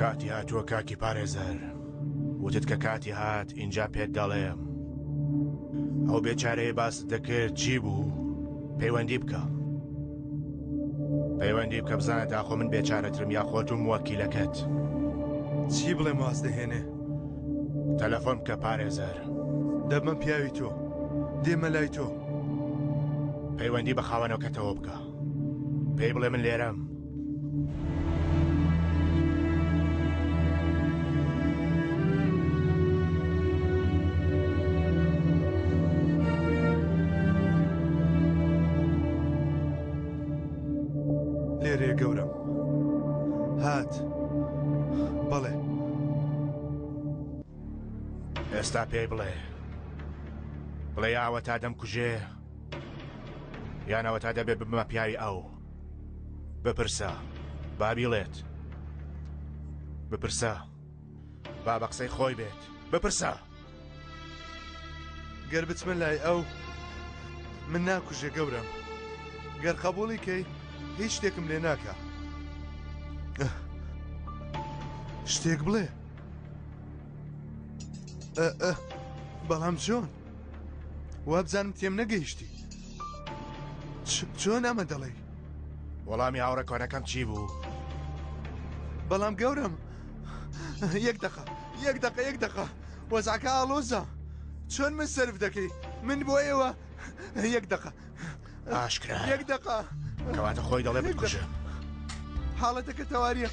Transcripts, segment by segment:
کاتی هاتووە کاکی پارێزەر. وتت کە کاتی هات ئینجا پێت دەڵێم. ئەو بێچارەیە باست دەکرد چی بوو؟ پەیوەندی بکە. پەیوەندی بکە بزانە داخۆ من بێچارەترم یا خۆت و موەکیلەکەت. چی بڵێم واز دەهێنێ؟ تەلەفۆن بکە پارێزەر. دەبمە پیاوی تۆ. دێمە لای تۆ. پەیوەندی بە خاوەنەکەتەوە بکە. پێی بڵێ من لێرەم. لێرەیە گەورەم. هات. بەڵێ. ئێستا پێی بڵێ. بڵێ یا ئەوەتا دەمکوژێ یان ئەوەتا دەبێ ببمە پیاوی ئەو. بپرسە با بیڵێت. بپرسە با بە قسەی خۆی بێت. بپرسە. گەر بچمە لای ئەو من ناکوژێ گەورەم. گەر قەبووڵی کەی هیچ شتێکم لێ ناکا. شتێک بڵێ. بەڵام چۆن؟ وابزانم تێم نەگەیشتی. چۆن ئەمە دەڵێی؟ وەڵامی هاوڕێ کۆنەکەم چی بوو؟ بەڵام گەورەم یەک دەقە یەک دەقە یەک دەقە وەزعەکە ئاڵۆزە چۆن من سەرف دەکەی من بۆ ئێوە یەک دەقە ئاشکرا یەک دەقە کەواتە خۆی دەڵێ بکوژە حاڵەتەکە تەواریە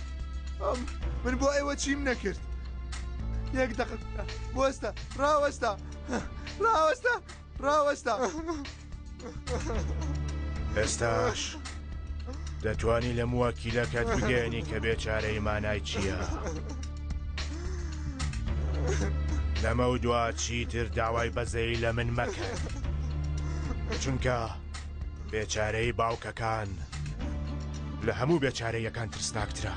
من بۆ ئێوە چیم نەکرد یەک دەقە بوەستە ڕاوەستە ڕاوەستە ڕاوەستە. ئێستاش دەتوانی لە موەکیلەکەت بگەیەنی کە بێچارەی مانای چییە؟ لەمە و دوا چیتر داوای بەزەیی لە من مەکەن چونکە بێچارەی باوکەکان لە هەموو بێچارەیەکان ترسناکترە.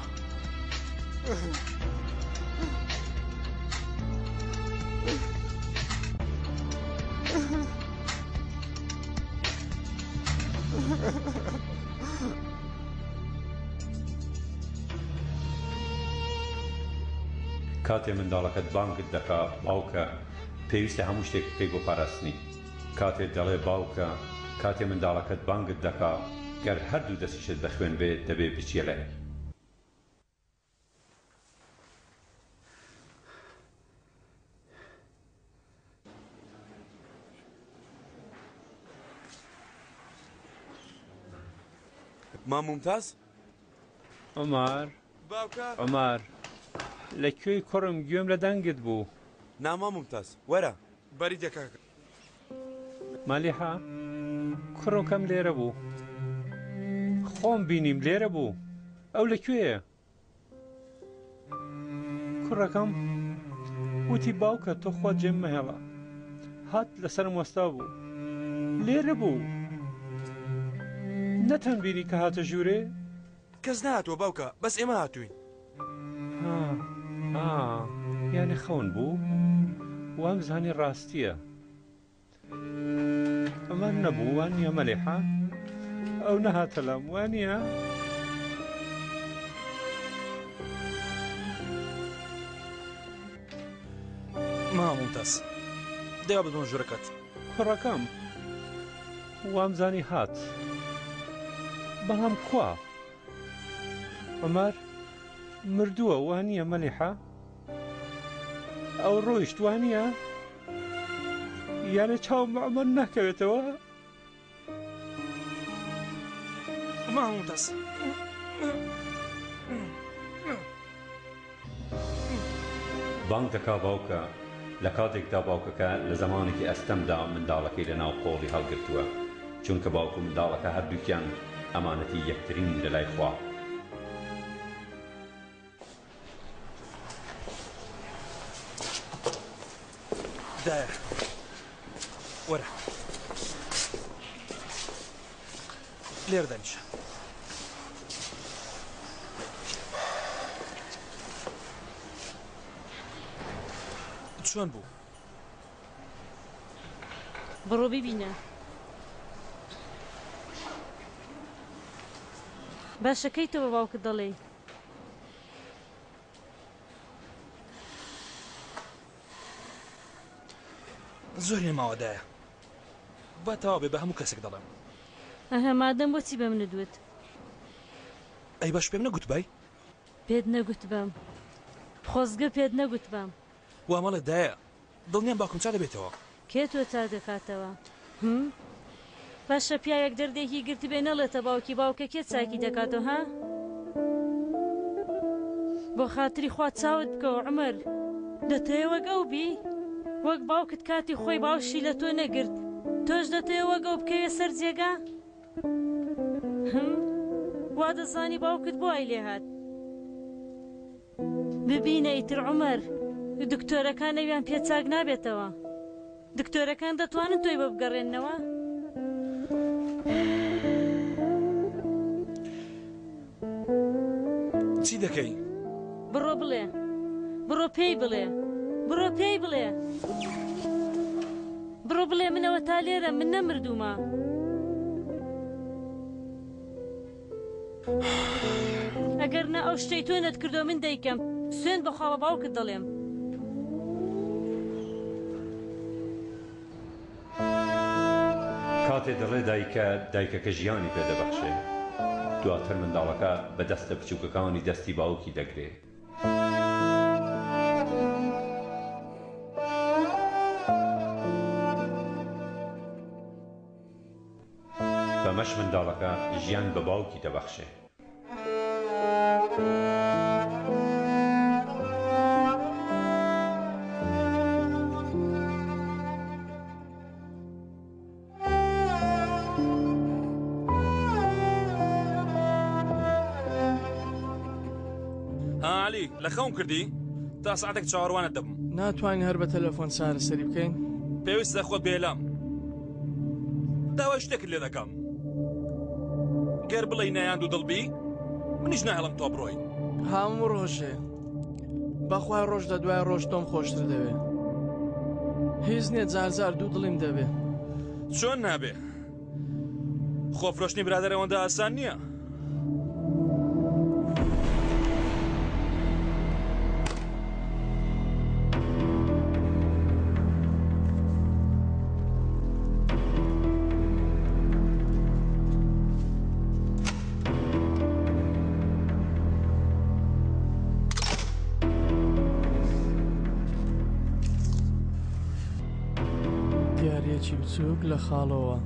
کاتێ منداڵەکەت بانگت دەکا باوکە پێویستە هەموو شتێک بکەی بۆ پاراستنی کاتێ دەڵێ باوکە کاتێ منداڵەکەت بانگت دەکا گەر هەردوو دەستیشت بە خوێن بێ دەبێ بچیە لای. مام مومتاز؟ عومەر باوکە عومەر لە کوێی کوڕم گوێم لە دەنگت بوو. نا مام مومتاز وەرە. بەری دە کاکە. مەلیحە کوڕۆکەم لێرە بوو. خۆم بینیم لێرە بوو. ئەو لە کوێیە؟ کوڕەکەم وتی باوکە تۆ خوا جێم مەهێڵە. هات لەسەرم وەستا بوو. لێرە بوو. نەتان بینی کە هاتە ژوورێ؟ کەس نەهاتووە باوکە بەس ئێمە هاتووین. ها ها یانی خەون بوو؟ وامزانی ڕاستییە. ئەمە نەبوو وا نییە مەلیحە؟ ئەو نەهاتە لام وا نییە؟ مام مومتاز دەیا ببەم ژوورەکەت. کوڕەکەم وامزانی هات بەڵام کوا؟ عومەر مردووە وا نییە مەلیحە؟ ئەو ڕۆیشت وا نییە؟ یانە چاوم بە عومەر ناکەوێتەوە؟ مام مومتاز. بانگ دەکا باوکە، لە کاتێکدا باوکەکە لە زەمانێکی ئەستەمدا منداڵەکەی لە ناو قۆڵی هەڵگرتووە، چونکە باوک و منداڵەکە هەردووکیان ئەمانەتی یەکترین لە لای خوا. دایە وەرە لێرە دانیشە. چۆن بوو؟ بڕۆ بیبینە. باشە کەی تۆ بە باوکت دەڵێی؟ زۆر نەماوە دایە. با تەواو بێ بە هەموو کەسێک دەڵێم. ئەها مادەم بۆچی بە منت وت؟ ئەی باش پێم نەگوتبای؟ پێت نەگوتبام. خۆزگە پێت نەگوتبام. وا مەڵێ دایە. دڵنیام باوکم چا دەبێتەوە. کێ تۆ چا دەکاتەوە؟ هم؟ باشە پیاوێک دەردێکی گرتبێ نەڵێتە باوکی باوکە کێ چاکی دەکاتەوە ها؟ بۆ خاتری خوا چاوت بکەوە عومەر دەتەوێ وەک ئەو بی؟ وەک باوکت کاتی خۆی باوشی لە تۆ نەگرت تۆش دەتەوێ وەک ئەو بکەویە سەر جێگا؟ هم؟ وا دەزانی باوکت بۆ وای لێهات؟ ببینە ئیتر عومەر دکتۆرەکان ئەویان پێ چاک نابێتەوە دکتۆرەکان دەتوانن تۆی بۆ بگەڕێننەوە؟ چی دەکەی؟ بڕۆ بڵێ بڕۆ پێی بڵێ بڕۆ پێی بڵێ بڕۆ بڵێ منەوە تا لێرە من نەمردوومە. ئەگەر نا ئەو شتەی تۆ نەتکردووە من دەیکەم سوێند بەخوا بە باوکت دەڵێم. کاتێ دەڵێ دایکە، دایکەکە ژیانی پێ دەبەخشێ. دواتر منداڵەکە بە دەستە بچووکەکانی دەستی باوکی دەگرێ. بەمەش منداڵەکە ژیان بە باوکی دەبەخشێ. ها عەلی لە خەوم کردی؟ تا سەعاتێک چاوەڕوانت دەبم. ناتوانین هەر بە تەلەفۆن چارەسەری بکەین؟ پێویستە خۆت بێلام. داوای شتێکت لێ دەکەم. گەر بڵێی نایان دوودڵ بی، منیش ناهێڵم تۆ بڕۆی. هەموو ڕۆژێ بەخوای ڕۆژ لە دوای ڕۆژ تۆم خۆشتر دەوێ. هیچ نییە جارجار دوو دڵیم دەبێ. چۆن نابێ؟ خۆفرۆشتنی برادەر ئەوەندە ئاسان نییە. دیاریەکی بچووک لە خاڵۆوە.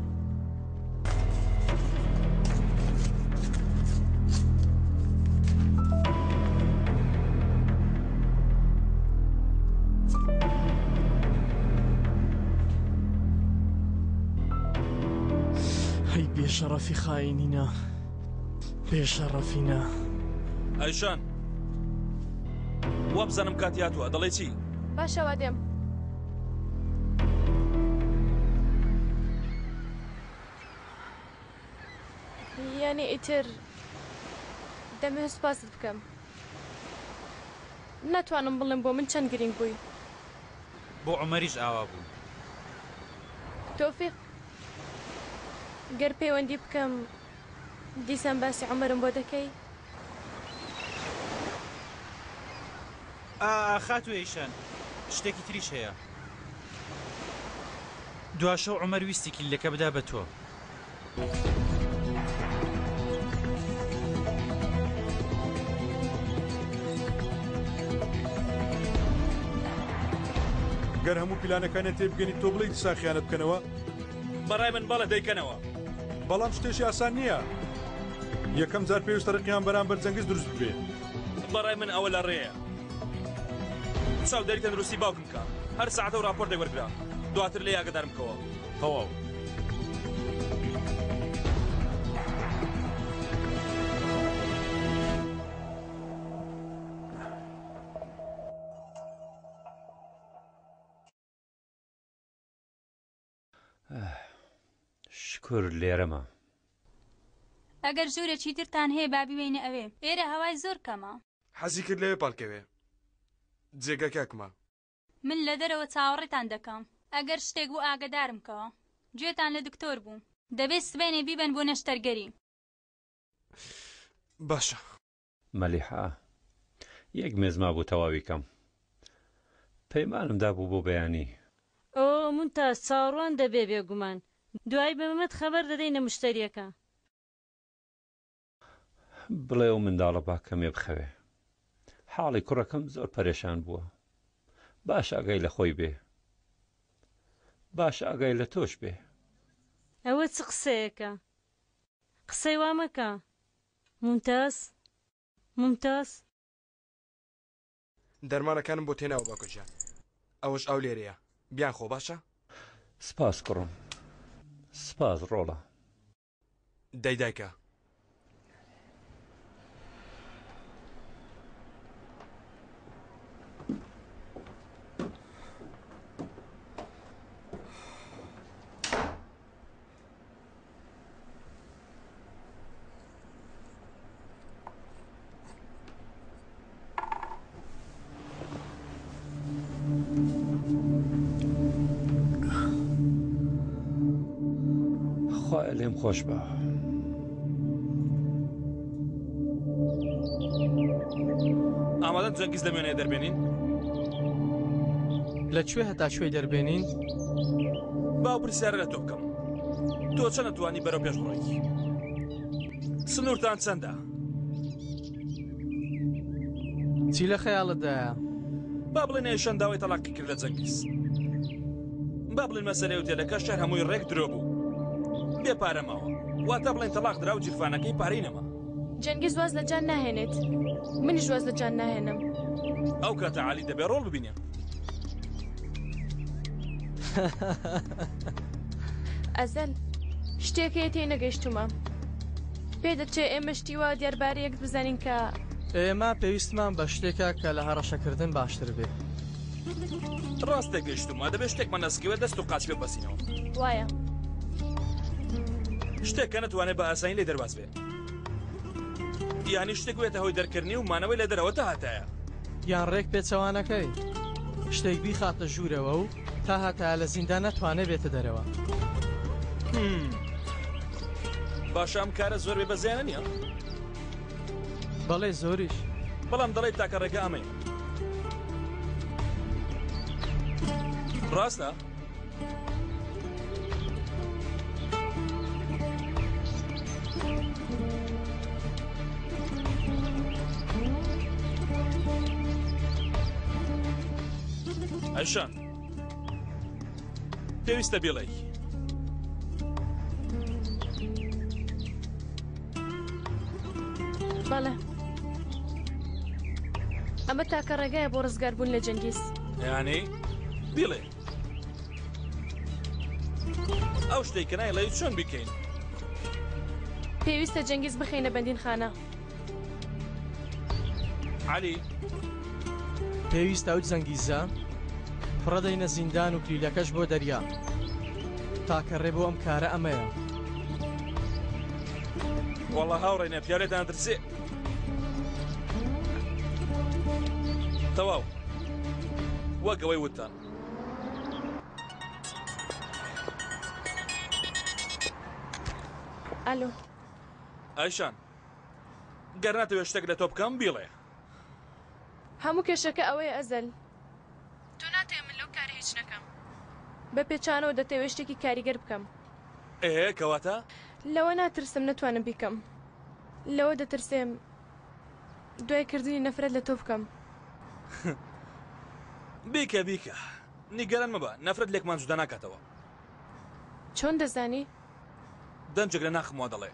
هەی بێشەڕەفی خاینینە بێشەڕەفینە. ئایشان وابزانم کاتی هاتووە دەڵێی چی؟ باشە وا دێم. یانی ئیتر دەمەوێت سوپاست بکەم. ناتوانم بڵێم بۆ من چەند گرینگ بووی. بۆ عومەریش ئاوا بوو. تۆفیق گەر پەیوەندی بکەم دیسان باسی عومەرم بۆ دەکەی؟ ئا خاتوو ئەیشان شتێکی تریش هەیە. دواشەو عومەر ویستی کلیلەکە بدا بە تۆ. گەر هەموو پیلانەکانیان تێبگەنی تۆ بڵێی دیسان خیانەت بکەنەوە؟ بەڕای من بەڵێ دەیکەنەوە. بەڵام شتێکی ئاسان نییە. یەکەم جار پێویستە ڕقیان بەرامبەر جەنگز دروست ببێ. بەڕای من ئەوە لە ڕێیە. چاودێری تەندروستی باوکم بکە. هەر سەعاتە و ڕاپۆرتێک وەرگرە. دواتر لێی ئاگادارم بکەوە. تەواو. شکور لێرەمە. ئەگەر ژوورێکی ترتان هەیە با بیبەینە ئەوێ. ئێرە هەوای زۆر کەمە. حەزی کرد لەوێ پاڵکەوێ. جێگا کاکمە. من لە دەرەوە چاوەڕێتان دەکەم. ئەگەر شتێک بوو ئاگەدارم کەوە. گوێتان لە دکتۆر بوو. دەبێت سبەینێ بیبەن بۆ نەشتەرگەری. باشە. مەلیحە، یەک مێز مابوو تەواوی کەم. پەیمانم دابوو بۆ بەیانی. ئۆ. مونتاز چاوەڕوان دەبێ بێگومان. دوایی بە مەمەد خەبەر دەدەینە مشتەریەکە. بڵێ ئەو منداڵە با کەمێ بخەوێ. حاڵی کوڕەکەم زۆر پەرێشان بووە. باش ئاگای لە خۆی بێ. باش ئاگای لە تۆش بێ. ئەوە چ قسەیەکە؟ قسەی وا مەکە. مومتاز؟ مومتاز؟ دەرمانەکانم بۆ تێناوە باوکە گیان. ئەوەش ئاو لێرەیە. بیانخۆ باشە؟ سپاس کوڕم. سپاس ڕۆڵە. دەی دایکە. خوایە لێم خۆش بە. ئامادەن جەنگیز لە وێنەیە دەربێنین؟ لە کوێ هەتا کوێی دەربێنین؟ با ئەو پرسیارە لە تۆ بکەم. تۆ چەند ئەتوانی بەرەو پێش بڕۆیت؟ سنوورتان چەندە؟ چی لە خەیاڵتدایە؟ با بڵێن ئەیشان داوای تەڵاقی کرد لە جەنگیز. با بڵێن مەسەلەی ئوتێلەکەش هەر هەمووی ڕێک درۆ بوو. بێ پارە ماوە. واتە بڵێن تەڵاق درا و جیرفانەکەی پارەی نەما. جەنگیز واز لە جان ناهێنێت. منیش واز لە جان ناهێنم. ئەو کاتە عەلی دەبێ ڕۆڵ ببینێ. ئەزەل، شتێک هەیە تێی نەگەیشتوومە. پێدەچێ ئێمە شتی وا دیاربارەی یەک بزانین کە. ئێمە پێویستمان بە شتێکە کە لە هەڕەشەکردن باشتر بێ. ڕاست تێگەیشتوومە، دەبێ شتێکمان دەستکەوێ دەست و قاچ پێ ببەستینەوە. وایە. شتێک کە نەتوانێ بە ئاسانی لێی دەرباز بێ. یانی شتێک ببێتە هۆی دەرکردنی و مانەوەی لە دەرەوە تا هەتایە. یان ڕێک پێچەوانەکەی، شتێک بیخاتە ژوورەوە و تا هەتایە لە زیندان نەتوانێ بێتە دەرەوە. باشە ئەم کارە زۆر بێ بەزەیانە نییە؟ بەڵێ زۆریش. بەڵام دەڵێی تاکە ڕێگە ئەمەیە. ڕاستە؟ ئەیشان پێویستە بیڵێی. بەڵێ ئەمە تاکە ڕێگایە بۆ ڕزگاربوون لە جەنگیز. یانی بیڵێ ئەو شتێک کە نایڵێی چۆن بیکەین؟ پێویستە جەنگیز بخەینە بەندینخانە. عەلی. پێویستە ئەو جەنگیزە فڕەدەینە زیندان و کلیلەکەش بۆ دەریا. تاکە ڕێ بۆ ئەم کارە ئەمەیە. وەڵا هاوڕێنە پیاو لێتان ئەترسێ. تەواو وەک ئەوەی وتتان. ئەلۆ. ئایشان گەر ناتەوێت شتێک لە تۆ بکەم بیڵێ. هەموو کێشەکە ئەوەیە ئەزەل. تۆ ناتەوێ من لەو کارە هیچ نەکەم. بە پێچانەوە دەتەوێ شتێکی کاریگەر بکەم. ئێ کەواتە؟ لەوە ناترسم نەتوانم بیکەم. لەوە دەترسێم دوای کردنی نەفرەت لە تۆ بکەم. بیکە بیکە. نیگەران مەبە نەفرەت لێکمان جودا ناکاتەوە. چۆن دەزانی؟ دەنگێک لە ناخم وا دەڵێ.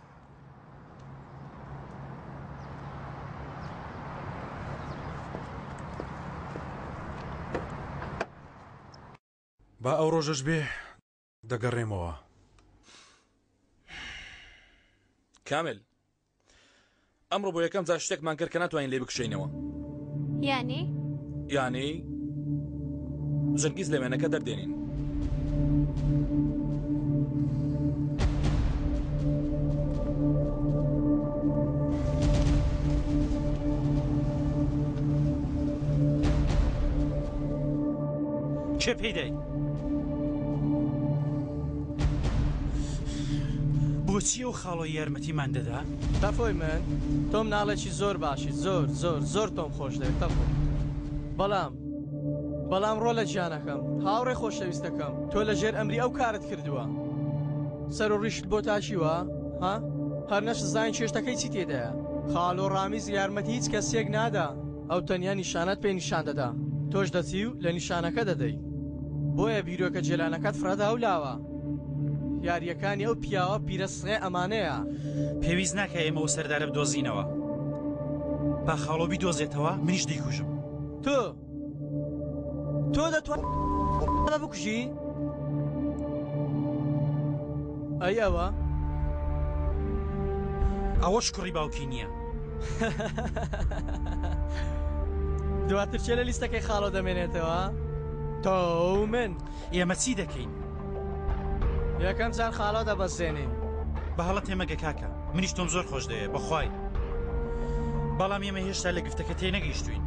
با ئەو ڕۆژەش بێ دەگەڕێمەوە. کامل ئەمڕۆ بۆ یەکەم جار شتێکمان کرد کە ناتوانین لێ بکشێینەوە. یانی؟ یانی جەنگیز لە وێنەکە دەردێنین. کێ پێی دای؟ بۆچی ئەو خاڵۆی یارمەتیمان دەدا؟ تەفۆی من تۆ مناڵێکی زۆر باشی زۆر زۆر زۆر تۆم خۆش دەوێت تەفۆ بەڵام. بەڵام ڕۆلە گیانەکەم، هاوڕێ خۆشەویستەکەم، تۆ لە ژێر ئەمری ئەو کارت کردووە. سەر و ڕیشت بۆ تاشیوە، ها؟ هەر نەشتزانی چێشتەکەی چی تێدایە. خاڵۆ ڕامیز یارمەتی هیچ کەسێک نادا. ئەو تەنیا نیشانەت پێ نیشان دەدا، تۆش دەچی و لە نیشانەکە دەدەی. بۆیە بیرۆکە جێلانەکەت فڕەدا و لاوە. یارییەکانی ئەو پیاوە پیرە سڕێ ئەمانەیە. پێویست ناکا ئێمە ئەو سەردارە بدۆزینەوە. با خاڵۆ بیدۆزێتەوە، منیش دەیکوژم. تۆ تۆ دەتوانی ئەمە بکوژی؟ ئەی ئەوە؟ ئەوەش کوڕی باوکی نییە. دواتر چێ لە لیستەکەی خاڵۆ دەمێنێتەوە؟ تۆ و من. ئێمە چی دەکەین؟ یەکەم جار خاڵۆ دەبەزێنین. بە هەڵە تێمەگە کاکە، منیش تۆم زۆر خۆش دەوێ بەخوای. بەڵام ئێمە هێشتا لە گفتەکە تێنەگەیشتووین.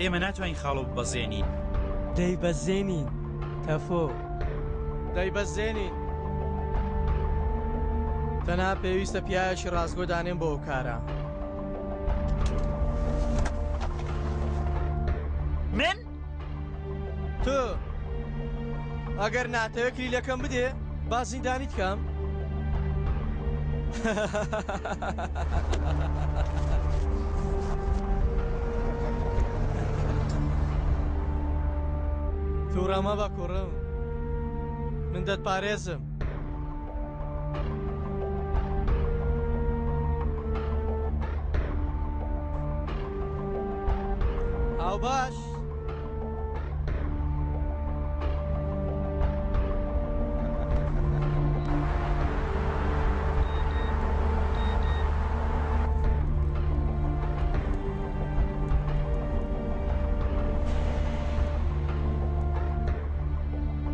ئێمە ناتوانین خاڵۆ ببەزێنین. دەیبەزێنین تەفۆ. دەیبەزێنین. تەنها پێویستە پیاوێکی ڕاستگۆ دانێم بۆ ئەو کارە. من؟ تۆ ئەگەر ناتەوێت کلیلەکەم بدێ با زیندانیت کەم. تووڕە مەبە کوڕم من دەتپارێزم. هاوباش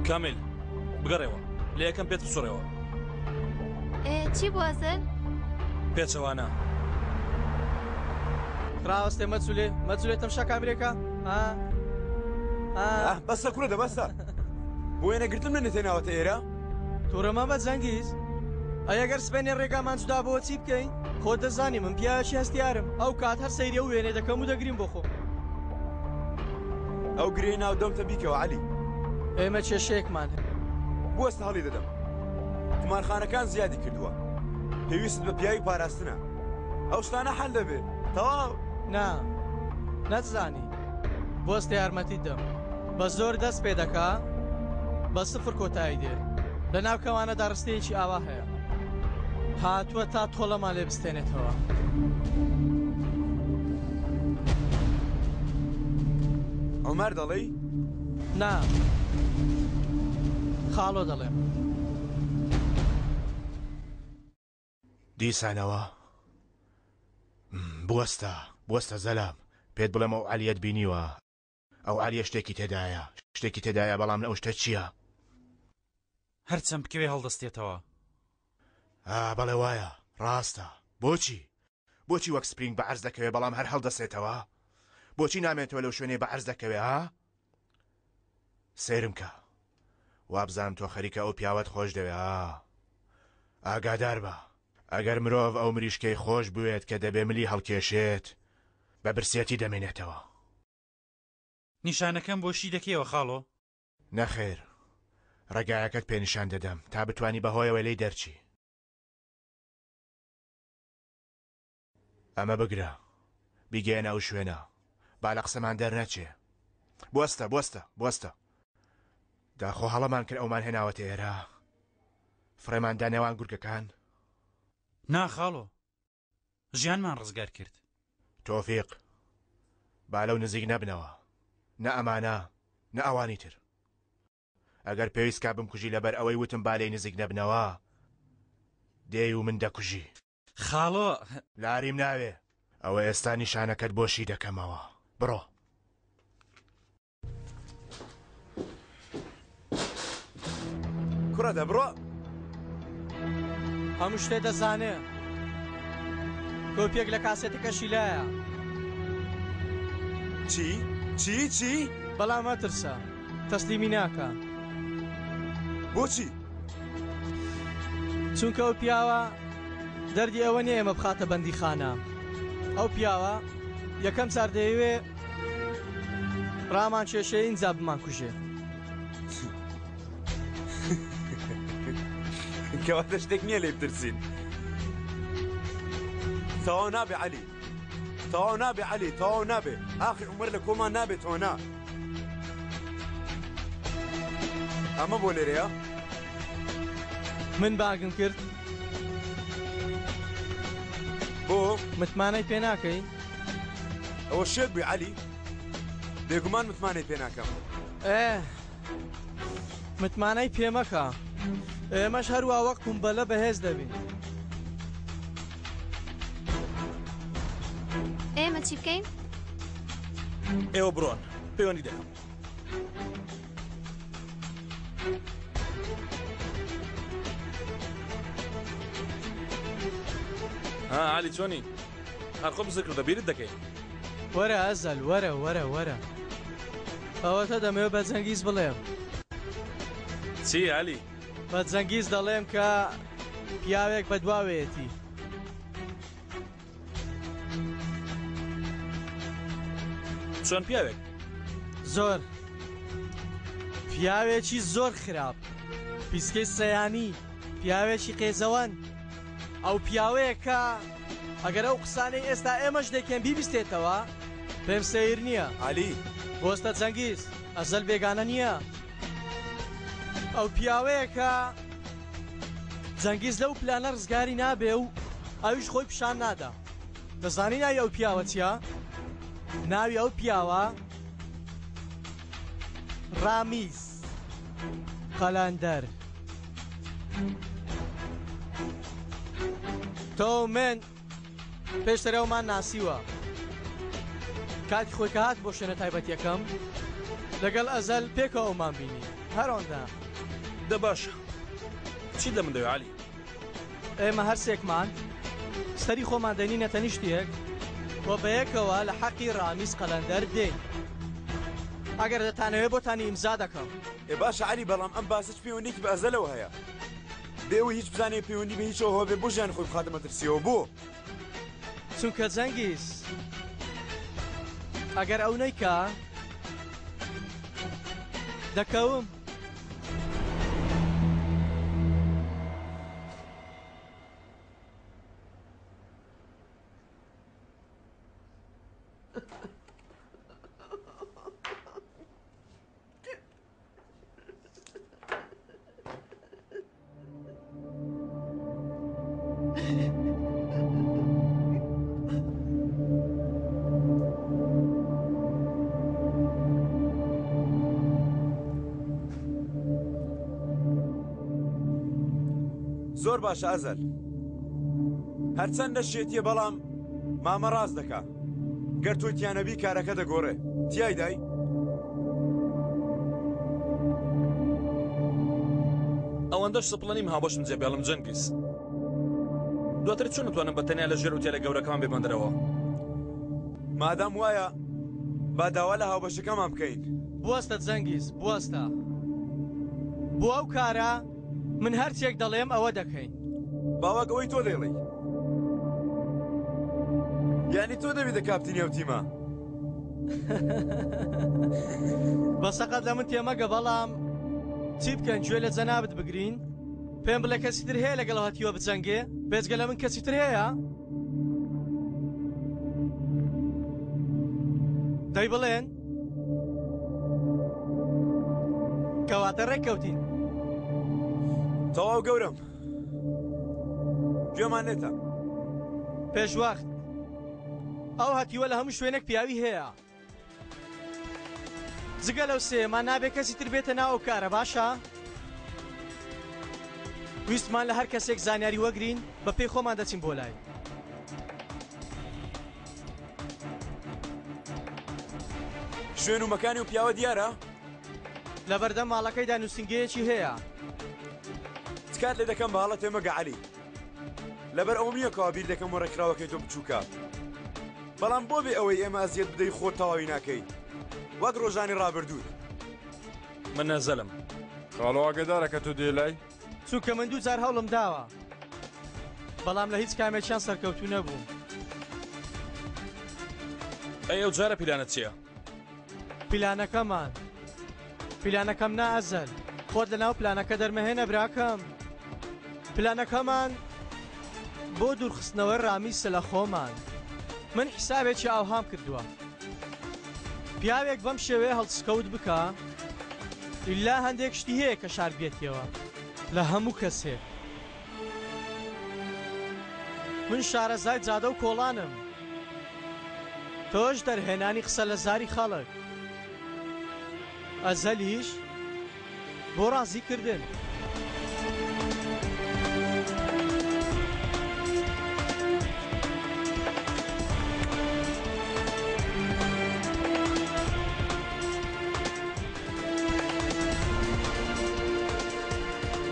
کامیل بگەڕێوە لە یەکەم پێت بسڕێەوە چی بوو ئەزەل؟ پێچەوانە ڕاوەستێ مەجولێ مەجولێ تەمشا کامرێکە بەسە کوڕە دە بەسە بۆ وێنەگرتن منت هێناوەتە ئێرە توڕە مەبە جەنگیز ئەی ئەگەر سبەینێ ڕێگامان جودا بۆ چی بکەین خۆت دەزانی من پیاوێکی هەستیارم ئەو کات هەر سەیری ئەو وێنەی دەکەم و دەگریم بۆ خۆم ئەو گرێی ناو دەمتە بیکەوە عەلی ئێمە کێشەیەکمان هەیە بوەستە هەڵی دەدەم قومارخانەکان زیادی کردووە پێویستت بە پیاوی پاراستنە ئەو شتانە حەل دەبێ تەواو. نا نەتزانی بوەستە یارمەتیت دەم بە زۆر دەست پێ دەکا بە سفر کۆتایی دێ لە ناو کەوانەدا ڕستەیەکی ئاوا هەیە هاتووە تا تۆڵەمان لێ بستێنێتەوە. عومەر دەڵێی؟ نا خاڵۆ دەڵێم. دیسانەوە؟ بوەستە، بوەستە زەلام، پێت بڵێم ئەو عەلیەت بینیوە، ئەو عەلیە شتێکی تێدایە، شتێکی تێدایە بەڵام ئەو شتە چییە؟ هەرچەند بکەوێ هەڵدەستێتەوە. ئا بەڵێ وایە، ڕاستە. بۆچی؟ بۆچی وەک سپرینگ بە عەرز دەکەوێ بەڵام هەر هەڵدەسێتەوە؟ بۆچی نامێنێتەوە لەو شوێنەی بە عەرز دەکەوێ ها؟ سەیرم کە. وابزانم تۆ خەریکە ئەو پیاوەت خۆش دەوێ ها. ئاگادار بە. ئەگەر مرۆڤ ئەو مریشکەی خۆش بوێت کە دەبێ ملی هەڵکێشێت، بە برسێتی دەمێنێتەوە. نیشانەکەم بۆ شی دەکەیەوە خاڵۆ؟ نەخێر. ڕێگایەکەت پێ نیشان دەدەم تا بتوانی بەهۆیەوە لێی دەرچی. ئەمە بگرە بیگەیەنە ئەو شوێنە با لە قسەمان دەرنەچێ بوەستە بوەستە بوەستە داخۆ هەڵەمان کرد ئەومان هێناوەتە ئێرە فڕێمان دا نێوان گورگەکان نا خاڵۆ ژیانمان ڕزگار کرد. تۆفیق با لەو نزیک نەبنەوە نە ئەمانە نە ئەوانی تر ئەگەر پێویست کا بمکوژی لەبەر ئەوەی وتم با لێی نزیک نەبنەوە دێی و من دەکوژی. خاڵۆ. لاریم ناوێ. ئەوە ئێستا نیشانەکەت بۆ شی دەکەمەوە. بڕۆ. کوڕە دە بڕۆ. هەموو شتێ دەزانێ. کۆپیەک لە کاسێتەکەشی لایە. چی؟ چی؟ چی؟ بەڵام مەترسە. تەسلیمی ناکا. بۆچی؟ چونکە ئەو پیاوە دەردی ئەوە نییە ئێمە بخاتە بەندیخانە. ئەو پیاوە یەکەم جار دەیەوێ. ڕامان کێشێ ئینجا بمان کوژێ. کەواتە شتێک نییە لێی بترسین. تەواو نابێ عەلی. تەواو نابێ عەلی تەواو نابێ. ئاخر عومەر لە کۆمان نابێتەوە نا. ئەمە بۆ لێرەیە؟ من بانگم کرد. بۆ؟ متمانەی پێ ناکەی؟ ئەوە شێت بووی عەلی؟ بێگومان متمانەی پێ ناکەم. ئێ متمانەی پێ مەکە. ئێمەش هەروا وەک قومبەلە بەهێز دەبین. ئێمە چی بکەین؟ ئێوە بڕۆن پەیوەندی دەکەم. ها عەلی چۆنی؟ هەر خۆم زکردە بیرت دەکەی. وەرە ئەزەل وەرە وەرە وەرە ئەوەتە دەمەوێ بە جەنگیز بڵێم. چی عەلی؟ بە جەنگیز دەڵێم کە پیاوێک بە دواوەیەتی. چۆن پیاوێک؟ زۆر پیاوێکی زۆر خراپ پیسکەی سەیانی پیاوێکی قێزەوەن ئەو پیاوەیە کە ئەگەر ئەو قسانەی ئێستا ئێمەش دەیکەین بیبیستێتەوە پێم سەیر نییە. عەلی. بۆستە جەنگیز، ئەزەل بێگانە نییە. ئەو پیاوەیە کە جەنگیز لەو پلانە ڕزگاری نابێ و ئەویش خۆی پیشان نادا. دەزانی ناوی ئەو پیاوە چییە؟ ناوی ئەو پیاوە ڕامیز قەلەندەر. تۆ و من پێشتر ئەومان ناسیوە. کاتی خۆی کە هات بۆ شوێنە تایبەتیەکەم لەگەڵ ئەزەل پێکەوە ئەومان بینی. هەر ئەوەندە. دە باشە چیت لە من دەوێ عەلی؟ ئێمە هەرسێکمان سەری خۆمان دەنینە تەنیشت یەک و بەیەکەوە لە حەقی ڕامیز قەلەندەر دێین. ئەگەر دەتانەوێ بۆتانی ئیمزا دەکەم. ئێ باشە عەلی بەڵام ئەم باسە چ پەیوەندیەکی بە ئەزەلەوە هەیە؟ بێ ئەوەی هیچ بزانێ پەیوەندی بە هیچەوە هەبێ بۆ ژیانی خۆی بخاتە مەترسیەوە بۆ؟ چونکە جەنگیز ئەگەر ئەو نەیکا دەکەوم. زۆر باشە ئەزەل هەرچەندە شێتیە بەڵام مامە ڕاست دەکا گەر تۆی تیانەبی کارەکە دەگۆڕێ تیایدای؟ ئەوەندەش سپڵە نیم هاوبەشم جێ بێڵم جەنگیز. دواتر چۆن ئەتوانم بە تەنیا لە ژێر ئوتێلە گەورەکەمان بێمە دەرەوە؟ مادام وایە با داوا لە هاوبەشەکەمان بکەین. بوەستە جەنگیز بوەستە. بۆ ئەو کارە من هەرچێک دەڵێم ئەوە دەکەین. با وەک ئەوەی تۆ دەیڵێی. یانی تۆ دەبیتە کاپتنی ئەو تیمە؟ بە سەقەت لە من تێمەگە بەڵام چی بکەن گوێ لە جەنابت بگرین پێم بڵێ کەسی تر هەیە لەگەڵ هەتیوە بجەنگێ بێجگە لە من کەسی تر هەیە دەی بڵێن کەواتە ڕێککەوتین تەواو گەورەم گوێمان لێتە پێشوەخت ئەو هەتیوە لە هەموو شوێنێک پیاوی هەیە جگە لەو سێیەمان نابێ کەسی تر بێتە ناو ئەو کارە باشە ویستمان لە هەر کەسێک زانیاری وەگرین بە پێی خۆمان دەچین بۆ لای. شوێن و مەکانی و پیاوە دیارە؟ لەبەردەم ماڵەکەیدا نووسینگەیەکی هەیە. تکات لێ دەکەم بە هەڵە تێمەگە عەلی. لەبەر ئەوەم نییە کەوا بیر دەکەم و ڕێکخراوەکەی تۆ بچووکە. بەڵام بۆ بێ ئەوەی ئێمە ئەزیەت بدەی خۆت تەواوی ناکەی وەک ڕۆژانی ڕابردووت. من نەزەلم. خاڵۆ ئاگەدارە کە تۆ دێی لای؟ چونکە من دووجار هەوڵم داوە بەڵام لە هیچ کامێکیان سەرکەوتوو نەبووم. ئەی ئەو جارە پیلانت چییە؟ پیلانەکەمان پیلانەکەم نا ئەزەل خۆت لەناو پلانەکە دەرمەهێنە براکەم پلانەکەمان بۆ دوورخستنەوەی ڕامیسە لە خۆمان من حیسابێکی ئاوهام کردووە پیاوێک بەم شێوەیە هەڵسکەوت بکا ئیلا هەندێک شتی هەیە کە شاردبێتیەوە لە هەموو کەسێک من شارەزای جادە و کۆڵانم تۆش دەرهێنانی قسە لە زاری خەڵک ئەزەلیش بۆ ڕازی کردن.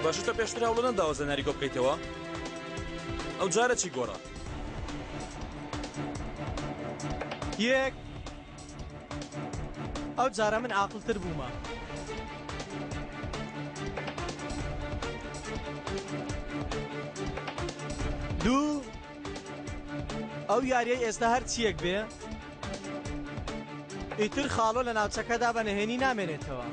باشە تۆ پێشتر هەوڵە نەداوە زانیاری کۆ بکەیتەوە؟ ئەو جارە چی گۆڕا؟ یەک ئەو جارە من عاقڵتر بوومە. دوو ئەو یاریەی ئێستا هەر چییەک بێ ئیتر خاڵۆ لە ناوچەکەدا بە نهێنی نامێنێتەوە.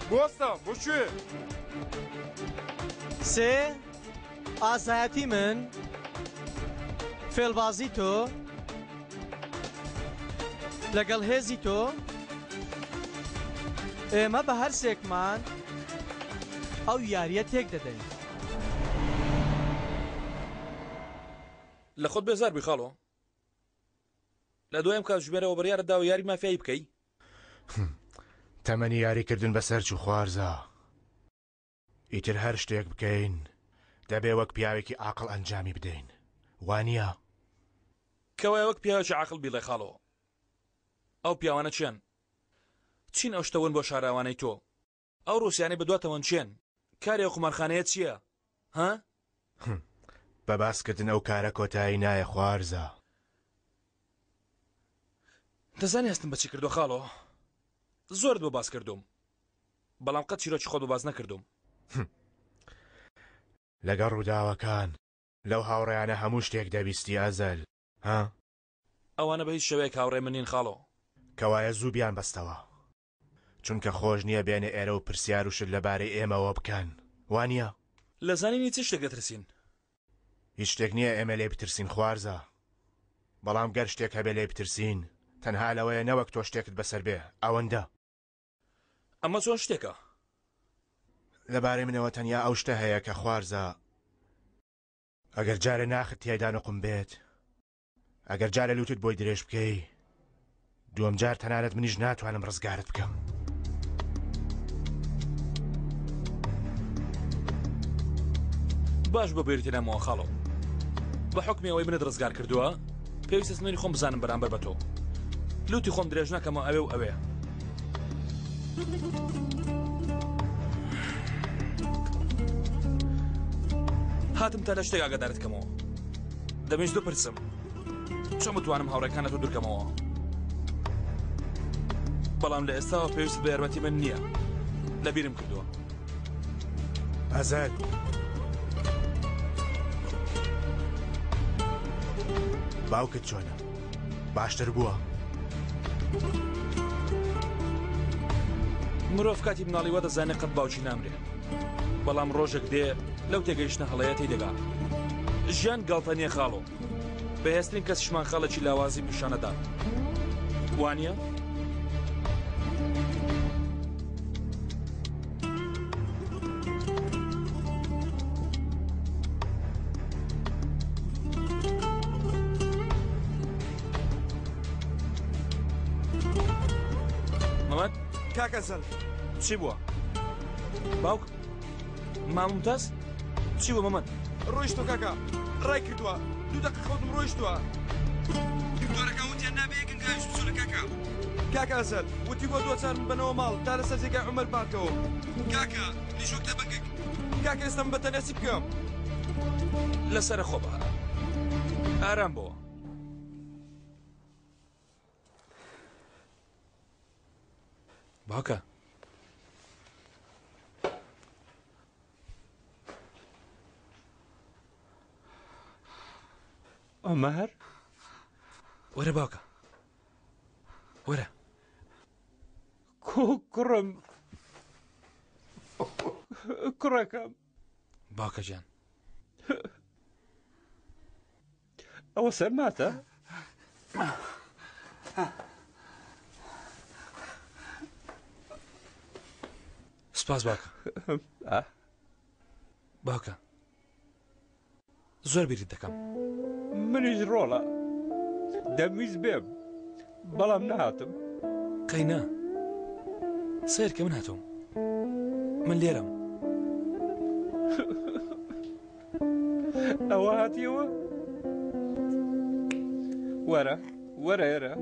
بوەستە، بۆ کوێ؟ سێ، ئازایەتی من، فێڵبازی تۆ، لەگەڵ هێزی تۆ، ئێمە بە هەرسێکمان ئەو یارییە تێک دەدەین. لە خۆت بێزار بووی خاڵۆ؟ لە دوای ئەم کاتژمێرەوە بڕیارت داوە یاری مافیایی بکەی؟ تەمەنی یاریکردن بەسەر چوو خوارزا. ئیتر هەر شتێک بکەین دەبێ وەک پیاوێکی عاقڵ ئەنجامی بدەین وانییە؟ کەوایە وەک پیاوێکی عاقڵ بیڵێ خاڵۆ. ئەو پیاوانە کێن؟ چین ئەو شتە ون بۆ شاراوانەی تۆ؟ ئەو ڕوسیانەی بەدواتەوەن کێن؟ کاری ئەو قومارخانەیە چییە؟ ها؟ بە باسکردن ئەو کارە کۆتایی نایە خوارزا. دەزانی هەستم بە چی کردووە خاڵۆ؟ زۆرت بۆ باس کردووم بەڵام قەت چیرۆکی خۆت بۆ باس نەکردووم. لەگەڵ ڕووداوەکان لەو هاوڕێیانە هەموو شتێک دەبیستی ئەزەل ها؟ ئەوانە بە هیچ شێوەیەک هاوڕێی من نین خاڵۆ. کەوایە زوو بیانبەستەوە. چونکە خۆش نییە بێنە ئێرە و پرسیار و شت لەبارەی ئێمەوە بکەن، وانییە؟ لە زانینی چ شتێک دەترسین؟ هیچ شتێک نییە ئێمە لێی بترسین خوارزا. بەڵام گەر شتێک هەبێ لێی بترسین، تەنها لەوەیە نەوەک تۆ شتێکت بەسەر بێ، ئەوەندە. ئەمە چۆن شتێکە؟ لەبارەی منەوە تەنیا ئەو شتە هەیە کە خوارزا، ئەگەر جارێ ناخت تیایدا نوقم بێت، ئەگەر جارێ لوتت بۆی درێژ بکەی دووەم جار تەنانەت منیش ناتوانم ڕزگارت بکەم. باش بۆ بیرت هێنامەوە خاڵۆ بە حوکمی ئەوەی منت ڕزگار کردووە پێویستە سنووری خۆم بزانم بەرامبەر بە تۆ لوتی خۆم درێژ نەکەمەوە ئەوێ و ئەوێ هاتم تا لە شتێک ئاگادارت کەمەوە دەمەویست بپرسم چۆن بتوانم هاوڕێکانە تۆ دوورکەمەوە بەڵام لە ئێستاوە پێویست بە یارمەتی من نییە لەبیرم کردووە ئازاد باوکت چۆنە باشتر بووە؟ مرۆڤ کاتی مناڵی وا دەزانێت قەت باوکی نامرێ بەڵام ڕۆژێک دێ لەو تێگەیشتنە هەڵەیە تێی دەگا ژیان گاڵتە نییە خاڵۆ بەهێزترین کەسیشمان خاڵێکی لاوازی پیشانەدا وانە؟ مەمەد کاکە زەل چی بووە باوک ماممتاز چی بووە مەمەد ڕۆیشتۆ کاکە ڕای کردووە دوو دەقە خەوتم ڕۆیشتووە دکتۆرەکان وتیان نابێ یەک هەنگاویش بچوونە کاکە کاکە ئەزەل وتی بۆ دووەجار من بەنەوە ماڵ تا لەسەر جێگای عومەر پاکەوم کاکە منیش وەک دەبەنگێک کاکە ئێستا من بە تەنیا چی بکەم لەسەرە خۆ بە ئارام بۆ. باوکە. عومەر؟ وەرە باوکە وەرە. کو کوڕم کوڕەکەم. باوکە گیان. ئەوە سەرماتە؟ سپاس باوکە. باوکە زۆر بیرت دەکەم. منیش ڕۆڵە دەمویست بێم بەڵام نەهاتم. قەی نا سەیر کە من هاتووم من لێرەم. ئەوە هاتیەوە؟ وەرە وەرە ئێرە.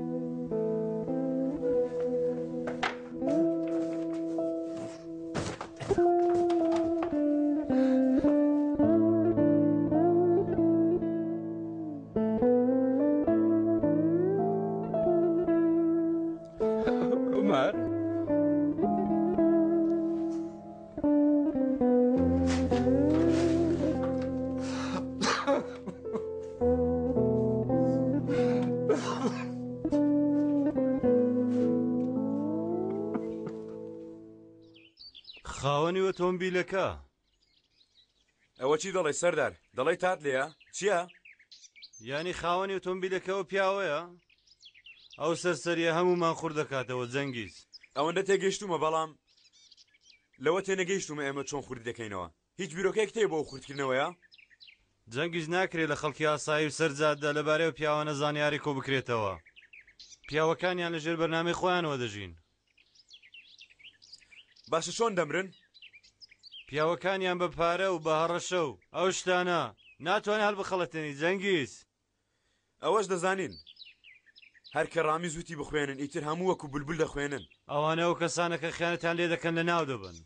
عومەر خاوەنی ئۆتۆمبیلەکە. ئەوە چی دەڵێی سەردار؟ دەڵێی تات لێیە؟ چییە؟ یانی خاوەنی ئۆتۆمبیلەکە ئەو پیاوەیە؟ ئەو سەرسەریە هەموومان خور دەکاتەوە جەنگیز. ئەوەندە تێگەیشتوومە بەڵام لەوە تێنەگەیشتوومە ئێمە چۆن خوردی دەکەینەوە. هیچ بیرۆکەیەکت هەیە بۆ ئەو خوردکردنەوەیە؟ جەنگیز ناکرێ لە خەڵکی ئاسایی و سەر جادە لەبارەی ئەو پیاوانە زانیاری کۆ بکرێتەوە. پیاوەکانیان لەژێر بەرنامەی خۆیانەوە دەژین. باشە چۆن دەمرن؟ پیاوەکانیان بە پارە و بە هەڕەشە و ئەو شتانە ناتوانێ هەڵبخەڵەتێنی جەنگیز. ئەوەش دەزانین هەر کە ڕامیز وتی بخوێنن ئیتر هەموو وەکو بولبول دەخوێنن. ئەوانە ئەو کەسانە کە خیانەتیان لێ دەکەن لەناو دەبەن.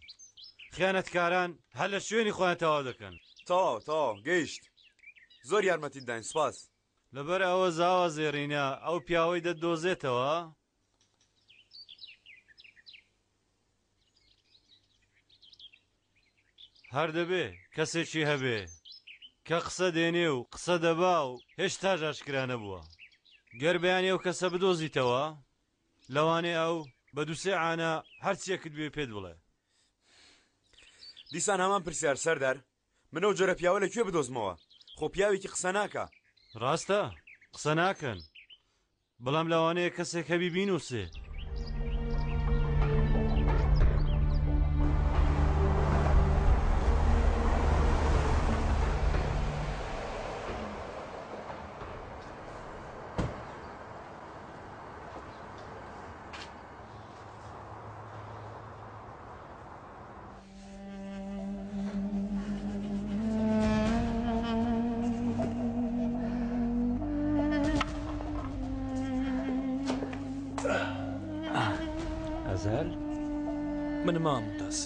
خیانەتکاران هەر لە شوێنی خۆیان تەواو دەکەن. تەواو تەواو گەیشت. زۆر یارمەتیت داین سوپاس. لەبەر ئەوە زاوا زێڕینە ئەو پیاوەی دەتدۆزێتەوە. هەر دەبێ کەسێکی هەبێ کە قسە دێنێ و قسە دەبا و هێشتاش ئاشکرا نەبووە. گەر بەیانی ئەو کەسە بدۆزیتەوە، لەوانەیە ئەو بە دووسێ عانە هەرچیەکت بوێ پێت بڵێ. دیسان هەمان پرسیار سەردار، من ئەو جۆرە پیاوە لە کوێ بدۆزمەوە؟ خۆ پیاوێکی قسە ناکا. ڕاستە قسە ناکەن، بەڵام لەوانەیە کەسێک هەبی بینوسێ. ئەزەل من مام ممتاز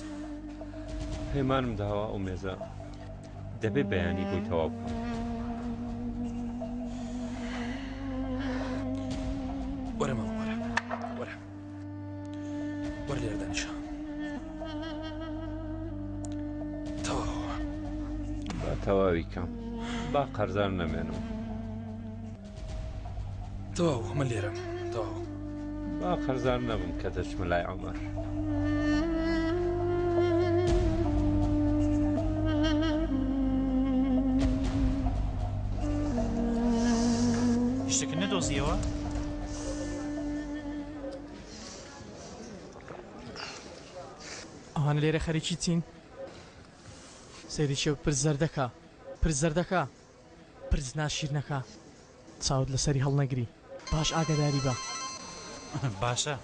پەیمانم داوە ئەو مێزە دەبێ بەیانی بۆی تەواو بکەم. وەرە مامە وەرە وەرە وەرە لێرە دانیشە تەواوە با تەواوی کەم با قەرزار نەمێنم. تەواو من لێرەم تەواو. با قەرزار نەبم کە دەچمە لای عومەر. شتێکت نەدۆزیەوە؟ ئەوانە لێرە خەریکی چین؟ سەیری چێ پرس زەردەکە پرس زەردەکە پرس ناشیرنەکە چاوت لەسەری هەڵنەگری باش ئاگاداری بە. باشە.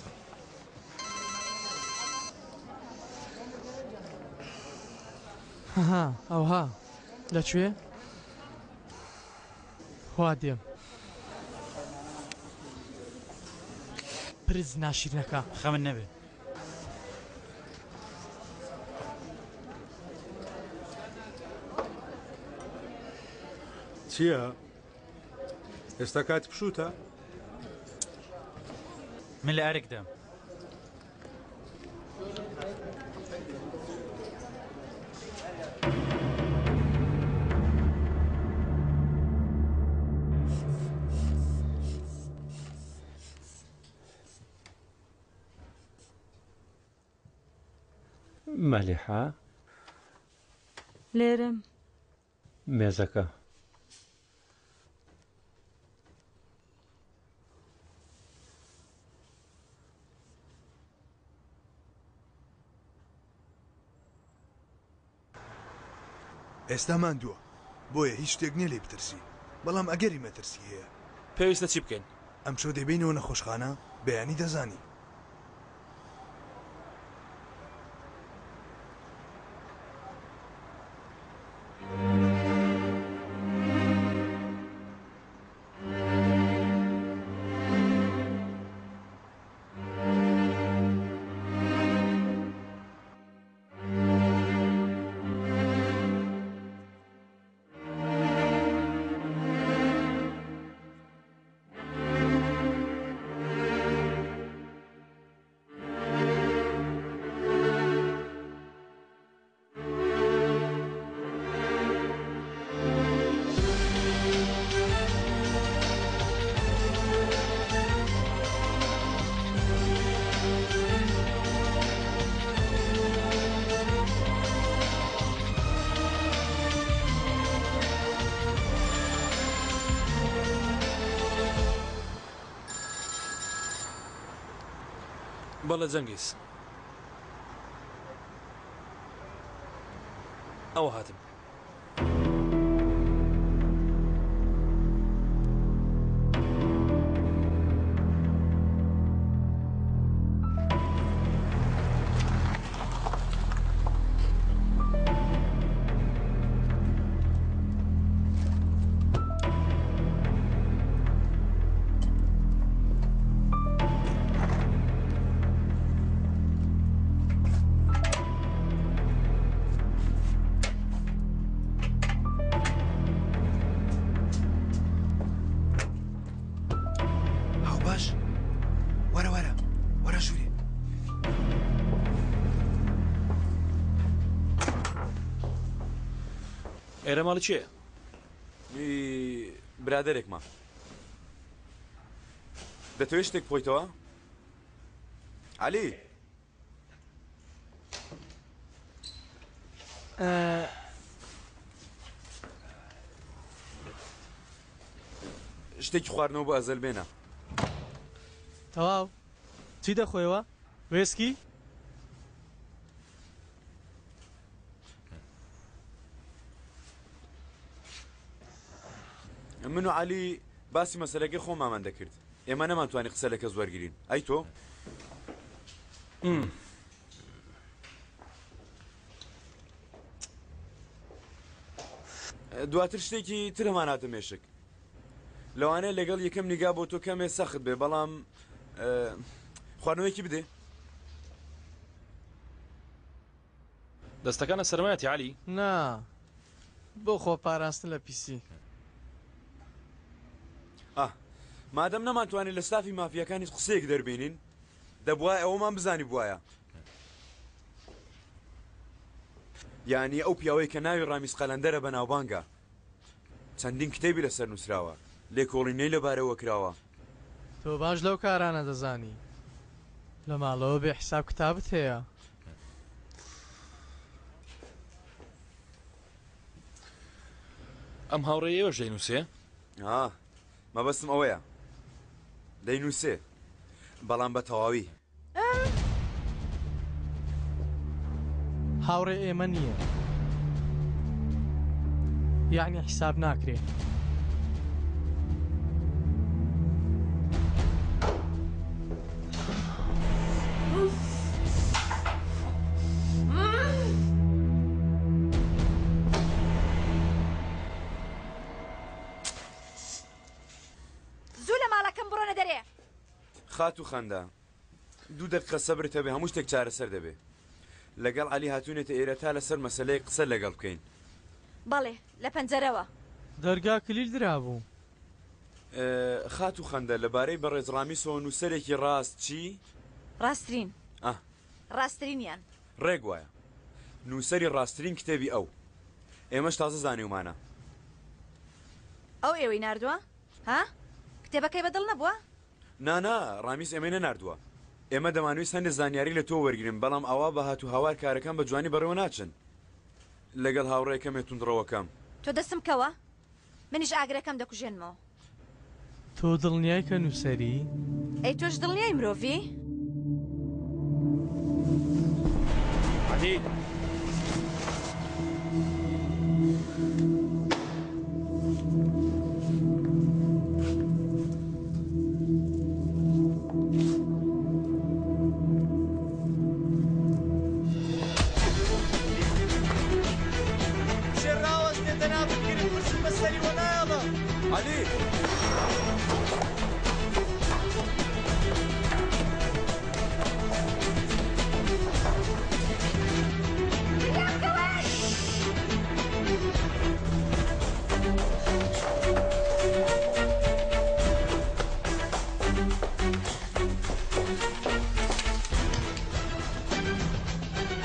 ها ئەوها لەکوێ؟ وا دێم. پرس ناشیرنەکە. خەمت نەبێ. چییە؟ ئێستا کاتی پشووتە؟ من لە ئەرکدام. مەلیحە؟ لێرەم. مێزەکە. ئێستا ماندووە بۆیە هیچ شتێک نییە لێی بترسی بەڵام ئەگەری مەترسی هەیە. پێویستە چی بکەین؟ ئەمشەو دەیبەینەوە نەخۆشخانە بەیانی دەزانی. بەڵێ جەنگیز. ئەوە هاتم. هاوبەش وەرە وەرە وەرە ژوورێ. ئێرە ماڵی کێیە؟ برادەرێکمە. دەتەوێت شتێک بخۆیتەوە؟ عەلی! شتێکی خواردنەوە بۆ ئەزەل بێنە. تەواو چی دەخۆیەوە؟ وێسکی؟ من و عەلی باسی مەسەلەکەی خۆمامان دەکرد ئێمە نەمانتوانی قسە لە کەس وەرگین ئەی تۆ؟ دواتر شتێکی ترمان هاتە مێشک لەوانەیە لەگەڵ یەکەم نیگا بۆ تۆ کەمێ سەخت بێ بەڵام خواردنەوەیەکی بدێ دەستەکانە سەرمایەتی عەلی؟ نا بۆ خۆ پاراستن لە پیسی. ئاه مادەم نەمانتوانی لە ستافی مافیاکان هیچ قسەیەک دەربێنین دەبوایە ئەوەمان بزانیبوایە. یانی ئەو پیاوەی کە ناوی ڕامیز قەلەندەرە بەناوبانگە. چەندین کتێبی لەسەر نووسراوە، لێکۆڵینەی لەبارەوە کراوە. تۆ باش لەو کارانە دەزانی. لە ماڵەوە بێ حیساب کتابت هەیە. ئەم هاوڕێی ئێوەش دەینووسێ؟ ئا، مەبەستم ئەوەیە دەینووسێ، بەڵام بە تەواوی. هاوڕێ ئێمە نییە یەعنی حیساب ناکرێ. زوو لە ماڵەکەم بڕۆنە دەرێ. خاتوو خەندە دوو دەقیقە سەبرت هەبێ هەموو شتێک چارەسەر دەبێ. لەگەڵ عەلی هاتووینەتە ئێرە تا لەسەر مەسەلەیەک قسە لەگەڵ بکەین. بەڵێ، لە پەنجەرەوە. دەرگا کلیل درابوو. خاتوو خەندە لەبارەی بەڕێز ڕامیسەوە نووسەرێکی ڕاست چی؟ ڕاستترین. ئا. ڕاستترینیان. ڕێک وایە. نووسەری ڕاستترین کتێبی ئەو. ئێمەش تازە زانیومانە. ئەو ئێوەی ناردووە؟ ها؟ کتێبەکەی بە دڵ نەبووە؟ نا نا، ڕامیز ئێمەی نەناردووە. ئێمە دەمانویست هەندێ زانیاری لە تۆ وەرگرین، بەڵام ئاوا بە هات و هاوار کارەکان بە جوانی بەڕێوە ناچن. لەگەڵ هاوڕێکەمێ توندڕەوەکەم. تۆ دەستم کەوە، منیش ئاگرەکەم دەکوژێنمەوە. تۆ دڵنیای کە نووسەری؟ ئەی تۆش دڵنیای مرۆڤی؟ عەلی! کچێ ڕاوەستێ دەنا بتگرم قورسم بە سەری وەنایەڵم. عەلی!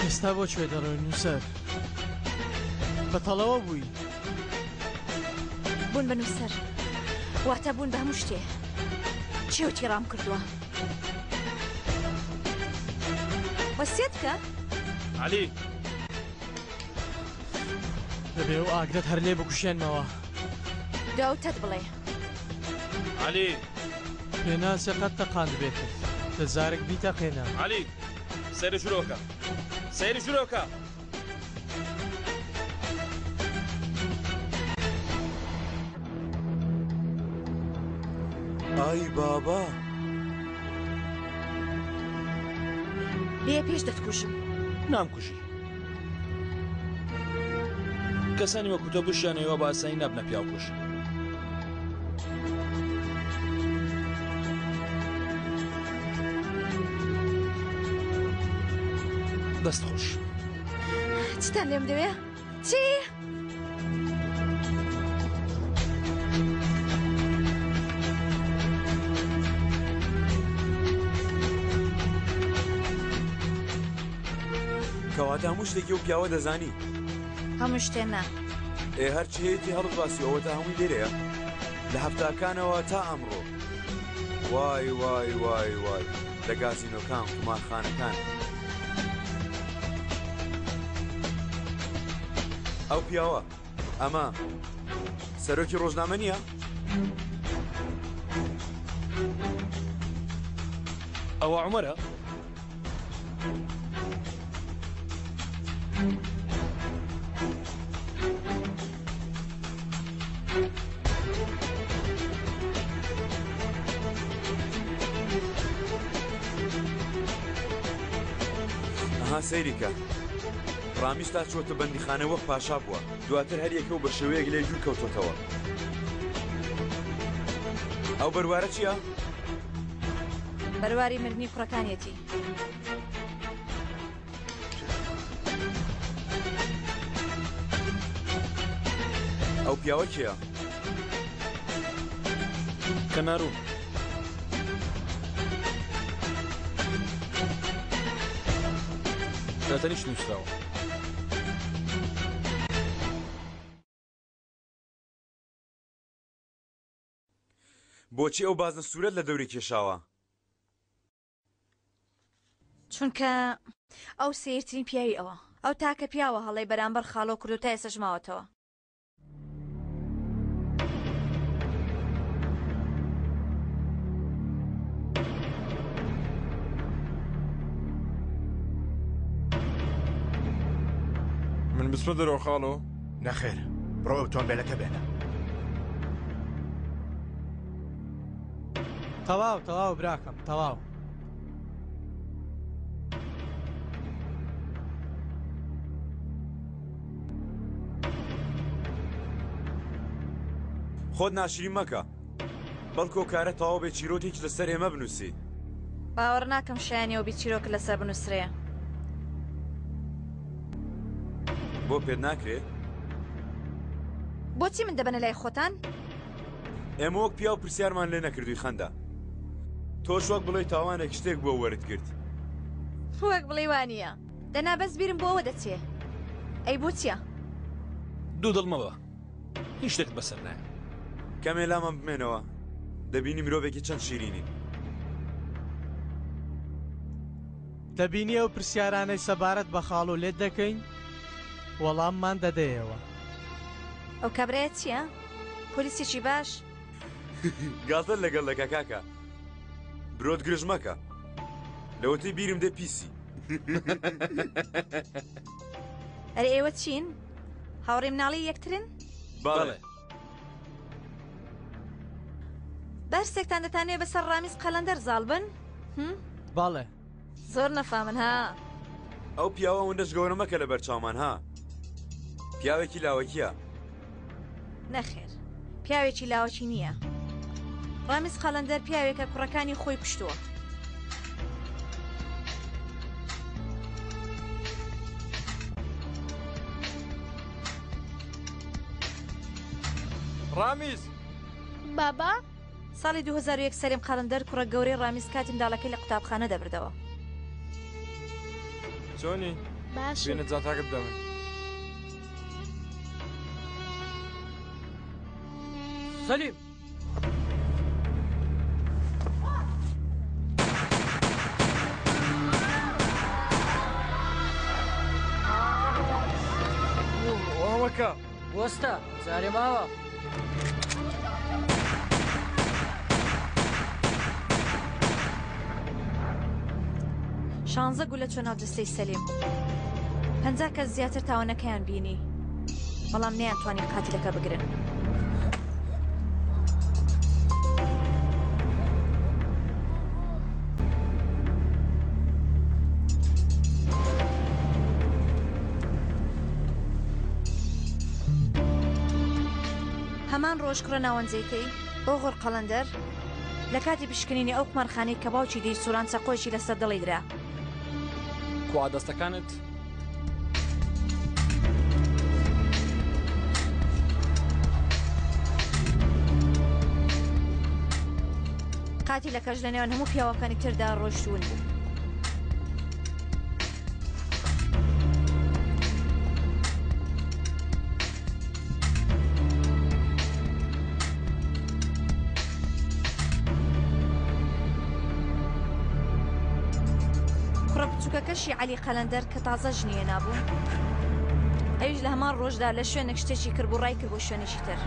ئێستا بۆ کوێ دەڕۆی نووسەر؟ بە تەڵەوە بووی. بوون بە نووسەر واتە بوون بە هەموو شتێ. چێوتی ڕام کردووە. وەسیەت بکە. عەلی! دەبێ ئەو ئاگرەت هەر لێ بکوژێنمەوە. داوتەت بڵێ. عەلی! پێناچێ قەت تەقاندبێتت. دە جارێک بیتەقێنە. عەلی! سەیری ژوورەوە کە. سەیری ژوورەوە کە. ئای بابا. بێ پێش دەتکوژم. نامکوژی. کەسانی وەکو تۆ بشیانەوە بە ئاسانی نابنە پیاوکوژ. دەست خۆش. چیتان لێم دەوێ؟ چی؟ کەواتە هەموو شتێکی ئەو پیاوە دەزانی. هەموو شتێ نا. ئێ هەرچی هەیەتی هەڵت باسی ئەوەتا هەمووی لێرەیە لە هەفتاکانەوە تا ئەمڕۆ. وای وای وای وای لە گازینۆکان قومارخانەکان. ئەو پیاوە ئەمە سەرۆکی ڕۆژنامە نییە؟ ئەوە عومەرە؟ ئەها سەیری کە ڕامیز تا چووەتە بەندیخانە وەک پاشا بووە دواتر هەریەکە و بە شێوەیەک لێی دوور کەوتۆتەوە ئەو بەروارە چییە؟ بەرواری مردنی کوڕەکانیەتی. ئەو پیاوە کێیە؟ کەنارو. لە تەنیشت نووسراوە. بۆچی ئەو بازنە سوورەت لە دەوری کێشاوە؟ چونکە ئەو سەیرترین پیاوی ئەوە. ئەو تاکە پیاوە هەڵەی بەرامبەر خاڵۆ کردو تا ئێستاش ماوەتەوە. من بچمە دەرەوە خاڵۆ؟ نەخێر، بڕۆ ئۆتۆمبێلەکە بێنە. تەواو تەواو براکەم تەواو. خۆت ناشرین مەکە بەڵکو ئەو کارە تەواو بێ چیرۆکێکی لەسەر ئێمە بنووسی. باوەڕ ناکەم شایەنی ئەو بی چیرۆکت لەسەر بنووسرێ. بۆ پێت ناکرێ؟ بۆچی من دەبەنە لای خۆتان؟ ئێمە وەک پیاو پرسیارمان لێ نەکردووی خەندە. تۆش وەک بڵێی تاوانێک شتێک بووە وەرت گرت. وەک بڵێی وانییە. دەنا بەس بیرم بۆ ئەوە دەچێ. ئەی بۆ چیە؟ دوودڵ مەبە هیچ شتێکت بەسەر نایە. کەمێ لامان بمێنەوە دەبینی مرۆڤێکی چەند شیرینین. دەبینی ئەو پرسیارانەی سەبارەت بە خاڵۆ لێت دەکەین وەڵاممان دەدەیەوە. ئەو کابرایە چیە؟ پۆلیسێکی باش؟ گاڵتەت لەگەڵ دەکا کاکە برۆت گرژ مەکە لەوەتەی بیرم دێ پیسی. ئەرێ ئێوە چین؟ هاوڕێی مناڵی یەکترن؟ بەڵێ. بەرسێکتان دەتانەوێ بەسەر ڕامیز قەلەندەر زاڵ بن؟ بەڵێ. زۆر نەفامن ها. ئەو پیاوە ئەوەندەش گەورە مەکە لەبەر چاومان ها پیاوێکی لاوەکیە. نەخێر پیاوێکی لاوەکی نییە. ڕامیز قەلەندەر پیاوێکە کوڕەکانی خۆی کوشتووە. ڕامیز! بابا؟ ساڵی 2001 سەلیم قەلەندەر کوڕە گەورەی ڕامیز کاتی منداڵەکەی لە قوتابخانە دەبردەوە. چۆنی؟ باشم. بێنە جانتاکە بدە من. سەلیم! وەکە. وەستە، جارێ ماوە. شانزە گولە چوە ناو جەستەی سەلیم. 50 کەس زیاتر تاوانەکەیان بینی، بەڵام نەیانتوانی قاتیلەکە بگرن. هەمان ڕۆژ کوڕە ناوەنجەیکەی، ئۆغور قەڵەندەر، لە کاتی پشکنینی ئەو قومارخانەی کە باوکی دەیسوڕاند چەقۆیەکی لەسەر دڵی درا. کوا دەستەکانت؟ قاتیلەکەش لە نێوان هەموو پیاوەکانی تردا ڕۆیشت و ون بوو. کوڕە بچووکەکەشی عەلی قەلەندەر کە تازە ژنی هێنابوو، ئەویش لە هەمان ڕۆژدا لە شوێنێک شتێکی کردبوو ڕای کرد بۆ شوێنێکی تر.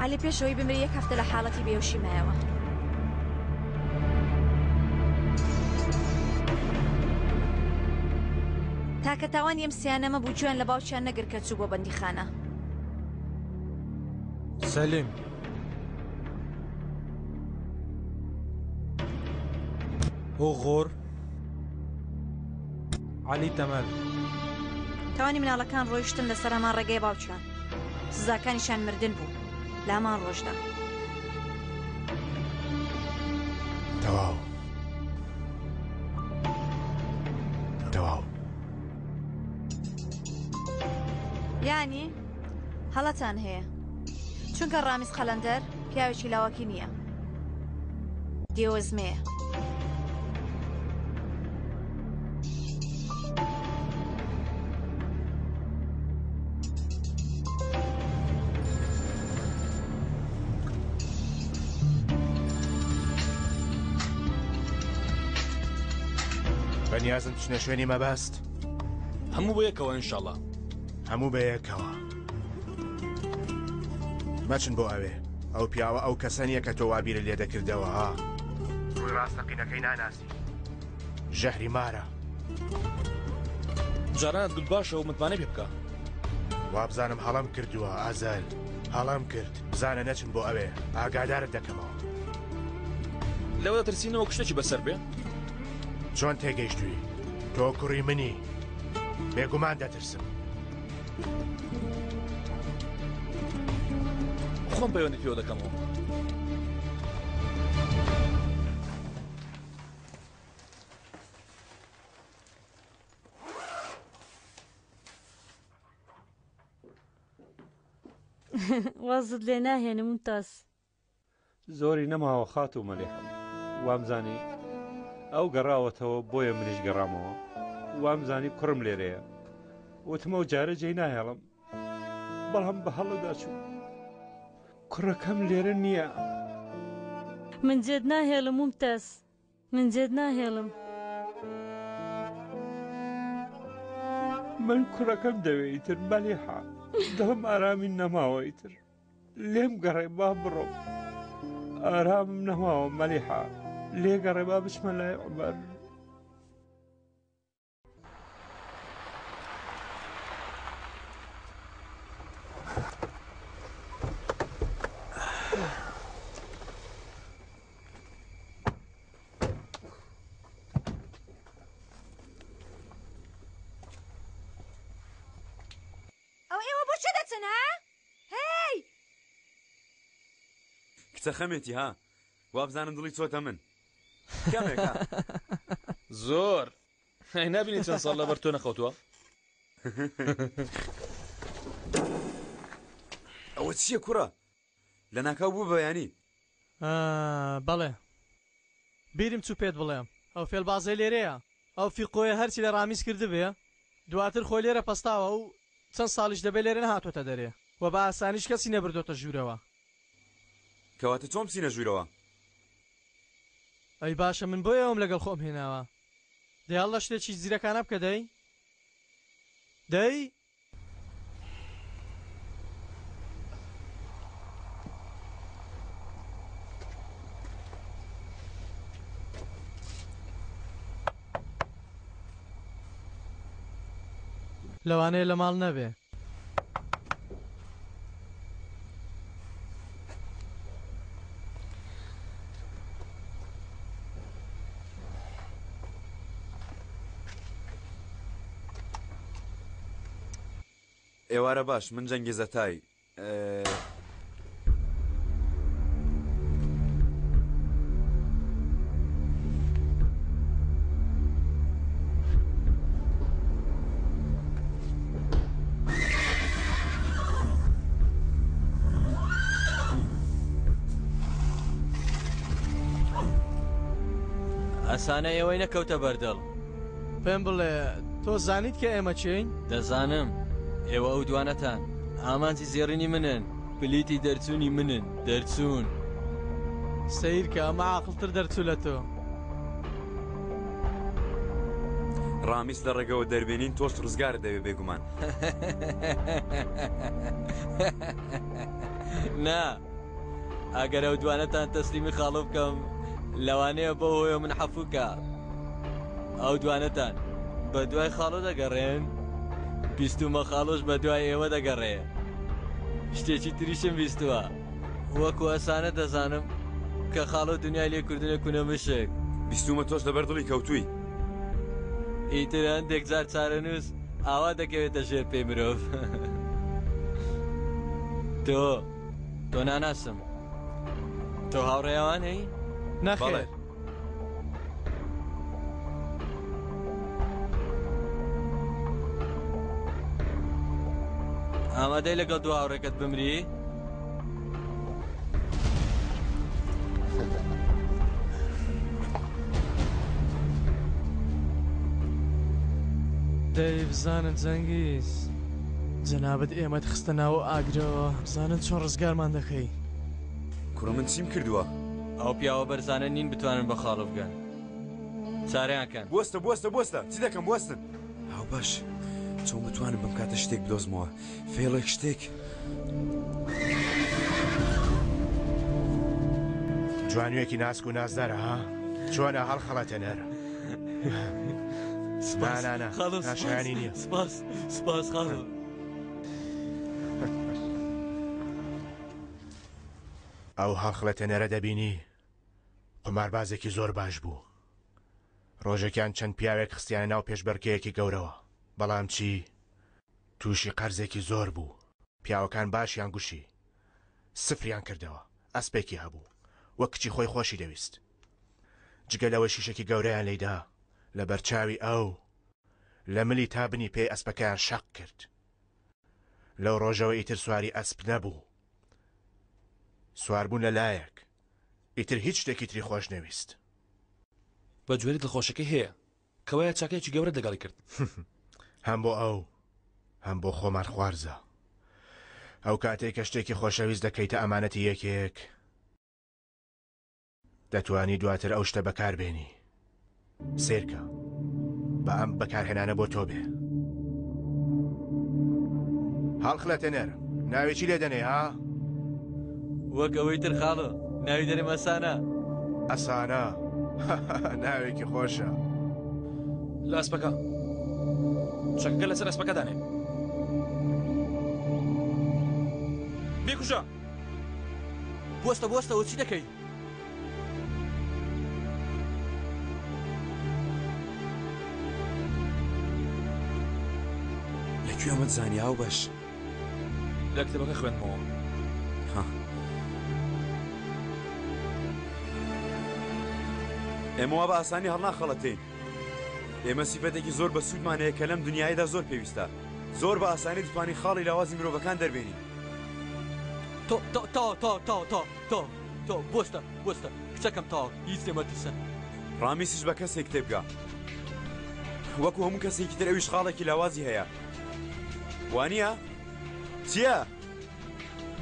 عەلی پێش ئەوەی بمرێ یەک هەفتە لە حاڵەتی بێهۆشی مایەوە. تاکە تاوانی ئەم سیانەمە بوو گوێیان لە باوکیان نەگرت کە چوو بۆ بەندیخانە. سەلیم. ئۆغۆر. عەلی تەمەل. تاوانی مناڵەکان ڕۆیشتن لەسەر هەمان ڕێگای باوکیان. سزاکانیشیان مردن بوو لە هەمان ڕۆژدا. تەواو تەواو. یانی هەڵەتان هەیە چونکە ڕامیز قەلەندەر پیاوێکی لاوەکی نییە دێوەزمەیە. بەنیازن بچنە شوێنی مەبەست؟ هەموو بەیەکەوە ئینشاڵا. هەموو بەیەکەوە. مەچن بۆ ئەوێ. ئەو پیاوە ئەو کەسە نییە کە تۆ وا بیرت لێ دەکردەوە ها. ڕووی ڕاستەقینەکەی ناناسی. ژەهری مارە. جارانت گوت باشە و متمانەی پێ بکە. وابزانم هەڵەم کردووە ئازەل. هەڵەم کرد. بزانە نەچن بۆ ئەوێ. ئاگادارت دەکەمەوە. لەوە دەترسینەوە شتێکی بەسەر بێ؟ چۆن تێگەیشتووی؟ تۆ کوڕی منی. بێگومان دەترسم. خۆم پەیوەندی پێوە دەکەمەوە. وازت لێ ناهێنم ممتاز. زۆری نەماوە خاتوو مەلیحم. وامزانی ئەو گەڕاوەتەوە بۆیە منیش گەڕامەوە. وامزانی کوڕم لێرەیە. وتم ئەو جارە جێی ناهێڵم. بەڵام بە هەڵەدا چووم. کوڕەکەم لێرە نییە. من جێت ناهێڵم مومتاز. من جێت ناهێڵم. من کوڕەکەم دەوێ ئیتر مەلیحە. دڵم ئارامی نەماوە ئیتر. لێم گەڕێ با بڕۆم. ئارامم نەماوە مەلیحە. لێگەڕێ با بچمە لای عومەر. ئەو ئێوە بۆ چێ دەچن ها؟ هەی! کچە خەمێتی ها وابزانم دڵی چۆتە من کەمێک ها. زۆر ئەی نابینی چەند ساڵ لەبەر تۆ نەخەوتووە؟ ئەوە چییە کوڕە لەناکاو بوو بە بەیانی. بەڵێ بیرم چوو پێت بڵێم ئەو فێڵبازەی لێرەیە ئەو فیقۆیە هەرچی لە ڕامیز کردبێ دواتر خۆی لێرە پەستاوە و چەند ساڵیش دەبێ لێرە نەهاتۆتە دەرێ و بە ئاسانیش کەسی نەبردۆتە ژوورەوە. کەواتە چۆن بچینە ژوورەوە؟ ئەی باشە من بۆ ئێوەم لەگەڵ خۆم هێناوە دەی هەڵڵە شتێکی زیرەکانە بکە دەی دەی. لەوانەیە لە ماڵ نەبێ. ئێوارە باش من جەنگیزەتای. ئەسانە ئێوەی نەکەوتە بەردڵ. پێم بڵێ تۆ زانیت کە ئێمە کێین؟ دەزانم ئێوە ئەو دوانەتان ئامانجی زێڕینی منن پلیتی دەرچوونی منن دەرچوون. سەیرکە ئەمە عاقڵتر دەرچوو لە تۆ. ڕامیس لە ڕێگەوە دەربێنین تۆش ڕزگارت دەبێ بێگومان. نا ئەگەر ئەو دوانەتان تەسلیمی خاڵۆ بکەم لەوانەیە بەو هۆیە من حەفوکە ئەو دوانەتان بە دوای خاڵۆ دەگەڕێن بیستومە خاڵۆش بە دوای ئێوە دەگەڕێ شتێکی تریشم بیستووە وەکو ئەسانە دەزانم کە خاڵۆ دنیای لێ کردنە کونە مشک. بیستومە تۆش لەبەر دڵی کەوتووی. ئیتر هەندێک جار چارەنووس ئاوا دەکەوێتە ژێر پێی مرۆڤ. تۆ تۆ ناناسم. تۆ هاوڕێی ئەوانەی؟ نەخێر. ئامادەی لەگەڵ دوو هاوڕێکەت بمری؟ دەی بزانن جەنگیز جەنابت ئێمەت خستە ناو ئاگرەوە بزانن چۆن ڕزگارمان دەکەی. کوڕە من چیم کردووە؟ ئەو پیاوە بەرزانە نین بتوانن بە خاڵۆ بگەن چارەیان کەن. بوەستە بوەستە بوەستە چی دەکەم بوەستن. هاوبەش چۆن بتوانم بەم کاتە شتێک بدۆزمەوە فێڵێک شتێک. جوانوێکی ناسک و نازدارە ها چۆنە هەڵخەڵەتێنەر نا نا نا ناشایانی نییە سپاس سپاس خاڵۆ. ئەو هەڵخڵەتێنەرە دەبینی قوماربازێکی زۆر باش بوو ڕۆژێکیان چەند پیاوێک خستیانە ناو پێشبڕکێیەکی گەورەوە بەڵام چی تووشی قەرزێکی زۆر بوو پیاوەکان باشیان گوشی سفریان کردەوە ئەسپێکی هەبوو وەک کچی خۆی خۆشی دەویست جگە لەوە شیشێکی گەورەیان لیدا لە بەرچاوی ئەو لە ملی تا بنی پێی ئەسپەکەیان شەق کرد. لەو ڕۆژەوە ئیتر سواری ئەسپ نەبوو. سواربوون لە لایەک، ئیتر هیچ شتێکی تری خۆش نەویست. بە جۆری دڵخۆشەکەی هەیە. کەوایە چاکەیەکی گەورەت لەگەڵی کرد. هەم بۆ ئەو، هەم بۆ خۆمان خوارزە. ئەو کاتەی کە شتێکی خۆشەویست دەکەیتە ئەمانەتی یەکێک، دەتوانی دواتر ئەو شتە بەکار بێنی. سەیرکە، با ئەم بەکارهێنانە بۆ تۆ بێ. هەڵخلەتێنەر، ناوی چی لێ دەنێی ها؟ وەک ئەوەی تر خاڵۆ، ناوی دەنێم ئەسانا. ئەسانا، ناوێکی خۆشە. لە ئەسپەکە. چەکەکە لەسەر ئەسپەکە دانێ. بیکوژە! بوەستە بوەستە ئەوە چی دەکەی؟ لە کوێ ئەمەت زانی هاوبەش؟ لە کتێبەکە خوێندمەوە. ها. ئێمە وا بە ئاسانی هەڵناخەڵەتێین. ئێمە سیفەتێکی زۆر بەسوودمان هەیە کە لەم دنیایەدا زۆر پێویستە. زۆر بە ئاسانی دەتوانین خاڵی لاوازی مرۆڤەکان دەربێنین. تۆ تۆ تۆ تۆ تۆ تۆ تۆ تۆ بوەستە بوەستە کچەکەم تەواو هیچ لێ مەترسە. ڕامیسیش بە کەسێک تێبگە. وەکو هەموو کەسێکی تر ئەویش خاڵێکی لاوازی هەیە. وانییە؟ چییە؟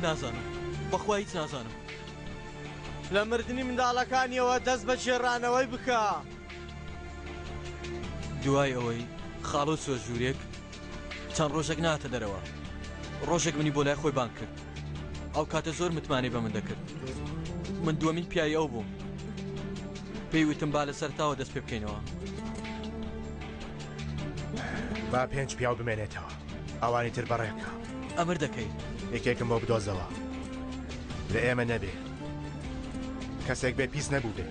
نازانم بەخوا هیچ نازانم. لە مردنی منداڵەکانیەوە دەست بە گێڕانەوەی بکە. دوای ئەوەی خاڵۆ چوە ژوورێک چەند ڕۆژێک ناتە دەرەوە ڕۆژێک منی بۆ لای خۆی بانگ کرد ئەو کاتە زۆر متمانەی بە من دەکرد من دووەمین پیاوی ئەو بووم پێی وتم با لە سەرتاوە دەست پێ بکەینەوە با پێنج پیاو بمێنێتەوە ئەوانی تر بەڕێکە ئەمر دەکەی یەکێکم بۆ بدۆزەوە لە ئێمە نەبێ کەسێک بێ پیس نەبوو بێ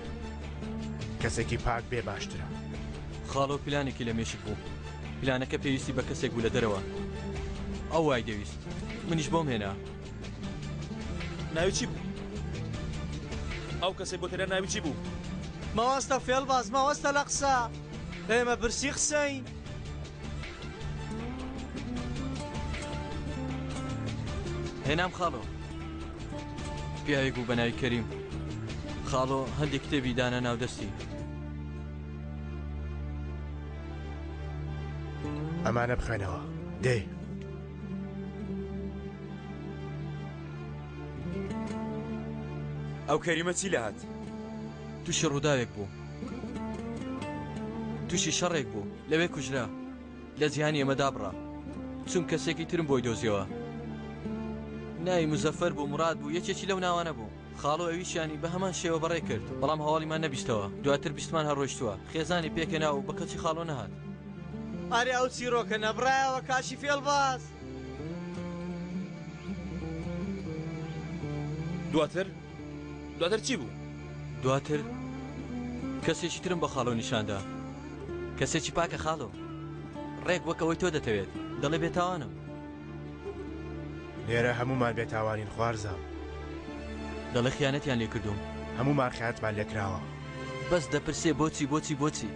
کەسێکی پاک بێ باشترە خاڵۆ پلانێکی لە مێشک بوو پلانەکە پێویستی بە کەسێک بوو لە دەرەوە. ئەو وای دەویست. منیش بۆم هێنا. ناوی چی بوو؟ ئەو کەسەی بۆت هێنا ناوی چی بوو؟ مەوەستە فێڵباز، مەوەستە لە قسە. ئێمە برسی قسەین. هێنام خاڵۆ. پیاوێک بوو بە ناوی کەریم. خاڵۆ هەندێک کتێبی دانا ناو دەستی. ئەمانە بخوێنەوە دەی. ئەو کەریمە چی لە هات؟ تووشی ڕووداوێک بوو تووشی شەڕێک بوو لەوێ کوژرا لە جیهانی ئێمە دابڕا چون کەسێکی ترم بۆی دۆزیەوە ناوی مزەفەر بوو مراد بوو یەکێکی لەو ناوانە بوو خاڵۆ ئەویشیانی بە هەمان شێوە بەڕێ کرد، بەڵام هەواڵیمان نەبیستەوە، دواتر بیستمان هەر ڕۆیشتووە، خێزانی پێکهێنا و بە کەچی خاڵۆ نەهات. ئەرێ ئەو چیڕۆکە نەبڕایەوە کاشی فێڵباز؟ دواتر؟ دواتر چی بوو؟ دواتر کەسێکی ترم بە خاڵۆ نیشاندا، کەسێکی پاکە خاڵۆ، ڕێک وەک ئەوەی تۆ دەتەوێت، دەڵێ بێتاوانم. لێرە هەموومان بێتاوانین خوارزام. دەڵێ خیانەتیان لێ کردووم. هەموومان خیانەتمان لێ کراوە. بەس دەپرسێ بۆچی بۆچی بۆچی؟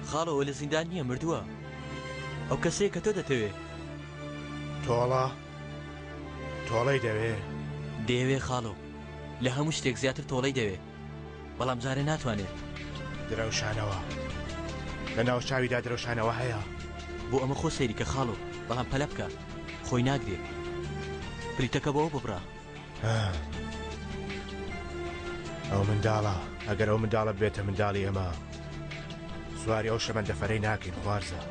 خاڵۆ ئەوە لە زیندان نییە مردووە. ئەو کەسەیە کە تۆ دەتەوێ. تۆڵە؟ تۆڵەی دەوێ؟ دەیەوێ خاڵۆ. لە هەموو شتێک زیاتر تۆڵەی دەوێ. بەڵام جارێ ناتوانێت. درەوشانەوە. لە ناوچاویدا درەوشانەوە هەیە. بۆ ئەمە خۆ سەیری کە خاڵۆ، بەڵام پەلە بکە. خۆی ناگرێ. پلیتەکە بۆ ئەو ببڕە. ئەو منداڵە، ئەگەر ئەو منداڵە ببێتە منداڵی ئێمە، سواری ئەو شەمەندەفەرەی ناکەین خوارزا.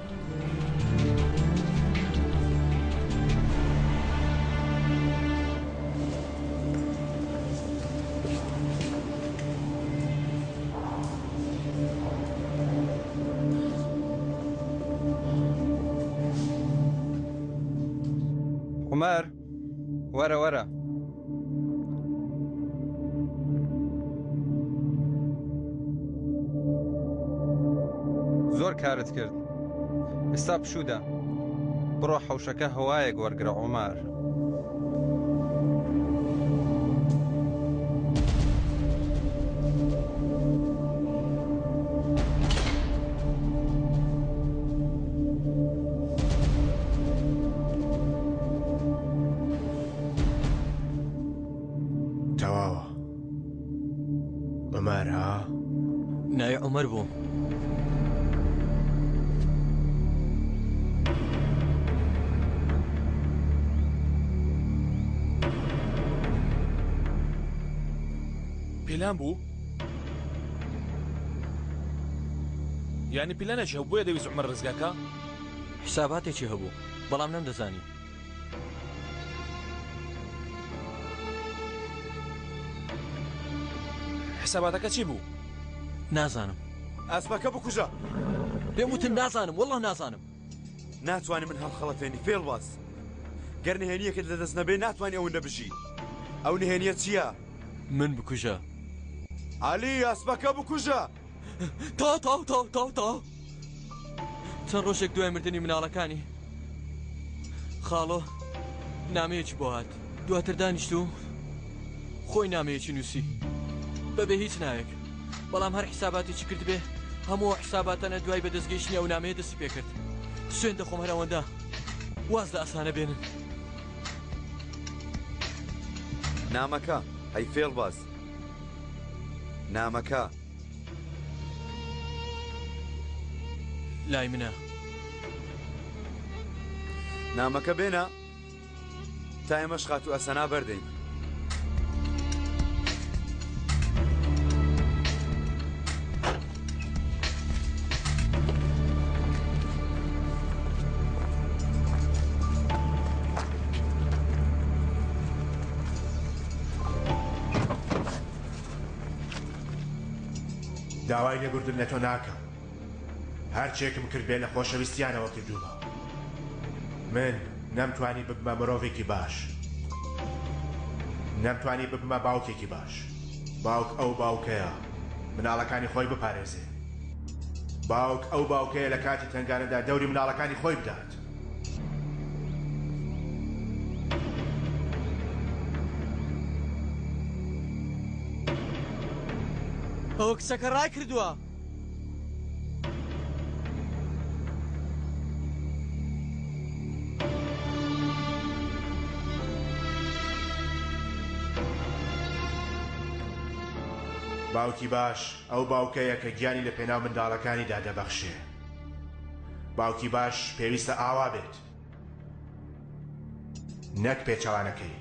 عومەر وەرە وەرە. زۆر کارت کرد ئێستا پشوودە بڕۆ حەوشەکە هەوایەک وەرگرە عومار. ناوی عومەر بوو. پیلان بوو؟ یانی پیلانێکی هەبوو بۆیە دەویست عومەر ڕزگاکا؟ حساباتێکی هەبوو بەڵام نەمدەزانی. حساباتەکە چی بوو؟ نازانم. ئەسپەکە بکوژە. پێم وتن نازانم وەڵڵا نازانم. ناتوانی من هەڵخەڵەتێنی فێڵباز. گەر نهێنییەکت لەدەست نەبێ ناتوانی ئەوەندە بژی. ئەو نهێنییە چییە؟ من بکوژە. عەلی ئەسپەکە بکوژە. تەواو تەواو تەواو تەواو تەواو چەند ڕۆژێک دوای مردنی مناڵەکانی خاڵۆ نامەیەکی بۆ هات دواتر دانیشت و خۆی نامەیەکی نووسی بەبێ هیچ ناوێک بەڵام هەر حیساباتێکی کردبێ هەموو حیساباتانە دوای بەدەستگەیشتنی ئەو نامەیە دەستی پێکرد سوێن دەخۆم هەر ئەوەندە واز لە ئەسانە بێنن نامەکە هەی فێڵباز نامەکە. لای منە. نامەکە بێنە تا ئێمەش خاتوو ئەسەنا بەردەین. داوای لێبوردن لە تۆ ناکەم هەرچێکم کردبێ لە خۆشەویستیانەوە کردوومە من نەمتوانی ببمە مرۆڤێکی باش نەمتوانی ببمە باوکێکی باش باوک ئەو باوکەیە مناڵەکانی خۆی بپارێزێ باوک ئەو باوکەیە لە کاتی تەنگانەدا دەوری مناڵەکانی خۆی بدات. ئەوە کچەکە ڕای کردووە. باوکی باش ئەو باوکەیە کە گیانی لە پێناو منداڵەکانیدا دەبەخشێ. باوکی باش پێویستە ئاوا بێت نەک پێچەوانەکەی.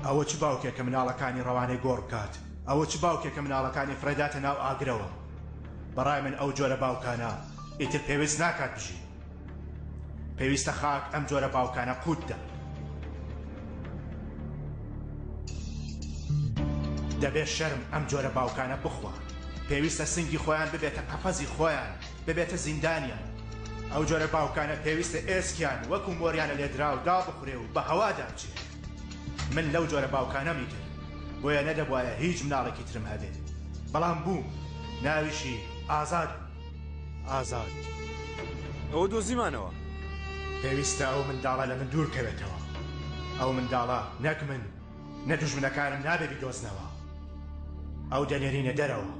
ئەوە چ باوکێکە مناڵەکانی ڕەوانەی گۆڕ بکات؟ ئەوە چ باوکێکە مناڵەکانی فڕێداتە ناو ئاگرەوە؟ بەڕای من ئەو جۆرە باوکانە ئیتر پێویست ناکات بژین. پێویستە خاک ئەم جۆرە باوکانە قووت دات. دەبێت شەرم ئەم جۆرە باوکانە بخوات. پێویستە سنگی خۆیان ببێتە قەفەزی خۆیان، ببێتە زیندانیان. ئەو جۆرە باوکانە پێویستە ئێسکیان وەکو مۆریانە لێدراو دابخورێ و بە هەوادا بچێ. من لەو جۆرە باوکانەم ئیتر. بۆیە نەدەبوایە هیچ مناڵێکی ترم هەبێ. بەڵام بووم. ناویشی ئازاد بوو. ئازاد. ئەوە دۆزیمانەوە. پێویستە ئەو منداڵە لە من دوور کەوێتەوە. ئەو منداڵە نەک من، نە دوژمنەکانم نابێ بیدۆزنەوە. ئەو دەنێرینە دەرەوە.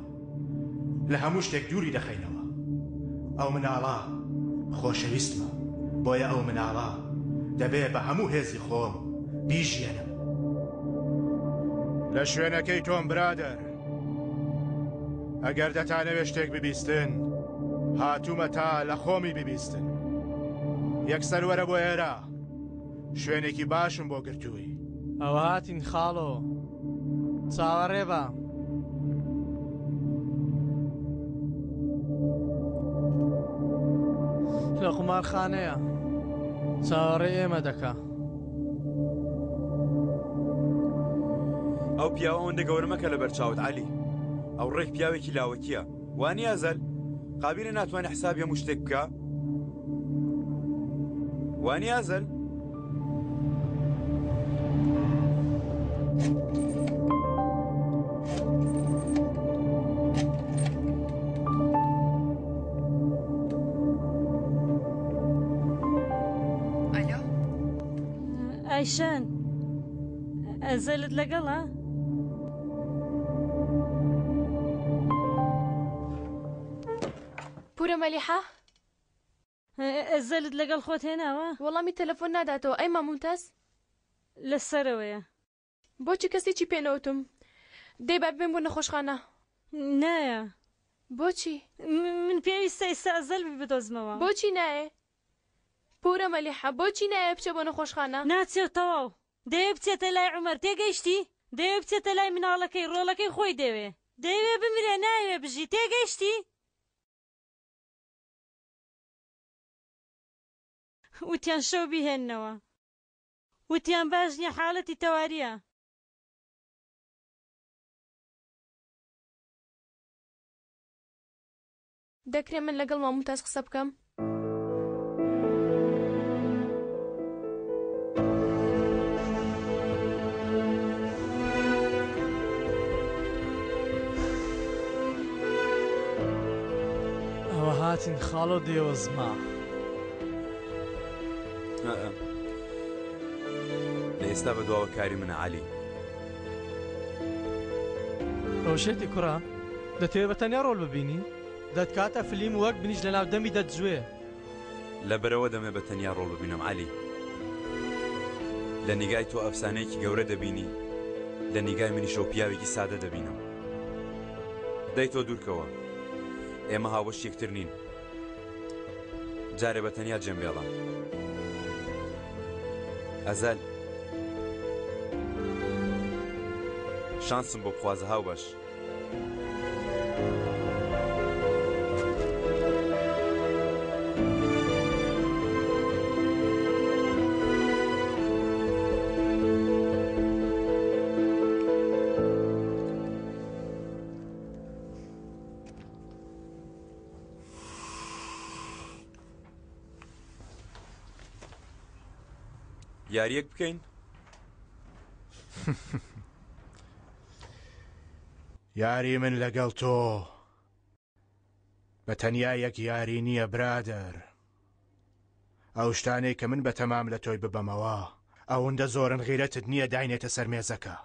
لە هەموو شتێک دووری دەخەینەوە. ئەو مناڵە خۆشەویستمە. بۆیە ئەو مناڵە دەبێ بە هەموو هێزی خۆم بیژیێنم. لە شوێنەکەی تۆم برادەر. ئەگەر دەتانەوێ شتێک ببیستن هاتوومە تا لە خۆمی ببیستن یەکسەر وەرە بۆ ئێرە شوێنێکی باشم بۆ گرتووی. ئەوە هاتین خاڵۆ چاوەڕێ بە. لە قومارخانەیە چاوەڕێی ئێمە دەکا. ئەو پیاوە ئەوەندە گەورە مەکە لەبەر چاوت عەلی ئەو ڕێک پیاوێکی لاوەکیە وانیە ئەزەل قابیلە ناتوانێت حسابی هەموو شتێک بکە وانیە ئەزەل ئەلۆ ئایشان ئەزەلت لەگەڵە؟ پورە مەلیحە؟ ئەزەلت لەگەڵ خۆت هێناوە؟ وەڵامی تەلەفۆن ناداتەوە ئەی مام مومتاز؟ لە سەرەوەیە. بۆچی کەس هیچی پێ نەوتم؟ دەی با ببەین بۆ نەخۆشخانە. نایە. بۆچی؟ من پێویستە ئێستا ئەزەل بدۆزمەوە. بۆچی نایە؟ پورە مەلیحە بۆچی نایە بچێ بۆ نەخۆشخانە؟ ناچێ و تەواو. دەیەوێ بچێتە لای عومەر تێگەیشتی؟ دەیەوێ بچێتە لای مناڵەکەی ڕۆڵەکەی خۆی دەوێ. دەیەوێ بمرێ نایەوێ بژی تێگەیشتی؟ وتیان شەو بیهێننەوە. وتیان باش نیە حالەتی تەواریە. دەکرێ من لەگەڵ ماموتاز قسە بکەم؟ ئەوە هاتین خاڵۆ دێوەزمە. لە ئێستا بە دواوە کاری منە عەلی. ئەوە شێتی کوڕە دەتەوێ بە تەنیا ڕۆل ببینی؟ دەتکاتە فلیم وەک بنیش لەناو دەمی دەتجوێ. لەبەرئەوە دەمێ بە تەنیا ڕۆڵ ببینم عەلی. لە نیگای تۆ ئەفسانەیەکی گەورە دەبینی، لە نیگای منیشەوە پیاوێکی سادە دەبینم. دەی تۆ دوورکەوە. ئێمە هاوبەشی یەکتر نین. جارێ بە تەنیا جێم بێڵە. ئەزەل. شانسم بۆ بخوازە هاوبەش. یاریەک بکەین؟ یاری من لەگەڵ تۆ بە تەنیا یەک یاری نییە برادەر. ئەو شتانەی کە من بەتەمام لە تۆی ببەمەوە ئەوەندە زۆرن غیرەتت نییە داینێتە سەر مێزەکە.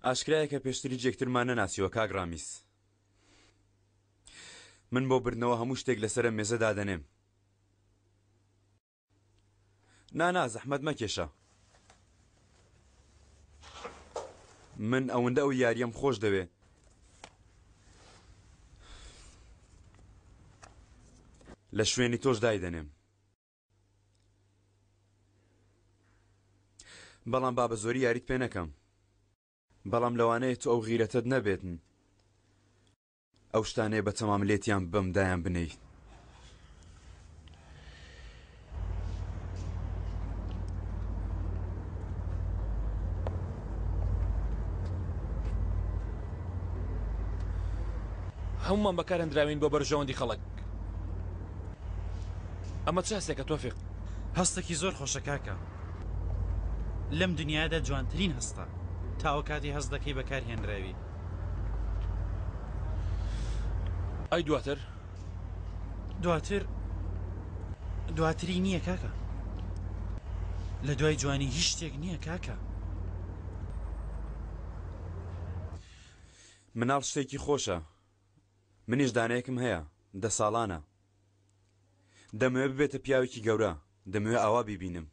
ئاشکرایە کە پێشتر هیچ یەکترمان نەناسیوە کاک ڕامیز. من بۆ بردنەوە هەموو شتێک لەسەر ئەم مێزە دادەنێم. نا نا زەحمەت مەکێشە. من ئەوەندە ئەو یاریەم خۆش دەوێ. لە شوێنی تۆش دایدەنێم. بەڵام با بە زۆری یاریت پێ نەکەم. بەڵام لەوانەیە تۆ ئەو غیرەتەت نەبێتن. ئەو شتانەیە بە تەمام لێتیان ببەم دایان بنێیت. هەموومان بەکارهێندراوین بۆ بەرژەوەندی خەڵک. ئەمە چ هەستێکە تۆفیق؟ هەستێکی زۆر خۆشە کاکە. لەم دنیادا جوانترین هەستە. تا ئەو کاتەی هەست دەکەی بەکار هێنراوی. ئەی دواتر؟ دواتر دواتری نییە کاکە. لە دوای جوانی هیچ شتێک نییە کاکە. مناڵ شتێکی خۆشە. منیش دانەیەکم هەیە دە ساڵانە. دەمەوێ ببێتە پیاوێکی گەورە، دەمەوێ ئاوا بیبینم.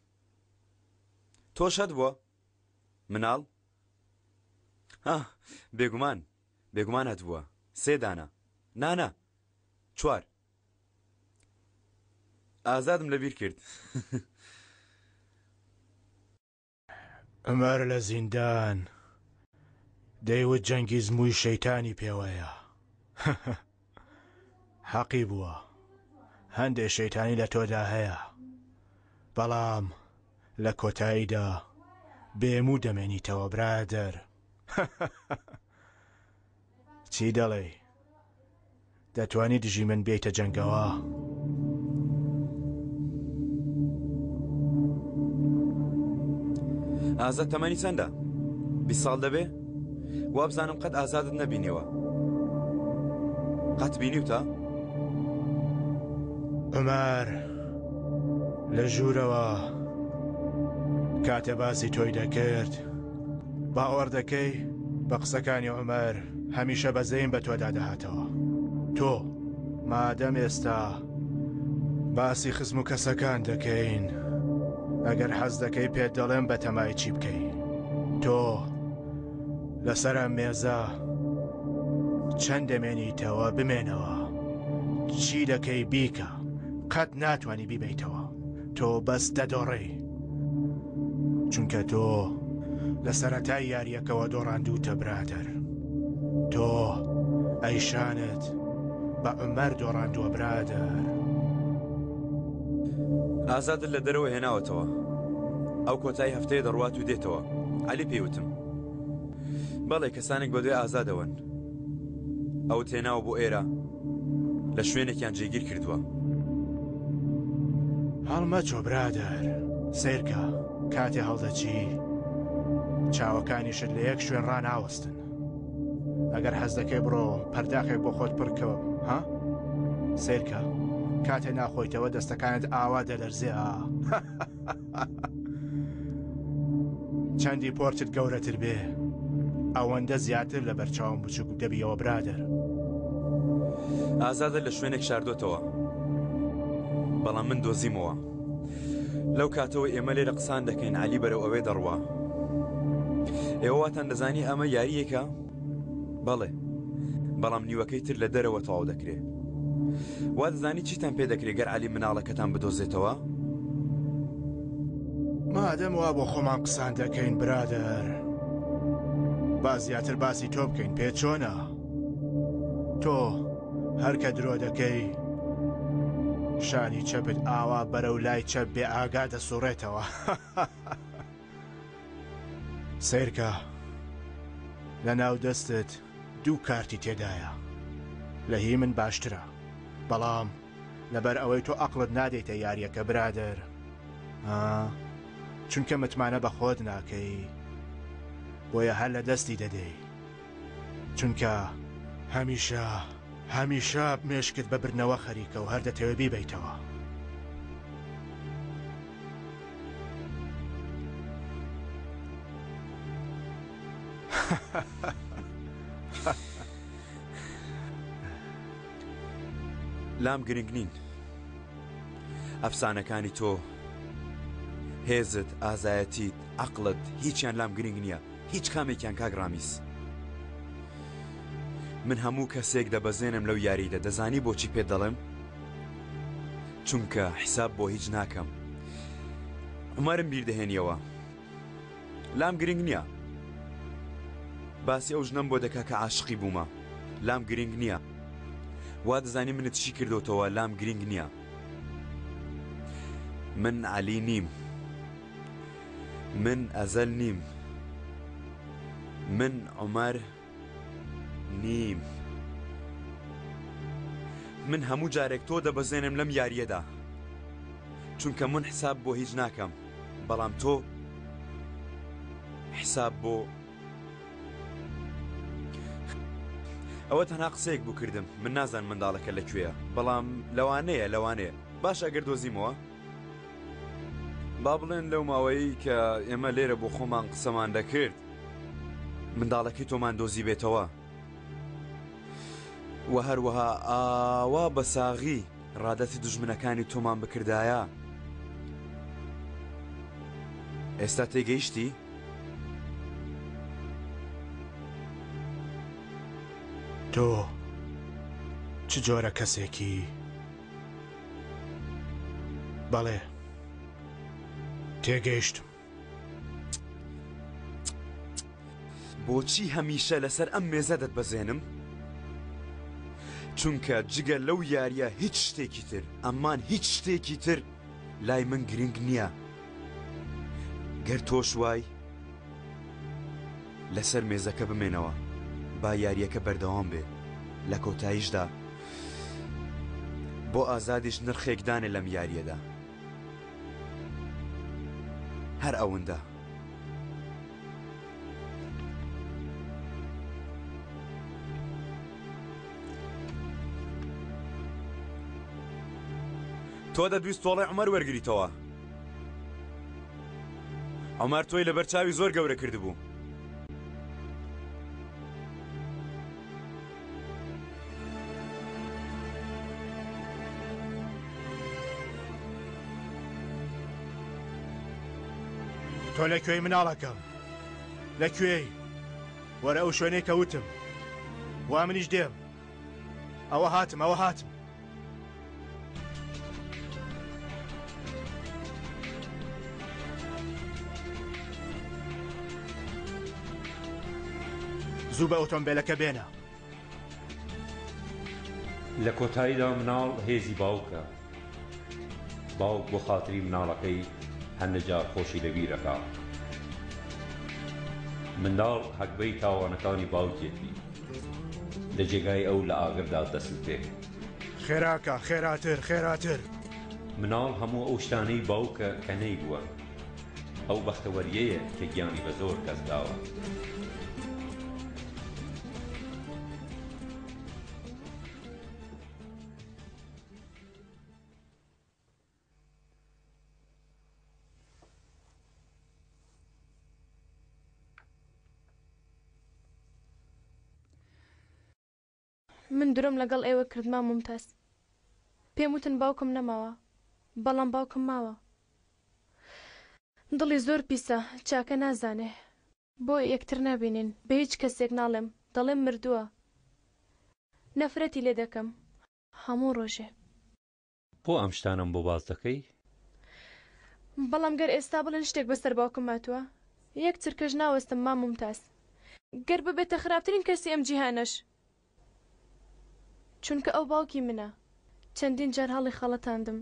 تۆش هەتبووە؟ مناڵ؟ ها، بێگومان، بێگومان هەتبووە. سێ دانە. نا، نا، چوار. ئازادم لەبیر کرد. عومەر لە زیندان دەیوت جەنگیز مووی شەیتانی پێوەیە حەقی بووە هەندێ شەیتانی لە تۆدا هەیە بەڵام لە کۆتاییدا بێموو دەمێنیتەوە برادەر چی دەڵێی دەتوانی دژی من بێیتە جەنگەوە؟ ئازاد تەمەنی چەندە؟ 20 ساڵ دەبێ؟ وابزانم قەت ئازادت نەبینیوە. قەت بینیوتە؟ عومەر لە ژوورەوە کاتێ باسی تۆی دەکرد باوەڕ دەکەی بە قسەکانی عومەر هەمیشە بەزەیم بە تۆدا دەهاتەوە تۆ مادەم ئێستا باسی خزم و کەسەکان دەکەین ئەگەر حەز دەکەی پێت دەڵێم بەتەمای چی بکەی تۆ. لەسەر ئەم مێزە چەند دەمێنیتەوە بمێنەوە چی دەکەی بیکە قەت ناتوانی بیبەیتەوە تۆ بەس دەدۆڕێی چونکە تۆ لە سەرەتای یاریەکەوە دۆڕاندووتە برادەر تۆ ئەیشانت بە عومەر دۆڕاندووە برادەر. ئازادت لە دەرەوە هێناوەتەوە ئەو کۆتایی هەفتەیە دەڕوات و دێتەوە عەلی پێی وتم بەڵێ کەسانێک بەدوای ئازادەوەن ئەوت هێناوە بۆ ئێرە لە شوێنێکیان جێگیر کردووە. هەڵمەچۆ برادەر سەیرکە کاتێ هەڵدەچی چاوەکانیشت لە یەک شوێن ڕاناوەستن ئەگەر حەز دەکەی بڕۆ پەرداخێک بۆ خۆت پڕکەوە ها سەیرکە کاتێ ناخۆیتەوە دەستەکانت ئاوا دەلەرزێ ئا چەندی پۆرتت گەورەتر بێ ئەوەندە زیاتر لە بەرچاوم بچوک دەبیەوە برادەر. ئازادە لە شوێنێک شاردۆتەوە بەڵام من دۆزیمەوە لەو کاتەوە ئێمە لێرە قسان دەکەین عەلی بەرەو ئەوێ دەڕوا ئێوە واتان دەزانی ئەمە یارییەکە؟ بەڵێ بەڵام نیوەکەی تر لە دەرەوە تەواو دەکرێ وا دەزانی چیتان پێ دەکرێ گەر عەلی مناڵەکەتان بدۆزێتەوە؟ مادەم وا بۆ خۆمان قسان دەکەین برادەر با زیاتر باسی تۆ بکەین پێ چۆنە تۆ هەر کە درۆ دەکەی شانی چەپت ئاوا بەرەو لای چەپ بێ ئاگا دەسوڕێتەوە. سەیرکە لە ناو دەستت دوو کارتی تێدایە لە هی من باشترە بەڵام لەبەر ئەوەی تۆ ئەقڵت نادەیتە یاریەکە برادەر ها چونکە متمانە بە خۆت ناکەی بۆیە هەر لە دەستی دەدەی چونکە هەمیشە هەمیشە مێشکت بە بردنەوە خەریکە و هەر دەتەوێ بیبەیتەوە. لام گرنگ نین ئەفسانەکانی تۆ هێزت ئازایەتیت عەقڵت هیچیان لام گرنگ نییە هیچ کامێکیان کاک ڕامیز من هەموو کەسێک دەبەزێنم لەو یاریدە دەزانی بۆچی پێت دەڵێم چونکە حیساب بۆ هیچ ناکەم عومەرم بیر دەهێنیەوە لام گرنگ نییە باسی ئەو ژنەم بۆ دەکا کە عاشقی بوومە لام گرنگ نییە وا دەزانی منت شی کردوتەوە لام گرنگ نییە من عەلی نیم من ئەزەل نیم من عومەر نیم من هەموو جارێک تۆ دەبەزێنم لەم یاریەدا چونکە من حساب بۆ هیچ ناکەم بەڵام تۆ حساب بۆ ئەوە تەنها قسەیەک بوو کردم من نازان منداڵەکە لەکوێیە بەڵام لەوانەیە لەوانەیە باش ئەگەر دۆزیمەوە با بڵێن لەو ماوەیەی کە ئێمە لێرە بۆ خۆمان قسەمان دەکرد منداڵەکەی تۆمان دۆزیبێتەوە و هەروەها ئاوا بە ساغی ڕادەستی دوژمنەکانی تۆمان بکردایە ئێستا تێگەیشتی؟ تۆ چ جۆرە کەسێکی؟ بەڵێ تێگەیشتم. بۆچی هەمیشە لەسەر ئەم مێزە دەتبەزێنم؟ چونکە جگە لەو یارییە هیچ شتێکی تر، ئەمان هیچ شتێکی تر لای من گرنگ نییە. گەر تۆش وای، لەسەر مێزەکە بمێنەوە، با یارییەکە بەردەوام بێ. لە کۆتاییشدا بۆ ئازادیش نرخێک دانێ لەم یارییەدا. هەر ئەوەندە. تۆ دەتویست تۆڵەی عومەر وەرگریتەوە. عومەر تۆی لەبەر چاوی زۆر گەورە کردبوو. تۆ لە کوێی مناڵەکەم؟ لە کوێی؟ وەرە ئەو شوێنەی کە وتم. وا منیش دێم. ئەوە هاتم، ئەوە هاتم. زوو بە ئۆتۆمبێلەکە بێنە. لە کۆتاییدا مناڵ هێزی باوکە. باوک بۆ خاتری مناڵەکەی هەندێ جار خۆشی لە بیر ئەکا. منداڵ هەگبەی تاوانەکانی باوکیەتی. لە جێگای ئەو لە ئاگردا دەسوتێ. خێراکە، خێراتر، خێراتر. مناڵ هەموو ئەو شتانەی باوکە کە نەیبووە. ئەو بەختەوەرییەیە کە گیانی بە زۆر کەس داوە. من درۆم لەگەڵ ئێوە کرد مام مومتاز. پێم وتن باوکم نەماوە، بەڵام باوکم ماوە. دڵی زۆر پیسە، چاکە نازانێ. بۆیە یەکتر نابینین، بە هیچ کەسێک ناڵێم، دەڵێم مردووە. نەفرەتی لێ دەکەم هەموو ڕۆژێ. بۆ ئەم شتانەم بۆ باس دەکەی؟ بەڵام گەر ئێستا بڵێن شتێک بەسەر باوکم هاتووە، یەک چرکەش ناوەستم مام مومتاز. گەر ببێتە خراپترین کەسی ئەم جیهانەش. چونکە ئەو باوکی منە. چەندین جار هەڵی خەڵەتاندم.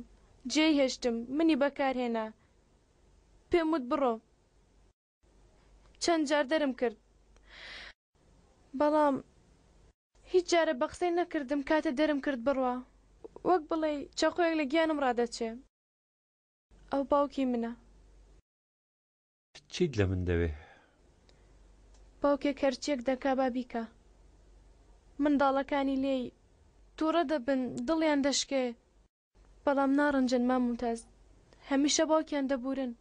جێی هێشتم. منی بەکار هێنا. پێم وت بڕۆ. چەند جار دەرم کرد. بەڵام هیچ جارە بە قسەی نەکردم کاتێ دەرم کرد بڕوا. وەک بڵێی چەقۆیەک لە گیانم ڕادەچێ. ئەو باوکی منە. چیت لە من دەوێ؟ باوکێک هەرچیەک دەکا با بیکا. منداڵەکانی لێی توڕە دەبن، دڵیان دەشکێ. بەڵام ناڕەنجن مام مومتاز. هەمیشە باوکیان دەبورن.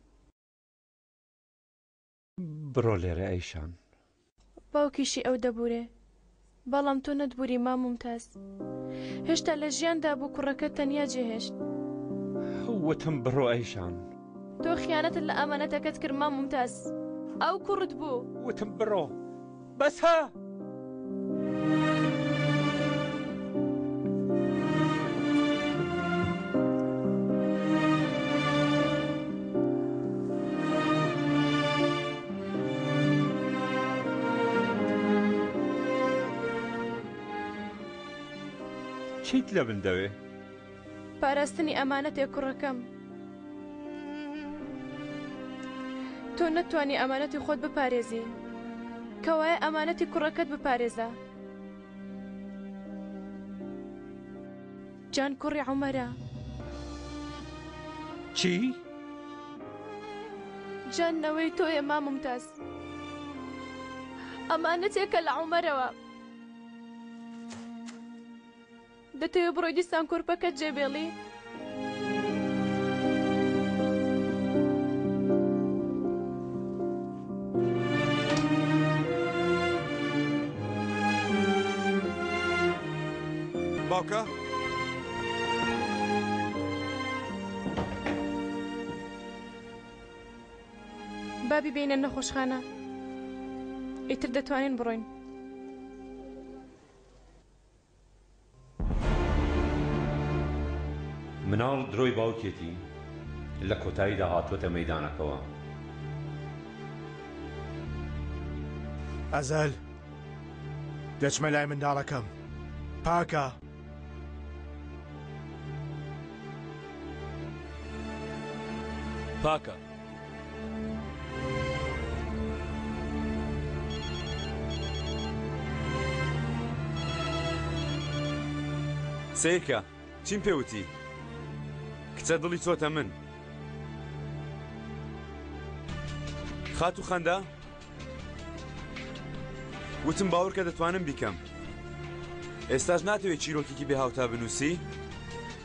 بڕۆ لێرە ئەیشان. باوکیشی ئەو دەبورێ. بەڵام تۆ نەتبوری مام مومتاز. هێشتا لە ژیاندا بوو کوڕەکەت تەنیا جێهێشت. وتم بڕۆ ئەیشان. تۆ خیانەتت لە ئامانەتەکەت کرد مام مومتاز. ئەو کوڕت بوو. وتم بڕۆ. بەسە! چیت لە من دەوێ؟ پاراستنی ئەمانەتێ کوڕەکەم. تۆ نەتوانی ئەمانەتی خۆت بپارێزی کەوایە ئەمانەتی کوڕەکەت بپارێزە. جان کوڕی عومەرە. چی؟ جان نەوەی تۆیە مام مومتاز. ئەمانەتێکە لە عومەرەوە. دەتەوێ بڕۆی دیسان کۆرپەکەت جێ بێڵی؟ باوکە؟ با بیبەینە نەخۆشخانە ئیتر دەتوانین بڕۆین. مناڵ درۆی باوکێتی لە کۆتاییدا هاتووەتە مەیدانەکەوە. ئەزەل دەچمە لای منداڵەکەم پاکە. پاکە. سەیرکە چیم پێ وتی کچە دڵی چۆتە من خاتوو خەندە وتم باوەڕکە دەتوانم بیکەم ئێستاش ناتەوێت چیرۆکێکی بێ هاوتا بنووسی؟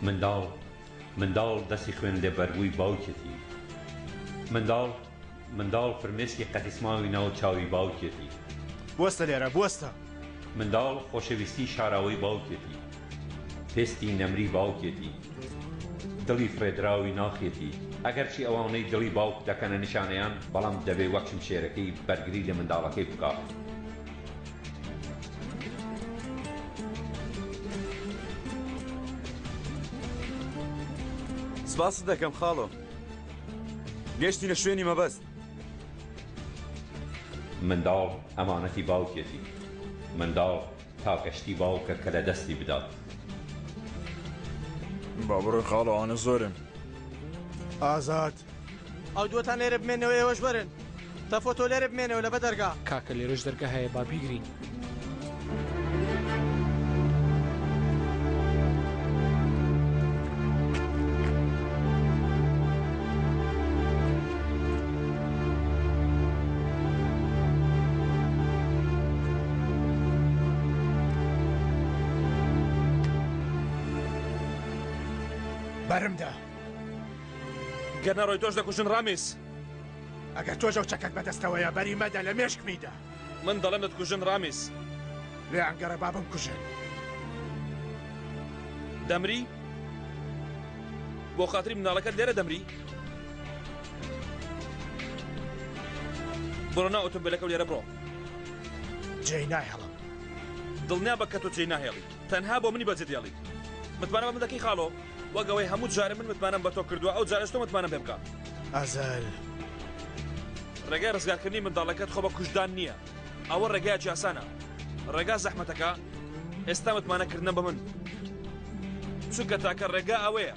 منداڵ منداڵ دەستی خوێن لێ بەربووی باوکیەتی منداڵ منداڵ فرمێسکی قەتیسماوی ناو چاوی باوکیەتی. بوەستە لێرە بوەستە. منداڵ خۆشەویستی شاراوەی باوکیەتی پێستی نەمری باوکیەتی دڵی فڕێدراوی ناخیەتی ئەگەرچی ئەوانەی دڵی باوک دەکەنە نیشانەیان بەڵام دەبێ وەک شمشێرەکەی بەرگری لە منداڵەکەی بکات. سپاست دەکەم خاڵۆ. گەشتینە شوێنی مەبەست. منداڵ ئەمانەتی باوکیەتی. منداڵ تاکە شتی باوکە کە لە دەستی بدات. با بڕۆین خاڵۆ ئەوانە زۆرن. ئازاد. ئەو دووەتان لێرە بمێنەوە ئێوەش وەرن. تەفۆ تۆ لێرە بمێنەوە لەبە دەرگا. کاکە لێرەش دەرگا هەیە با بیگرین. بەرمدە. گەر نەڕۆی تۆش دەکوژن ڕامیس. ئەگەر تۆش ئەو چەکەت بەدەستەوەیە بەری مەدە لە مێشکمیدە. من دەڵێم دەتکوژن ڕامیس. لێیان گەڕێ با بمکوژن. دەمری؟ بۆ خاتری مناڵەکەت لێرە دەمری؟ بڕۆ ناو ئۆتۆمبیلەکە و لێرە بڕۆ. جێی ناهێڵم. دڵنیا بە کە تۆ جێی ناهێڵی. تەنها بۆ منی بەجێ دێڵیت. متمانە بە من دەکەی خاڵۆ؟ وەک ئەوەی هەموو جارێ من متمانەم بە تۆ کردووە ئەو جارەش تۆ متمانەم پێ بکە. ئەزەل. ڕێگای ڕزگارکردنی منداڵەکەت خۆ بە کوشتدان نییە. ئەوە ڕێگایەکی ئاسانە. ڕێگا زەحمەتەکە ئێستا متمانە کردنە بە من. چونکە تاکە ڕێگا ئەوەیە.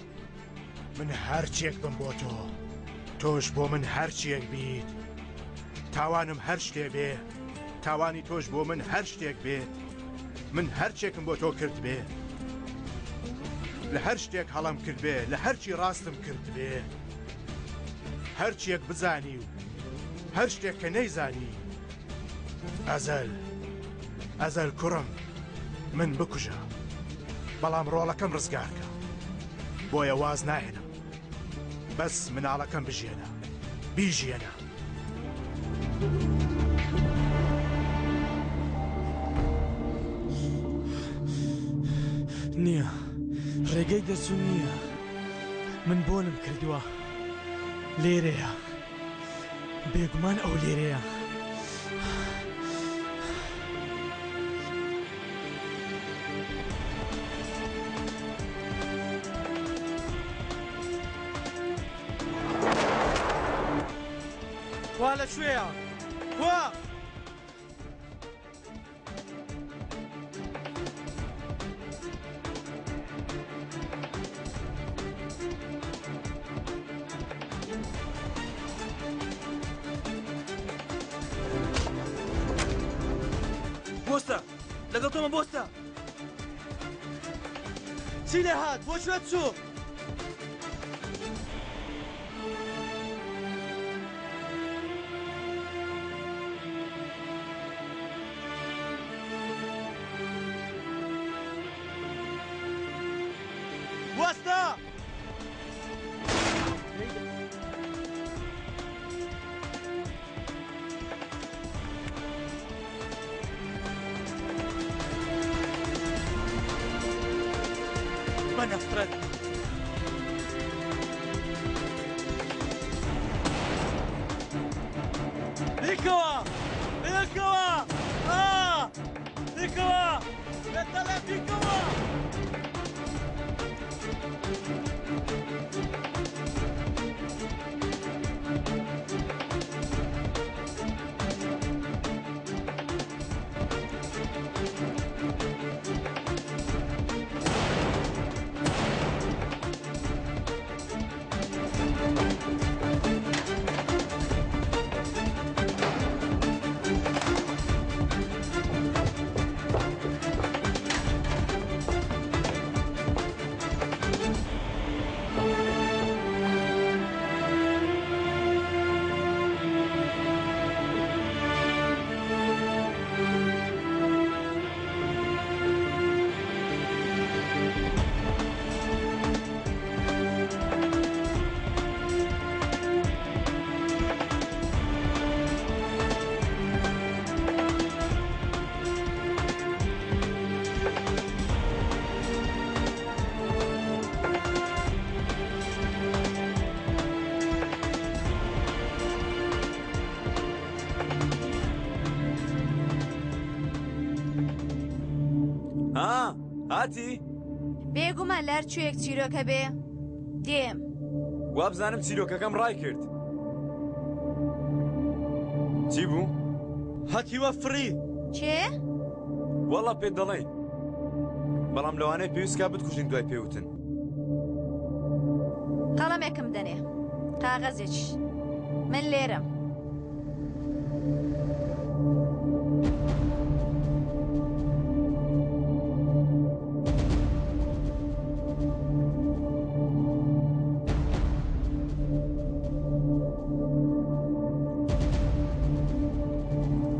من هەرچیەک بم بۆ تۆ، تۆش بۆ من هەرچیەک بیت. تاوانم هەر شتێ بێ، تاوانی تۆش بۆ من هەر شتێک بێت. من هەرچێکم بۆ تۆ کردبێ، لە هەر شتێک هەڵەم کردبێ، لە هەرچی ڕاستم کردبێ، هەرچیەک بزانی و هەر شتێک کە نەیزانی، ئەزەل، ئەزەل کوڕم، من بکوژە، بەڵام ڕۆڵەکەم ڕزگارکە. بۆیە واز ناهێنم. بەس مناڵەکەم بژیێنە، بیژیێنە. نییە، ڕێگەی دەرچوون نییە. من بۆنم کردووە. لێرەیە. بێگومان ئەو لێرەیە. کوا لە کوێیە؟ کوا؟ بۆستە لەگەڵ تۆمە بۆستە چی لێ هات بۆ کوێ چوو؟ وەستە! بە نەفرەت! بیکەوە! بیکەوە! ئا! بیکەوە! بێتەڵێ بیکەوە! ها هاتی؟ بێگومان لە هەر کوێیەک چیرۆک هەبێ دێم. وابزانم چیرۆکەکەم ڕای کرد. چی بوو؟ هەتیوە فڕی. کێ؟ وەڵا پێت دەڵێین. بەڵام لەوانەیە پێویست کا بتکوژین دوای پێوتن. قەڵەمێکم دەنێ. کاغەزێکیش. من لێرەم.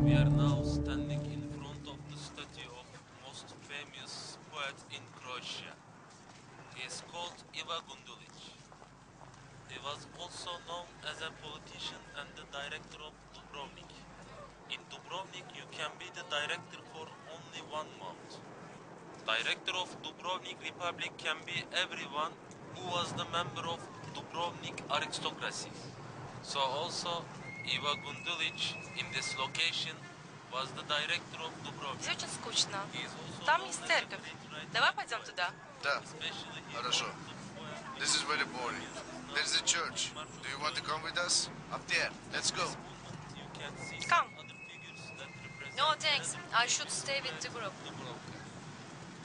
We are now standing in front of the statue of most famous poet in Croatia. He is called Iva Gundulic. He was also known as a politician and the director of Dubrovnik. In Dubrovnik you can be the director for only one month. Director of Dubrovnik Republic can be everyone who was the member of Dubrovnik aristocracy. So also Iva Gundulic in this location was the director of Dubrovnik. Здесь очень скучно. Там есть церковь. Давай пойдем туда. Да, хорошо. This is very boring. There's a church. Do you want to come with us? Up there. Let's go. Come. No, thanks. I should stay with the group.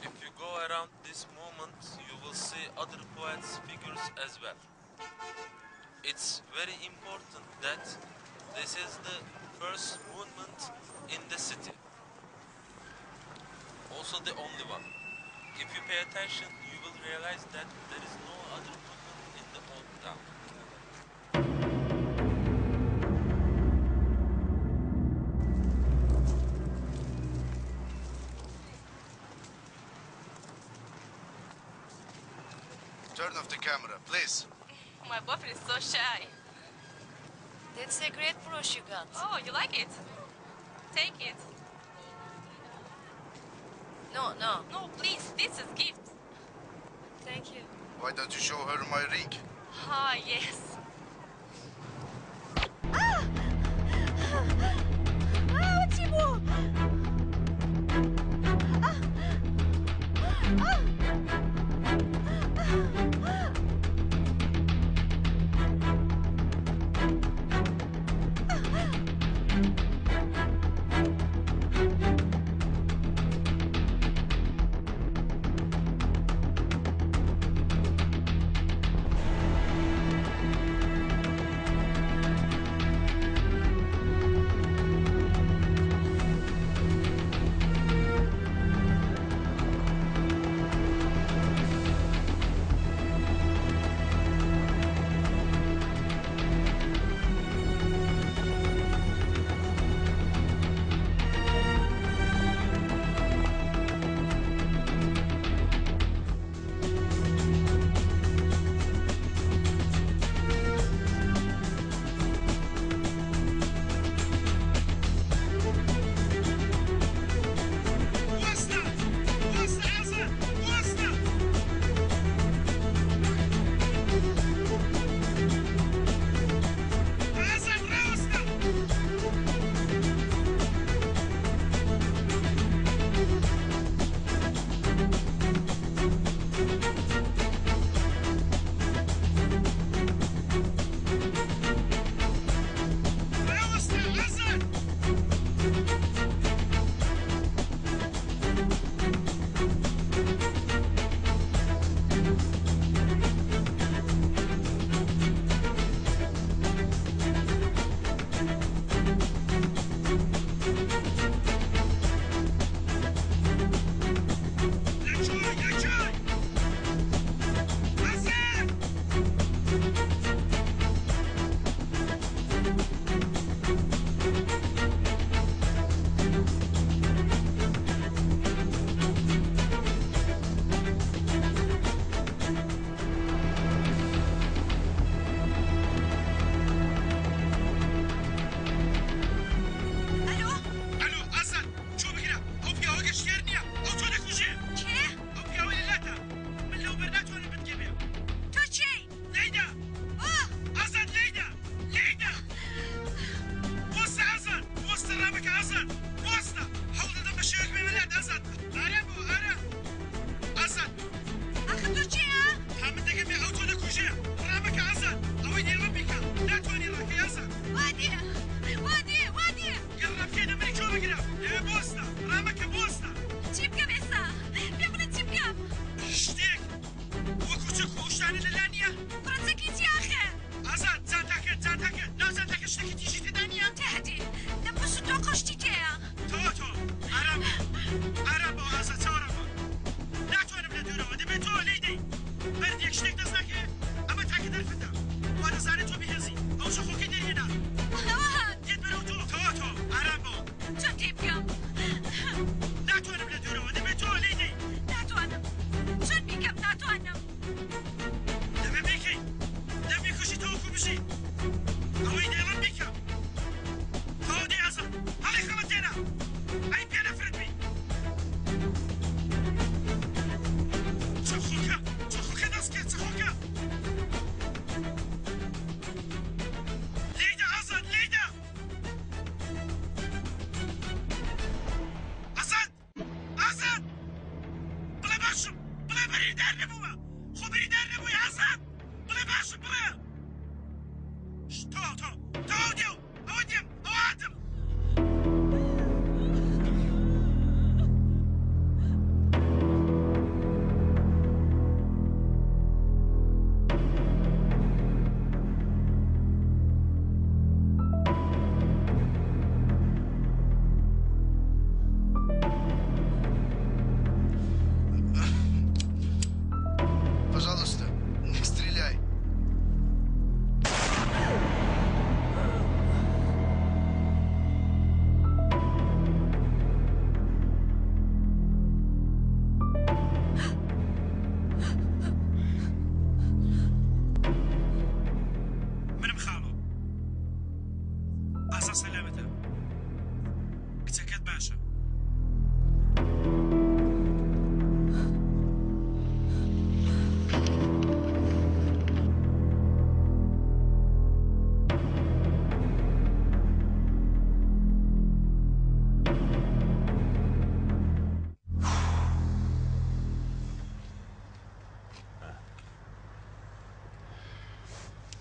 If you go around this moment, you will see other poets' figures as well. It's very important that this is the first monument in the city. Also the only one. If you pay attention, you will realize that there is no other monument in the old town. Turn off the camera, please. My boyfriend is so shy. That's a great brush you got. Oh, you like it? Take it. No, no. No, please. This is gift. Thank you. Why don't you show her my ring? Ah, yes. چی بوو؟ ئارام بەوە ئازاد چاوەڕان بە. ناتوانم لە دوورەوە دەبێت تۆ لێی دەی. بەردێک شتێک دەست ناکەوێ ئەمە تاکە دەرفەتە. وا دەزانێت تۆ بەهێزی. ئەو چەقۆکەی دەرهێنا. ئەوە هات. دێت بەرەو تۆ. تەواو تەواو ئارام بەوە. چۆن تێبگەم؟ ناتوانم لە دوورەوە دەبێت تۆ لێی دەی. ناتوانم. چۆن بیکەم ناتوانم. دەبێ بیکەی. دەبێ بیکوژی تاوەکو بژی. ئەوەی دەیڵێم بیکە. تەواو دەی ئازاد. هەڵی خەڵەتێنە. ئەی پێ نەفرەت بی. چەقۆکە چەقۆکە دەست کە چەقۆکە. لێیدە ئازاد لێیدە. ئازاد ئازاد بڵێ باشم بڵێ بریندار نەبوومە خۆ بریندار نەبووی ئازاد بڵێ باشم بڵێ تەواو تەواو تەواو دێو ئەوە دێم ئەوە هاتم. Пожалуйста, не стреляй. منم خاڵۆ ئازا سەلامەتە کچەکەت باشە.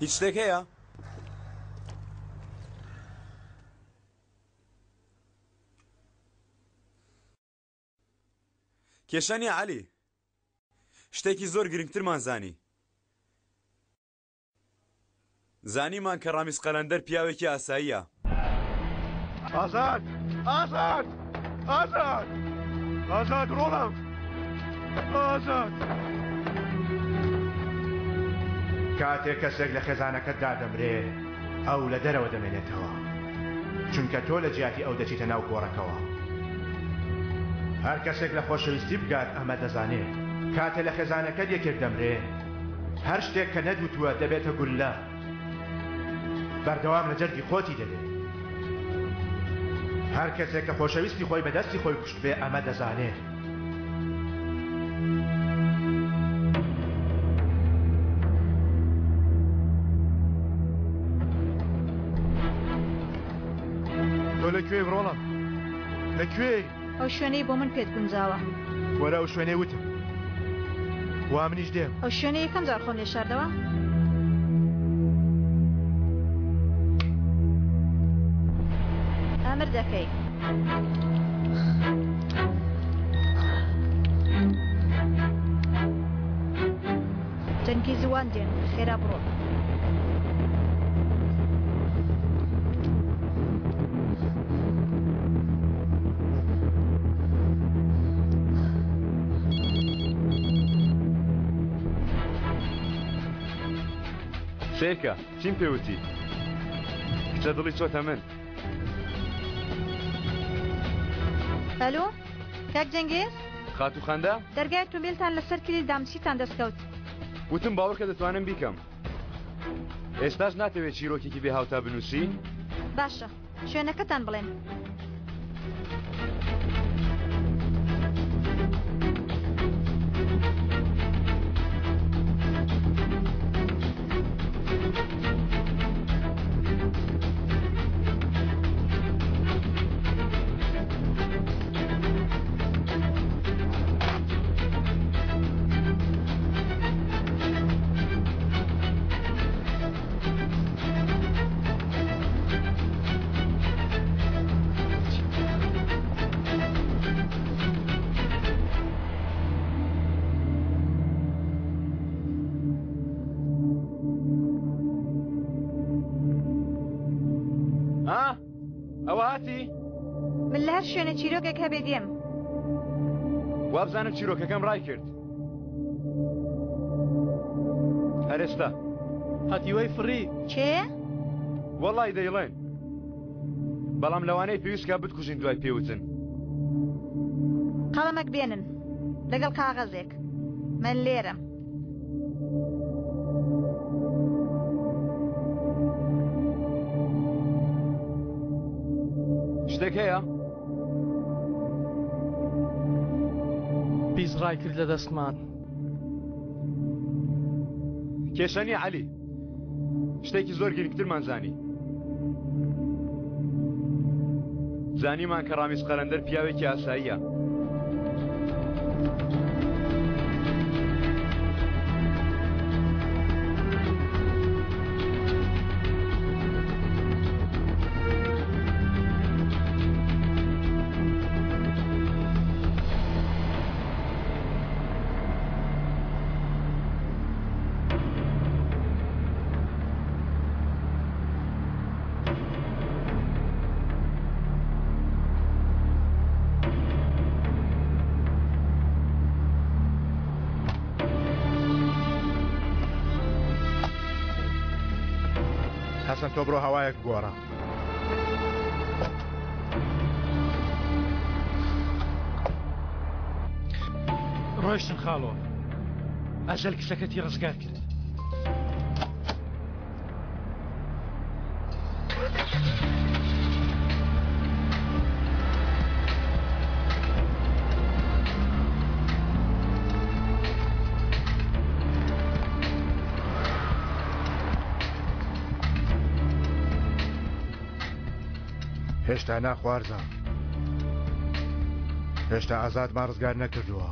هیچ شتێک هەیە؟ کێشە نییە عەلی. شتێکی زۆر گرنگترمان زانی. زانیمان کە ڕامیز قەلەندەر پیاوێکی ئاساییە. ئازاد! ئازاد! ئازاد! ئازاد ڕۆڵم! ئازاد! کاتێک کەسێک لە خێزانەکەتدا دەمرێ، ئەو لە دەرەوە دەمێنێتەوە، چونکە تۆ لە جیاتی ئەو دەچیتە ناو گۆڕەکەوە. هەر کەسێک لە خۆشەویستی بگات ئەمە دەزانێ. کاتێ لە خێزانەکەت یەکێک دەمرێ، هەر شتێک کە نەتوتووە دەبێتە گوللە. بەردەوام لە جەرگی خۆتی دەبێ. هەر کەسێک کە خۆشەویستی خۆی بە دەستی خۆی کوشتبێ ئەمە دەزانێ. تۆ لە کوێی ڕۆڵم؟ لە کوێی؟ ئەو شوێنەی بۆ من پێت گونجاوە. وەرە ئەو شوێنەی وتم. وا منیش دێم. ئەو شوێنەی یەکەم جار خۆم لێ شاردەوە. ئەمر دەکەی. جەنگیز وان دێن، خێرا بڕۆ. سەیرکە چیم پێ وتی کچە دڵی چۆتە من. ئەلۆ کاک جەنگیز؟ خاتوو خەندە؟ دەرگای ئۆتۆمبیلتان لەسەر کلیل دام چیتان دەست کەوت؟ وتم باوەڕکە دەتوانم بیکەم. ئێستاش ناتەوێت چیرۆکێکی بێ هاوتا بنووسی؟ باشە شوێنەکەتان بڵێن. ها؟ ئەوە هاتی؟ من لە هەر شوێنێ چیرۆکێک هەبێ دێم. وابزانم چیرۆکەکەم ڕای کرد. هەر ئێستا. هەتیوەی فڕی. کێ؟ وەڵی دەیڵێن. بەڵام لەوانەیە پێویست کا بتکوژین دوای پێوتن. قەڵەمەک بێنن لەگەڵ کاغەزێک. من لێرەم. شتێک هەیە؟ پیس ڕای کرد لە دەستمان. کێشە نییە عەلی. شتێکی زۆر گرنگترمان زانی. زانیمان کە ڕامیز قەلەندەر پیاوێکی ئاساییە. حەسەن تۆ بڕۆ هەوایەک بگۆڕە. ڕۆیشتن خاڵۆ ئەجەل کچەکەتی ڕزگار کرد. هێشتا نا خوارزا هێشتا ئازادمان ڕزگار نەکردووە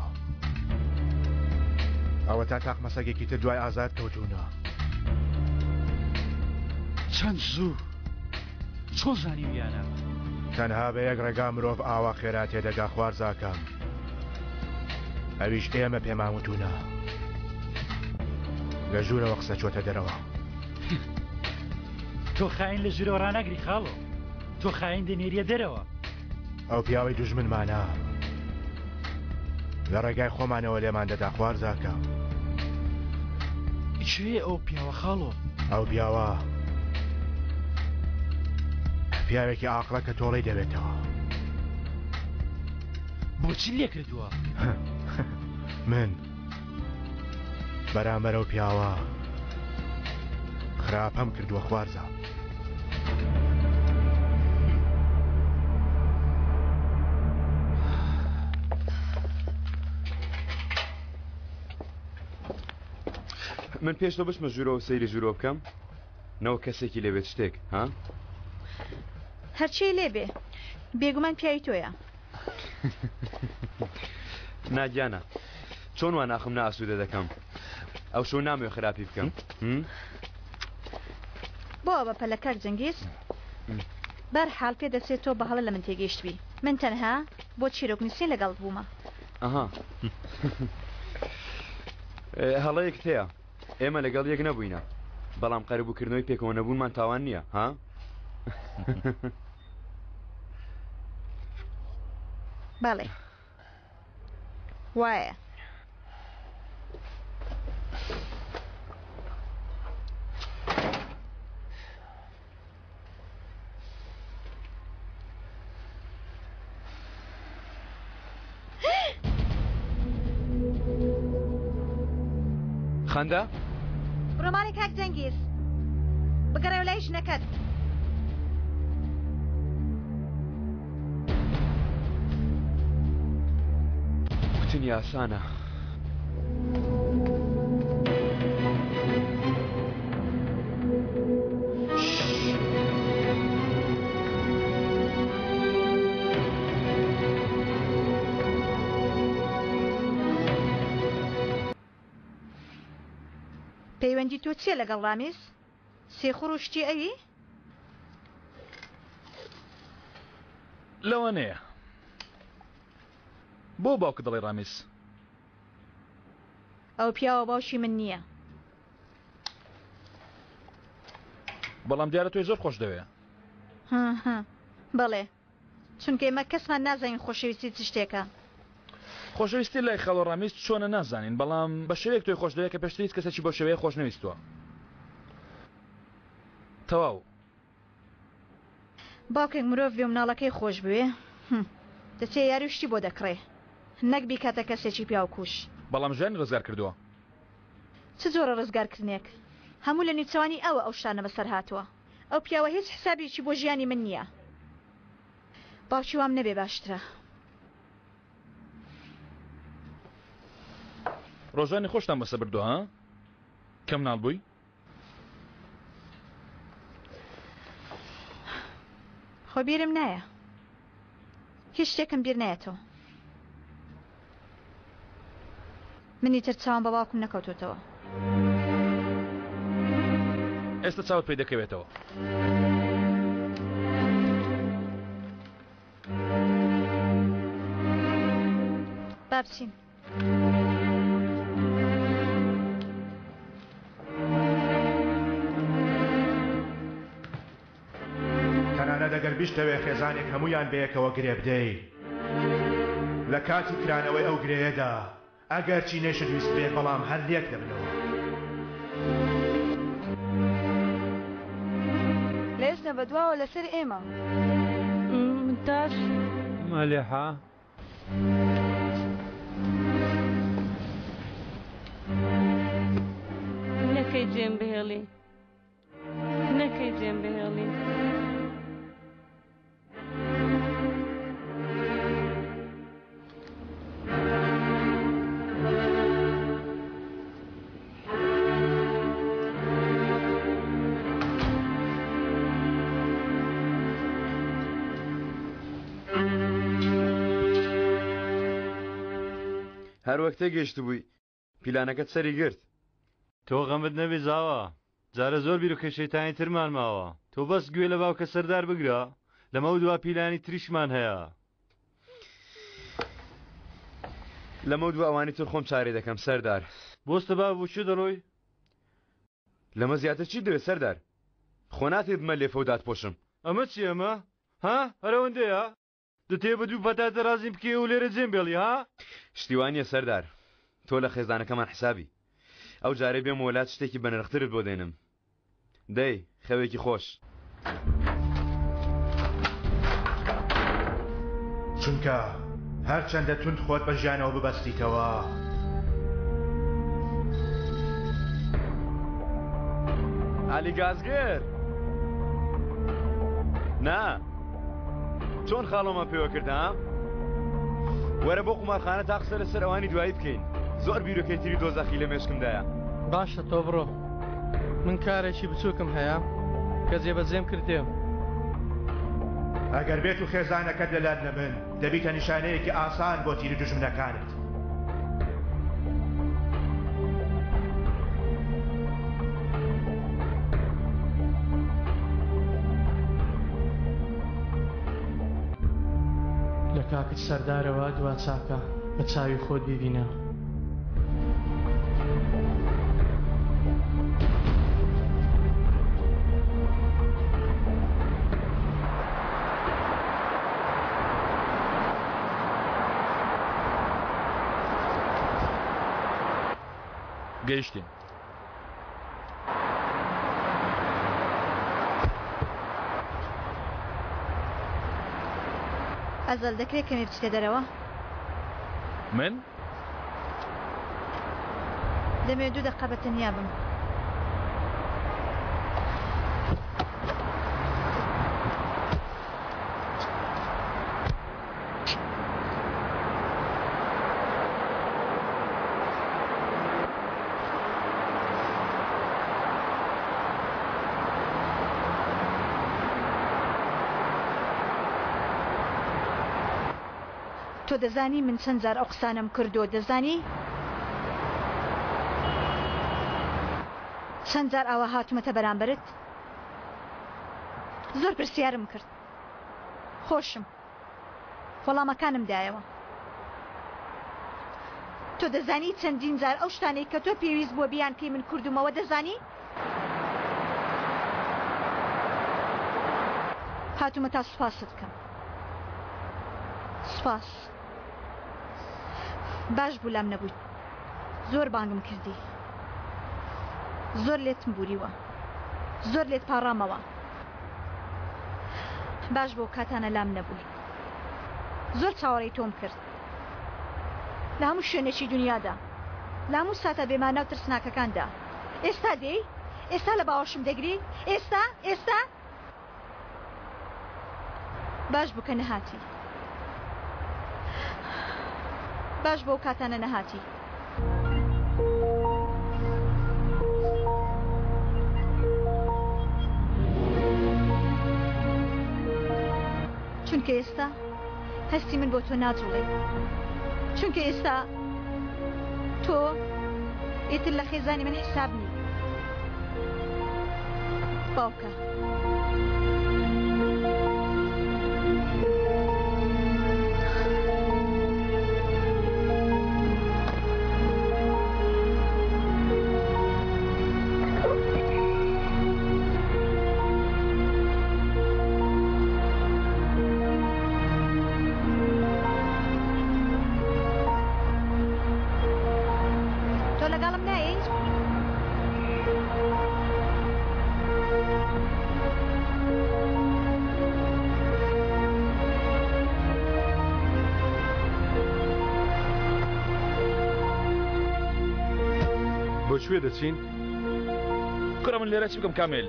ئەوە تا تاقمە سەگێکی تر دوای ئازاد کەوتوونە چەند زوو چۆن زانیویانە؟ تەنها بە یەک ڕێگا مرۆڤ ئاوا خێرا تێدەگا خوارزاکەم ئەویش ئێمە پێمان وتوونە لە ژوورەوە قسە چۆتە دەرەوە. تۆ خاین لە ژوورەوە ڕاناگری خاڵۆ تۆ خاین دەنێریە دەرەوە. ئەو پیاوەی دوژمنمانە لە ڕێگای خۆمانەوە لێمان دەدا خوارزاکە. کێیە ئەو پیاوە خاڵۆ؟ ئەو پیاوە پیاوێکی ئاقڵە کە تۆڵەی دەوێتەوە. بۆچی لێ کردووە؟ من بەرامبەر ئەو پیاوە خراپەم کردووە خوارزا. من پێش تۆ بچمە ژوورەوە سەیری ژوورەوە بکەم نەوە کەسێکی لێبێت شتێک ها هەرچی لێبێ بێگومان پیاوی تۆیە نا گیانە چۆن وا ناخم نائاسوودە دەکەم ئەو شەو نامەوێ خراپی بکەم بۆ بە پەلە کاک جەنگیز بەرحاڵ پێ دەچێت تۆ بە هەڵە لە من تێگەیشتبی من تەنها بۆ چیرۆک نووسین لەگەڵت بوومە ئەها هەڵەیەکت هەیە ئێمە لەگەڵ یەک نەبووینە بەڵام قەرەبووکردنەوەی پێکەوە نەبوونمان تاوان نییە ها بەڵێ وایە. خەندە؟ بڕۆ ماڵی کاک جەنگیز بگەڕێوە لای ژنەکەت. وتنی ئاسانە. پەیوەندی تۆ چییە لەگەڵ ڕامیز؟ سیخوڕ و شتی ئەوی؟ لەوانەیە. بۆ باوکت دەڵێی ڕامیز؟ ئەو پیاوە باوکی من نییە. بەڵام دیارە تۆی زۆر خۆش دەوێ. بەڵێ. چونکە ئێمە کەسمان نازانین خۆشەویستی چ شتێکە. خۆشەویستی لای خاڵۆ ڕامیز چۆنە نازانین، بەڵام بە شێوەیەک تۆی خۆشدەوێت کە پێشتر هیچ کەسێکی بەو شێوەیە خۆشنەویستووە. تەواو. باوکێک مرۆڤ بێ و مناڵەکەی خۆش بوێ هم دەچێ یاری و شتی بۆ دەکڕێ نەک بیکاتە کەسێکی پیاوکوژ. بەڵام ژیانی ڕزگار کردووە. چ جۆرە ڕزگارکردنێک؟ هەموو لە نیوچەوانی ئەوە ئەو شتانە بەسەر هاتووە. ئەو پیاوە هیچ حسابێکی بۆ ژیانی من نییە. باوکی وام نەبێ باشترە. ڕۆژانی خۆشتان بەسە بردووە ها؟ کە مناڵ بووی؟ خۆ بیرم نایە. هیچ شتێکم بیر نایەتەوە. من ئیتر چاوم بە باوکم نەکەوتۆتەوە. ئێستا چاوت پێی دەکەوێتەوە. با بچین. تەنانەت ئەگەر بیشتەوێ خێزانێک هەموویان بەیەکەوە گرێ بدەی، لە کاتی کرانەوەی ئەو گرێیەدا ئەگەرچی نەیشت ویستبێ بەڵام هەر لێک دەبنەوە. لە ئێستا بەدواوە لەسەر ئێمە. ممتاز. مەلیحە. نەکەی جێم بهێڵی. نەکەی جێم بهێڵی. هەر وەک تێگەیشتبووی پیلانەکەت سەری گرت. تۆ غەمت نەبێ زاوا، جارە زۆر بیرۆکەی شەیتانی ترمان ماوە، تۆ بەس گوێ لە باوکە سەردار بگرە، لەمەودوا پیلانی تریشمان هەیە. لەمەودوا ئەوانی تر خۆم چارەی دەکەم سەردار. بۆستە بابە بۆ کوێ دەڕۆی؟ لەمە زیاتر چیت دەوێت سەردار؟ خۆ ناتەوێ بمە لێفە و داتپۆشم. ئەمە چییە ئەمە؟ ها؟ هەر ئەوەندەیە؟ دەتەوێ بە دوو پەتاتە ڕازیم بکەی و لێرە جێم بێڵی ها؟ شتی وا نییە سەردار، تۆ لە خێزانەکەمان حسابی. ئەو جارەی بێمەوە لات شتێکی بەنرخترت بۆ دێنم. دەی، خەوێکی خۆش. چونکە هەرچەندە توند خۆت بە ژیانەوە ببەستیتەوە. عەلی گازگر نا چۆن خاڵۆمان پێوە کرد ها وەرە بۆ قومارخانە تا قسە لەسەر ئەوانی دوایی بکەین زۆر بیرۆکەی تری دۆزەخی لە مێشکمدایە باشە تۆ بڕۆ من کارێکی بچووکم هەیە کە جێبەجێم کرد دێم. ئەگەر بێت و خێزانەکەت لەلات نەبن دەبیتە نیشانەیەکی ئاسان بۆ تیری دوژمنەکانت. لە کاکت سەردارەوە دوا چاکە بە چاوی خۆت بیبینە. گەیشتین. ئەزەل دەکرێ کەمێ بچیتە دەرەوە؟ من؟ دەمەوێت دوو دەقە بە تەنیا بم. تۆ دەزانی من چەند جار ئەو قسانەم کردووە دەزانی؟ چەند جار ئاوا هاتوومەتە بەرامبەرت؟ زۆر پرسیارم کرد. خۆشم وەڵامەکانم دایەوە. تۆ دەزانی چەندین جار ئەو شتانەی کە تۆ پێویست بووە بیانکەی من کردوومەوە دەزانی؟ هاتوومە تا سوپاست بکەم. سوپاس. باش بوو لام نەبوویت. زۆر بانگم کردی. زۆر لێتم بوریوە. زۆر لێت پاڕامەوە. باش بوو کاتانە لام نەبووی. زۆر چاوەڕێی تۆم کرد. لە هەموو شوێنێکی دونیادا. لە هەموو ساتە بێمانا و ترسناکەکاندا. ئێستا دێی؟ ئێستا لە باوەشم دەگری؟ ئێستا؟ ئێستا؟ باش بوو کە نەهاتی. باش بوو ئەو کاتانە نەهاتی. چونکە ئێستا هەستی من بۆ تۆ ناجوڵێ. چونکە ئێستا تۆ ئیتر لە خێزانی من حیساب نی. باوکە. تۆ لەگەڵم نایەی؟ بۆ کوێ دەچین؟ کوڕە من لێرە چی بکەم کامێل؟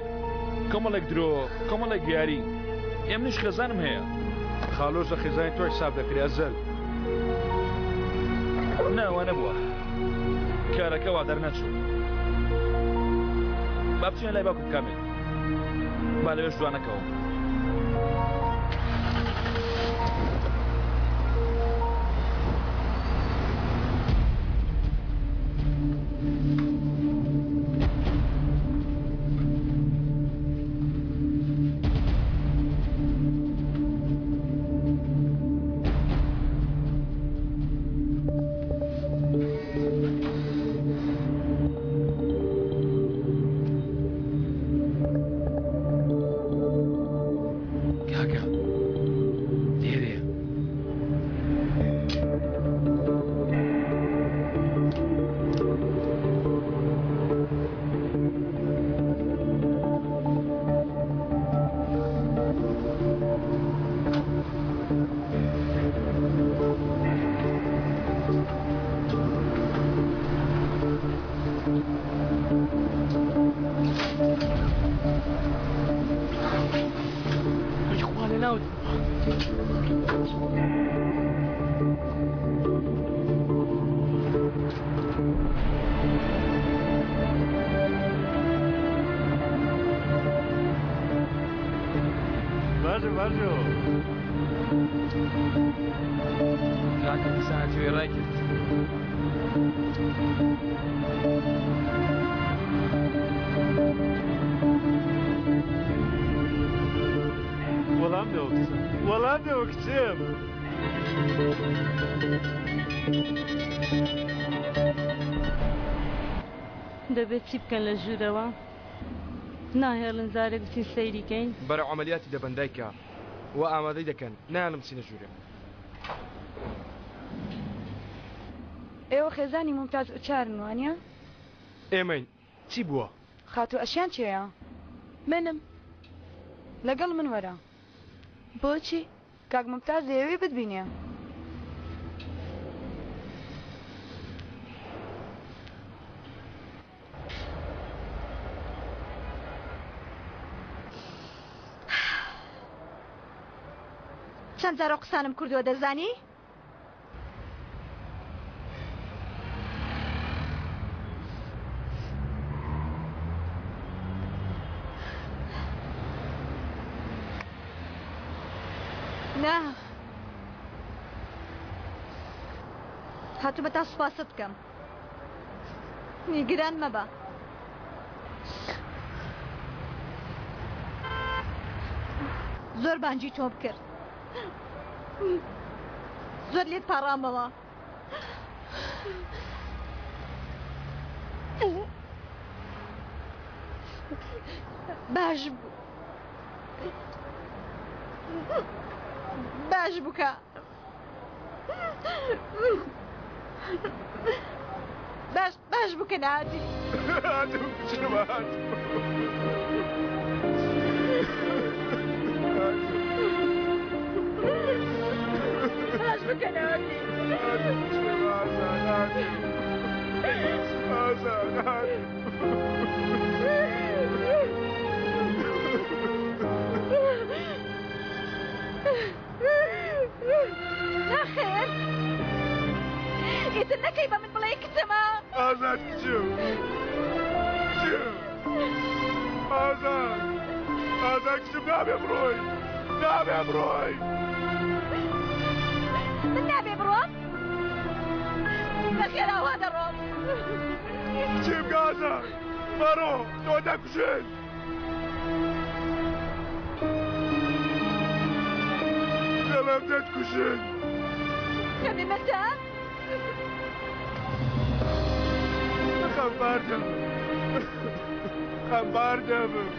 کۆمەڵێک درۆ، کۆمەڵێک یاری. ئێ منیش خێزانم هەیە. خاڵۆش لە خێزانی تۆ حیساب دەکرێ ئەزەل. نا وا نەبووە. کارەکە وا دەرنەچوو. با بچینە لای باوکم کامێل. با لەوێش دوا نەکەوم. کاکە لێرەیە. باشە باشە کاکە دیسان هاتوێ ڕای کرد. وەڵام دەوە کچم وەڵام دەوە کچم. دەبێت چی بکەن لە ژوورەوە؟ ناهێڵن جارێک بچین سەیری کەین؟ بەرەو عەمەلیاتی دەبەن دایکە وا ئامادەی دەکەن نایەڵن بچینە ژوورێ. ئێوە خێزانی مومتاز ئوچارن وانیە؟ ئێمەین چی بووە؟ خاتوو ئەشیان کێیە؟ منم. لەگەڵ من وەرە. بۆچی؟ کاک مومتاز دەیەوێ بتبینێ. چەند جار ئەو قسانەم کردووە دەزانی؟ نا هاتوومە تا سوپاست بکەم نیگران مەبە. زۆر بانگی تۆم کرد زۆر لێت پاڕامەوە. باش بوو باش بووکە. باش باش بوو کە نەهاتی. هاتم کچم هاتم. باش بوو کە نەهاتی. هاتم کچم ئازاد هاتم. ئازاد هاتم. نەخێر ئیتر نەکەی بە من بڵێی کچمە. ئازاد کچم کچم ئازاد ئازاد کچم نابێ بڕۆی نابێ بڕۆی. من نابێ بڕۆم؟ نەخێر ئاوا دەڕۆم. کچم ئازاد مەڕۆ تۆ دەکوژن. دەڵێم دەتکوژن. خەمی مەتە. خەمبار دەبم. خەمبار دەبم.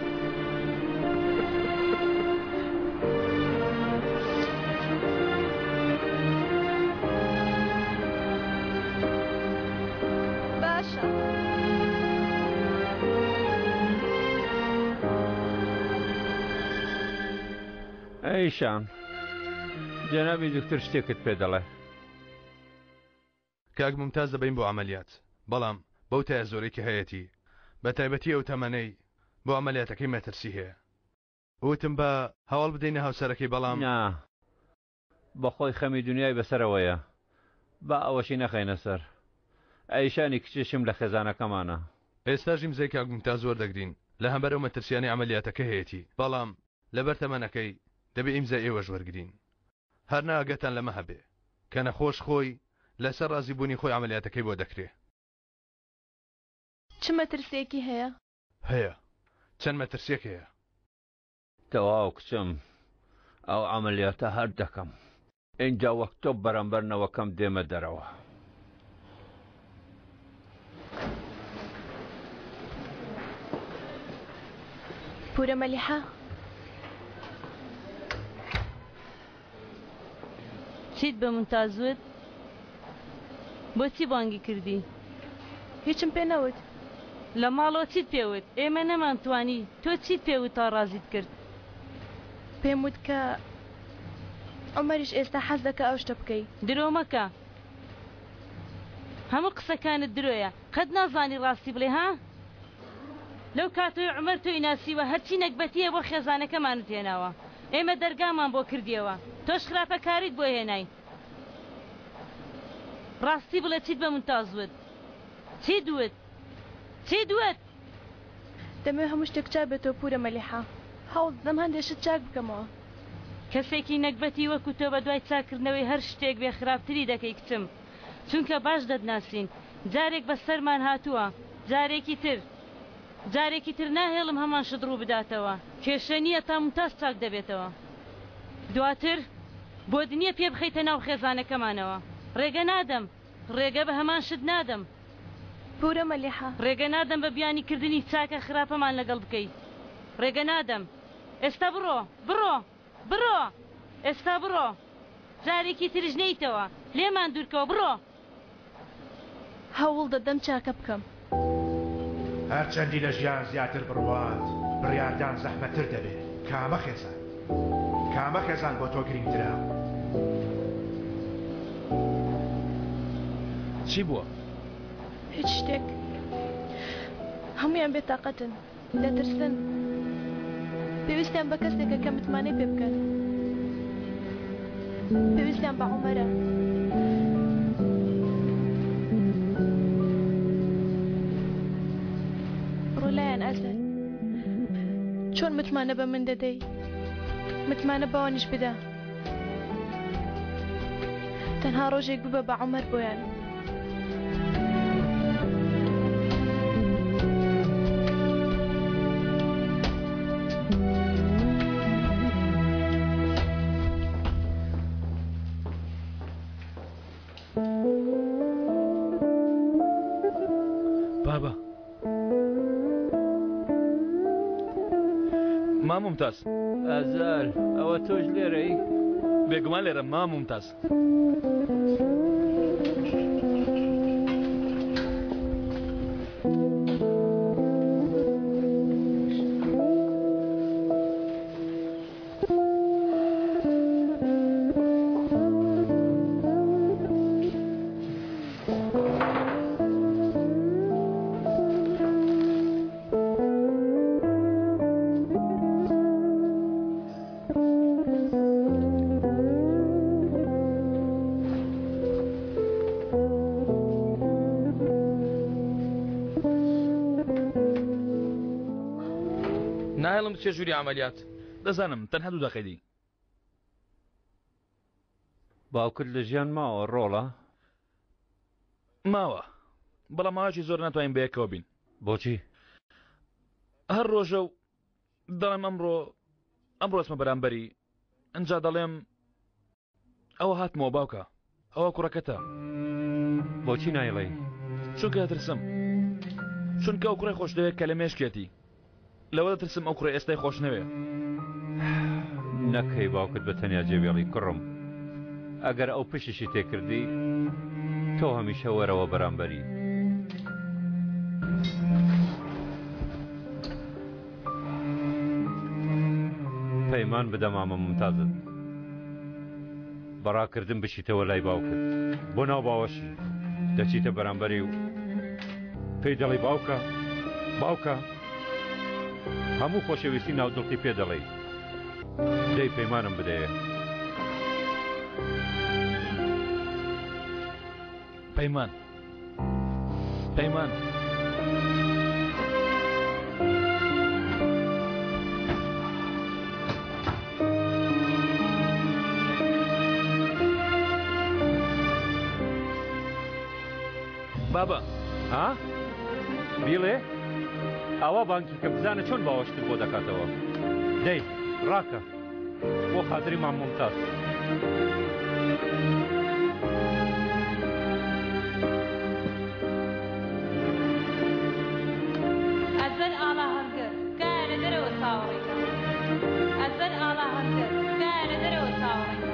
باشە. ئەیشان جەنابی دکتۆر شتێکت پێ دەڵێ. کاک مومتاز دەبەین بۆ عەمەلیات بەڵام بەو تایە زۆرەی کە هەیەتی بە تایبەتی ئەو تەمەنەی بۆ عەمەلیاتەکەی مەترسی هەیە وتم با هەواڵ بدەینە هاوسەرەکەی بەڵام. نا بەخۆی خەمی دونیای بەسەرەوەیە با ئەوەشی نەخەینە سەر ئەیشانی کچیشم لە خێزانەکەمانە. ئێستاش ئیمزای کاک مومتاز وەردەگرین لە هەمبەر ئەو مەترسیانەی عەمەلیاتەکە هەیەتی بەڵام لەبەر تەمەنەکەی دەبێ ئیمزای ئێوەش وەرگرین هەر نا ئاگاتان لەمە هەبێ کە نەخۆش خۆی لەسەر ڕازی بوونی خۆی عەمەلیاتەکەی بۆ دەکرێ. چ مەترسیەکی هەیە؟ هەیە چەند مەترسیەک هەیە. تەواو کچم ئەو عەمەلیاتە هەر دەکەم ئینجا وەک تۆپ بەرامبەر نەوەکەم دێمە دەرەوە. پورە مەلیحە. چیت بە مونتاز وت؟ بۆچی بانگی کردی؟ هیچم پێ نەوت. لە ماڵەوە چیت پێ وت؟ ئێمە نەمانتوانی، تۆ چیت پێ وت تا ڕازیت کرد؟ پێم وت کە عومەریش ئێستا حەز دەکا ئەو شتە بکەی. درۆ مەکە. هەموو قسەکانت درۆیە. قەت نازانی ڕاستی بڵێ ها؟ لەو کاتەوەی عومەر تۆی ناسیوە هەرچی نەگبەتییە بۆ خێزانەکەمانت هێناوە. ئێمە دەرگامان بۆ کردیەوە. تۆش خراپەکاریت بۆ هێناین. ڕاستی بڵێ چیت بە مونتاز وت؟ چیت وت؟ چیت وت؟ دەمەوێ هەموو شتێک چاک بێتەوە پورە مەلیحە. هەوڵ دەدەم هەندێ شت چاک بکەمەوە. کەسێکی نەگبەتی وەکو تۆ بەدوای چاککردنەوەی هەر شتێک بێ خراپتری دەکەی کچم. چونکە باش دەتناسین. جارێک بەسەرمان هاتووە. جارێکی تر. جارێکی تر ناهێڵم هەمان شت ڕوو بداتەوە. کێشە نییە تا مونتاز چاک دەبێتەوە. دواتر بۆت نییە پێ بخەیتە ناو خێزانەکەمانەوە. ڕێگە نادەم. ڕێگە بە هەمان شت نادەم. پورە مەلیحە. ڕێگە نادەم بە بیانی کردنی چاکە خراپەمان لەگەڵ بکەی. ڕێگە نادەم. ئێستا بڕۆ. بڕۆ. بڕۆ. ئێستا بڕۆ. جارێکی تریش نەیتەوە. لێمان دوورکەوە. بڕۆ. هەوڵ دەدەم چاکە بکەم. هەرچەندی لە ژیان زیاتر بڕوات، بڕیاردان زەحمەتتر دەبێ. کامە خێزان؟ کامە خێزان بۆ تۆ گرینگترە؟ چی بووە؟ هیچ شتێک. هەموویان بێتاقەتن. دەترسن. پێویستیان بە کەسێکە کە متمانەی پێ بکەن. پێویستیان بە عومەرە. بڕۆ لایان ئازەر. چۆن متمانە بە من دەدەی؟ متمانە بەوانیش بدە. تەنها ڕۆژێک ببە بە عومەر بۆیان. بابا مام ممتاز ئازار ئەوە تۆش لێرەی؟ بێگومان لێرە مام ممتاز. ناهێڵم بچێ ژووری عملیات دەزانم تەنها دوو دەقەی دی باوکت لە ژیان ماوە ڕۆڵە؟ ماوە بەڵام ماوەیەکی زۆر ناتوانین بەیەکەوە بین. بۆچی؟ هەر ڕۆژە و دەڵێم ئەمڕۆ ئەمڕۆ ئەچمە بەرامبەری ئەجا دەڵێم ئەوە هاتمەوە باوکە ئەوە کوڕەکەتە. بۆچی نایڵێی؟ چونکە دەترسم چونکە ئەو کوڕی خۆش دەوێت کە لە مێشکێتی لەوە دەترسم ئەو کوڕە ئێستای خۆش نەوێ. نەکەی باوکت بە تەنیا جێبێڵی کوڕم ئەگەر ئەو پشتیشی تێکردی تۆ هەمیشە وەرەوە بەرامبەری. پەیمان بدە مامە ممتازت بەڕاکردن بچیتەوە لای باوکت بۆ ناو باوەشی دەچیتە بەرامبەری و پێی دەڵێی باوکە باوکە هەموو خۆشەویستی ناو دڵتی پێ دەڵێی دەی پەیمانم بدەیە. پەیمان پەیمان. بابە. ها؟ بیڵێ ئاوا بانگی کە بزانە چۆن باوەشتت بۆ دەکاتەوە. دەی ڕاکە بۆ خاتری مام مومتاز. ئەزەل ئاڵاهەڵگر، تکایە لە دەرەوە چاوەڕێی کە. ئەزەل ئاڵاهەڵگر، تکایە لە دەرەوە چاوەڕێی کە.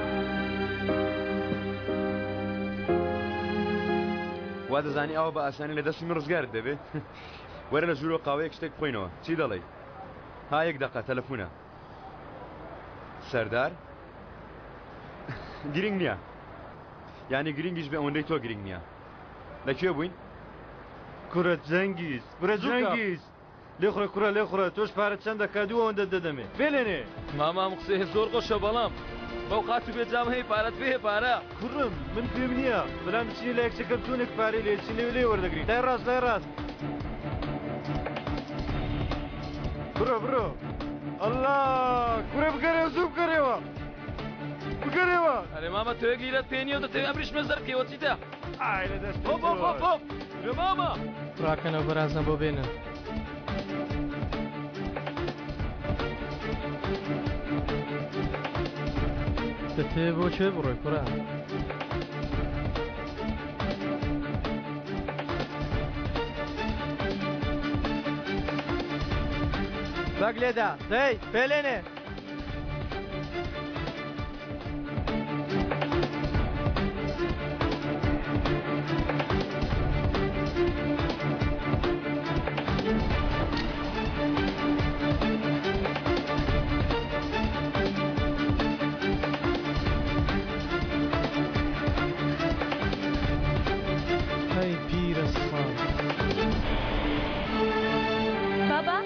وا دەزانی ئاوا بە ئاسانی لە دەستی من ڕزگارت دەبێ؟ وەرە لە ژوورەوە قاوەیەک شتێک بخۆینەوە. چی دەڵێی؟ ها یەک دەقە تەلەفونە. سەردار؟ گرینگ نییە. یانی گرینگیش بێ ئەوەندەی تۆ گرینگ نییە. لە کوێ بووین؟ کورە جەنگیز، کورە جەنگیز. لێخوڕە کوڕە لێخوڕە تۆش پارە چەند دەکا دوو ئەوەندەت دەدەمێ بێلێنێ. مامە ئەم قسەیە زۆر خۆشە بەڵام بەو قات و بێ جام هەی پارەت پێیە پارە. کوڕم من پێم نییە بەلام بچینە لای کچەکەم تونێک پارەی لێ چین لەوێ لێی وەردەگرین لای ڕاست لای ڕاست. بڕۆ بڕۆ ئەڵا کورە بگەرێوە زوو بگەرێوە بگەرێوە. ئەرێ مامە تۆ یەک لیرەت پێ نییە و دەتەوێ ئەمریشمە زەرد کەیەوە چیتە؟ ئای لە دەستی هۆپ هۆپ هۆپ هۆپ لە مامە. ڕاکەنەوە بەرازم بۆ بێنن. دەتەوێ بۆ کوێ بڕۆی کوڕە؟ بەگ لێدا دەی پێلێنێ. هەی پیرە ساڵ. بابا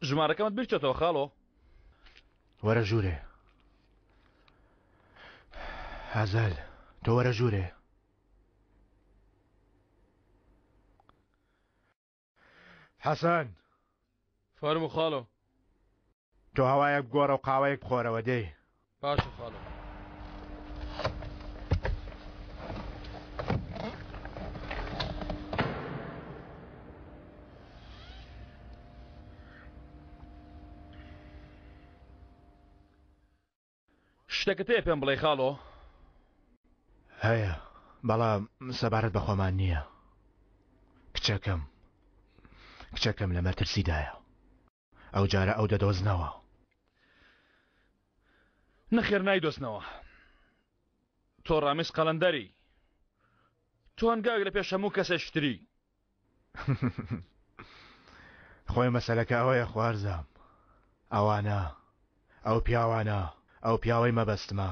ژمارەکەمت بیرچۆتەوە خاڵۆ؟ وەرە ژوورێ ئازال تۆ وەرە ژوورێ حەسەن. فەرموو خاڵۆ. تۆ هەوایەک بگۆڕە و قاوەیەک بخۆرەوە دەی. باشە خاڵۆ. شتەکەت هەیە پێم بڵێی خاڵۆ؟ هەیە، بەڵام سەبارەت بە خۆمان نییە. کچەکەم، کچەکەم لە مەترسیدایە. ئەو جارە ئەو دەدۆزنەوە. نەخێر نایدۆزنەوە. تۆ ڕامیز قەلەندەری. تۆ هەنگاوێک لە پێش هەموو کەسێکی تری. خۆی مەسەلەکە ئەوەیە خوارزام. ئەوانە، ئەو پیاوانە، ئەو پیاوەی مەبەستمە،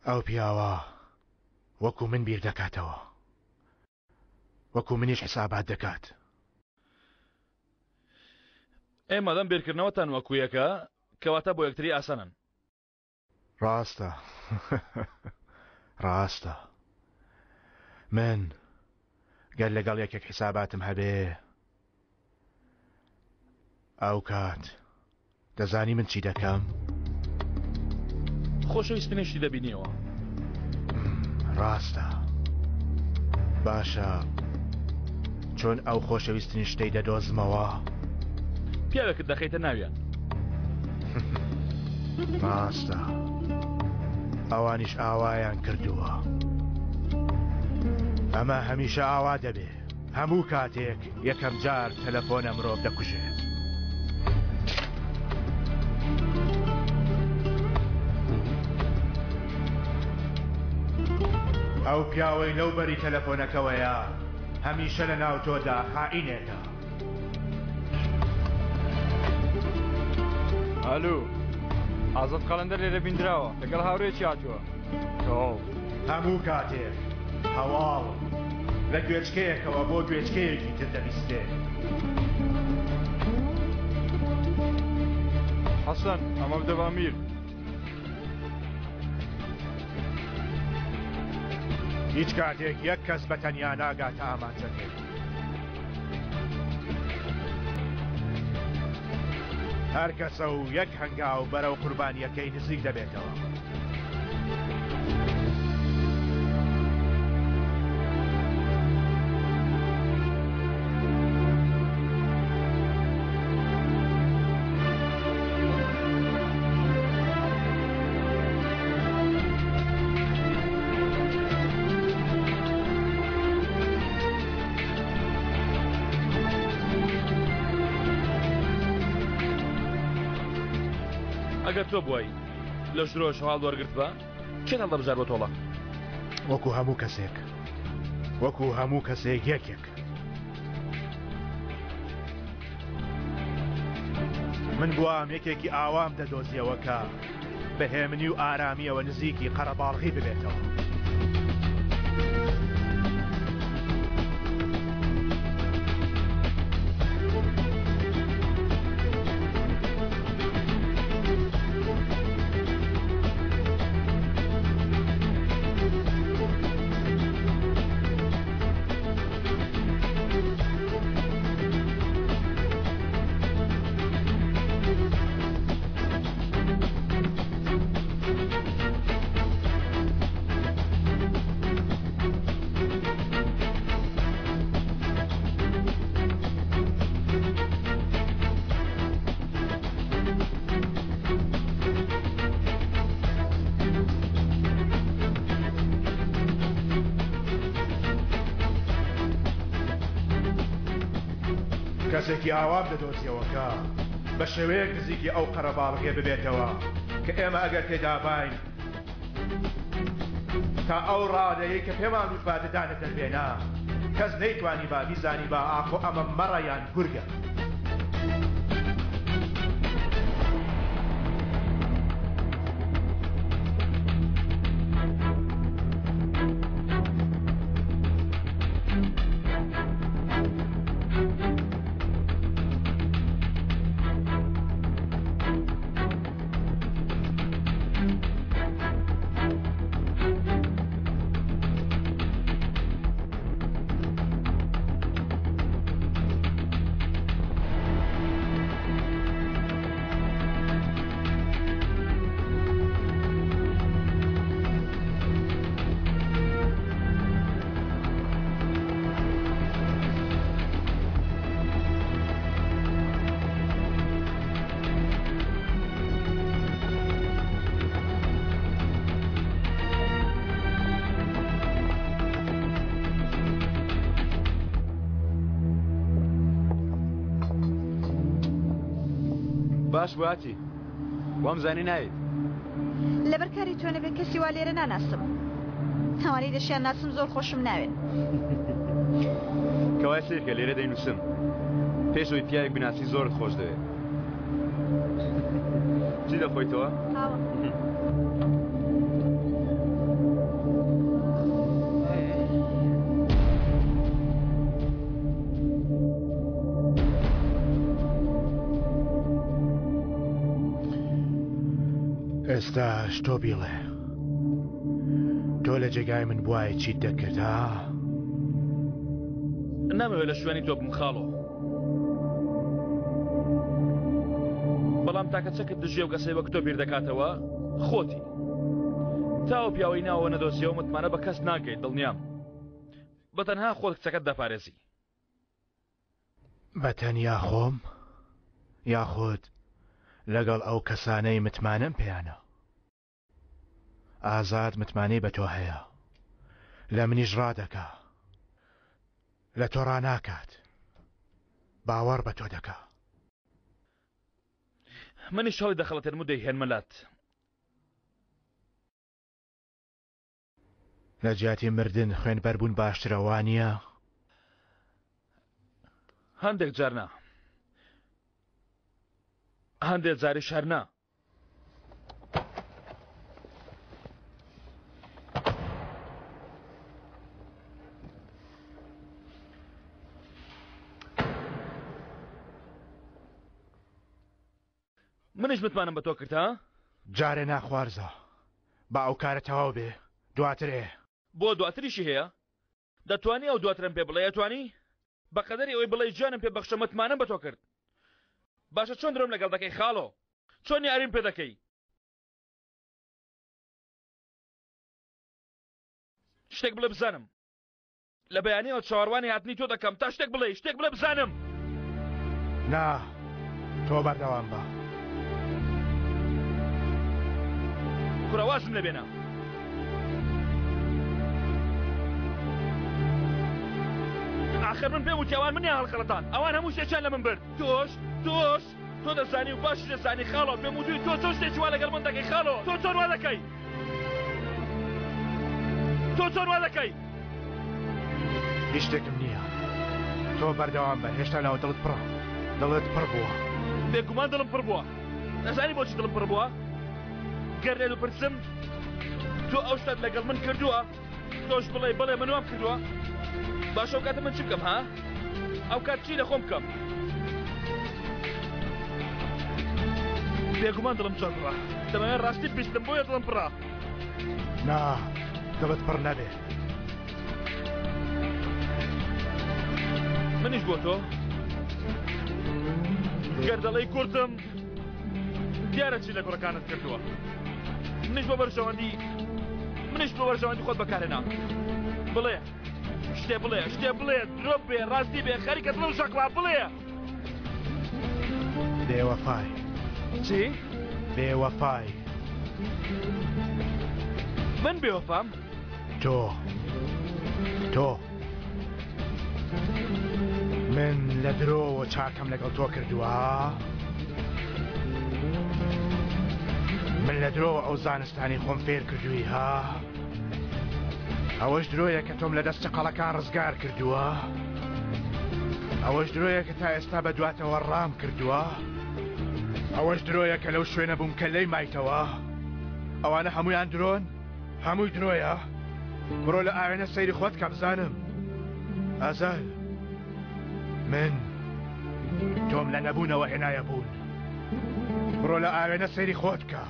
ئەو پیاوە وەکو من بیر دەکاتەوە. وەکو منیش حسابات دەکات. ئێ مادام بیرکردنەوەتان وەکو یەکە، کەواتە بۆ یەکتری ئاسانن. ڕاستە ڕاستە من گەر لەگەڵ یەکێک حیساباتم هەبێ ئەو کات دەزانی من چی دەکەم؟ خۆشەویستنی شتی دەبینیەوە. ڕاستە باشە چۆن ئەو خۆشەویستنی شتەی دەدۆزمەوە؟ پیاوێکت دەخەیتە ناویان. ڕاستە ئەوانیش ئاوایان کردووە. ئەمە هەمیشە ئاوا دەبێ. هەموو کاتێک یەکەم جار تەلەفۆنە مرۆڤ دەکوژێت. ئەو پیاوەی لەو بەری تەلەفۆنەکەوەیە هەمیشە لە ناو تۆدا خائینێکە. ئالو ئازاد قەلەندەر لێرە بیندراوە لەگەڵ هاورێکی هاتووە. تەواو. هەموو کاتێک هەواڵ لە گوێچکەیەکەوە بۆ گوێچکەیەکی تر دەبیسترێ. حەسەن، ئەمە بدە بە ئەمیر. هیچ کاتێک یەک کەس بە تەنیا ناگاتە ئامانجەکەی. هەر کەسە و یەک هەنگاو بەرەو قوربانییەکەی نزیک دەبێتەوە. ئەگەر تۆ بووای لە ژورەوە شەواڵ وەرگرتبا کێت هەڵدەبژارد بۆ تۆڵە؟ وەکو هەموو کەسێک وەکو هەموو کەسێک یەکێک من بوام یەکێکی ئاوام دەدۆزیەوە کە بە هێمنی و ئارامیەوە نزیکی قەرەباڵغی ببێتەوە. کەسێکی ئاوام دەدۆزیەوە کە بە شێوەیەک نزیکی ئەو قەرەباڵغیە ببێتەوە کە ئێمە ئەگەر تێداباین تا ئەو ڕادەیەی کە پێمان وتبا ددانت دەربێنە کەس نەیتوانیبا بیزانیبا ئاخۆ ئەمە مەڕە یان گورگە. باش بواتی وام زانی نایت. لەبەر کاری تۆ نەبێ کەسی وا لێرە ناناسم. ئەوانەی دەشیان ناسم زۆر خۆشم ناوێن. کەوای سەیرکە لێرە دەینووسم پێش ئەوەی پیاوێک بناسی زۆرت خۆش دەوێ. چی دەخۆیتەوە؟ قاوە. ئێستاش تۆ بیڵێ تۆ لە جێگای من بوایە چیت دەکرد ها؟ نامەوێت لە شوێنی تۆ بم خاڵۆ بەڵام تاکە چەکت دژی ئەو کەسەی وەک تۆ بیر دەکاتەوە خۆتی تا ئەو پیاوەی ناوە نەدۆزیەوە متمانە بە کەس ناکەیت دڵنیام بە تەنها خۆت کچەکەت دەپارێزی. بە تەنیا خۆم یاخود لەگەڵ ئەو کەسانەی متمانەم پێیانە؟ ئازاد متمانەی بە تۆ هەیە لە منیش ڕادەکا لە تۆ ڕاناکات باوەڕ بە تۆ دەکا. منیش هەڵی دەخەڵەتێنم و دەیهێنمە لات. لە جیاتی مردن خوێنبەربوون باشترە وانییە؟ هەندێک جار نا. هەندێک جاریش هەر نا. منیش متمانەم بە تۆ کرد ها؟ جارێ نا خوارزا با ئەو کارە تەواو بێ دواتر ئێ. بۆ دواتریشی هەیە؟ دەتوانی ئەو دواترەم پێ بڵێی ئەتوانی؟ بە قەدەری ئەوەی بڵێی گیانم پێ بەخشە متمانەم بە تۆ کرد. باشە چۆن درۆم لەگەڵ دەکەی خاڵۆ؟ چۆن یاریم پێ دەکەی؟ شتێک بڵێ بزانم. لە بەیانیەوە چاوەڕوانی هاتنی تۆ دەکەم تا شتێک بڵێی شتێک بڵێ بزانم. نا تۆ بەردەوام بە. کوڕە وازم لێ بێنە. ئاخر من پێم وتی ئەوان منیان هەڵخەڵەتان ئەوان هەموو شتێکیان لە من برد تۆش تۆش تۆ دەزانی و باشی دەزانی خاڵۆ پێم وتوی تۆ چۆن شتێکی وا لەگەڵ من دەکەی خاڵۆ تۆ چۆن وا دەکەی تۆ چۆن وا دەکەی هیچ شتێکم نییە تۆ بەردەوام بە هێشتا ناو دڵت پڕە دڵت پڕ بووە بێگومان دڵم پڕ بووە دەزانی بۆچی دڵم پڕ بووە گەر لێت بپرسم تۆ ئەو شتەت لەگەڵ من کردووە تۆش بڵێ بڵێ من وام کردووە باشە ئەو کاتە من چی بکەم ها ئەو کات چی لە خۆم بکەم بێگومان دڵم زۆر پڕە دەمەوێت ڕاستی بیستم بۆیە دڵم پڕە نا دڵت پڕ نەبێ منیش بۆ تۆ گەر دەڵێی کوردم دیارە چی لە کوڕەکانت کردووە منیش بۆ بەرژەوەندی منیش بۆ بەرژەوەندی خۆت بەکارهێنا بڵێ شتێ بڵێ شتێ بڵێ درۆ بێ ڕاستی بێ خەریکە دڵم شەقڵا بڵێ بێوەفای چی؟ بێوەفای من بێوەفام؟ تۆ تۆ من لە درۆوە چاکەم لەگەڵ تۆ کردووە من لە درۆوە ئەو زانستانی خۆم فێر کردووی ها ئەوەش درۆیە کە تۆم لە دەست چەقەڵەکان ڕزگار کردووە ئەوەش درۆیە کە تا ئێستا بە دواتەوە ڕام کردووە ئەوەش درۆیە کە لەو شوێنە بووم کە لێی مایتەوە ئەوانە هەمویان درۆن هەمووی درۆیە بڕۆ لە ئاوێنە سەیری خۆت کە بزانم ئازار من تۆم لە نەبوونەوە هێنایە بوون بڕۆ لە ئاوێنە سەیری خۆت کە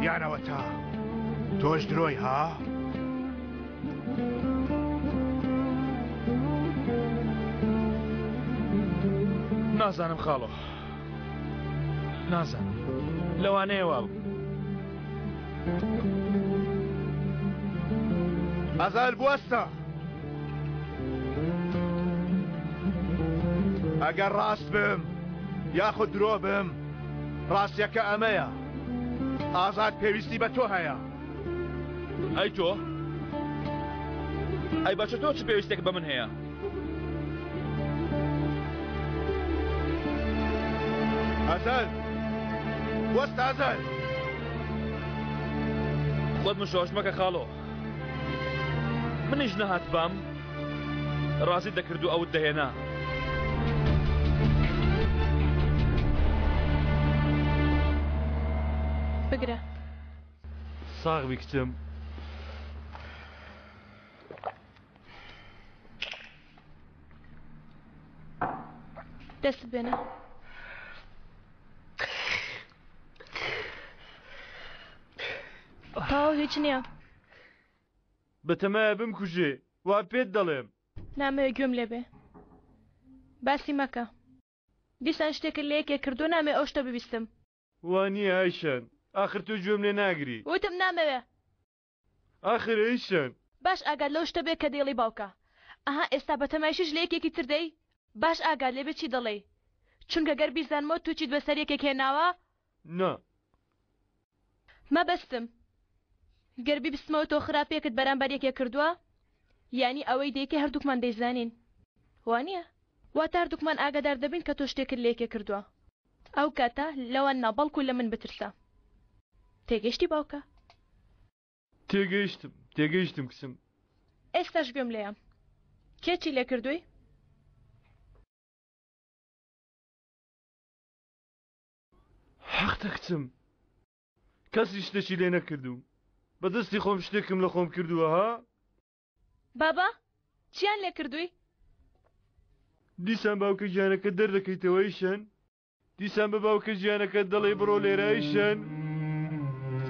یانەوە تا تۆش درۆی ها؟ نازانم خاڵۆ نازانم لەوانەیە وابم ئازار بوەستە ئەگەر ڕاست بم یاخود درۆ بم ڕاستیەکە ئەمەیە ئازاد پێویستی بە تۆ هەیە ئەی تۆ ئەی باشە تۆ چ پێویستێک بە من هەیە ئەزەل. وەستە ئازەر! خۆت مشۆش مەکە خاڵۆ. منیش نەهاتبام ڕازیت دەکرد و ئەوت دەهێنا. بگرە. ساغ بی کچم. دەستت بێنە. تەواو هیچ نییە. بەتەمایە بمکوژێ وا پێت دەڵێم. نامەوێ گوێم لێ بێ. باسی مەکە. دیسان شتێکت لە یەکێک کردووە نامەوێ ئەو شتە ببیستم. وا نییە ئایشان ئاخر تۆ گوێم لێ ناگری. وتم نامەوێ. ئاخر ئەیشان. باش ئاگات لەو شتە بێ کە دەیڵێی باوکە. ئەها ئێستا بەتەمایشیش لە یەکێکی تر دەی؟ باش ئاگات لێ بێ چی دەڵێی. چونکە گەر بیزانمەوە تۆ چیت بەسەر یەکێک هێناوە. نا. مەبەستم گەر بیبستمەوە تۆ خراپیەکت بەرامبەر یەکێک کردووە یانی ئەوەی دەیکەی هەردووکمان دەیزانین وانیە؟ واتە هەردووکمان ئاگادار دەبین کە تۆ شتێکت لە یەکێک کردووە ئەو کاتە لەوان نا بەڵکو لە من بترسە تێگەیشتی باوکە؟ تێگەیشتم تێگەیشتم کچم. ئێستاش گوێم لێیە کێ چی لێکردووی؟ حەقتە کچم کەسی شتێکی لێ نەکردووم بە دەستی خۆم شتێکم لە خۆم کردووە ها؟ بابا چیان لێ کردووی؟ دیسان باوکە گیانەکە دەردەکەیتەوە ئیشەن؟ دیسان بە باوکە گیانەکەت دەڵێی بڕۆ لێرە ئیشەن؟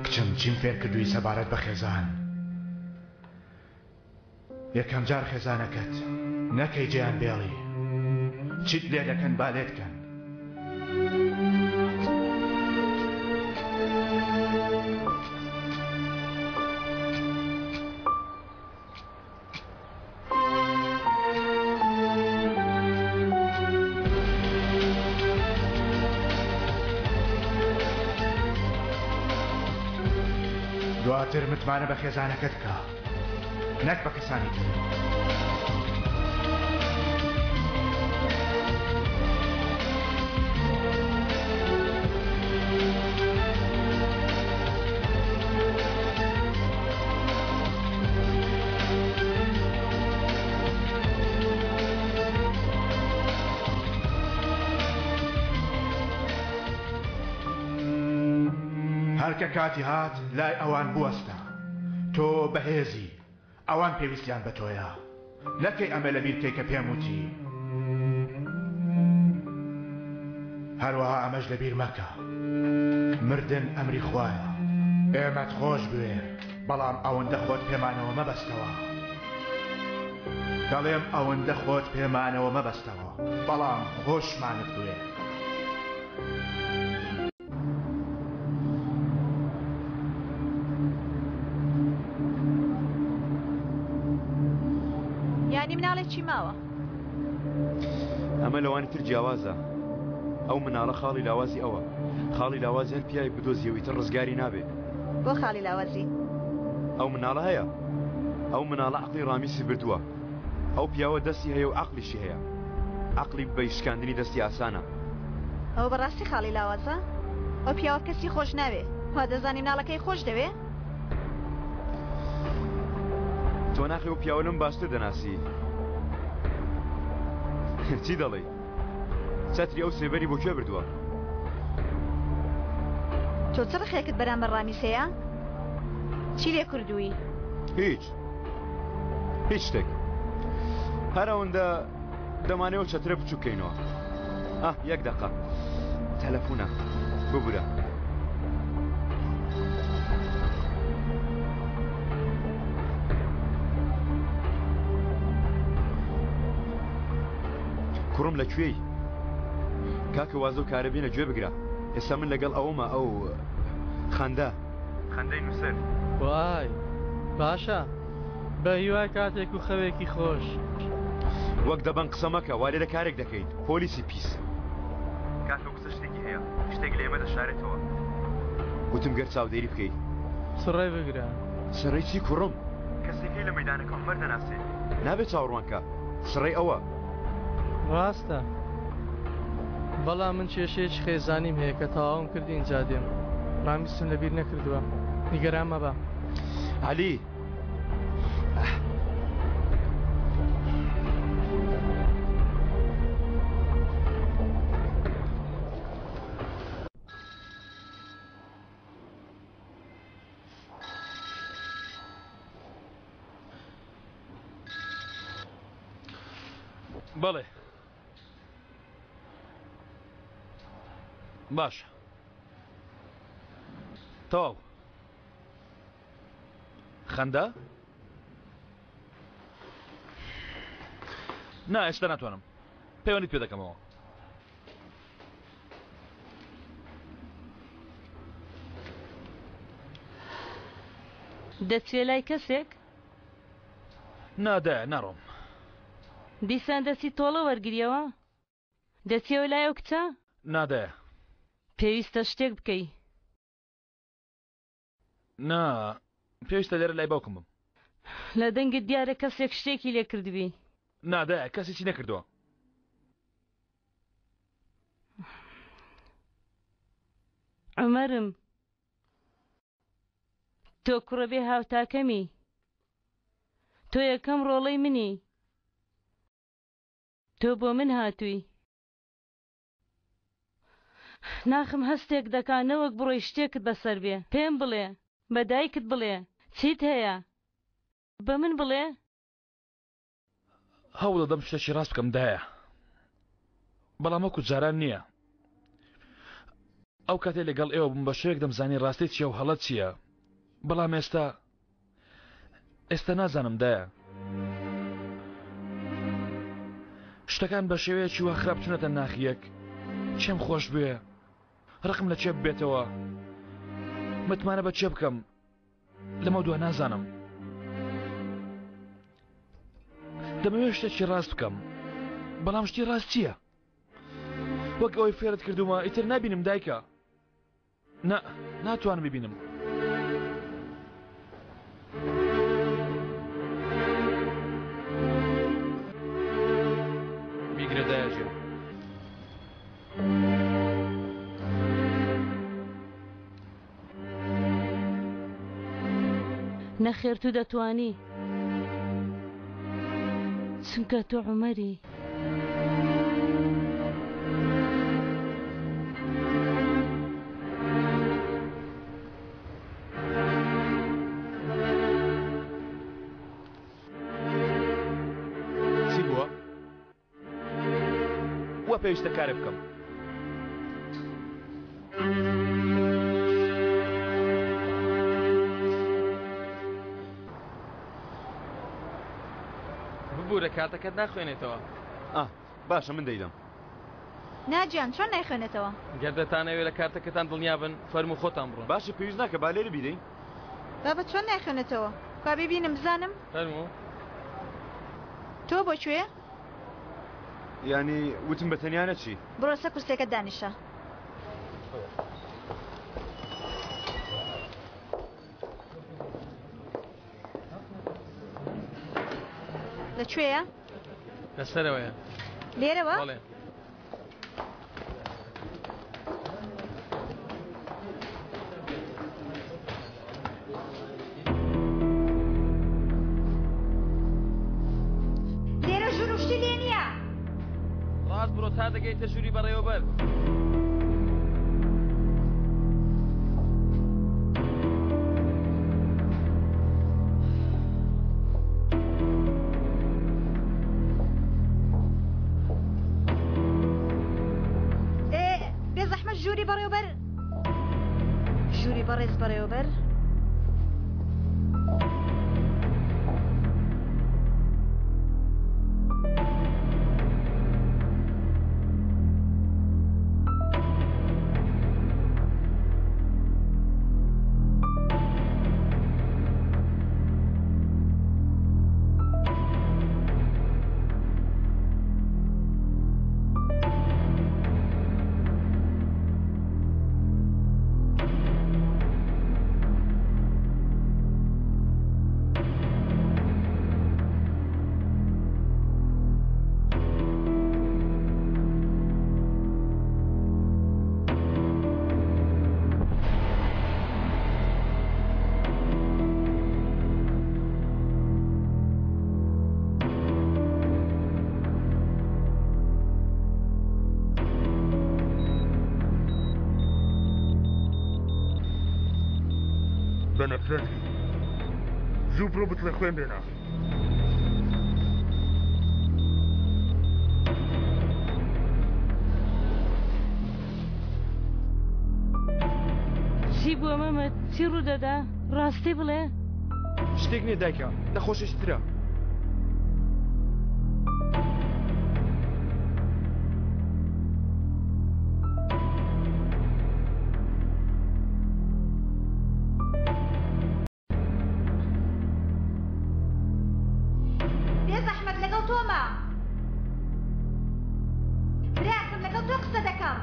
کچم چیم فێر کردووی سەبارەت بە خێزان؟ یەکەم جار خێزانەکەت نەکەی جێیان بێڵی چیت لێ دەکەن با لێت کەن. دواتر متمانە بە خێزانەکەت بکە نەک بە کەسانی تر. هەرکە کاتی هات لای ئەوان بوەستە تۆ بەهێزی ئەوان پێویستیان بە تۆیە نەکەی ئەمە لەبیر کەی کە پێم وتی هەروەها ئەمەش لەبیر مەکە مردن ئەمری خوایە ئێمەت خۆش بوێ بەڵام ئەوەندە خۆت پێمانەوە مەبەستەوە دەڵێم ئەوەندە خۆت پێمانەوە مەبەستەوە بەڵام خۆشمانت بوێ. یانی مناڵێکی ماوە. ئەمە لەوانی تر جیاوازە ئەو مناڵە خاڵی لاوازی ئەوە خاڵی لاوازی هەر پیاوێک بدۆزیەوە ئیتر ڕزگاری نابێ. بۆ خاڵی لاوازی؟ ئەو مناڵە هەیە ئەو مناڵە عەقڵی ڕامیسی بردووە ئەو پیاوە دەستی هەیە و عەقڵیشی هەیە عەقڵی ببەی شکاندنی دەستی ئاسانە. ئەوە بەڕاستی خاڵی لاوازە؟ ئەو پیاوە کەسی خۆش ناوێ وا دەزانی مناڵەکەی خۆش دەوێ؟ تۆ ناخی ئەو پیاوە لەم باشتر دەناسی چی دەڵێی؟ چەتری ئەو سێبەری بۆ کوێ بردووە؟ تۆ چ ڕقێکت بەرامبەر ڕامیس هەیە؟ چی لێ کردووی؟ هیچ هیچ شتێک هەر ئەوەندە دەمانەوە چەترە بچووک کەینەوە ئاه یەک دەقە تەلەفونە ببورە. کوڕم لە کوێی؟ کاکە وازە و کارە بینە گوێ بگرە ئێستا من لەگەڵ ئەومە ئەو خەندە خەندەی نووسەر. وای باشە بە هیوای کاتێک و خەوێکی خۆش. وەک دەبەنگ قسە مەکە وا لێرە کارێک دەکەیت پۆلیسی پیس. کاکە ئەو کچە شتێکی هەیە شتێک لە ئێمە دەشارێتەوە. وتم گەر چاودێری بکەی. سڕێ بگرە. سڕێی چی کوڕم؟ کەسێکەی لە مەیدانەکە عومەر دەناسێ. نابێ چاوەڕوان کا. سڕێی ئەوە. ڕاستە. بەڵام من کێشەیەکی خێزانیم هەیە کە تەواوم کرد ئینجا دێم. ڕامیسم لەبیر نەکردووە. نیگەران مەبە. عەلی. بەڵێ باشە تەواو خەندە نا ئێستا ناتوانم پەیوەندیت پێ دەکەمەوە دەچێ لای کەسێک؟ نا دایە ناڕۆم. دیسان دەچی تۆڵە وەرگریەوە؟ دەچیەوە لای ئەو کچە؟ نا دایە. پێویستە شتێک بکەی. نا پێویستە لێرە لای باوکم بم. لە دەنگت دیارە کەسێک شتێکی لێ کردبی. نا دایە کەس هیچی نەکردووە. عومەرم تۆ کوڕە بێ هاوتاکەمی. تۆ یەکەم ڕۆڵەی منی. تۆ بۆ من هاتووی. ناخم هەستێک دەکا نەوەک بڕۆی شتێکت بەسەر بێ. پێم بڵێ، بە دایکت بڵێ، چیت هەیە؟ بە من بڵێ؟ هەوڵ دەدەم شتێکی ڕاست بکەم دایە، بەڵام وەکو جاران نییە. ئەو کاتەی لەگەڵ ئێوە بووم بە شێوەیەک دەمزانی ڕاستی چییە و هەڵە چییە، بەڵام ئێستا ئێستا نازانم دایە. شتەکان بە شێوەیەکی وا خراپ چونەتە ناخی یەک، کێم خۆش بوێ، ڕقم لە کێ ببێتەوە، متمانە بە کێ بکەم، لەمە دوا نازانم. دەمەوێت شتێکی ڕاست بکەم، بەڵام شتی ڕاست چییە؟ وەک ئەوەی فێرت کردوومە ئیتر نابینم دایکە. نا، ناتوانم ببینم. بیگرە دایە گیان. نەخێر تو دەتوانی چونکە تۆ عومەری. چی بووە؟ وا پێویستە کارێ بکەم. ببورە کارتەکەت ناخوێنێتەوە. ئا باشە من دەیدەم. نا گیان چۆن نایخوێنێتەوە؟ گەر دەتانەوێ لە کارتەکەتان دڵنیا بن فەرموو خۆتان بڕۆن. باشە پێویست ناکە با لێرە بیدەین. بابە چۆن نایخوێنێتەوە؟ کوا بیبینم بزانم؟ فەرموو. تۆ بۆ کوێ؟ یانی وتم بە تەنیا نەچی. بڕۆ سەر کورسیەکەت دانیشە. لە کوێیە؟ لە سەرەوەیە. لێرەوە؟ بەڵێ. لێرە ژوور و شتی لێ نییە. ڕاست بڕۆ تا دەگەیتە ژووری بەڕێوەبەر. بێزەحمەت ژووری بەڕێوبەر ژووری بەڕێز بەڕێوەبەر. بە نەفرەتی. زوو بڕۆ بتڵێ خوێن بێنە. چی بووە مەمەد؟ چی ڕوودەدا؟ ڕاستی بڵێ. شتێک نییە دایکە، نەخۆشێکی ترە. بێزەحمەت لەگەڵ تۆمە. براکەم لەگەڵ تۆ قسە دەکەم.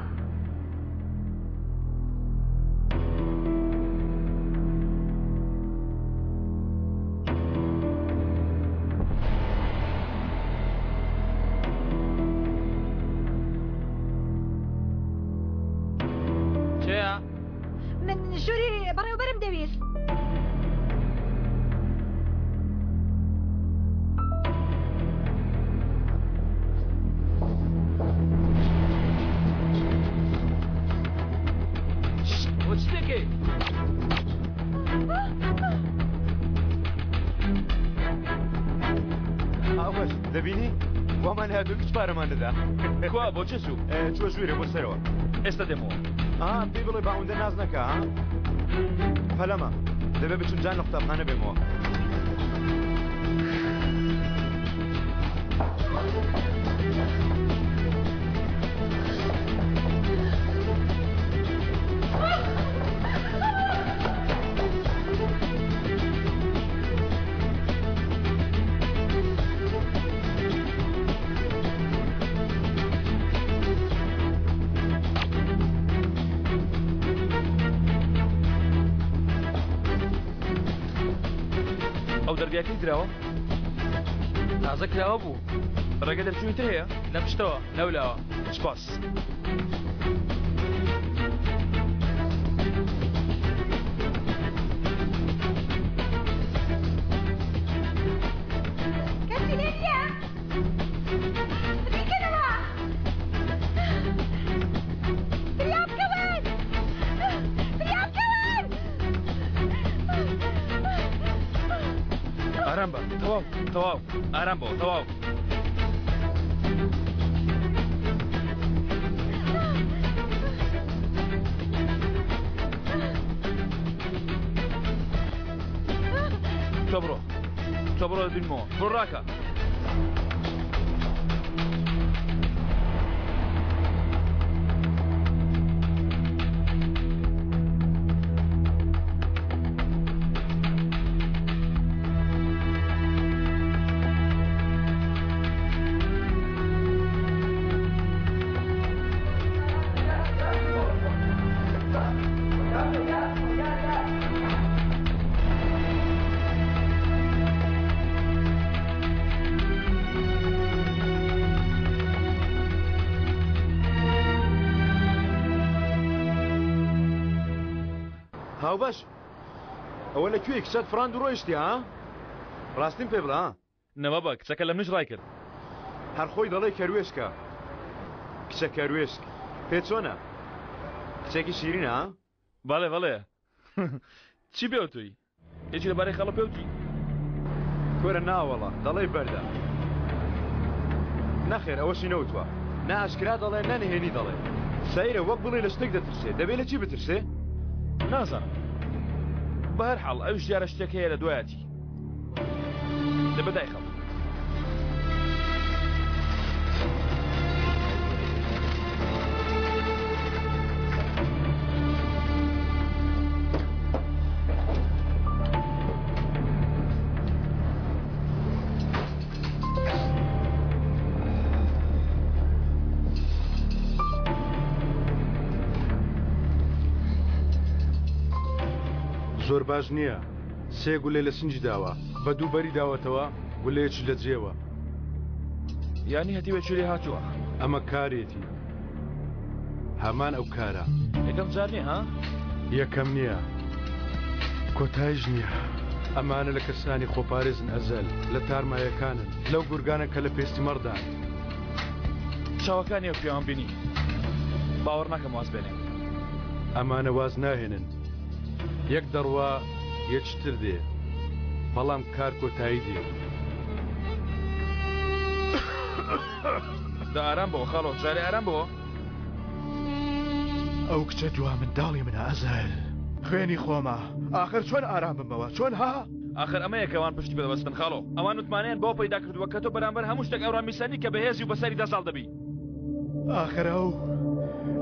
کێیە؟ من ژووری بەڕێوبەرم دەویست. بۆ چ دەکەی؟ ئاوەش دەبینی وامان هاتوو کچ پارەمان دەدا کوا بۆ چ چوو چوە ژوورێ بۆ سەرەوە ئێستا دێمەوە ئا پێی بڵێ با ئەوەندە ناز نەکا ها پەلەمە دەبێ بچم جان لە قوتابخانە بێمەوە. ئەو دەرگاکەی دراوە تازە کراوە بوو ڕێگە دەرچووی تر هەیە لە پشتەوە لەولاوە سپاس. کەسی لێ نییە؟ بیکەنەوە! فریا بکەون! فریا بکەون! ئارام بە تەواو تەواو ئارام بەوە تەواو. تۆ بڕۆ تۆ بڕۆ دەبینمەوە بڕۆ ڕاکە. هاوبەش ئەوە لە کوێی کچەت فڕاند و ڕۆیشتی ها ڕاستیم پێ بڵێ ها نەبابا کچەکە لە منیش ڕایکرد. هەر خۆی دەڵێ کەروێشکە. کچە کەروێشک. پێ چۆنە؟ کچێکی شیرینە ها؟ بەڵێ بەڵێ. چی پێوتووی؟ هیچ لەبارەی خەڵە پێوتی؟ کورە ناوەڵا دەڵێی بەردە. نەخێر ئەوەشی نەوتوە. نە ئاشکرا دەڵێ نە نهێنی دەڵێ. سەیرە وەک بڵێی لە شتێک دەترسێ. دەبێ لە چی بترسێ؟ نازانم. بەهەرحاڵ ئەویش دیارە شتێک هەیە لە دوایەتی. دەبێ دایخەم. زۆر باش نییە سێ گولەی لە سنگی داوە، بە دوو بەری داوەتەوە، گولەیەکیش لە جێوە. یانی هەتیوێکی لێ هاتووە. ئەمە کارێتی. هەمان ئەو کارە. یەکەم جار نییە ها؟ یەکەم نییە. کۆتایش نییە. ئەمانە لە کەسانی خۆپارێزن ئەزەل، لە تارمایەکانن، لەو گورگانەن کە لە پێستی مەڕدان. چاوەکانی ئەو پیاوەم بینی. باوەڕ ناکەم واز بێنێ. ئەمانە واز ناهێنن. یەک دەڕوا. یەکی تر دێ بەڵام کار کۆتایی دێ. دە ئارام بۆ خاڵۆ جارێ ئارام بۆ. ئەو کچە دوا منداڵی منە ئەزەل خوێنی خۆمە ئاخر چۆن ئارام بمەوە چۆن ها؟ ئاخر ئەمەیە کە ئەوان پشتی پێدەبەستن خاڵۆ ئەوان متمانەیان بەوە پەیدا کردووە کە تۆ بەرامبەر هەموو شتێک ئەورامیسانی کە بەهێزی و بەسەریدا زاڵ دەبی. ئاخر ئەو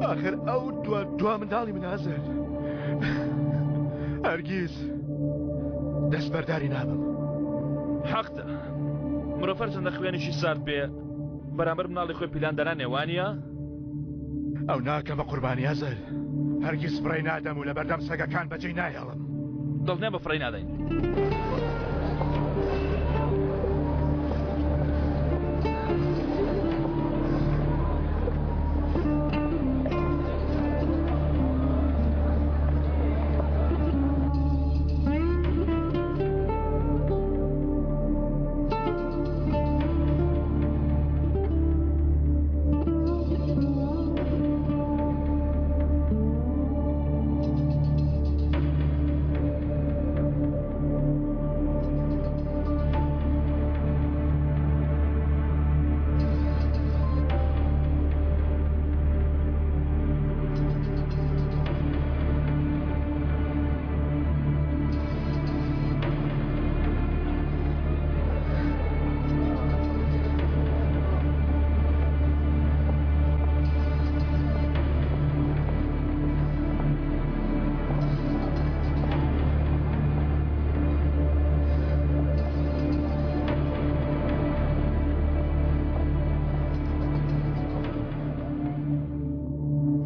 ئاخر ئەو دوا دوا منداڵی منە ئەزەل هەرگیز دەستبەرداری نابم. حەقتە مرۆڤ هەرچەندە خوێنیشی سارد بێ بەرامبەر مناڵی خۆی پیلان دەنانێ وانییە؟ ئەو ناکەمە قوربانی ئەزەل هەرگیز فڕێی نادەم و لەبەردەم سەگەکان بەجێی ناهێڵم. دڵنیابە فڕێی نادەین.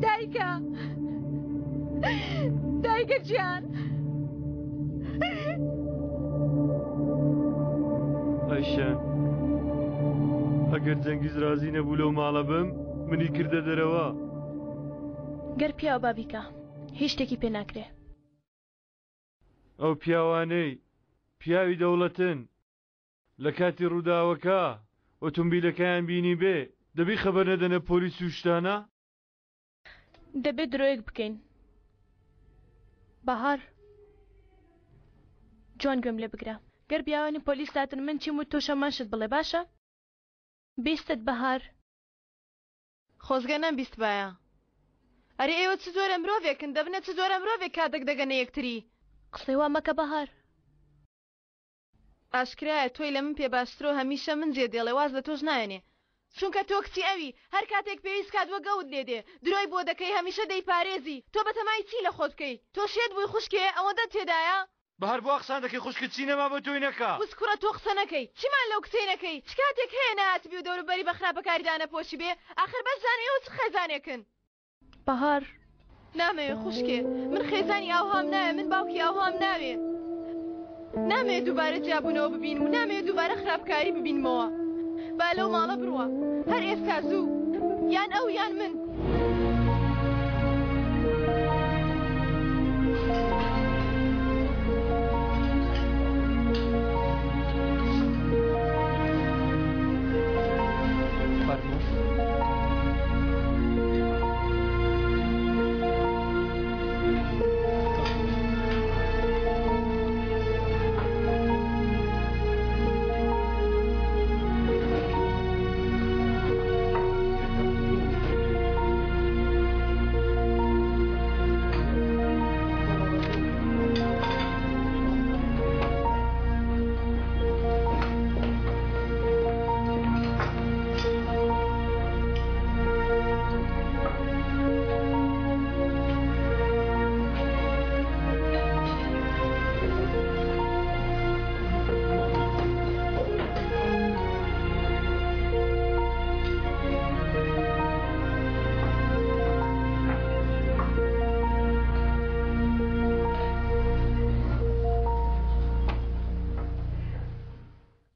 دایکە دایکە گیان ئایشان ئەگەر جەنگیز رازی نەبوو لەو ماڵە بم منی کردە دەرەوە. گەر پیاو با بیکا هیچ شتێکی پێ ناکرێ. ئەو پیاوانەی پیاوی دەوڵەتن لە کاتی ڕووداوەکە ئۆتۆمبیلەکەیان بینیبێ دەبی خەبەر نەدەنە پۆلیس و شتانە؟ دەبێت درۆیەک بکەین بەهار جوان گوێم لێ بگرە گەر بیاوانی پۆلیس هاتن من چیم و تۆش هەمان شت بڵێ باشە بیستت بەهار. خۆزگە نەمبیستبایە. ئەرێ ئێوە چ جۆرە مرۆڤێکن دەبنە چ جۆرە مرۆڤێک کاتێک دەگەنە یەکتری. قسەی وا مەکە بەهار. ئاشکرایە تۆی لە من پێ باشترەو هەمیشە من جێ دێڵێ واز لە تۆش نایەنێ چونکە تۆ کچی ئەوی هەر کاتێک پێویست کات وەک ئەوت لێ دێ درۆی بۆ دەکەی هەمیشە دەیپارێزی تۆ بەتەمای چی لە خۆت بکەی تۆ شێت بووی خوشکێ ئەوەندەت تێدایە؟ بەهار بۆ قسان دەکەی خوشکت چی نەما بۆ تۆی نەکا. وس کوڕە تۆ قسە نەکەی چیمان لەو کچەی نەکەی چ کاتێک هەیە نەهاتبی و دەوروبەری بە خراپەکاری دانەپۆشیبێ ئاخر بەس زانم ئێوە چ خێزانێکن. بەهار. نامەوێ خوشکێ من خێزانی ئاوهام ناوێ من باوکی ئاوهام ناوێ نامەوێ دووبارە جیابوونەوە ببینم و نامەوێ دووبارە خراپکاری ببینمەوە با لەو ماڵە بڕوا هەر ئێستا زوو یان ئەو یان من.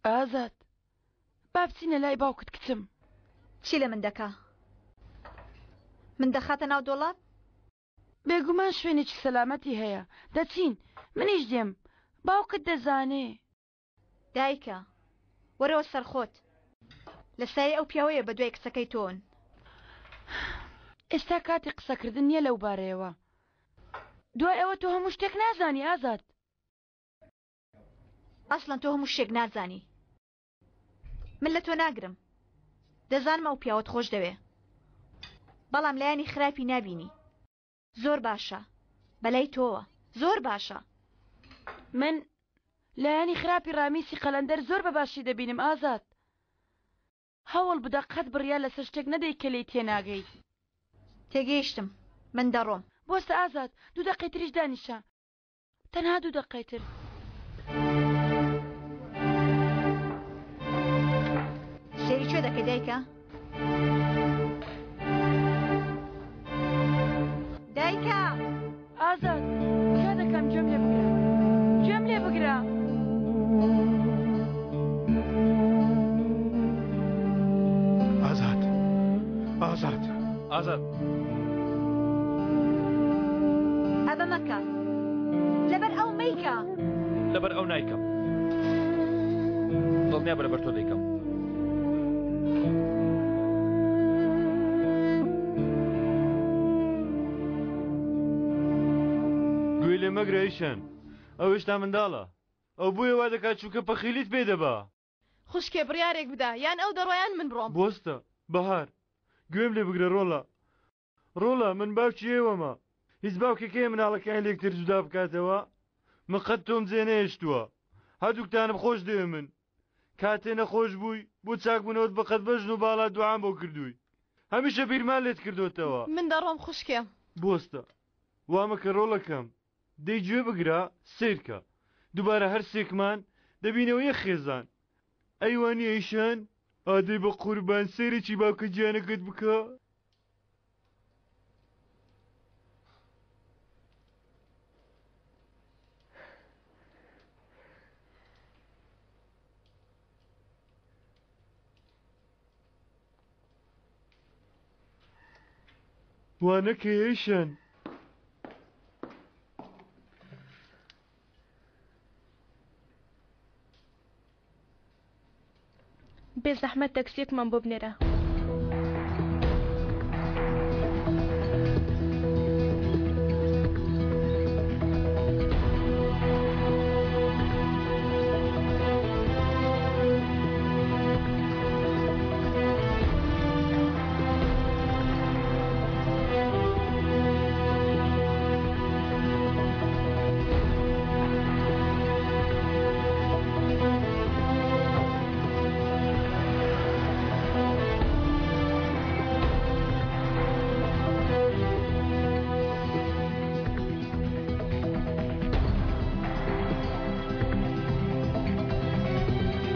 ئازاد با بچینە لای باوکت کچم. چی لە من دەکا؟ من دەخاتە ناو دۆڵاب؟ بێگومان شوێنێکی سەلامەتی هەیە. دەچین. منیش دێم. باوکت دەزانێ. دایکە، وەرەوە سەر خۆت. لە سایەی ئەو پیاوەیە بە دوای کچەکەی تۆن. ئێستا کاتی قسەکردن نییە لەو بارەیەوە. دوای ئەوە تۆ هەموو شتێک نازانی ئازاد. ئەسڵەن تۆ هەموو شتێک نازانی. من لە تۆ ناگرم. دەزانم ئەو پیاوەت خۆش دەوێ. بەڵام لایەنی خراپی نابینی. زۆر باشە. بەلای تۆوە. زۆر باشە. من لایەنی خراپی ڕامیسی قەلەندەر زۆر بە باشی دەبینم ئازاد. هەوڵ بدە قەت بڕیار لەسەر شتێک نەدەی کە لێی تێناگەی. تێگەیشتم. من دەڕۆم. بوەستە ئازاد، دوو دەقەی تریش دانیشە. تەنها دوو دەقەی تر. سەیری کوێ دەکەی دایکە؟ دایکە! ئازاد، تکا دەکەم گوێم لێ بگرە. گوێم لێ بگرە. ئازاد ئازاد ئازاد ئەمە مەکە لەبەر ئەو مەیکە لەبەر ئەو نایکەم دڵنیا بە لەبەر تۆ دەیکەم گوێ لێ مەگرە ئیشەن ئەو هێشتا منداڵە ئەو بۆیە وا دەکات چونکە پەخیلیت پێ دەبا. خوشکێ بڕیارێک بدە یان ئەو دەڕوا یان من بڕۆم. بوەستە بەهار گوێم لێ بگرە ڕۆڵە ڕۆڵە من باوکی ئێوەمە هیچ باوکێک هەیە مناڵەکانی لێکتر جودا بکاتەوە من قەت تۆم جێ نەهێشتووە هەردووکتانم خۆش دەوێ من کاتێ نەخۆش بووی بۆ چاکبوونەوەت بە قەد بەژن و باڵا دوعام بۆ کردووی هەمیشە بیرمان لێت کردۆتەوە. من دەڕۆم خوشکێ. بوەستە وا مەکە ڕۆڵەکەم دەی گوێ بگرە سەیرکە دووبارە هەرسێکمان دەبینەوە یەک خێزان ئەی وانیە ئیشان ئادەی بە قوربان سەیرێکی باوکە گیانەکەت بکە. وا نەکەی ئەیشان. بێ زەحمەت تەکسیەکمان بۆ بنێرە.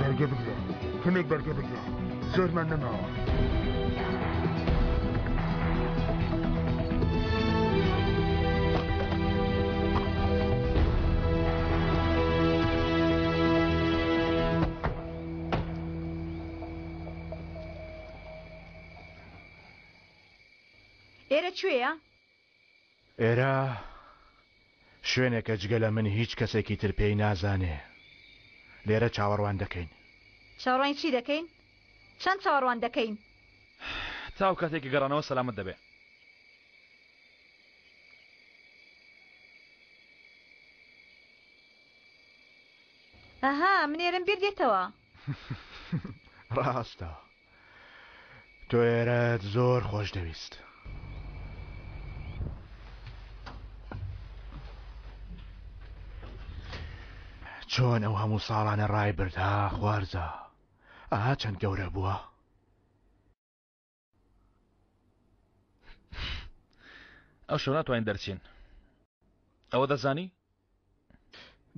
بەرگە بگرە کەمێک بەرگە بگرە زۆرمان نەماوە. ئێرە کوێیە؟ ئێرە شوێنێکە جگە لە من هیچ کەسێکی تر پێی نازانێ. لێرە چاوەڕوان دەکەین. چاوەڕوانی چی دەکەین؟ چەند چاوەڕوان دەکەین؟ تا ئەو کاتەی کە گەڕانەوە سەلامەت دەبێ. ئەها من ئێرەم بیر دێتەوە. ڕاستە. تۆ ئێرەت زۆر خۆش دەویست. چۆن ئەو هەموو ساڵانە ڕای برد ها خوارزا ئەها چەند گەورە بووە. ئەو شەو ناتوانین دەرچین ئەوە دەزانی؟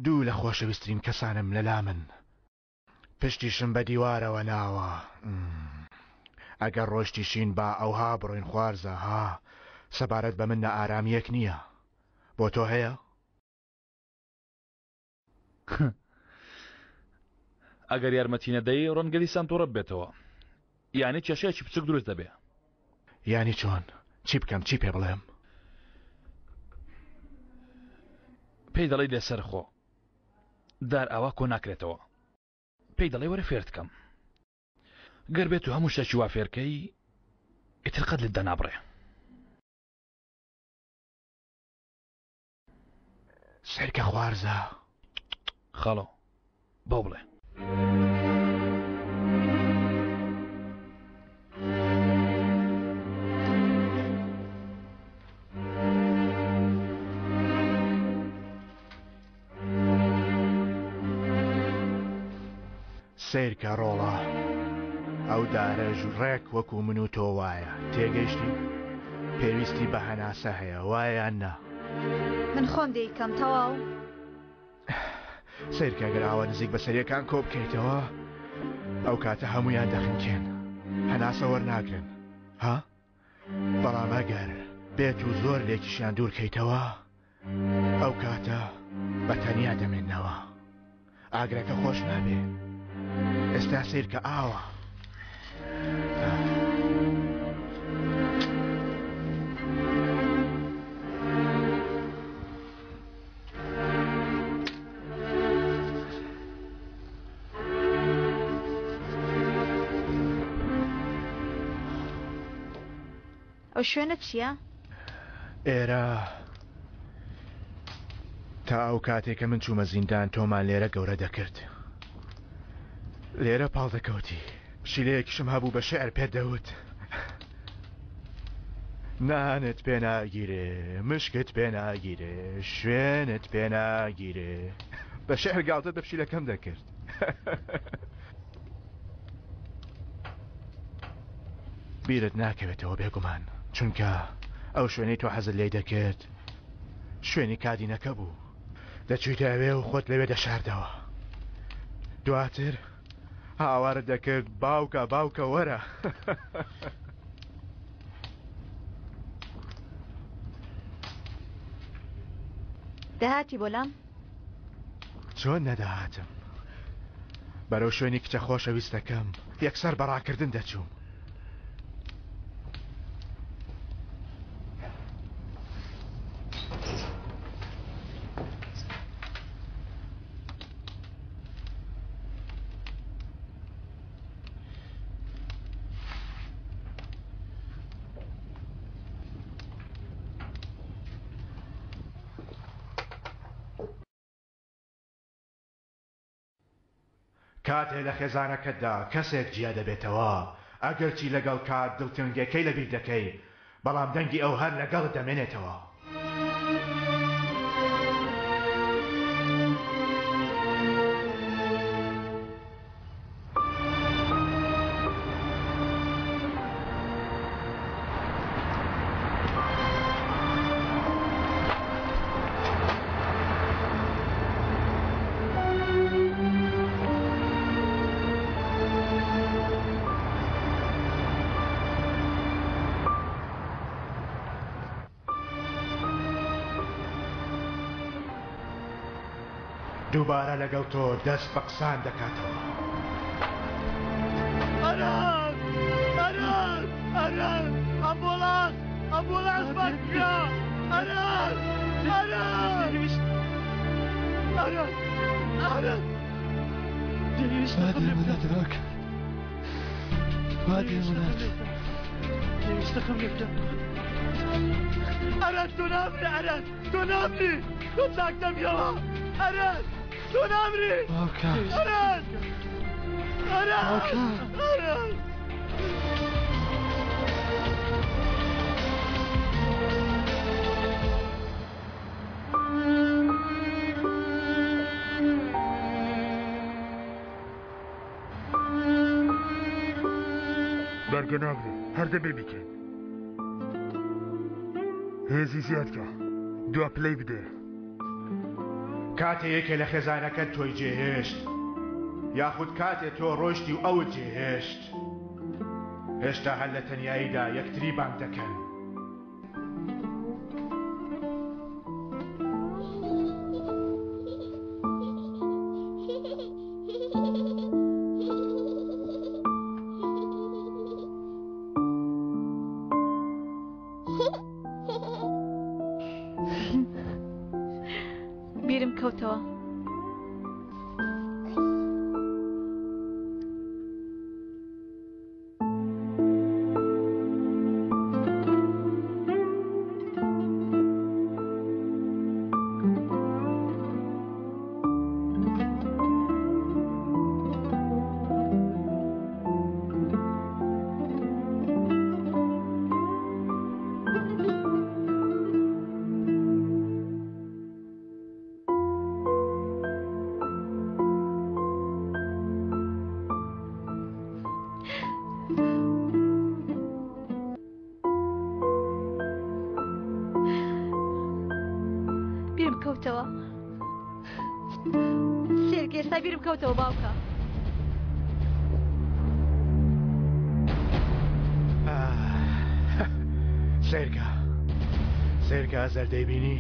دوو لە خۆشەویسترین کەسانم لەلامن پشتیشم بە دیوارەوە ناوە ئەگەر ڕۆشتیشین با ئەوها بڕۆین خوارزا ها سەبارەت بە من نائارامییەک نییە بۆ تۆ هەیە؟ ئەگەر یارمەتی نەدەی ڕەنگە دیسان توڕە ببێتەوە یانی کێشەیەکی بچوک دروست دەبێ. یانی چۆن؟ چی بکەم چی پێ بڵێم؟ پێی دەڵێی لەسەر خۆ دار ئاوا کۆ ناکرێتەوە پێی دەڵێ وەرە فێرت کەم گەر بێت و هەموو شتێکی وا فێرکەی ئیتر قەت لێت دانابڕێ. سەیرکە خوارزا. خاڵۆ. بەو بڵێ. سەیرکە ڕۆڵە ئەو دارەش ڕێک وەکو من و تۆ وایە تێگەیشتی؟ پێویستی بە هەناسە هەیە وایە یان نا؟ من خۆم دەیکەم تەواو. سەیرکە گەر ئاوا نزیک بە سەریەکان کۆ بکەیتەوە ئەو کاتە هەمویان دەخنکێن هەناسە وەرناگرن ها؟ بەڵام ئەگەر بێت و زۆر لێکیشیان دوورکەیتەوە ئەو کاتە بە تەنیا دەمێنەوە ئاگرەکە خۆش نابێ ئێستا سیرکە ئاوە ئەو شوێنە چییە؟ ئێرە تا ئەو کاتێک کە من چوومە زیندان تۆمان لێرە گەورە دەکرد لێرە پاڵ دەکەوتی پشیلەیەکیشم هەبوو بە شعر پێت دەوت نانت پێ ناگیرێ مشکت پێ ناگیرێ شوێنت پێ ناگیرێ بە شعر گاڵتە بە پشیلەکەم دەکرد بیرت ناکەوێتەوە بێگومان چونکە ئەو شوێنەی تۆ حەزت لێی دەکرد شوێنی کادینەکە بوو دەچویتە ئەوێ و خۆت لەوێ دەشاردەوە دواتر هاوارت دەکرد باوکە باوکە وەرە. دەهاتی بۆ لام؟ چۆن نەدەهاتم؟ بەرەو شوێنی کچە خۆشەویستەکەم یەکسەر بە ڕاکردن دەچووم. کاتێ لە خێزانەکەتدا کەسێک جیا دەبێتەوە، ئەگەرچی لەگەڵ کات دڵتەنگیەکەی لەبیر دەکەی، بەڵام دەنگی ئەو هەر لەگەڵت دەمێنێتەوە. دووبارە لەگەڵ تۆ دەست بە قسان دەکاتەوە. ئەران! ئەران! ئەران! ئەمبوڵانس! ئەمبوڵانس بانگ بکە! ئەران! ئەران! ئەران! ئەران! ئەران تۆ نامری ئەران تۆ نامری تۆ چاک دەبیەوە ئەران تۆ نامری ئەران ئەران ئەران بەرگە ناگرێ هەر دەبێ بیکەین هێزی زیادکە دوا پلەی بدێ. کاتێ یەکێ لە خێزانەکەت تۆی جێهێشت یاخود کاتێ تۆ ڕۆیشتی و ئەوت جێهێشت هێشتا هەر لە تەنیاییدا یەکتری بانگ دەکەن. بیرم کەوتەوە. کەوتەوە. سێرکە ئێستا بیرم کەوتەوە باوکە. سەیرکە سەیرکە ئەزەل دەیبینی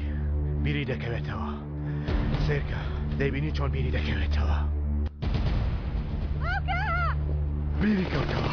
بیری دەکەوێتەوە سەیرکە دەیبینی چۆن بیری دەکەوێتەوە بیری کەوتەوە.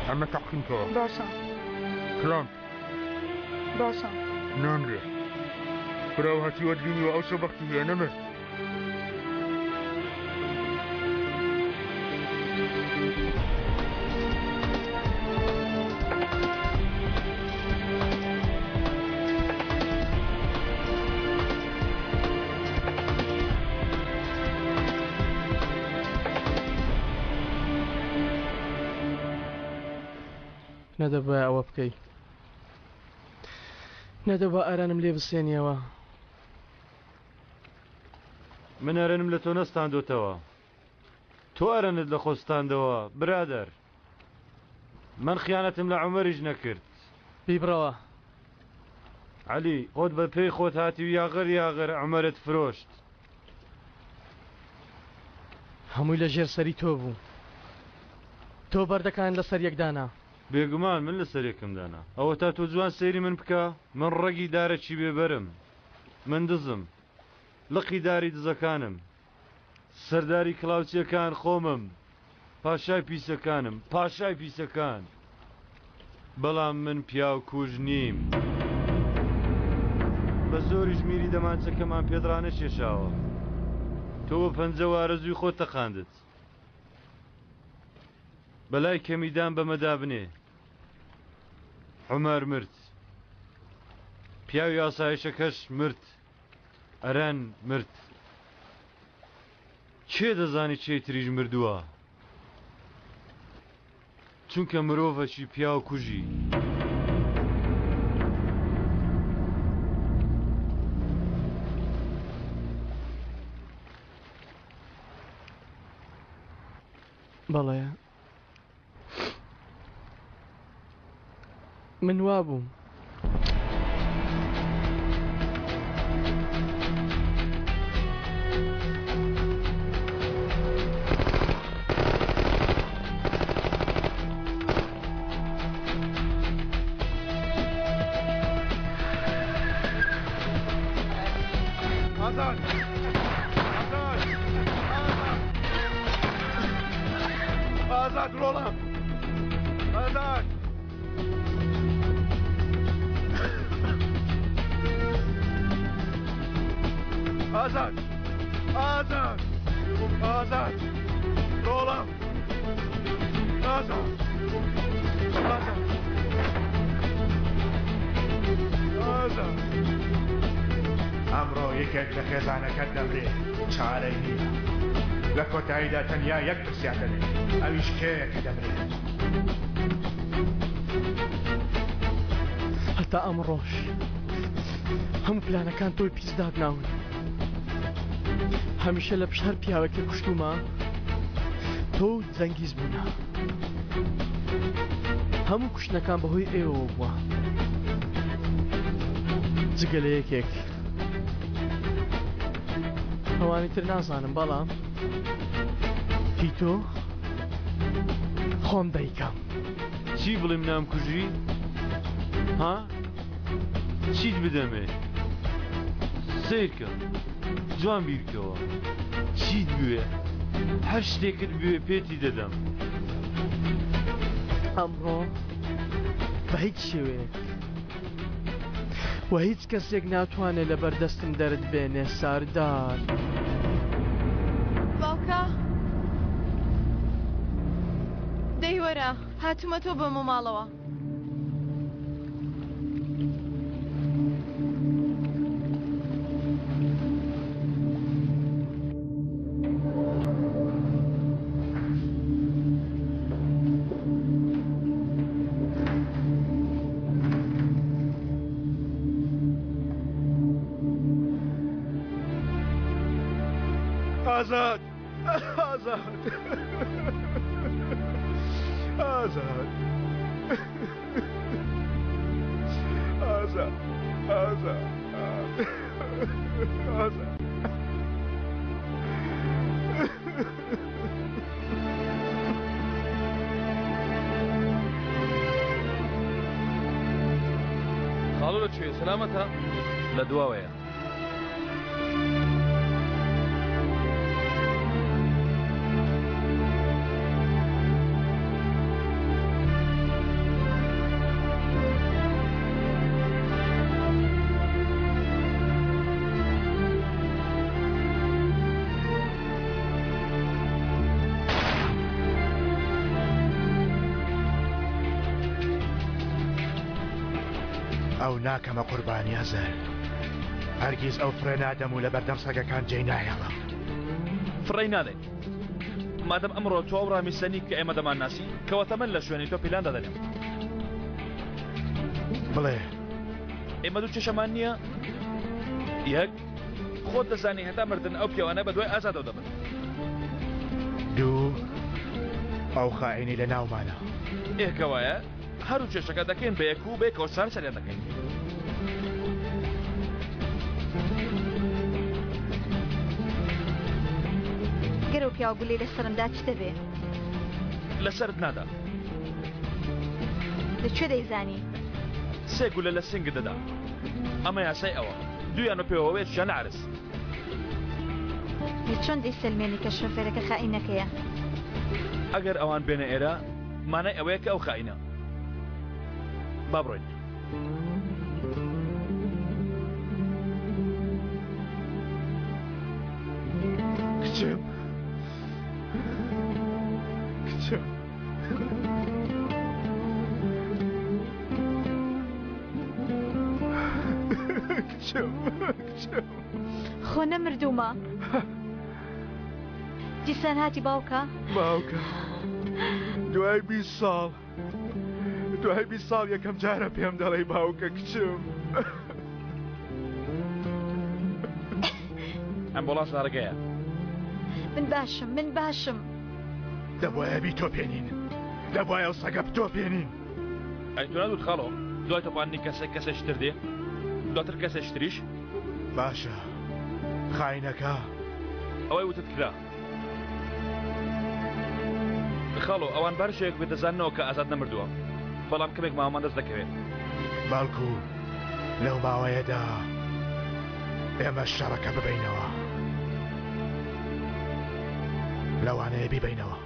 ئەمە تەقیم کەوە. باشە. کلامپ. باشە. نامرێ. برا و هەتیوەت بینیوە ئەو شەو بەختی هەیە نەمرد. نەدەبوایە ئەوە بکەی. نەدەبوا ئارانم لێ بسێنیەوە. من ئەرەنم لە تۆ نەستاندۆتەوە تۆ ئەرەنت لە خۆ ستاندەوە برادەر من خیانەتم لە عومەریش نەکرد. بیبڕەوە. عەلی خۆت بە پێی خۆت هاتی و یاغەر یاغەر عومەرت فرۆشت. هەمووی لە ژێر سەری تۆ بوو. تۆ بەردەکان لەسەر یەک دانا. بێگومان من لەسەر یەکم دانا. ئەوەتا تۆ جوان سەیری من بکە من ڕەگی دارەکی بێ بەرم من دزم لقی داری دزەکانم سەرداری کڵاوچیەکان خۆمم پاشای پیسەکانم پاشای پیسەکان بەڵام من پیاو کوژ نیم بە زۆریش میری دەمانچەکەمان پێت ڕانەکێشاوە تۆ بە پەنجە وارەزووی خۆت تەقاندت بەلای کەمی دان بەمەدا بنێ عومەر مرد پیاوی ئاسایشەکەش مرد ئەرەن مرد کێ دەزانی کێی تریش مردووە چونکە مرۆڤەکی پیاو کوژی. بەڵێ من وابووم. ئازاد ئازاد ئازاد ڕۆڵە ئازاد ئازاد ئازاد ئازاد ڕۆڵە ئازاد ئازاد ئازاد ئەمڕۆ یەکێک لە خێزانەکەت دەمرێ چارەی نییە لە کۆتاییدا تەنیا یەک پرسیار دەبێت ئەویش کێیە کە دەمرێت؟ هەتا ئەمڕۆش هەموو پلانەکان تۆی پیس دادناون هەمیشە لە پشت هەر پیاوێک کە کوشتومە تۆ و جەنگیز بوونە هەموو کوشتنەکان بەهۆی ئێوەوە بووە جگە لە یەکێک ئەوانی تر نازانم بەڵام هی تۆ خۆم دەیکەم. چی بڵێم نامکوژی؟ ها؟ چیت بدەمێ؟ سەیرکە جوان بیرکەوە چیت بوێ هەر شتێکت بوێ پێتی دەدەم. ئەمڕۆ بە هیچ شێوەیەک و هیچ کەسێک ناتوانێ لەبەر دەستم دەرت بێنێ ساردار. باوکە دەی وەرە هاتوومە تۆ بەمە ماڵەوە. ئازاد ئازاد ئازاد ئازاد ئازاد ئازاد خاڵۆ لە کوێ سەلامەتە؟ لە دواوەیە. ئەو ناکەمە قوربانی ئەزەر هەرگیز ئەو فڕێ نادەم و لە بەردەم سەگەکان جێی ناهێڵم. فڕێی نادەین. مادەم ئەمڕۆ تۆ ئەو ڕامیسە نیت کە ئێمە دەمانناسی، کەواتە من لە شوێنی تۆ پیلان دادەنێم. بڵێ. ئێمە دوو کێشەمان نییە؟ یەک، خۆت دەزانی هەتا مردن ئەو پیاوانە بە دوای ئازادەوە دەبن. دوو، ئەو خائینەی لە ناومانە. ئێ کەوایە هەردوو کێشەکە دەکەین بە یەک و بەیەکەوە چارەسەریان دەکەین. گەر ئەو پیاوە گولەی لە سەرم دا چ دەبێ؟ لە سەرت نادا. لە کوێ دەیزانی؟ سێ گولە لە سنگت دەدا. ئەمە یاسای ئەوە. دوویان بە پێوە وێچیان لە عەرز. ئەی چۆن دەیسەلمێنی کە شۆفێرەکە خائینەکەیە؟ ئەگەر ئەوان بێنە ئێرە مانای ئەوەیە کە ئەو خائینە. با بڕۆین. کچم کچم کچم کچم خۆ نەمردوومە. دیسان هاتی باوکە؟ باوکە دوای 20 ساڵ دوای 20 ساڵ یەکەم جارە پێم دەڵێی باوکە کچم. ئەمبوڵانس لە ڕێگەیە. من باشم من باشم. دەبوایە بیتۆپێنین دەبوایە ئەو سەگە بتۆپێنین. ئەی تۆ ناتوت خاڵۆ دوای تۆپاندنی کەسێک کەسێکی تر دێ دواتر کەسێکی تریش. باشە خاینەکە. ئەوەی وتت کرا. خاڵۆ ئەوان بە هەر شێوەیەک بێت دەزاننەوە کە ئازاد نەمردووە بەڵام کەمێک ماوەمان دەست دەکەوێت. بەڵکو لەو ماوەیەدا ئێمە شەڕەکە ببەینەوە. لەوانەیە بیبەینەوە.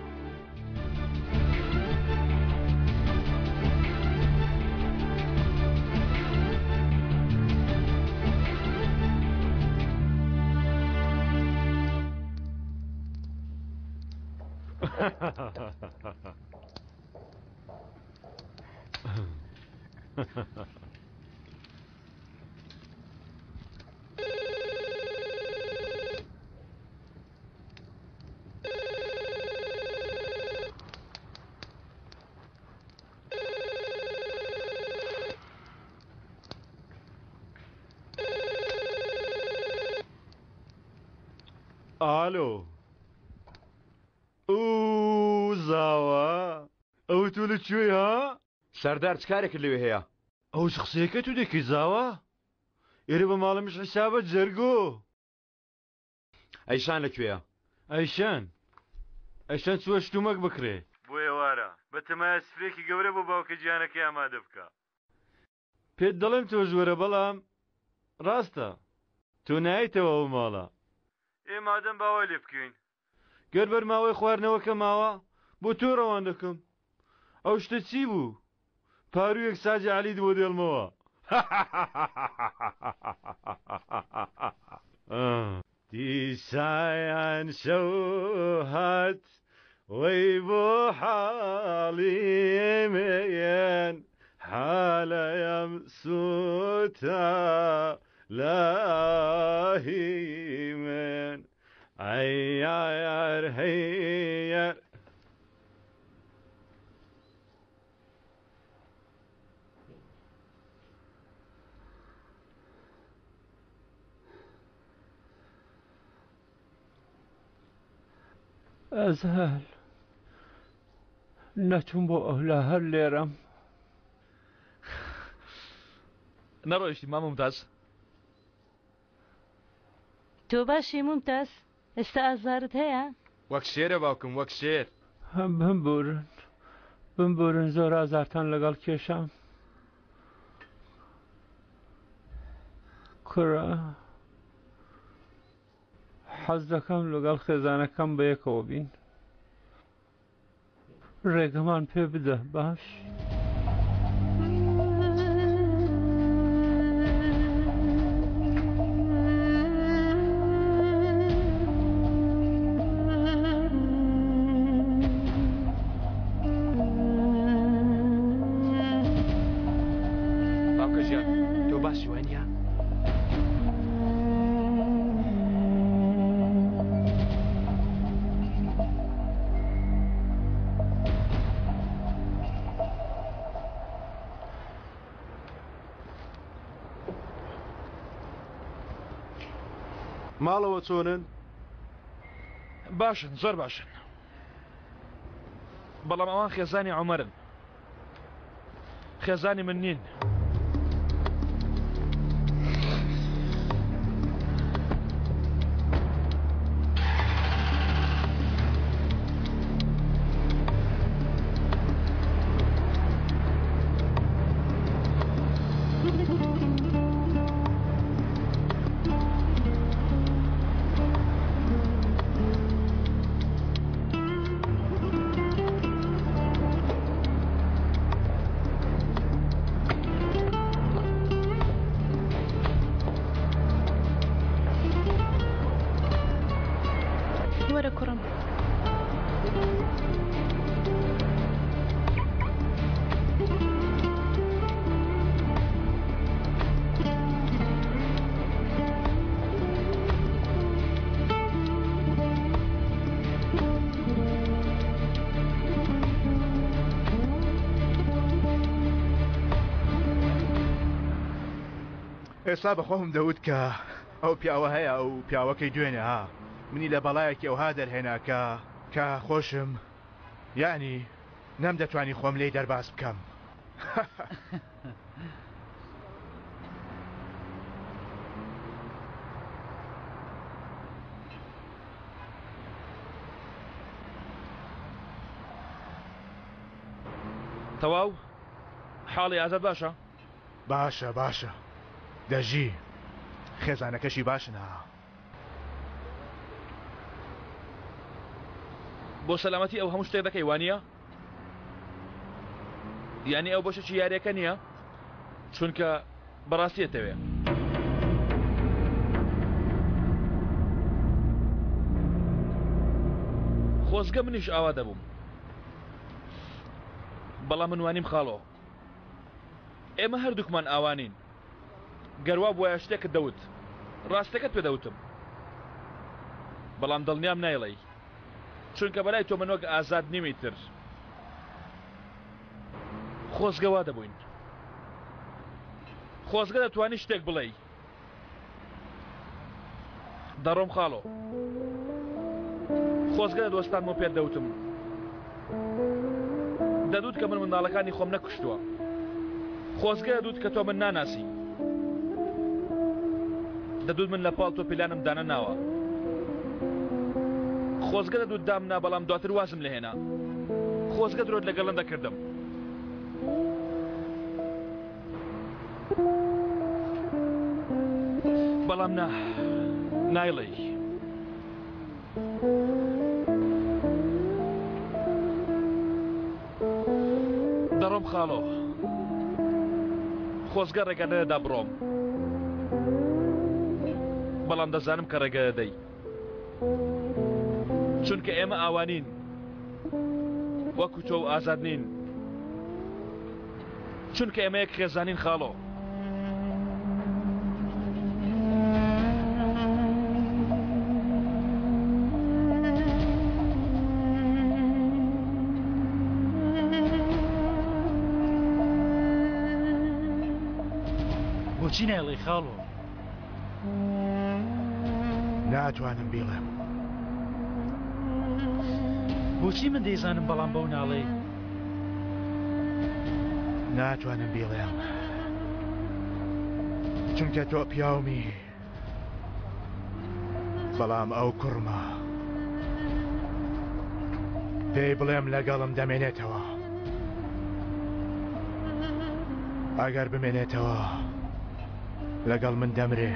ئالۆ ئو زاوا ئەوە تۆ لە کوێی ها؟ سەردار چ کارێکت لەوێ هەیە؟ ئەو چ قسەیەکە تو دەکەی زاوا؟ ئێرە بە ماڵەمیش حیسابە جەرگۆ. ئەیشان لە کوێیە؟ ئەیشان؟ ئەیشان چووە شتومەک بکڕێ. بۆ ئێوارە، بەتەمایە سفرەیەکی گەورە بۆ باوکە گیانەکەی ئامادە بکا. پێت دەڵێم تۆش وەرە بەڵام ڕاستە تۆ نایەیتەوە ئەو ماڵە. ئێ مادەم با وای لێ بکەین گەر بەرماوەی خواردنەوەکە ماوە بۆ تۆ ڕەوان دەکەم. ئەو شتە چی بوو؟ پاروویەک ساجی عەلیت بۆ دێڵمەوە. دیسان شەو هات وەی بۆ حاڵی من حالەیەم سووتا لاهی من ئەی یار هەی یار. ئەزهەل نەچووم بۆ ئەولا هەر لێرەم. نەڕۆیشتی مام ممتاز؟ تۆ باشی ممتاز؟ ئێستا ئازارت هەیە؟ وەک شێرە باوکم وەک شێر. بمبورن بمبورن زۆر ئازارتان لەگەڵ کێشام. کوڕە حەز دەکەم لەگەڵ خێزانەکەم بەیەکەوە بین. ڕێگەمان پێ بدە باش؟ باوکە ژیان تۆ باشی وانە؟ ماڵەوە چۆنن؟ باشن زۆر باشن بەڵام ئەوان خێزانی عمەرن خێزانی من نین. وەرە کوڕم. ئێستا بە خۆم دەوت کە ئەو پیاوە هەیە ئەو پیاوەکەی دوێنێ ها منی لە بەڵایەکی ئەوها دەرهێنا کە کە خۆشم یعنی نەمدەتوانی خۆم لێی دەرباز بکەم. تەواو حاڵی ئازاد باشە؟ باشە باشە دەژی خێزانەکەشی باشن ها. بۆ سەلامەتی ئەو هەموو شتێک دەکەی وانە؟ یانی ئەو بەشێکی یاریەکە نییە؟ چونکە بەڕاستی ئەتەوێ. خۆزگە منیش ئاوا دەبووم. بەڵام من وانیم خاڵۆ. ئێمە هەردووکمان ئاوا نین. گەر وا بوایە شتێکت دەوت. ڕاستەکەت پێ دەوتم. بەڵام دڵنیام نایڵێی. چونکە بەلای تۆ من وەک ئازاد نیم ئیتر. خۆزگە وا دەبووین. خۆزگە دەتوانی شتێک بڵێی. دەڕۆم خاڵۆ. خۆزگە دەدوەستانم و پێت دەوتم. دەدوت کە من منداڵەکانی خۆم نەکوشتووە. خۆزگە دەدوت کە تۆ من ناناسی. دەدوت من لە پاڵ تۆ پیلانم دانەناوە. خۆزگە دەدوت دامنا بەڵام دواتر وازم لێهێنا. خۆزگە درۆت لەگەڵ نەدەکردم. بەڵام نا، نایڵێی. دەڕۆم خاڵۆ. خۆزگە ڕێگە نەدەدا بڕۆم. بەڵام دەزانم کە ڕێگە دەدەی. چونکە ئێمە ئاوانین. وەکو تۆ و ئازاد نین. چونکە ئێمە یەک خێزانین خاڵۆ. بۆچی نایڵێی خاڵۆ؟ ناتوانم بیڵێم. بۆچی من دەیزانم بەڵام بەو ناڵێی؟ ناتوانم بیڵێم چونکە تۆ پیاومی بەڵام ئەو کوڕمە پێی بڵێم لەگەڵم دەمێنێتەوە ئەگەر بمێنێتەوە لەگەڵ من دەمرێ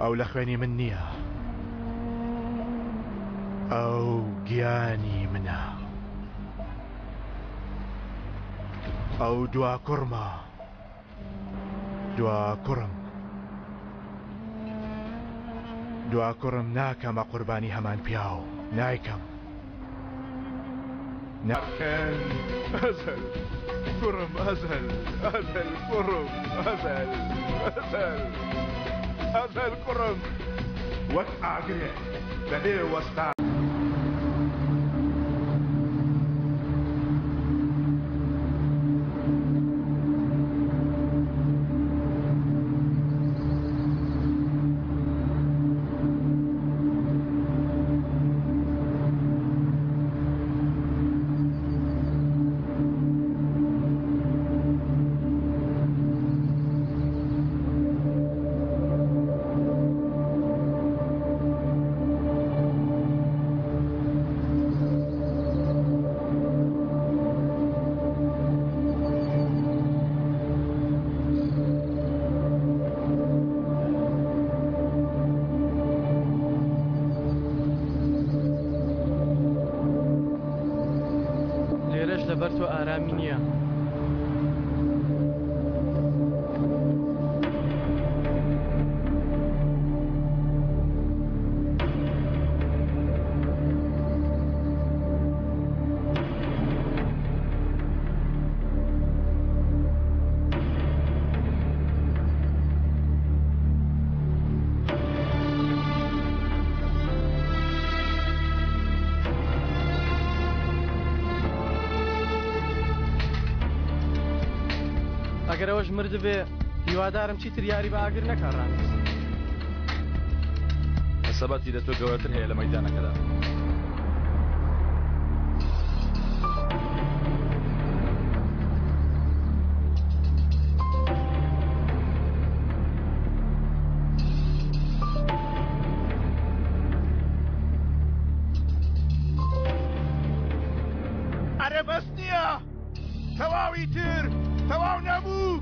ئەو لە خوێنی من نییە ئەو گیانی منە ئەو دوا کوڕمە دوا کوڕم دوا کوڕم ناکەمە قوربانی هەمان پیاو نایکەم ناکەن ئەزەل کوڕم ئەزەل ئەزەل کوڕم ئەزەل ئەزەل ئەزەل کوڕم وەک ئاگرێک بەبێ وەستان. لێرەش لەبەر تۆ ئارامی نییە. ئەگەر ئەوەش مردبێ هیوادارم چیتر یاری بە ئاگر نەکا ڕامیز. حساباتی لە تۆ گەورەتر هەیە لە مەیدانەکەدا. ئەرێ بەس نییە تەواوی تر تەواو نەبوو.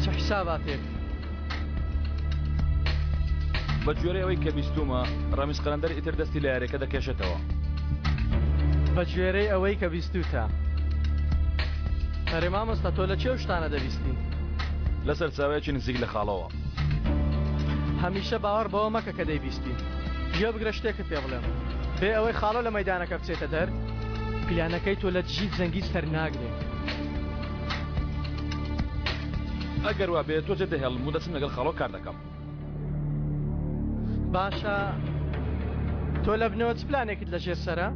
چ حیساباتێک؟ بە گوێرەی ئەوەی کە بیستوومە ڕەمیز قەلەندەر ئیتر دەستی لە یاریەکە دەکێشێتەوە. بە گوێرەی ئەوەی کە بیستووتە. ئەرێ مامۆستا تۆ لە کێ ئەو شتانە دەبیستی؟ لە سەرچاوەیەکی نزیک لە خاڵەوە. هەمیشە باوەڕ بەوە مەکە کە دەیبیستی. گوێ بگرە شتێکت پێ بڵێم. بێ ئەوەی خاڵۆ لە مەیدانەکە بچێتە دەر، پیلانەکەی تۆ لە دژی جەنگیز سەرناگرێ. ئەگەر وا بێ تۆ جێ دەهێڵم و دەچم لەگەڵ خاڵۆ کار دەکەم. باشە تۆ لە بنەوە چ پلانێکت لە ژێر سەرە؟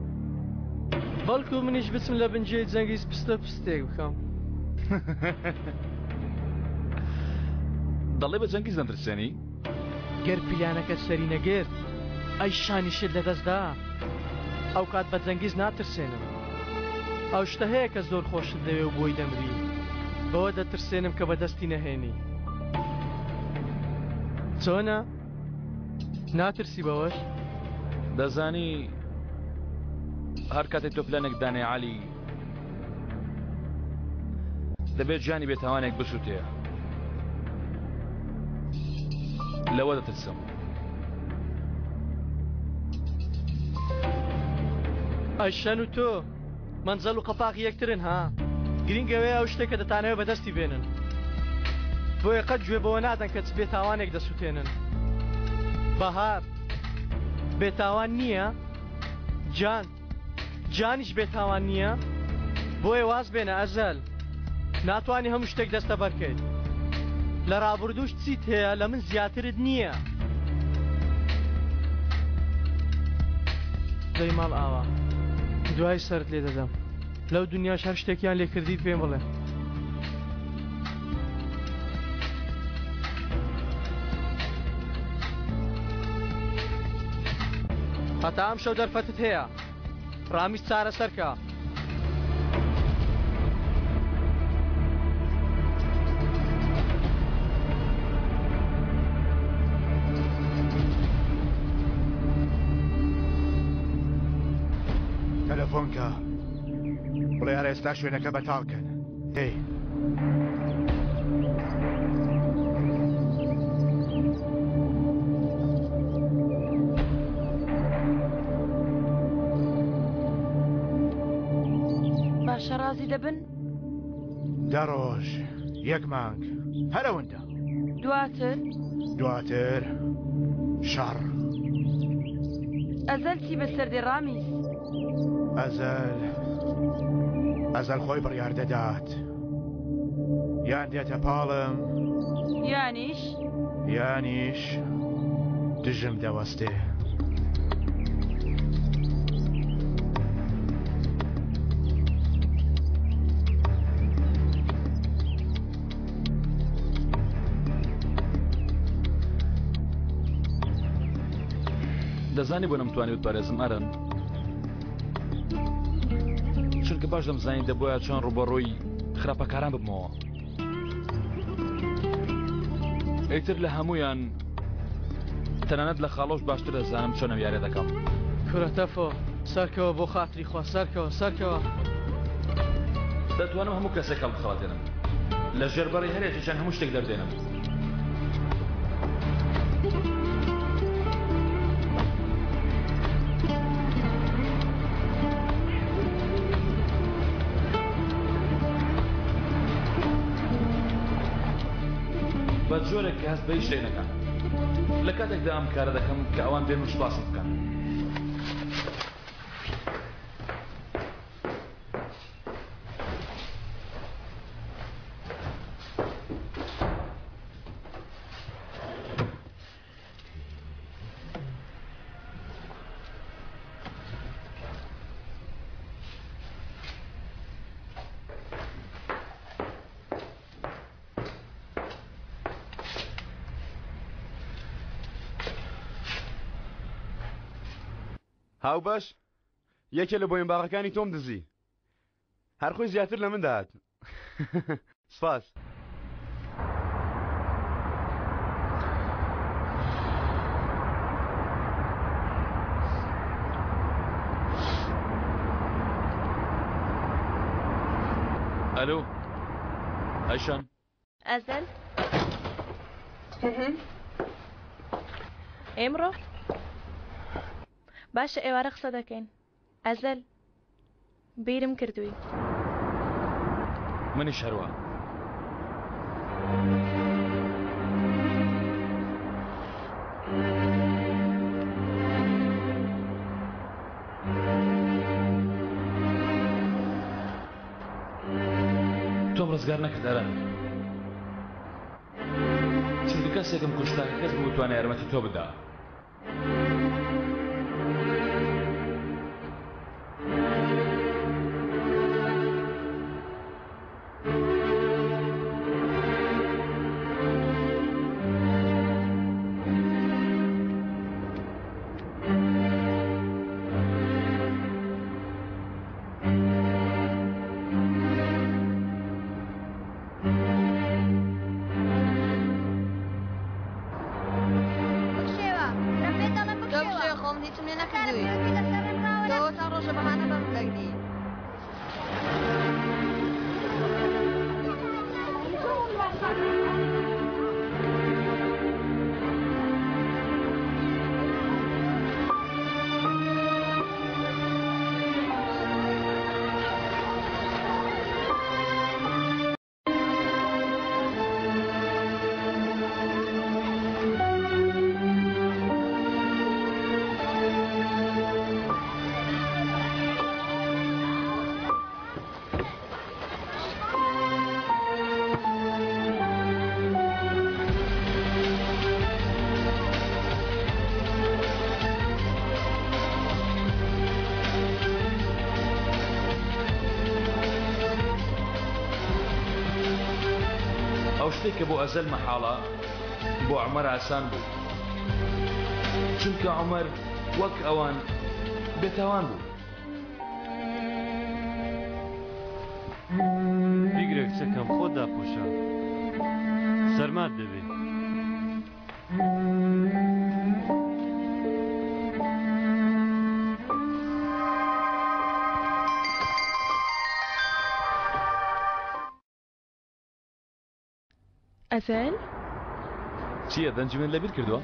بەڵکو منیش بچم لە بنجێی جەنگیز پستە پستێک بکەم. دەڵێ بە جەنگیز دەمترسێنی؟ گەر پیلانەکەت سەری نەگرت ئەی شانیشت لەدەستدا ئەوکات بە جەنگیز ناترسێنم. ئەو شتە هەیە کە زۆر خۆشت دەوێ و بۆی دەمری بەوە دەترسێنم کە بەدەستی نەهێنی. چۆنە؟ ناترسی بەوەش؟ دەزانی هەر کاتێک تۆ پلانێک دانێ عەلی دەبێت ژیانی بێتاوانێک بسووتێ لەوە دەترسم. ئەیشەن و تۆ مەنجەڵ و قەپاغی یەکترن ها گرینگ ئەوەیە ئەو شتێک کە دەتانەوێت بەدەستی بێنن بۆیە قەت گوێ بەوە نادەن کە چ بێتاوانێک دەسووتێنن بەهار بێتاوان نییە جان جانیش بێتاوان نییە بۆیە واز بێنە ئەزەل ناتوانی هەموو شتێک دەستەبەر کەیت لە ڕابردووش چیت هەیە لە من زیاترت نییە دەی ماڵ ئاوا. دوای سەرت لێ دەدەم. لەو دنیاش هەر شتێکیان لێ کردیت پێم بڵێ. هەتا ئەمشەو دەرفەتت هەیە. ڕامیز چارەسەر کە. تەلەفۆن کە بڵێ هەر ئێستا شوێنەکە بەتاڵ کەن دەی. باشە ڕازی دەبن؟ دە ڕۆژ یەک مانگ هەر ئەوەندە. دواتر؟ دواتر شەڕ. ئەزەل چی بەسەر دێ ڕامیز؟ ئەزەل ئەزەل خۆی بڕیار دەدات یان دێتە پاڵم یانیش یانیش دژم دەوەستێ. دەزانی بۆ نەمتوانی بتپارێزم ئەرەن چونکە باش دەمزانی دەبۆیە چۆن ڕوبەڕووی خراپەکاران ببمەوە ئیتر لە هەمویان تەنانەت لە خاڵۆش باشتر دەزانم چۆن ئەم یاریە دەکەم. کورە تەفۆ سەرکەوە بۆ خاتری خوا سەرکەوە سەرکەوە. دەتوانم هەموو کەسێک هەڵبخەڵەتێنم لە ژێر بەڕی هەر یەکێکیان هەموو شتێک دەردێنم. بە جۆرێک کە هەست بە هیچ شتێک نەکەن لە کاتێکدا ئەم کارە دەکەم کە ئەوان بێن و سوپاسم بکەن. هاوبەش یەکێ لە بۆیەمباغەکانی تۆم دزی هەر خۆی زیاتر لە من دەهات سپاس. ئەلۆ ئایشان. ئەزەل ئێمڕۆ باشە ئێوارە قسە دەکەین ئەزەل بیرم کردووی. منیش هەروا. تۆم ڕزگار نەکرد ئەرەن چونکە کەسێکم کوشت تاکە کەس بوو بتوانێ یارمەتی تۆ بدا. بکشێوە کورە پێت دەڵێم تۆ بکشێوە بکشێوە خۆ من هیچم لێ نەکارم نەکردووی پێوەتی لەسەر ڕێم تۆ ڕاوەنەستی چەند ڕۆژە بەهانە بە من دەگری. شتێک کە بۆ ئەزەل مەحاڵە بۆ عومەر ئاسان بوو چونکە عومەر وەک ئەوان بێتاوان بوو. بیگرە کچەکەم خۆت داپۆشە سەرمات دەبێ. ئەزەل؟ چییە دەنگی منت لەبیر کردووە؟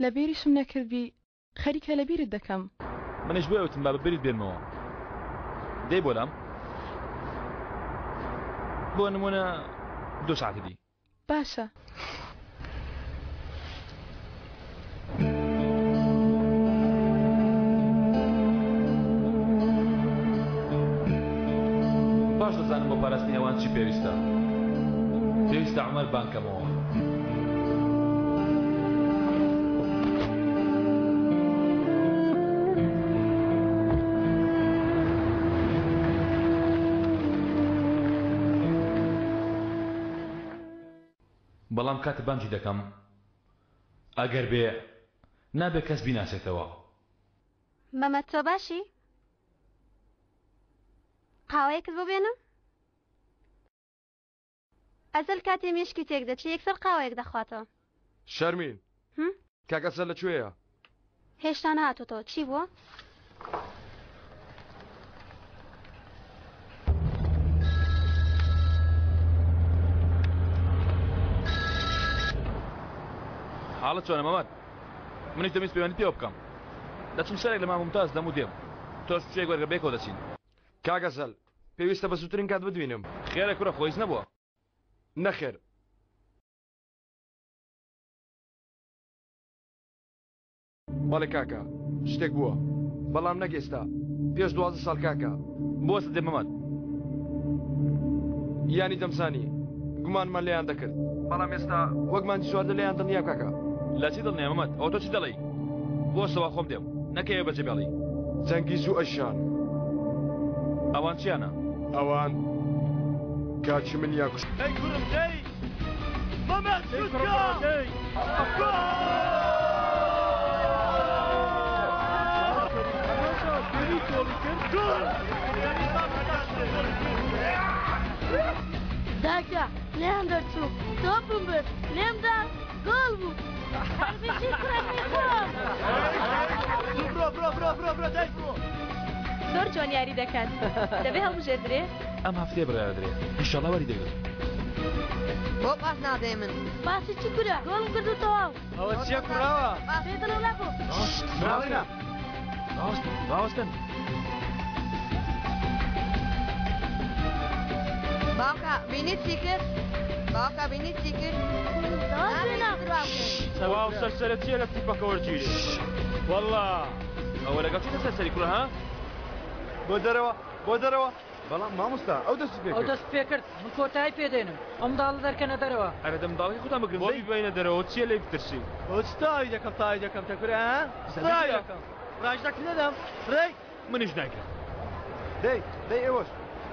لەبیریشم نەکردبی خەریکە لەبیرت دەکەم. منیش بۆیە وتم با بەبیرت بێنمەوە. دێی بۆ لام؟ بۆ نموونە دوو سەعاتی دی. باشە. باش دەزانم بۆ پاراستنی ئەوان چی پێویستە. پێویستە عومەر بانگ کەمەوە. بەڵام کاتێ بانگی دەکەم ئەگەر بێ نابێ کەس بیناسێتەوە. مەمەد تۆ باشی؟ قاوەیەکت بۆ بێنم؟ ئەزەل کاتێ مێشکی تێک دەچێ یەکسەر قاوەیەک دەخواتەوە. شەرمین هم؟ کاک ئەزەل لە کوێیە؟ هێشتا نەهاتۆتەوە چی بووە؟ حاڵت چۆنە مەمەد؟ منیش دەمویست پەیوەندیت پێوە بکەم. دەچم سەرێک لە مام مومتاز دەم و دێم. تۆش بچێک وەرگە بێکەوە دەچین. کاک ئەزەل پێویستە بە زووترین کات بتبینم. خێرە کوڕە خۆ هیچ نەبووە؟ نەخێر. بەڵێ کاکە شتێک بووە بەڵام نەک ئێستا پێش 12 ساڵ کاکە. بوەستە دێ مەمەد. یانی دەمزانی گومانمان لێیان دەکرد بەڵام ئێستا وەک مانگی 14 لێیان دڵنیام کاکە. لە چی دڵنیای مەمەد ئەوە تۆ چی دەڵێی؟ بوەستە وا خۆم دێم نەکەوێ بەجێ بێڵی. جەنگیز و ئەیشان. ئەوان چیانە؟ ئەوان کاکی منیان کوشت. دەی کوڕم دەی مەمەد شوت کە. دایکە لێیان دەرچوو تۆپم برد لێم دا گۆڵ بوو هەربژی کوڕەکەی خۆم. بڕۆ بڕۆ بڕۆ بڕۆ بڕۆ دای بڕۆ. زۆر جوان یاری دەکات دەبێ هەڵبژێردرێ. ئەم هەفتەیە بڕیارە درێ ئینشەڵا وەری دەگرم. بۆ پاس نادەی من. پاسی چی کورە گۆڵم کرد و تەواو. ئەوە چیە کوڕاوە؟ پێ دڵم نەبوو. ڕاوەستن ڕاوەستن. باوکە بینیت چی کرد؟ باوکە بینیت چی کرد؟ تەواو سەرسەرە چییە لە تیپەکە وەرگیرێ واللە ئەوە لەگەڵ چی سەرسەری کوڕە ها؟ بۆ دەرەوە بۆ دەرەوە بەڵام مامۆستا ئەو دەستی پێ ئەو دەست پێ کرد من کۆتایی پێ دێنم ئەم منداڵە دەرکەنە دەرەوە. ئەرێ دە منداڵەکەی خۆتان بگرن بۆ دەی. بیبەینە دەرەوە چییە لێی بترسین؟ ئەوە چ تاوی دەکەم تاوی دەکەم تە کورە ها تاوی دەکەم ڕاش دەکردم ڕێی منیش نایکەم. دەی دەی ئێوەش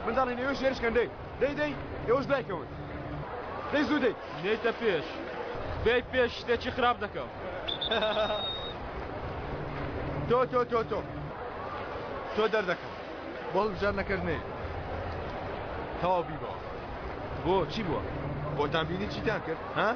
منداڵین ئێوەش هێرش کەن دەی دەی دەی ئێوەش دوای کەون دەی زوو دەی. نێیتە پێش بێی پێش شتێکی خراپ دەکەم. تۆ تۆ تۆ تۆ تۆ دەردەکەم بۆ هەڵبژاردنەکەش نەیەی تەواو بیبەوە. بۆ چی بووە؟ بۆتان بینی چیتان کرد ها؟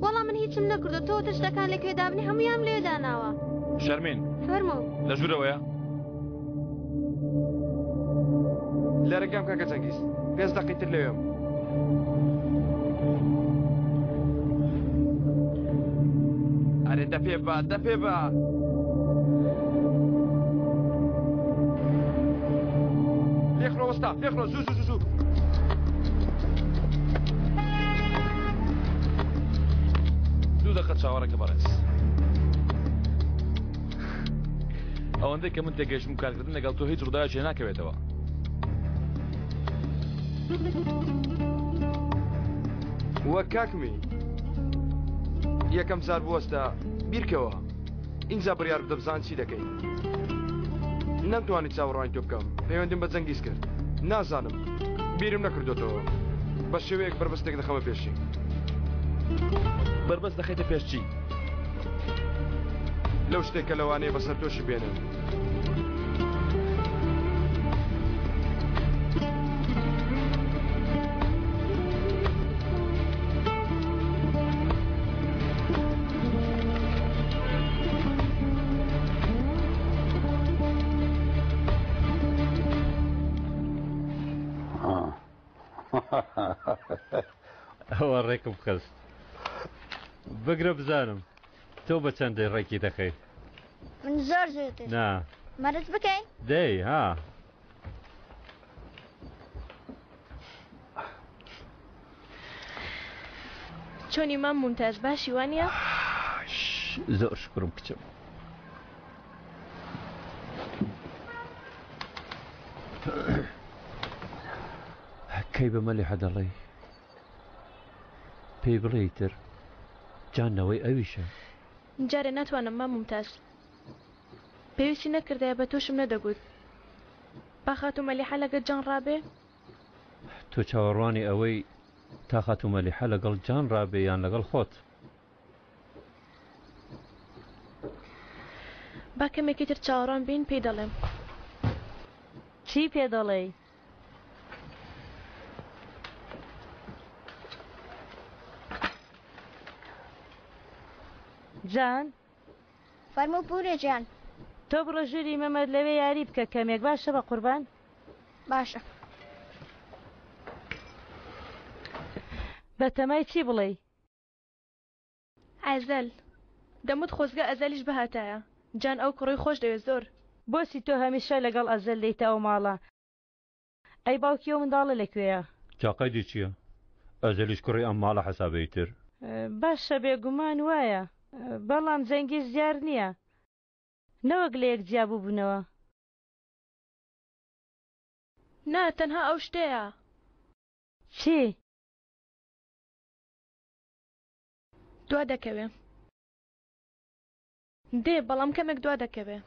وەڵا من هیچم نەکردو تۆ وتت شتەکان لەکوێ دابنێ هەموویانم لەوێ داناوە. شەرمین فەرموو. لە ژوورەوەیە؟ لە ڕێگام کاکە جەنگیز پێنج دەقەی تر لەوێم. ئەرێ دەپێ بە دەپێ بە. لێخڕۆ وەستا لێخڕۆ زوو زوو زوو. دوو دەقە چاوەڕێکە بەڕێز. ئەوەندەی کە من تێگەیشتم کارکردن لەگەڵ تۆ هیچ ڕووداوێکی لێ ناکەوێتەوە. وە کاکمی یەکەم جار بوەستە بیرکەوە ئینجا بڕیار بدە بزان چی دەکەی نەمتوانی چاوەڕوانی تۆ بکەم پەیوەندیم بە جەنگیز کرد نازانم بیرم نەکردۆتەوە بە شێوەیەک بەربەستێک دەخەمە پێشی. بەربەست دەخەیتە پێش چی؟ لەو شتێک کە لەوانەیە بەسەر تۆشی بێنم. ئەوە ڕێکم خست بگرە بزانم تۆ بە چەندەی ڕێکی دەخەی من زۆر زووتر نا مەرج بکەین دەی ها چۆنی مام ممتاز باشی وانە؟ زۆر شکرم کچم کەی بە مەلیحە دەڵێی؟ پێی بڵێ ئیتر جان نەوەی ئەویشە. جارێ ناتوانم مام مومتاز. پێویستی نەکردایە بە تۆشم نەدەگوت. با خاتوو مەلیحە لەگەل جان ڕابێ. تۆ چاوەڕوانی ئەوەی تا خاتوو مەلیحە لەگەڵ جان ڕابێ یان لەگەڵ خۆت؟ با کەمێکی تر چاوەڕوان بین پێی دەڵێم. چی پێ دەڵێی؟ جان؟ فەرموو پورێ جان. تۆ بڕۆ ژووری مەمەد لەوێ یاری بکە کەمێک باشە بە قوربان؟ باشە. بەتەمای چی بڵێی؟ ئەزەل. دەموت خۆزگە ئەزەلیش بهاتایە. جان ئەو کوڕەی خۆش دەوێت زۆر. بۆچی تۆ هەمیشە لەگەڵ ئەزەل دێیتە ئەو ماڵە؟ ئەی باوکی ئەو منداڵە لە کوێیە؟ جا قەیدی چییە؟ ئەزەلیش کوڕی ئەم ماڵە حەسابە ئیتر. باشە بێگومان وایە بەڵام جەنگیز دیار نییە نەوەک لەیەک جیا بووبنەوە. نا تەنها ئەو شتەیە. چی؟ دوا دەکەوێ. دێ بەڵام کەمێک دوا دەکەوێ.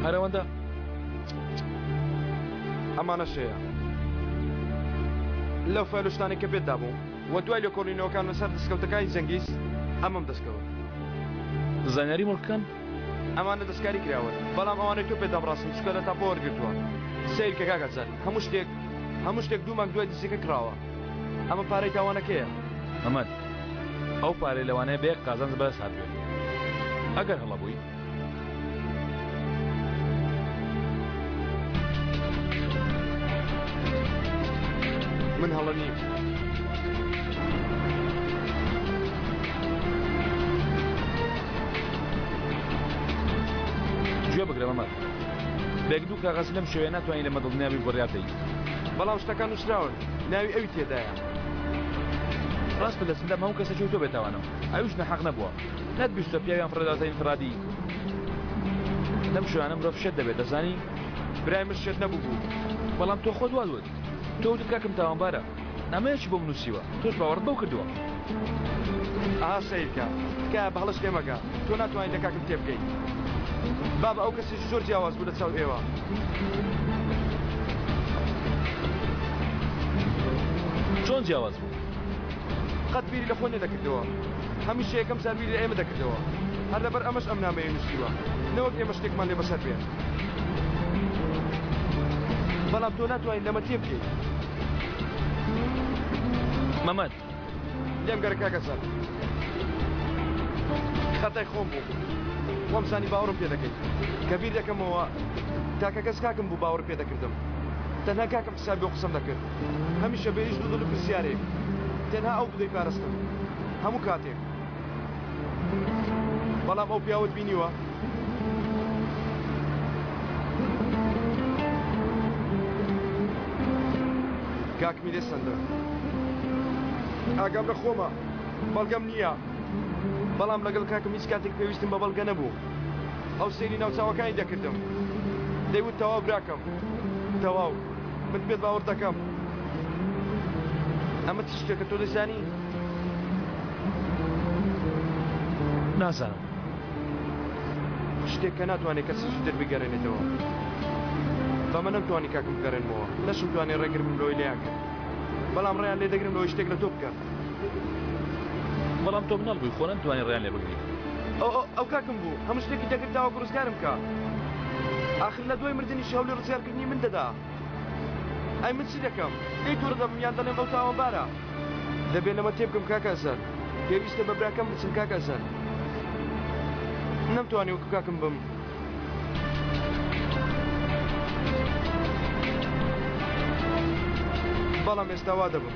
هەر ئەوەندە؟ ئەمانەش هەیە لەو فایل و شتانەی کە پێت دابووم و دوای لێکۆڵینەوەکان لەسەر دەستکەوتەکانی جەنگیز ئەمەم دەستکەوت. زانیاری موڵکەکان؟ ئەمانە دەستکاری کراون بەڵام ئەوانەی تۆ پێت ڕاستن چونکە لە تاپۆ وەرگرتووە. سەیرکە کاک ئەزەل هەموو شتێک هەموو شتێک دوو مانگ دوای دزیەکە کڕاوە. ئەمە پارەی تاوانەکەیە. مەمەد ئەو پارەی لەوانەیە بە یەک قازانج بەدەست هاتبێت. ئەگەر هەڵە بووی. من هەڵە نیم. گوێ بگرە مەمەد بە یەک دوو کاغەز لەم شێوەیە ناتوانانی لەمە دڵنیا بی بڕیار دەی. بەڵام شتەکان نووسراون ناوی ئەوی تێدایە. ڕاستە لە زیندان هەموو کەسێکی وتووە بێتاوانم ئەویش ناحەق نەبووە نەتبیستووە پیاویان فڕێداوەتە ئینفرادی لەم شوێنانە مرۆڤ شێت دەبێت دەزانی؟ برای من شێت نەبووبوو. بەڵام تۆ خۆت وات وت تۆ وتت کاکم تاوانبارە نامەیەکی بۆم نووسیوە تۆش باوەڕت بەو کردووە. ئەها سەیرکە تکایە بە هەڵەش لێمەگە تۆ ناتوانیت لە کاکم تێبگەیت بابە ئەو کەسێکی زۆر جیاواز بوو لە چاو ئێوە. چۆن جیاواز بوو؟ قەت بیری لە خۆی نەدەکردەوە هەمیشە یەکەم جار بیری لە ئێمە دەکردەوە هەر لەبەر ئەمەش ئەم نامەیەی نووسیوە نەوەک ئێمە شتێکمان لێ بەسەر بێت بەڵام تۆ ناتوانیت لەمە تێبگەیت. مەمەد. لێم گەرە کاک ئەزەل. خەتای خۆم بوو. وامزانی باوەڕم پێ دەکەیت. کە بیر دەکەمەوە تاکە کەس کاکم بوو باوەڕی پێ دەکردم. تەنها کاکم حسابی بۆ قسەم دەکرد. هەمیشە بێ هیچ دوودڵ و پرسیارێک. تەنها ئەو بوو دەیپارستم. هەموو کاتێک. بەڵام ئەو پیاوەت بینیوە؟ کاکمی لێ سەندم. ئاگام لە خۆمە. بەڵگەم نییە. بەڵام لەگەڵ کاکم هیچ کاتێک پێویستم بە بەڵگە نەبوو. ئەو سەیری ناوچاوەکانی دەکردم. دەیوت تەواو براکەم. تەواو. من پێت باوەڕ دەکەم. ئەمە چ شتێکە تۆ دەیزانی؟ نازانم. شتێک کە ناتوانێت کەسێکی تر بگەرێنێتەوە. بەمە نەمتوانی کاکم بگەڕێنمەوە. نەشمتوانی ڕێگر بم لەوەی لێیان کرد. بەڵام ڕێیان لێ دەگرم لەوەی شتێک لە تۆ بکەن. بەڵام تۆ مناڵ بووی خۆ نەمتوانی ڕێیان لێ بگری. ئەو ئەو کاکم بوو. هەموو شتێکی دەکرد تاوەکو ڕزگارم بکا. ئاخر لە دوای مردنیشی هەوڵی ڕزگارکردنی من دەدا. ئەی من چی دەکەم؟ لێی توڕە دەبم یان دەڵێم ئەو تاوانبارە؟ دەبێ لەمە تێبگەم کاک ئەزەر. پێویستە بە براکەم بچم کاک ئەزەر. نەمتوانی وەکو کاکم بم. بەڵام ئێستا وا دەبم.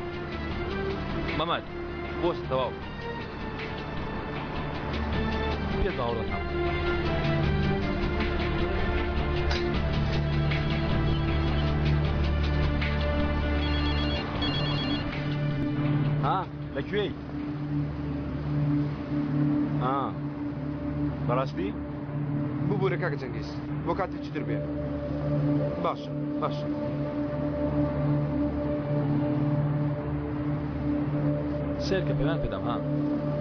مەمەد، بوەستە تەواو. پێت باوەڕ دەکەم. ها لە کوێی؟ ها بەڕاستی؟ ببورە کاکە جەنگیز بۆ کاتێکی تر بێ باشە باشە. سێرکە پەیمان پێدام ها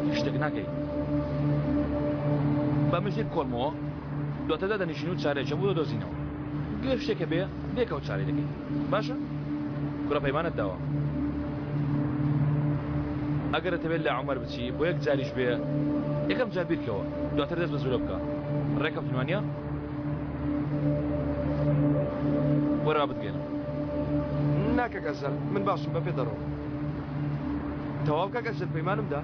هیچ شتێک ناکەی با من زێ بکۆڵمەوە دواتر دادەنیشین و چارەیەکیان بۆ دەدۆزینەوە گەر شتێک هەبێ بێکەوە چارەی دەکەین باشە کوڕە پەیمانت داوە ئەگەر دەتەوێت لە عومەر بچی بۆ یەک جاریش بێ یەکەم جار بیرکەوە دواتر دەست بە زورە بکە ڕێکەوتن وانە وەرە با بتگەێنم. نا کاک ئەزەل من باشم بە پێ دەڕۆم. تەواو کاک ئەزەل پەیمانم دا.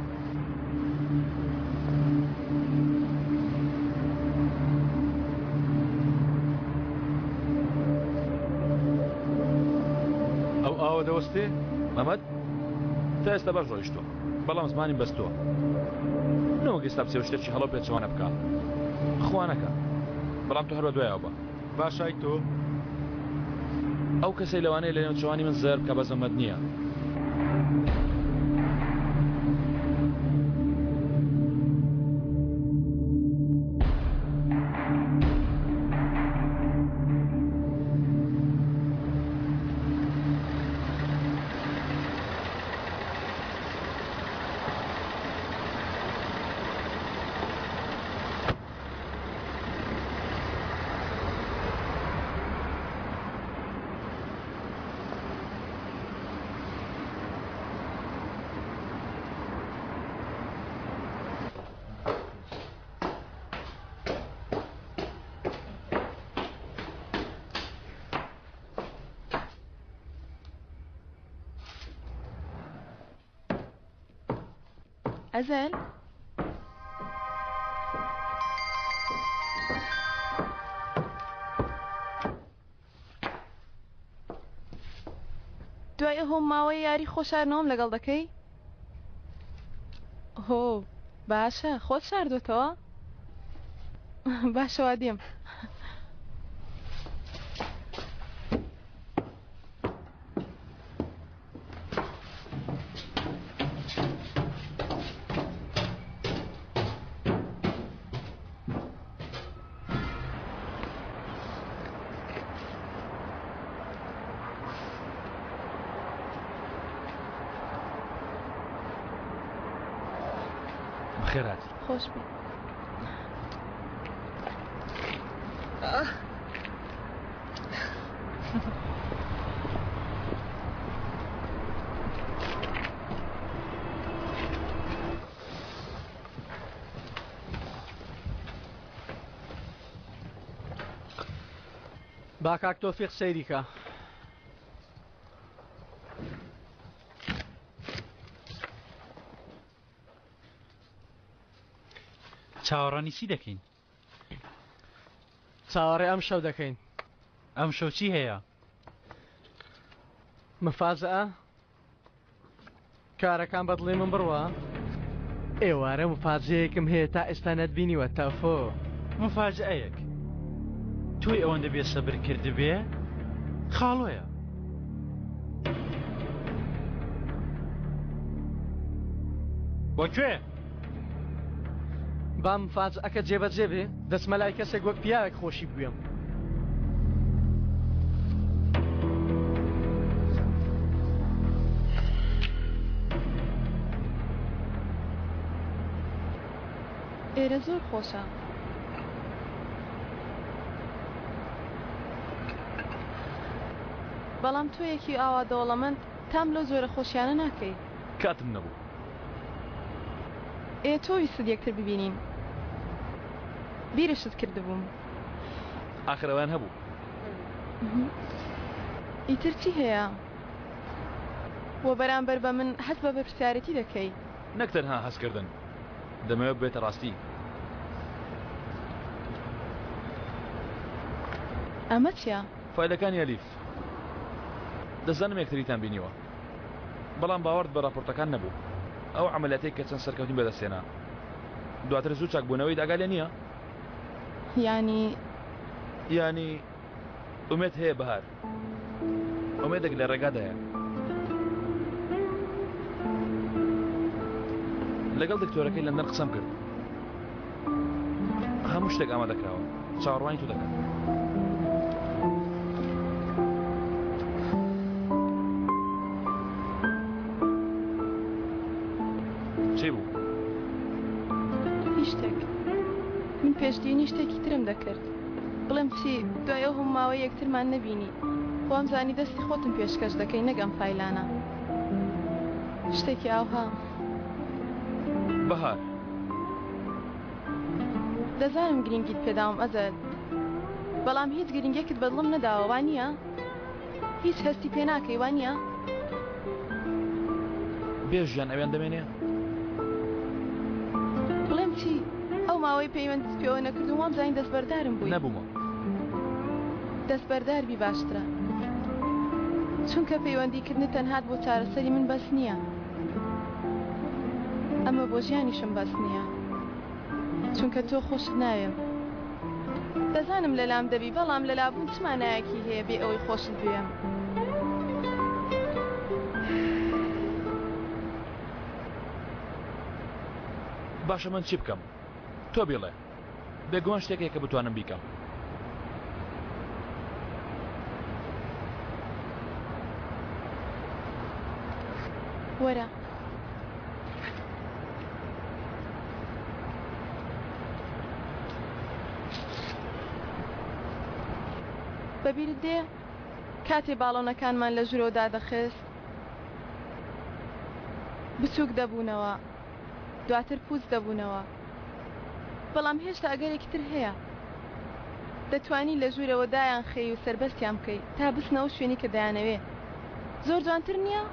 ئەو ئاوە دەوەستێ؟ مەمەد تا ئێستا باش ڕۆیشتووە بەڵام زمانیم بەستووە نەوەک ئێستا بچێ و شتێکی هەڵە و پێچەوانە بکا خوا نەکا بەڵام تۆ هەر بە دوایەوە بە. باشە ئەی تۆ؟ ئەو کەسەی لەوانەیە لە نێوچەوانی من زەرەر بکا بەس مەمەد نییە. ئەزەل؟ دوای ئه ماوەی یاری خۆشارنەوەم لەگەڵ دەکەی؟ هۆ باشە خۆت شاردۆتەوە؟ باشە وا دێم. بەخێر هاتی. خۆش بی. با کاک تۆفیق سەیری کە. چاوەڕانی چی دەکەین؟ چاوەڕێ ئەم شەو دەکەین. ئەم شەو چی هەیە؟ مفاجئە؟ کارەکان بەدڵی من بڕوا؟ ئێوارە مفاجەیەکم هەیە تا ئێستا نەتبینیوە تەفۆ. مفاجئەیەک؟ تۆی ئەوەندە بێ سەبر کردبێ؟ خاڵۆیە. بۆ کوێ؟ با مفاجئەکە جێبەجێ بێ، دەچمە لای کەسێک وەک پیاوێک خۆشی بوێم. ئێرە زۆر خۆشە. بەڵام تۆیەکی ئاوا دەوڵەمەند تام لەو جۆرە خۆشیانە ناکەی. کاتم نەبوو. ئێ تۆ ویستت یەکتر ببینین. بیرشت کردبووم. ئاخر ئەویان هەبوو. ئیتر چی هەیە؟ وە بەرامبەر بە من هەست بە بەرپرسیارێتی دەکەی. نەک تەنها هەستکردن، دەمەوێت ببێتە ڕاستی. ئەمە چیە؟ فایلەکانی ئەلیف. دەزانم یەکتریتان بینیوە. بەڵام باوەڕت بە ڕاپۆرتەکان نەبوو. ئەو عەمەلیاتەی کە چەند سەرکەوتنی بەدەست هێنا. دواتر زوو چاکبوونەوەیت ئاگا لێ نییە؟ یانی. یانی ئومێد هەیە بەهار. ئومێدێک لە ڕێگادایە. لەگەڵ دکتۆرەکەی لەندەن قسەم کرد. هەموو شتێک ئامادەکراوە. چاوەڕوانی تۆ دەکات. چی بوو؟ هیچ شتێک. من پێشبینی شتێکی ترم دەکرد. بڵێم چی، دوای ئەو هەموو ماوەی یەکترمان نەبینی. وامزانی دەستی خۆتم پێشکەش دەکەی نەک ئەم فایلانە. شتێکی ئاوها. بەهار. دەزانم گرینگیت پێداوم ئەزەل. بەڵام هیچ گرینگیەکت بە دڵم نەداوە وا نییە؟ هیچ هەستی پێ ناکەی وا نییە؟ بێ ژیان ئەویان دەمێنێ؟ بڵێم چی؟ ئەو ماوەی پەیوەندیت پێوە نەکردوم وامزانی دەستبەردارم بووی. نەبوومە. دەستبەردار بی باشترە. چونکە پەیوەندی کردنت تەنهات بۆ چارەسەری من بەس نییە. ئەمە بۆ ژیانیشم بەس نییە. چونکە تۆ خۆشت ناوێم. دەزانم لەلام دەبی بەڵام لەلابوون چ مانایەکی هەیە بێ ئەوەی خۆشت بوێم. باشە من چی بکەم؟ تۆ بیڵێ. بێگومان شتێک هەیە کە بتوانم بیکەم. وەرە. بەبیرت دێ کاتێ باڵۆنەکانمان لە ژورەوە دادەخست بچووک دەبوونەوە دواتر پووچ دەبوونەوە بەڵام هێشتا ئەگەرێکی تر هەیە دەتوانی لە ژوورەوە دایان خەی و سەربەستیان بکەی تا بچنە ئەو شوێنی کە دەیانەوێ زۆر جوانتر نییە؟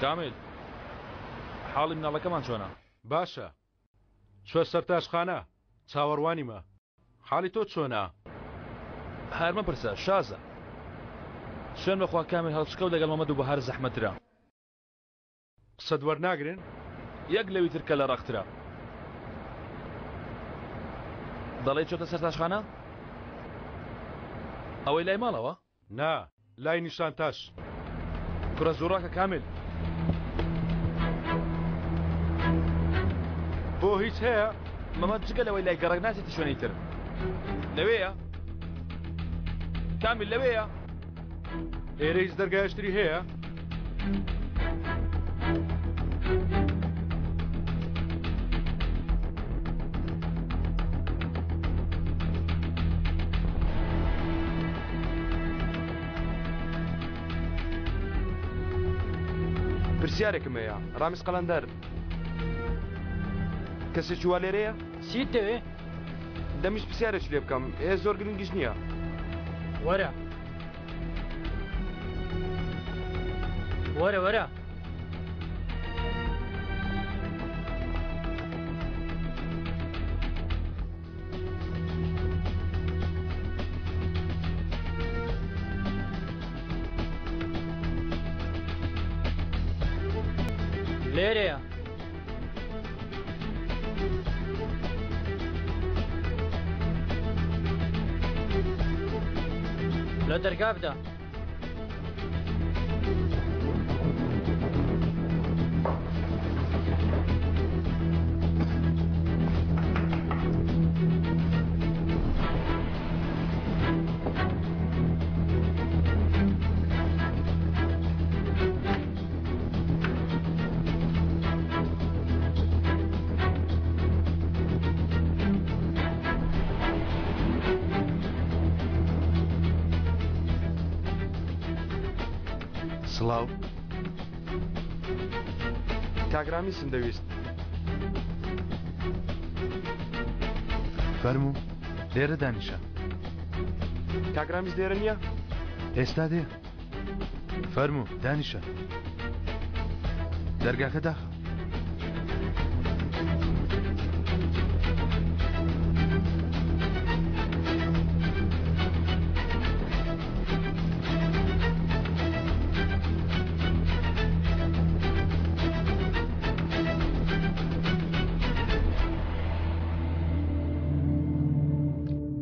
کامیل حاڵی مناڵەکەمان چۆنە؟ باشە چوە سەرتاشخانە چاوەڕوانیمە حاڵی تۆ چۆنە؟ هەر مەپرسە شازە. سوێن بەخوا کامیل هەڵچکەو لەگەڵ مەمەد و بەهار زەحمەترە. قسەت وەرناگرن؟ یەک لەوی تر کەلە ڕەقترە. دەڵێی چۆتە سەرتاشخانە؟ ئەوەی لای ماڵەوە؟ نا، لای نیشانتاش. کوڕە زوو ڕاکە کامیل. بۆ هیچ هەیە؟ مەمەد جگە لەوەی لای گەڕەک ناچێتە شوێنی تر. لەوێیە؟ کامیل لەوێیە؟ ئێرە هیچ دەرگایشتری هەیە؟ پرسیارێکم هەیە ڕامیز قەلەندەر کەسێکی وا لێرەیە؟ چیت دەوێ؟ دەمویست پرسیارێکی لێ بکەم ئێ زۆر گرنگیش نییە. وەرە وەرە وەرە. لێرەیە. لە دەرگا بدە. سڵاو کاک ڕامیسم دەویست. فەرموو لێرە دانیشە. کاک ڕامیس لێرە نییە؟ ئێستا دێ. فەرموو دانیشە. دەرگاکە داخە.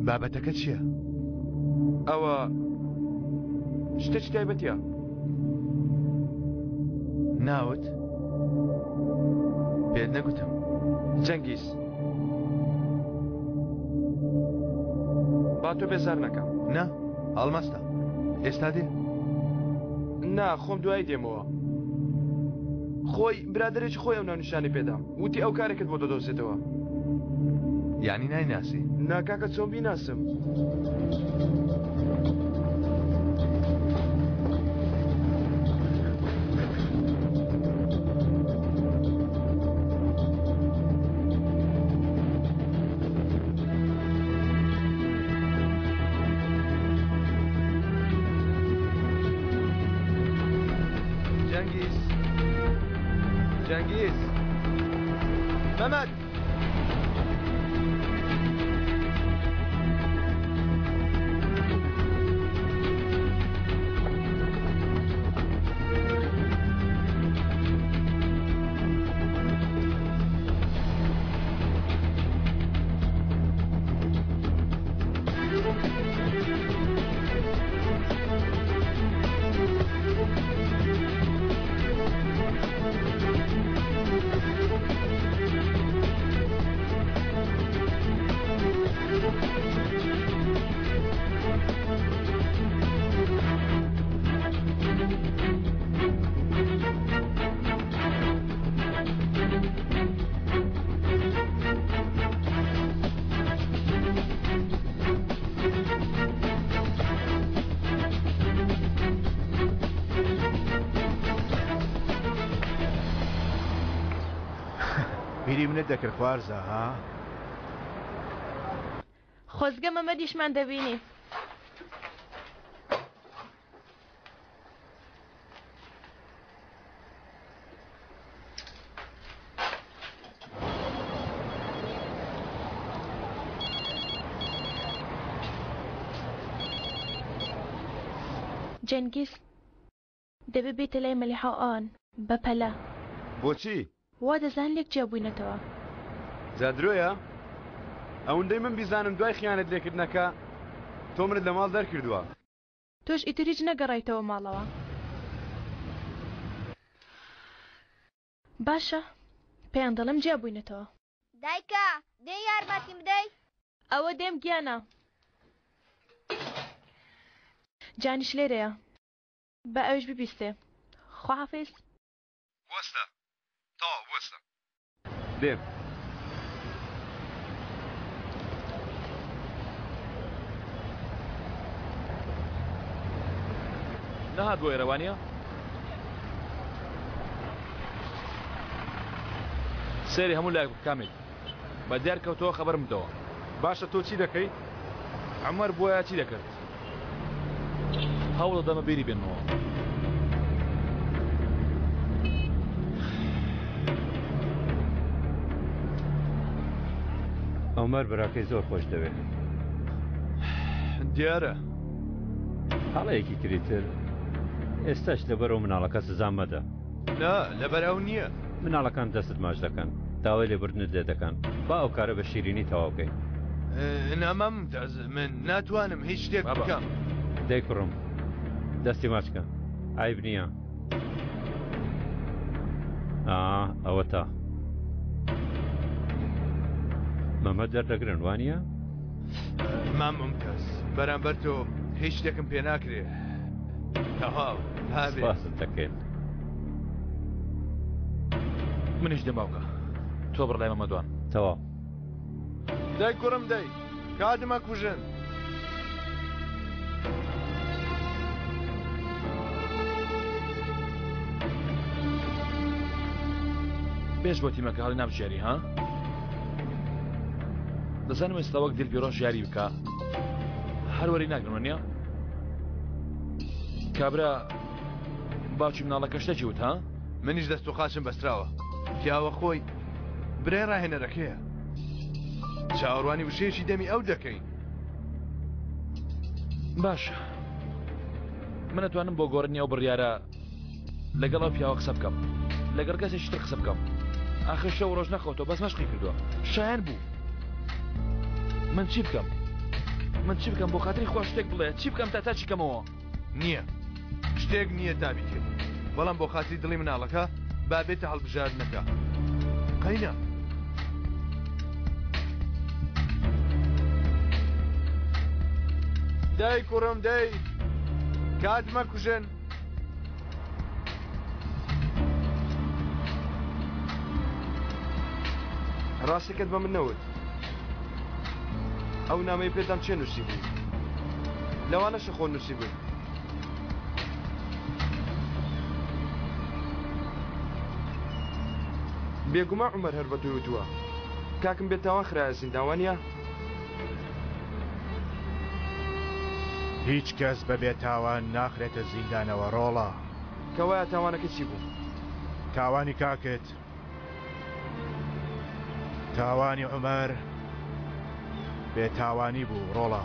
بابەتەکە چییە؟ ئەوە شتێکی تایبەتیە. ناوت؟ پێت نەگوتم. جەنگیز. با تۆ بێزار نەکەم. نا، هەڵمەستە. ئێستا دێ. نا، خۆم دوایی دێمەوە. خۆی، برادەرێکی خۆی ئەو ناونیشانەی پێدام. وتی ئەو کارێکت بۆ دەدۆزێتەوە. یانی نایناسی؟ نا کاکە چۆن بیناسم؟ جەنگیز جەنگیز مەمەد بیری منت دەکرد خوارزا ها؟ خۆزگە مەمەدیشمان دەبینی. جەنگیز دەبێ بێیتە لای مەلیحە و ئەوان بەپەلە. بۆچی؟ وا دەزان لێک جیا بووینەتەوە. جا درۆیە؟ ئەوندەی من بیزانم دوای خیانەت لێکردنەکە تۆ منت لە ماڵ دەرکردووە. تۆش ئیتر هیچ نەگەڕایتەوە ماڵەوە. باشە پێیان دەڵێم جیا بووینەتەوە. دایکە دێی یارمەتیم بدەی؟ ئەوە دێم گیانە. جانیش لێرەیە با ئەویش ببیستێ. خواحافیز. بوەستە تەواو بوەستە. دێم. نەهات بۆ ئێرە وانیە؟ سەیری هەموو لایەک بکە کامیل. بە دیار کەوتەوە خەبەرم بدەوە. باشە تۆ چی دەکەی؟ عومەر بوایە چی دەکرد؟ هەوڵ دەدەمە بیری بێنمەوە. عومەر براکەی زۆر خۆش دەوێ. دیارە. هەڵەیەکی کری تر ئێستاش لەبەر ئەو مناڵەکە سزا مەدە. نا لەبەر ئەو نییە. مناڵەکان دەستت ماچ دەکەن داوای لێبوردنت لێ دەکەن با ئەو کارە بە شیرینی تەواو کەین. نا مام ممتاز من ناتوانم هیچ شتێک بکەم. دەی کوڕم دەستی ماچ کە عەیب نییە. ئا ئەوەتا مەمە دەردەگرن وانە؟ مام ممتاز بەرامبەر تۆ هیچ شتێکم پێ ناکرێ تەواو هابێ. سپاست دەکەین. منیش دێم باوکە تۆ بڕ لای مەمەدوان. تەواو. دەی کوڕم دەی کات مەکوژن. پێش بۆ تیمەکە هەڵی نابژێری ها؟ دەزانم ئێستا وەک دل پیرۆش یاری بکە هەر وەری ناگرن نییە؟ کابرا باوکی مناڵەکە شتێکی وت ها؟ منیش دەست و قاچم بەستراوە پیاوە خۆی برای ڕاهێنەرەکەیە چاوەڕوانی وشەیەکی دەمی ئەو دەکەین. باشە من ئەتوانم بۆ گۆڕینی ئەو بڕیارە لەگەڵ ئەو پیاوە قسە بکەم لەگەڵ کەسێکی تر قسە بکەم ئاخر شەو ڕۆژ نەخەوتەوە بەس مەشقی کردووە شایەن بوو من چی بکەم من چی بکەم بۆ خاتری خوا شتێک بڵێ چی بکەم تا چاکی کەمەوە نییە شتێک نییە تا بیکەی بەڵام بۆ خاتری دڵی مناڵەکە با بێتە هەڵبژاردنەکە قەینا. دەی کوڕم دەی کات مەکوژن. ڕاستەکەت بە من نەوت ئەو نامەی پێدام چێ نووسی بوو لەوانەشە خۆ نووسی بووی بێگومان عومەر هەر بە تۆی وتووە کاکم بێتاوان خرایە زیندان وانیە؟ هیچ کەس بە بێتاوان ناخرێتە زیندانەوە ڕۆڵە. کەوایە تاوانەکە چی بوو؟ تاوانی کاکت تاوانی عومەر بێتاوانی بوو ڕۆڵە.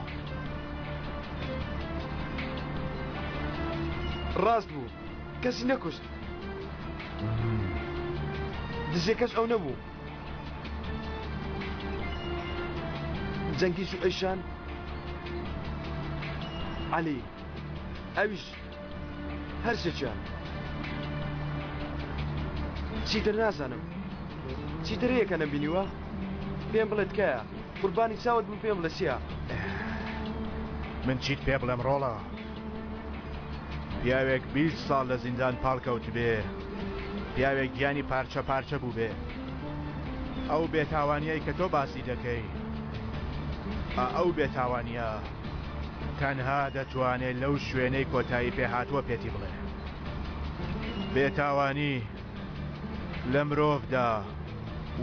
ڕاست بوو کەسی نەکوشت. دزێکەش ئەو نەبوو. جەنگیز و ئەیشان عەلی ئەویش هەرسێکیان چیتر نازانم چیتر هەیە کە نەمبینیوە پێم بڵێ تکایە قوربانی چاوت بم پێم بڵێ چییە من چیت پێ بڵێم ڕۆڵە پیاوێک 20 ساڵ لە زیندان پاڵکەوتبێ پیاوێک گیانی پارچە پارچە بووبێ ئەو بێتاوانیای کە تۆ باسی دەکەی ئا ئەو بێتاوانیە تەنها دەتوانێ لەو شوێنەی کۆتایی پێهاتووە پێتی بڵێ بێتاوانی لە مرۆڤدا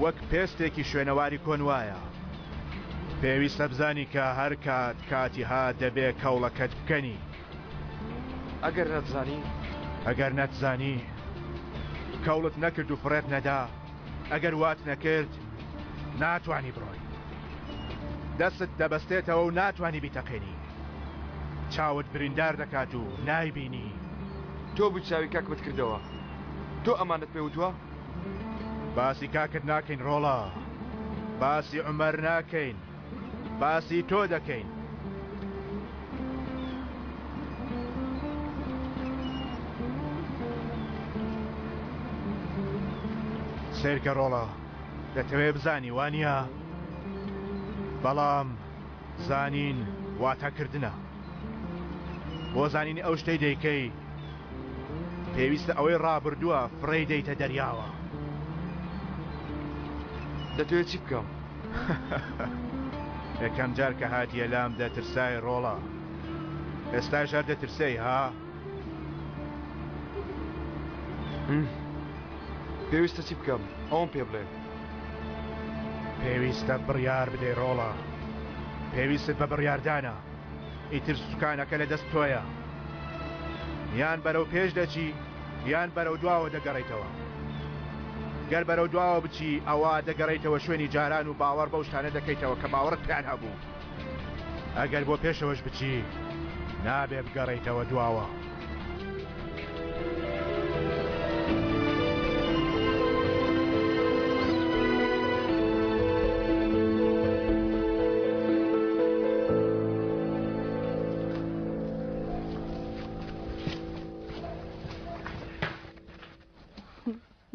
وەک پێستێکی شوێنەواری کۆن وایە پێویستە بزانی کە هەر کات کاتی هات دەبێ کەوڵەکەت بکەنی. ئەگەر نەتزانی؟ ئەگەر نەتزانی کەوڵت نەکرد و فڕێت نەدا، ئەگەر وات نەکرد ناتوانی بڕۆی. دەستت دەبەستێتەوە و ناتوانی بیتەقێنی. چاوت بریندار دەکات و نایبینی. تۆ بوویت چاوی کاکمت کردەوە. تۆ ئەمانەت پێ وتووە؟ باسی کاکت ناکەین ڕۆڵە. باسی عومەر ناکەین. باسی تۆ دەکەین. سەیرکە ڕۆڵە، دەتەوێ بزانی وانییە؟ بەڵام زانین واتە کردنە. بۆ زانینی ئەو شتەی دەیکەی پێویستە ئەوەی ڕابردووە فڕێی دەیتە دەریاوە. دەتەوێت چی بکەم؟ یەکەم جار کە هاتیە لام دەترسای ڕۆڵە ئێستاش هەر دەترسێی ها؟ پێویستە چی بکەم ئەوم پێ بڵێ. پێویستە بڕیار بدەی ڕۆڵە. پێویستت بە بڕیاردانە. ئیتر سوکانەکە لە دەست تۆیە. یان بەرەو پێش دەچی یان بەرەو دواوە دەگەڕێیتەوە. گەر بەرەو دواوە بچی ئەوا دەگەڕێیتەوە شوێنی جاران و باوەڕ بەو شتانە دەکەیتەوە کە باوەڕت پێیان هەبوو. ئەگەر بۆ پێشەوەش بچی نابێ بگەڕێیتەوە دواوە.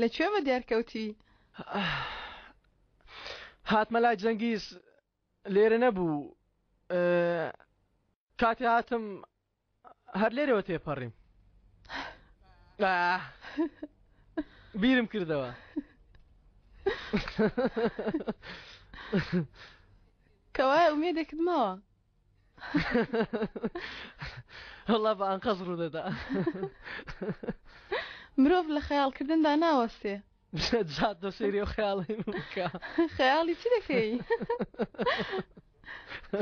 لە کوێ بە دیار کەوتی؟ هاتمە لای جەنگیز لێرە نەبوو کاتێ هاتم هەر لێرەوە تێپەڕیم بیرم کردەوە کەوایە ئومێدێکت ماوە وەڵا بە ئەنقەست ڕوودەدا مرۆڤ لە خەیاڵکردندا ناوەستێ جات دە سەیری ئەو خەیاڵی من بکە خەیاڵی چی دەکەی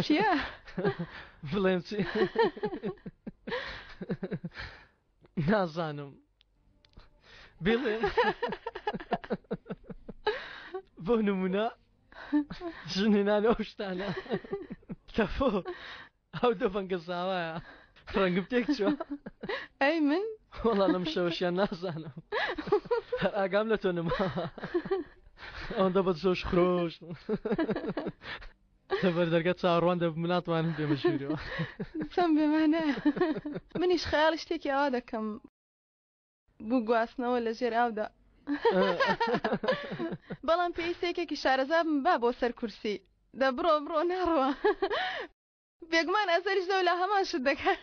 چییە بڵێم چی نازانم بڵێم بۆ نمونە ژنێنان ئەو شتانە تەفۆ ئەو دەبەنگە زاوایە ڕەنگم تێک چوە ئەی من وەڵا لەم شەوەشیان نازانم هەر ئاگام لە تۆ نەما ئەوەندە بە جۆش خرۆش لەبەر دەرگا چاوەڕوان دەبم ناتوانم بێمە ژوورەوە چەند بێمانە منیش خەیاڵی شتێکی ئاوا دەکەم بو گواستنەوە لە ژێر ئاودا بەڵام پێویستە یەکێکی شارەزا بم با بۆ سەر کورسی دە بڕۆ بڕۆ ناڕوە بێگومان ئەزەریش لەولا هەمان شت دەکات.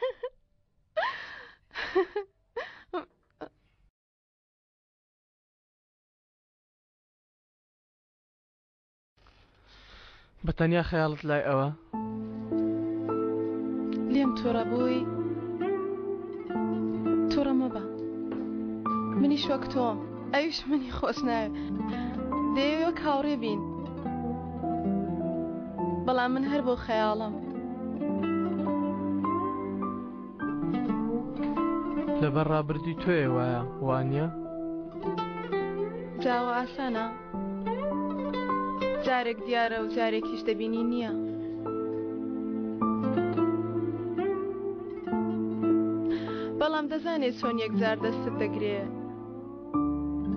بە تەنیا خەیاڵت لای ئەوە؟ لێم تووڕە بووی؟ تووڕە مەبە. منیش وەک تۆم، ئەویش منی خۆش ناوێ. دەیەوێ وەک هاوڕێ بین. بەڵام من هەر بۆ خەیاڵم. لەبەر ڕابردووی تۆیە وایە، وانییە؟ جا ئەوە ئاسانە؟ جارێک دیارە و جارێکیش دەبینی نییە. بەڵام دەزانێت چۆن یەکجار دەستت دەگرێ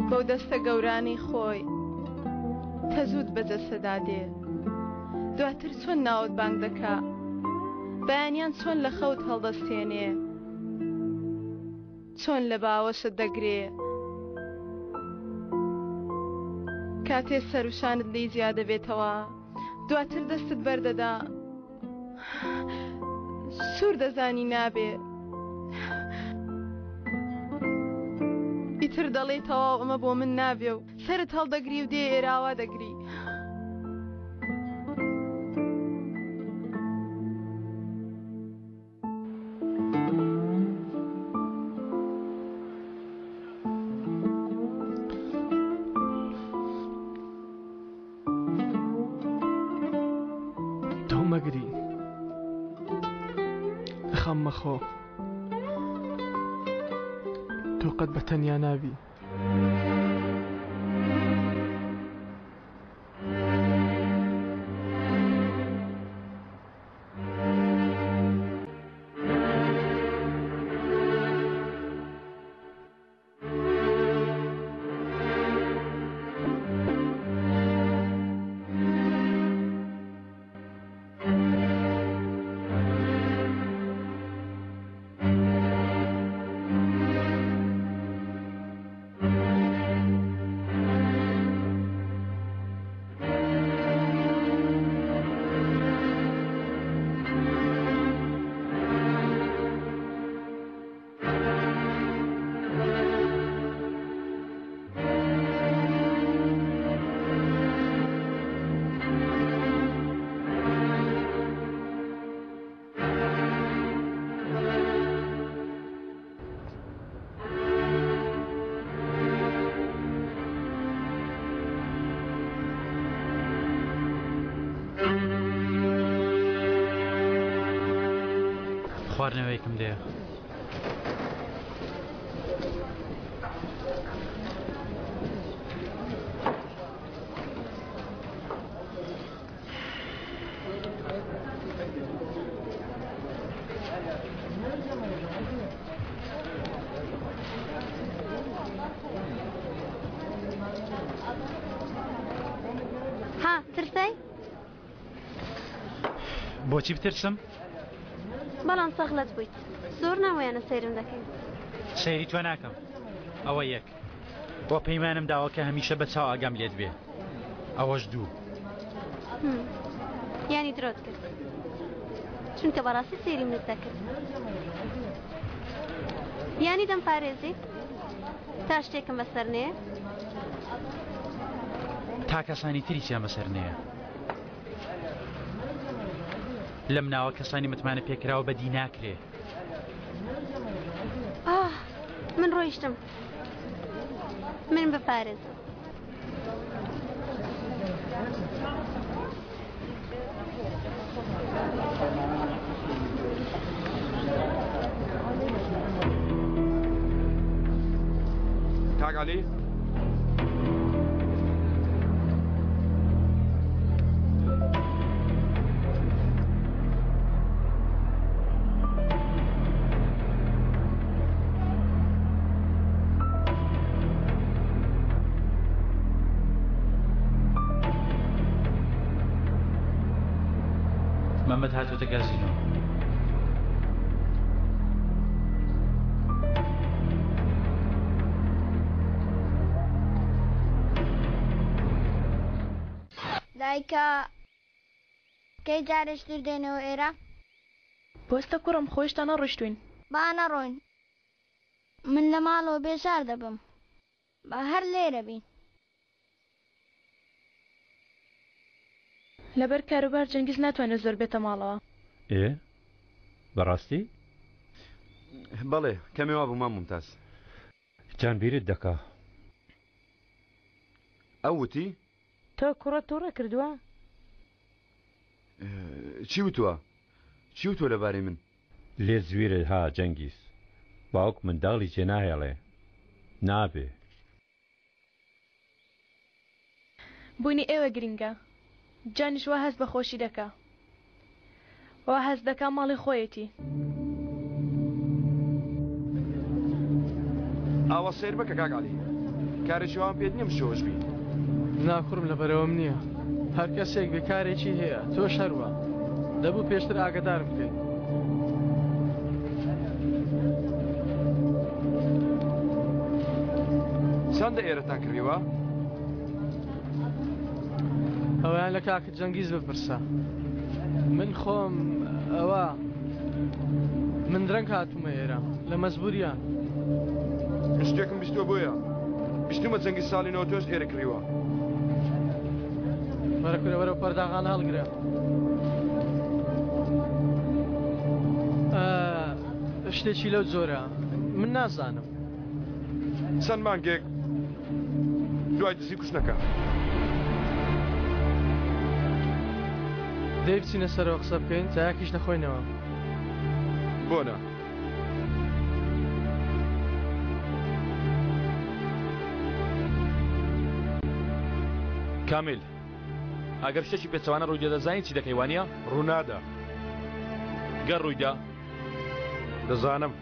بەو دەستە گەورانەی خۆی تەزووت بە جەسەدا دێ دواتر چۆن ناوت بانگ دەکا بەیانیان چۆن لە خەوت هەڵدەستێنێ چۆن لە باوەشت دەگرێ کاتێ سەروشانت لێی جیا دەبێتەوە دواتر دەستت بەردەدا سوور دەزانی نابێ ئیتر دەڵێی تەواو ئەمە بۆ من نابێ و سەرت هەڵدەگری و دێ ئێراوا دەگری. تۆ مەگری خەم مەخۆ تۆ قەت بە تەنیا نابی. خواردنەوەیەکم دێ. ها ترسای؟ بۆچی بترسم؟ بەڵام سەغلەت بوویت زۆر ناوەیانە سەیرم دەکەی. سەیری تۆ ناکەم ئەوە یەک وە پەیمانم داوە کە هەمیشە بە چاو ئاگام لێت بێ ئەوەش دوو. یانی درۆت کرد چونکە بەڕاستی سەیری منت دەکرد یانی دەمپارێزیت تا شتێکم بەسەر نێ تا کەسانی تریشیان بەسەر نێ لەم ناوە کەسانی متمانە پێکراوە بەدی ناکرێ ئاه من ڕۆیشتم من بپارێزە. کاک عەلی مەمەد هاتۆتە گازینۆ. دایکە کەی جارێکی تر دێنەوە ئێرە؟ بوەستە کوڕم خۆ هێشتا نەڕۆیشتووین. با نەڕۆین من لە ماڵەوە بێزار دەبم با هەر لێرە بین. لەبەر کاروبار جەنگیز ناتوانێت زۆر بێتە ماڵەوە. ئێ بەڕاستی؟ بەڵێ کەمێ وابوو مام مومتاز. جان بیرت دەکا. ئەو وتی؟ تۆ کوڕەت توڕە کردووە؟ چی وتووە؟ چی وتووە لەبارەی من؟ لێت زویرە ها جەنگیز. باوک منداڵی جێناهێڵێ. نابێ. بوونی ئێوە گرینگە. جانیش وا هەست بە خۆشی دەکا. وا هەست دەکا ماڵی خۆیەتی. ئاوا سەیر مەکە کاک عەلی. کارێکی وام پێت نییە مشەوەش بی. نا کوڕم لەبەرئەوەم نییە. هەر کەسێک بێ کارێکی هەیە تۆش هەروا. دەبوو پێشتر ئاگەدارم بکەی. چەندە ئێرەتان کڕیوە؟ ئەویان لە کاک جەنگیز بپرسە. من خۆم ئەوە من درەنگ هاتوومە ئێرە لە مەجبوریان. من شتێکم بیستووە بۆیە بیستومە جەنگیز ساڵی 98 ئێرە کڕیوە. وەرە کورە وەرە پەرداغانە هەڵگرە. شتێکی لەو جۆرە من نازانم. چەند مانگێک دوای دزی کوشتنەکە. دەی بچینە سەرەوە قسە بکەین چایەکیش دەخۆینەوە. بۆ نا؟ کامیل ئەگەر شتێکی پێچەوانە ڕوویدا دەزانی چی دەکەی وانە؟ ڕوونادا. گەر ڕوویدا؟ دەزانم.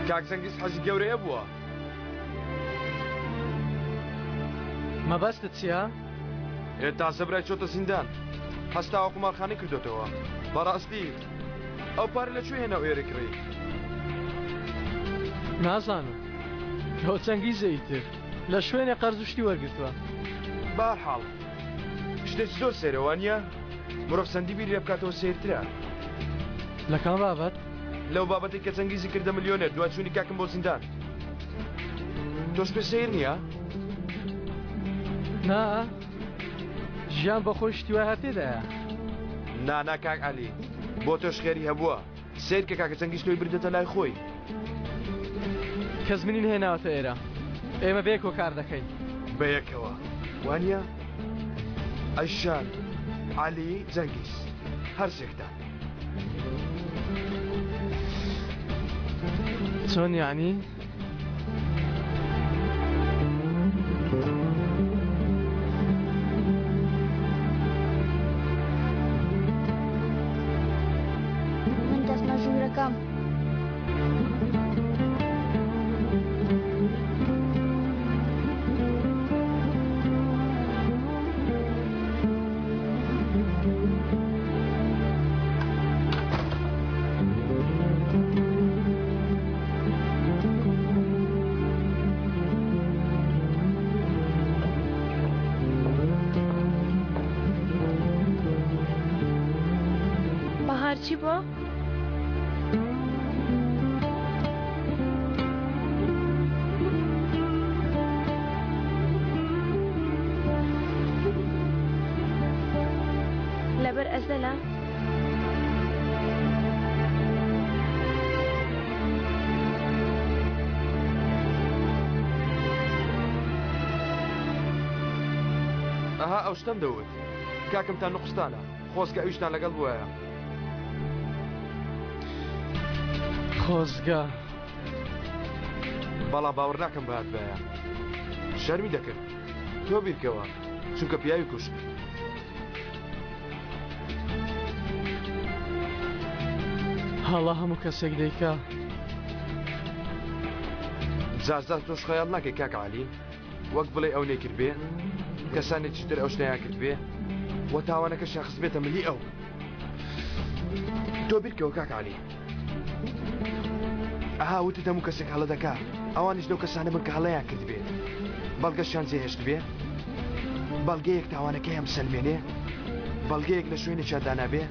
کاک جەنگیز حەزی گەورەیە بووە. مەبەستت چییە؟ ئێ تازە برای چۆتە زیندان هەستاوە قومارخانەی کردۆتەوە بەڕاستی ئەو پارە لە کوێ هێنا و ئێرەی کڕی؟ نازانم ئەوە چەنگیزە ئیتر لە شوێنێ قەرز و شتی وەرگرتووە. بەهەرحاڵ شتێکی زۆر سەیرە وانییە؟ مرۆڤ چەندی بیری لێ بکاتەوە سەیرترە. لە کام بابەت؟ لەو بابەتەی کە چەنگیزی کردە ملیۆنێر دوای چوونی کاکم بۆ زیندان. تۆش پێ سەیر نییە؟ نا ژیان بە خۆی شتی وای هەر تێدایە. نا نا کاک عەلی بۆ تۆش خێری هەبووە سەیر کە کاکە چەنگیز تۆی بردەتە لای خۆی. کەس منی نەهێناوەتە ئێرە ئێمە بەیەکەوە کار دەکەین. بەیەکەوە وانییە؟ ئەی شان؟ عەلی جەنگیز هەرسێکتان. چۆن یعنی؟ من دەچمە ژوورەکەم. بەهار چی بووە؟ لەبەر ئەزەلە؟ ئەها ئەو شتەم دەوت کاکمتان نوقستانە خۆزگە ئەویشتان لەگەڵ بوایە. خۆزگە. بەڵام باوەڕ ناکەم بهاتبایە. شەرمی دەکرد. تۆ بیرکەوە چونکە پیاوی کوشت. هەڵە هەموو کەسێک دەیکا. جار جار تۆش خەیاڵ ناکەی کاک عەلی وەک بڵێ ئەو نەیکردبێ کەسانێکی تر ئەو شتەیان کردبێ و تاوانەکەشیان خستبێتە ملی ئەو. تۆ بیرکەوە کاک عەلی. ئەها وتت هەموو کەسێک هەڵە دەکا ئەوانیش لەو کەسانە بن کە هەڵەیان کردبێ بەڵگەشیان جێهێشتبێ بەڵگەیەک تاوانەکەیان بسەلمێنێ بەڵگەیەک لە شوێنێکیان دانابێ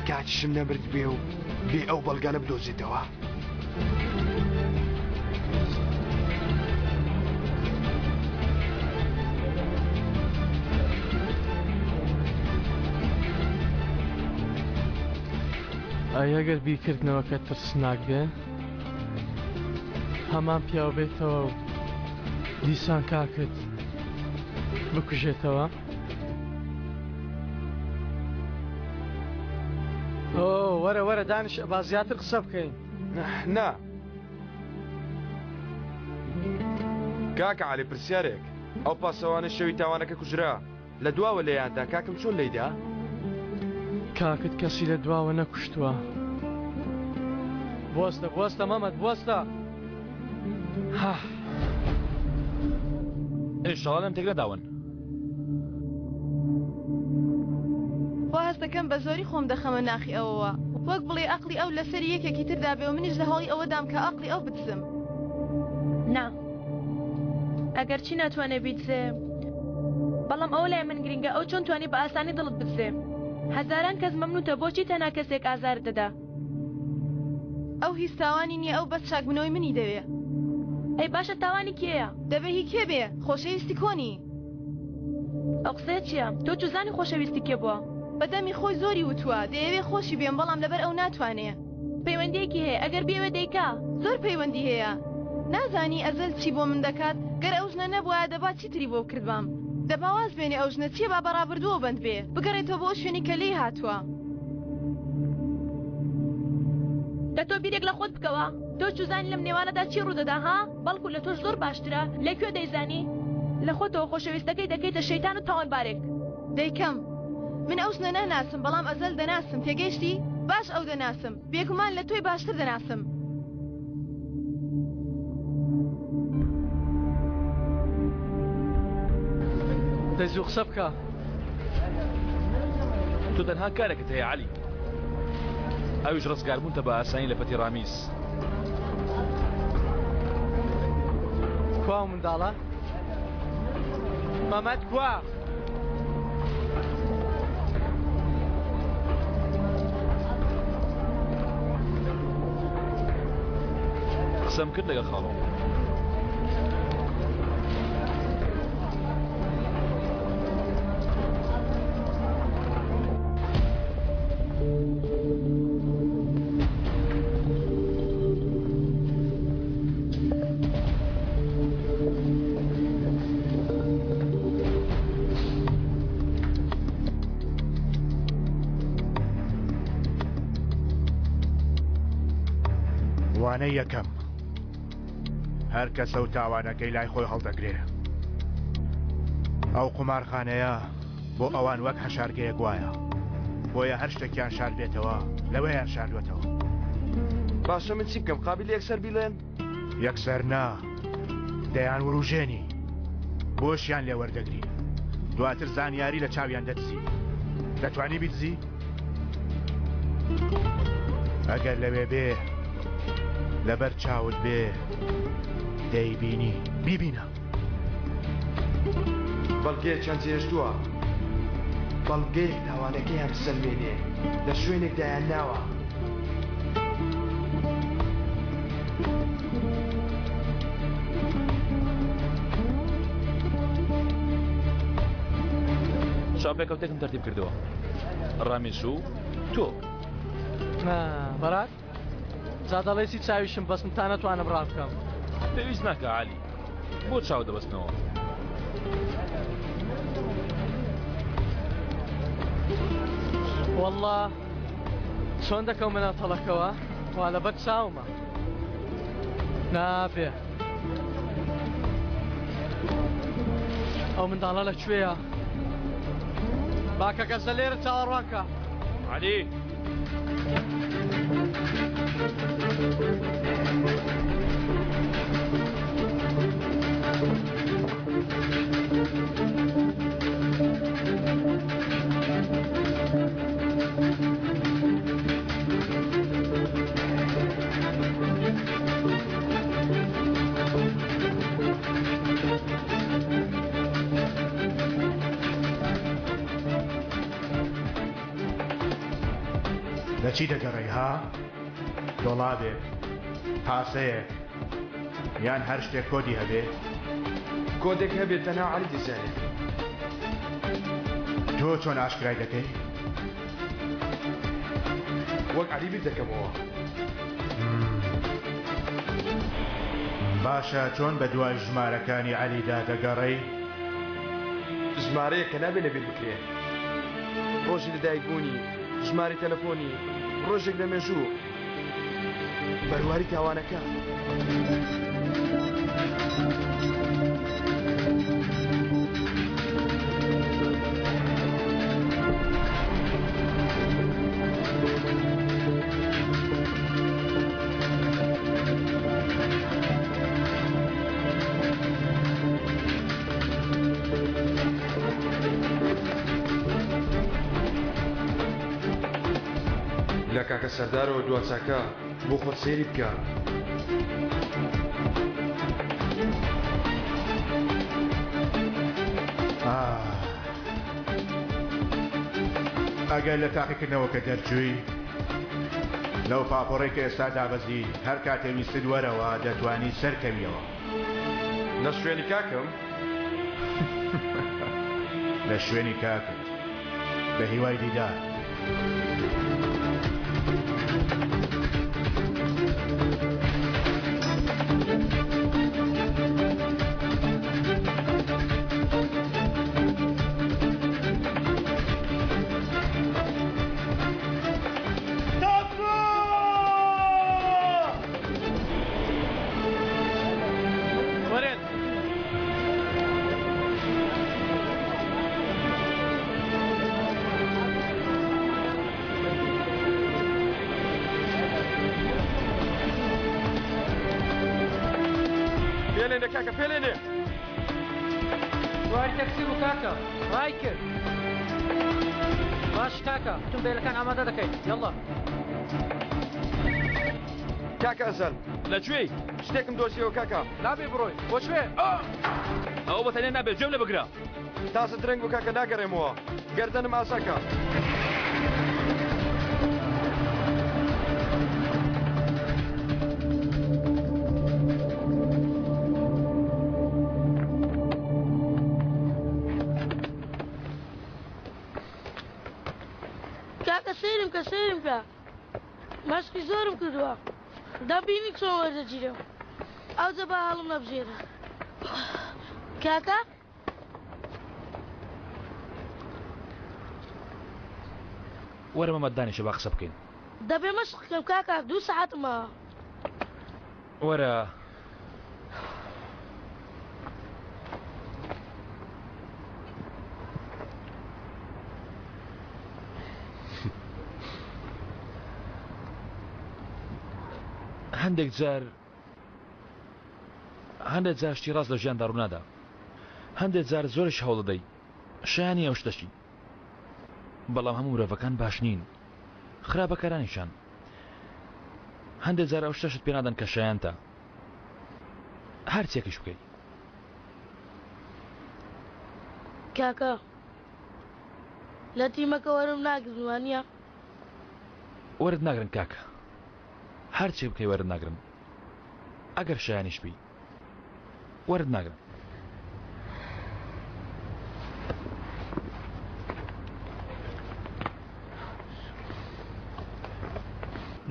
کاکیشم نەمردبێ و بێ ئەو بەڵگانە بدۆزێتەوە. ئای ئەگەر بیرکردنەوەکە ترسناک بێ هەمان پیاو بێتەوە و دیسان کاکت بکوژێتەوە ئۆ وەرە وەرە دانیش با زیاتر قسە بکەین نا کاکە عەلی پرسیارێک ئەو پاسەوانەی شەوی تاوانەکە کوژرا لە دواوە لێیاندا کاکم چۆن لێیدا؟ کاکت کەسی لە دواوە نەکوشتووە. بوەستە بوەستە مەمەد بوەستە. ها. ئینشاڵا لێم تێک نەداون. وا هەست دەکەم بە زۆری خۆم دەخەمە ناخی ئەوەوە. وەک بڵێی ئەقڵی ئەو لەسەری یەکێکی تردا بێ و منیش لە هەوڵی ئەوەدام کە ئەقڵی ئەو بدزم. نا. ئەگەرچی ناتوانێ بیدزێ، بەڵام ئەوە لای من گرینگە ئەو چۆن توانی بە ئاسانی دڵت بدزێ. هەزاران کەس مەمنوتە بۆچی تەنها کەسێک ئازارت دەدا؟ ئەو هیچ تاوانی نییە ئەو بەس چاکبوونەوەی منی دەوێ. ئەی باشە تاوانی کێیە؟ دەبێ هی کێ بێ؟ خۆشەویستی کۆنی. ئەو قسەیە چییە؟ تۆ چوزانی خۆشەویستی کێ بووە؟ بە دەمی خۆی زۆری وتووە دەیەوێ خۆشی بێم بەڵام لەبەر ئەو ناتوانێ. پەیوەندیەکی هەیە ئەگەر بیەوێ دەیکا. زۆر پەیوەندی هەیە نازانی ئەزەل چی بۆ من دەکات گەر ئەو ژنە نەبوایە دەبا چی تری بۆ بکردبام دەبا واز بێنێ ئەو ژنە چیە با بە ڕابردووەوە بەند بێ بگەڕێتەوە بۆ ئەو شوێنەی کە لێی هاتووە. دە تۆ بیرێک لە خۆت بکەوە تۆ چوزانی لەم نێوانەدا چی ڕوودەدا ها بەڵکو لە تۆش زۆر باشترە لە کوێ دەیزانی لە خۆتەوە خۆشەویستەکەی دەکەیتە شەیتان و تاوانبارێک. دەیکەم من ئەو ژنە ناناسم بەڵام ئەزەل دەناسم تێگەیشتی؟ باش ئەو دەناسم بێگومان لە تۆی باشتر دەناسم. دەی زوو قسە بکە. تۆ تەنها کارێکت هەیە عەلی ئەویش ڕزگاربوونتە بە ئاسانی لە پەتی ڕامیز. کوا ئەو منداڵە؟ مەمەد کوا؟ قسەم کرد لەگەڵ خاڵۆ. وانەی یەکەم، هەر کەسە و تاوانەکەی لای خۆی هەڵدەگرێ. ئەو قومارخانەیە بۆ ئەوان وەک حەشارگەیەک وایە، بۆیە هەر شتێکیان شاردبێتەوە لەوێیان شاردووەتەوە. باشە من چی بکەم؟ قابیلە یەکسەر بیڵێن؟ یەکسەر نا، دەیان وروژێنی، بۆشیان لێ وەردەگری، دواتر زانیاری لە چاویان دەدزی. دەتوانی بیدزی؟ ئەگەر لەوێ بێ لەبەر چاوت بێ دەیبینی بیبینە. بەڵگەیەکیان جێهێشتووە، بەڵگەیەک تاوانەکەیان بسەلمێنێ، لە شوێنێک دایانناوە. چاوپێکەوتێکم تەرتیب کردووە ڕامیس و تۆ. بەرات جا دەڵێی چی چاویشم بەستم تا نەتوانم ڕابکەم. پێویست ناکا عەلی بۆ چاو دەبەستنەوە. واللە چۆن دەکەومە ناو تەڵەکەوە وا لەبەر چاومە نابێ ئەو منداڵە لە کوێیە باکە کەسە لێرە چاوەڕوانکە عەلی لە چی دەگەڕێی ها؟ دۆڵابێک، پاسەیەک، یان هەر شتێک کۆدی هەبێ؟ کۆدێک هەبێ تەنها عەلی دەیزانێ. تۆ چۆن ئاشکرای دەکەی؟ وەک عەلی بیر دەکەمەوە. باشە چۆن بە دوای ژمارەکانی عەلیدا دەگەڕێی؟ ژمارەیەک کە نابێ لەبیر بکرێ. ڕۆژی لەدایکبوونی، ژمارەی تەلەفۆنی، ڕۆژێک لە مێژوو، بەرواری تاوانەکە. لە کاکە سەردارەوە دوا چاکە بۆ خۆت سەیری بکە. ئەگەر لە تاقیکردنەوەکە دەرچووی لەو پاپۆڕەی کە ئێستا دابەزی هەر کاتێ ویستت وەرەوە دەتوانی سەرکەویەوە. لە شوێنی کاکم؟ لە شوێنی کاکت. بە هیوای دیدار. وەرێن. پێلێنێ کاکە پێلێنێ. سواری تەکسی بوو کاکە ڕای کرد. باش کاکە ئوتومبێلەکان ئامادە دەکەین یەڵا. کاکە ئەزەل. لە کوێی؟ شتێکم دۆزیەوە کاکە. نابێ بڕۆی بۆ کوێ؟ ئەوە بە تەنیا نابێ گوێم لێ بگرە. تازە درەنگ بوو کاکە ناگەڕێمەوە گەردەنم ئازاکە. کاکە سەیرم کە سەیرم کە مەشقی زۆرم کردووە دەبینی چۆن وەردەگیرم ئەوجە با هەڵم نەبژێرن کاکە وەرە مەمەد دانیشە با قسە بکەین. دەبێ مەشق بکەم کاکە دوو سەعاتم ماوە. وەرە. هەندێک جار هەندێک جار شتی ڕاست لە ژیاندا ڕوونادا هەندێک جار زۆرش هەوڵدەدەی شایانی ئەو شتەشی بەڵام هەموو مرۆڤەکان باش نین خراپەکارانیشان هەندێک جار ئەو شتەشت پێنادەن کە شایانتە هەرچێکیش بکەیت. کاکە لە تیمەکە وەرم ناگرن وانییە؟ وەرت ناگرن کاکە هەرچێک بکەی وەرت ناگرن ئەگەر شایانیش بی وەرت ناگرن.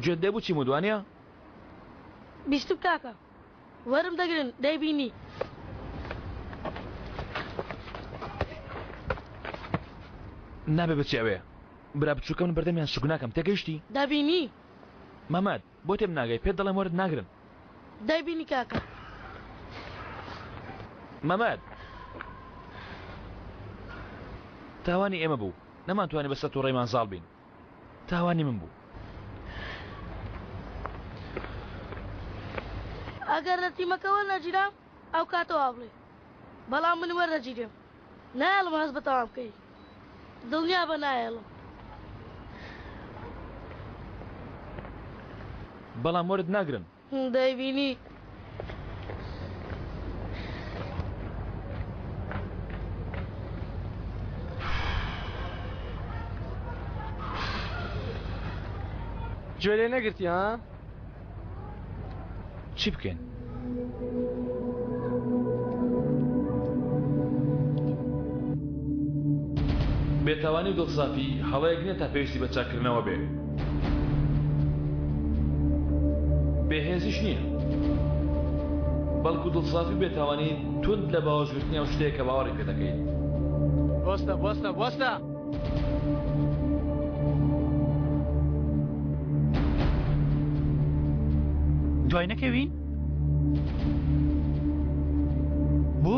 گوێت لێ بوو چیم وت وانییە؟ بیستم کاکە وەرم دەگرن دەیبینی. نابێ بچی ئەوێ برا بچووکە من بەردەمیان سوک ناکەم تێگەیشتی؟ دەبینی. مەمەد بۆ تێم ناگەی پێت دەڵێم وەرت ناگرن. دەیبینی کاکە. مەمەد تاوانی ئێمە بوو نەمانتوانی بەسەر توڕەیمان زاڵ بین. تاوانی من بوو. ئەگەر لە تیمەکە وەرنەگیرام ئەو کاتە وا بڵێ بەڵام من وەردەگیرێم نایەڵم هەست بە تاوان بکەی دڵنیابە نایەڵم. بەڵام وەرت ناگرن. دەیبینی. گوێ لێ نەگرتی ها؟ چی بکەین؟ بێتاوانی و دڵسافی هەڵەیەک نییە تا پێویستی بە چاککردنەوە بێ. بێهێزیش نییە. بەڵکو دڵسافی و بێتاوانی توند لە باوەشگرتنی ئەو شتەیە کە باوەڕی پێ دەکەیت. بوەستە، بوەستە، بوەستە! دوای نەکەوین؟ بۆ؟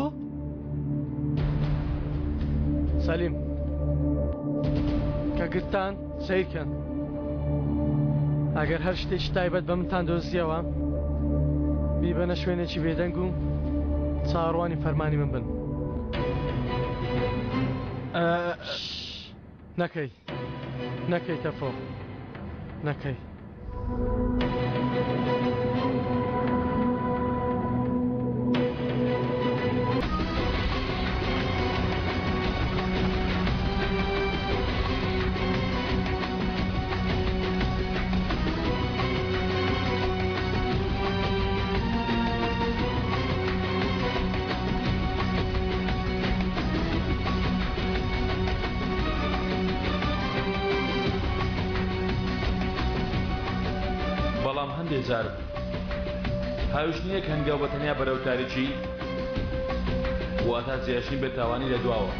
سەلیم کە گرتان سەیرکەن ئەگەر هەر شتێکی تایبەت بە منتان دۆزیەوە بیبەنە شوێنێکی بێدەنگ و چاوەڕوانی فەرمانی من بن. نەکەی نەکەی تەفۆ نەکەی. بەڵام هەندێ جار هاویشتنی یەک هەنگاو بە تەنیا بەرەو تاریکی واتا جێهێشتنی بێتاوانی لە دواوە.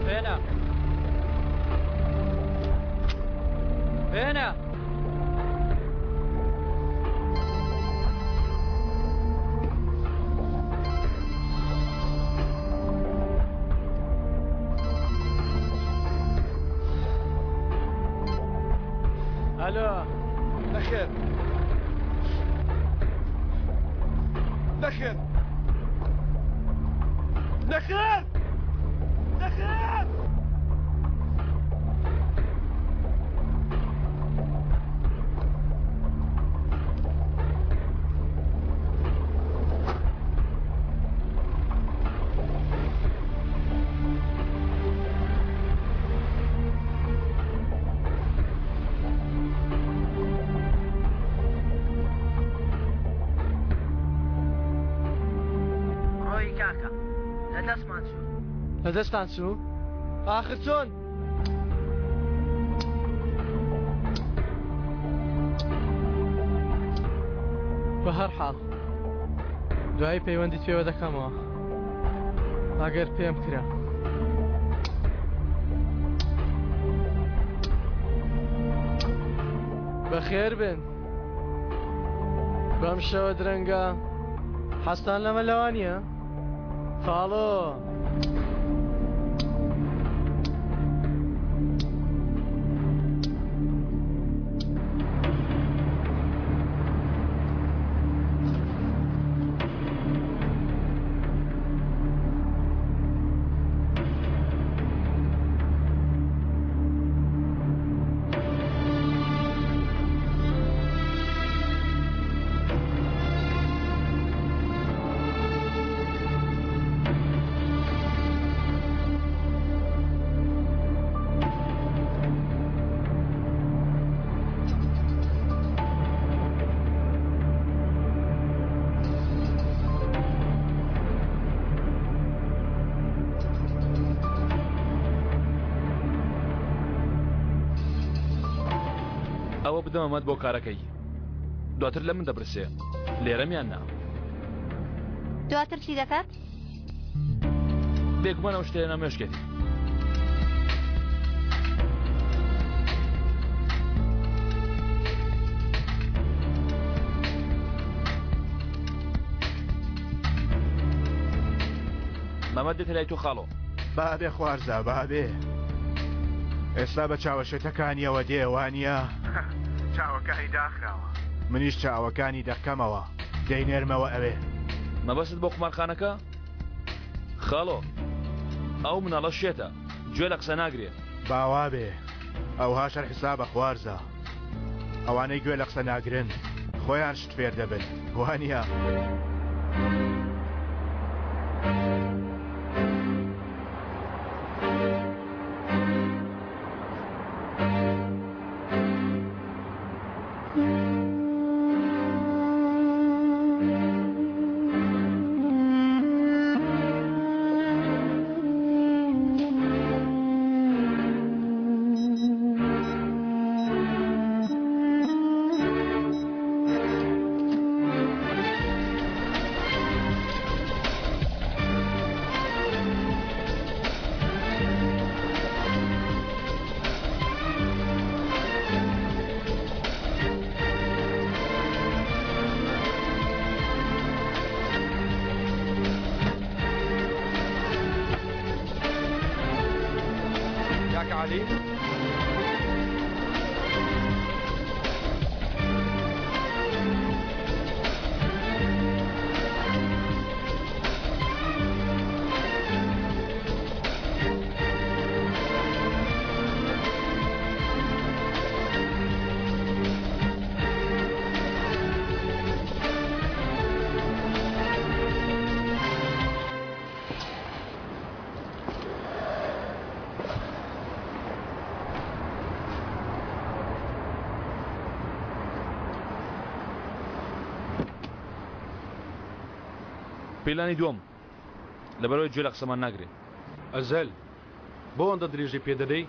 بێنە بێنە ئەلۆ. نەخێر. نەخێر. نەخێر. نەخێر. ڕۆیی کاکە لە دەستمان چوو. لە دەستتان چوو؟ ئاخر چۆن؟ بە هەر حاڵ دوایی پەیوەندیت پێوە دەکەمەوە ئەگەر پێم کرا. بەخێر بن بەم شەوە درەنگە حەستان لەمە لەوانە خاڵۆ. ئەوە بدە مەمەد بۆ کارەکەی دواتر لە من دەپرسێ لێرەم یان نا. دواتر چی دەکات؟ بێگومان ئەو شتەیە ناو مێشکێتی. مەمەد دێتە لای تۆ خاڵۆ. با بێ خوارزا با بێ. ئێستا بە چاوە شێتەکانیەوە دێ وانیە؟ چاوەکانی داخراوە. منیش چاوەکانی دەکەمەوە دەینێرمەوە ئەوێ. مەبەستت بۆ قومارخانەکە؟ خاڵۆ ئەو مناڵە شێتە گوێ لە قسە ناگرێ. با وابێ ئەوهاش هەر حسابە خوارزا. ئەوانەی گوێ لە قسە ناگرن خۆیان شت فێر دەبن وانیە؟ کاکە عەلی؟ پیلانی دووەم لەبەرەوەی گوێ لە قسەمان ناگرێ. ئەزەل بۆ ئەوەندە درێژەی پێ دەدەی؟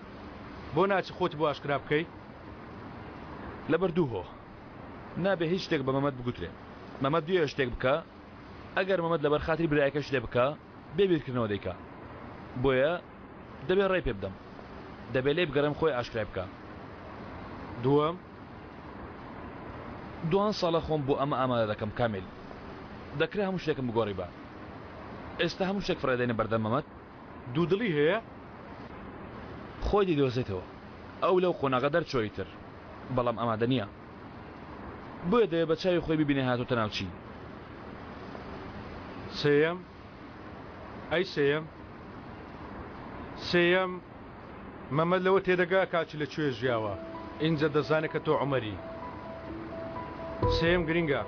بۆ ناچی خۆتی بۆ ئاشکرا بکەی؟ لەبەر دوو هۆ. نابێ هیچ شتێک بە مەمەد بگوترێ. مەمەد بیەوێ شتێک بکا، ئەگەر مەمەد لەبەر خاتری برایەکەی شتێ بکا، بێ بیرکردنەوە دەیکا. بۆیە دەبێ ڕێی پێ بدەم. دەبێ لێی بگەڕێم خۆی ئاشکرای بکا. دووەم؟ دوان ساڵە خۆم بۆ ئەمە ئامادە دەکەم کامیل. دەکرا هەموو شتێکم بگۆڕیبا. ئێستا هەموو شتێک فڕێدەینە بەردەم مەمەد؟ دوودڵی هەیە؟ خۆی دەیدۆزێتەوە. ئەو لەو قۆناغە دەرچووە ئیتر. بەڵام ئامادە نییە. بۆیە دەوێ بە چاوی خۆی ببینێ هاتۆتە ناو چی. سێیەم، ئەی سێیەم؟ سێیەم، مەمەد لەوە تێدەگا کاچی لە کوێ ژیاوە، ئینجا دەزانێ کە تۆ عومەری. سێیەم گرینگە.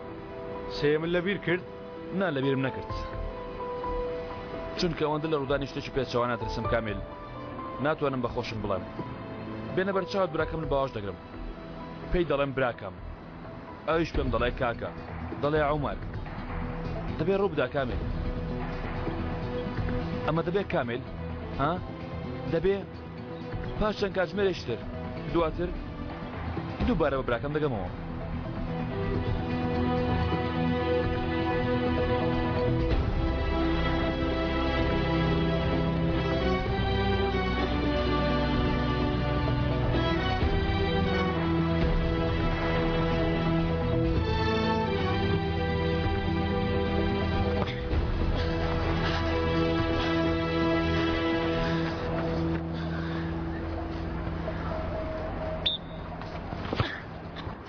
سێیەمت لەبیر کرد؟ نا لەبیرم نەکرد. چونکە ئەوەندە لە ڕوودانی شتێکی پێچەوانە ئەترسم کامیل. ناتوانم بە خۆشم بڵێم. بێنە بەرچاوت براکەم لە باوەش دەگرم. پێی دەڵێم براکەم. ئەویش پێم دەڵێ کاکە. دەڵێ عومەر. دەبێ ڕووبدا کامیل. ئەمە دەبێ کامیل؟ ها؟ دەبێ؟ پاش چەند کاتژمێرێکی تر دواتر دووبارە بە براکەم دەگەمەوە.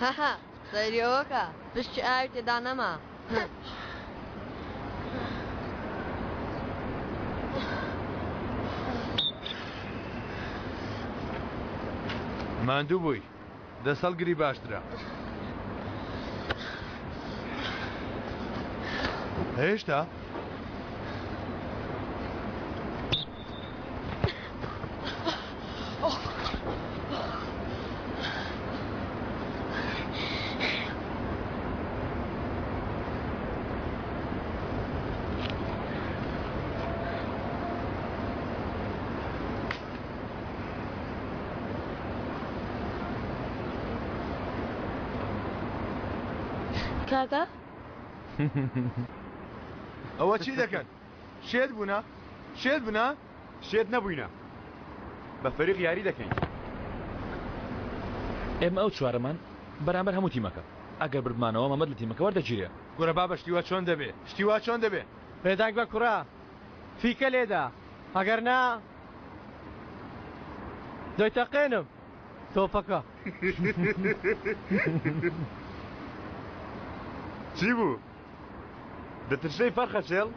هەها سەیری ئەوەکە پشتی ئاوی تێدا نەما. ماندوو بووی دەست هەڵگری باشترە. هێشتا؟ کاکە ئەوە چی دەکەن؟ شێت بوونە؟ شێت بوونە؟ شێت نەبووینە بە فەریق یاری دەکەین. ئێمە ئەو چوارەمان بەرامبەر هەموو تیمەکە ئەگەر بردمانەوە مەمەد لە تیمەکە وەردەگیرێ. کورە بابە شتی وا چۆن دەبێ شتی وا چۆن دەبێ. بێدەنگ بە کوڕە فیکە لێدە ئەگەر نا دەیتەقێنم تۆپەکە. چی بوو؟ دەترسێی فەرخە چێڵ؟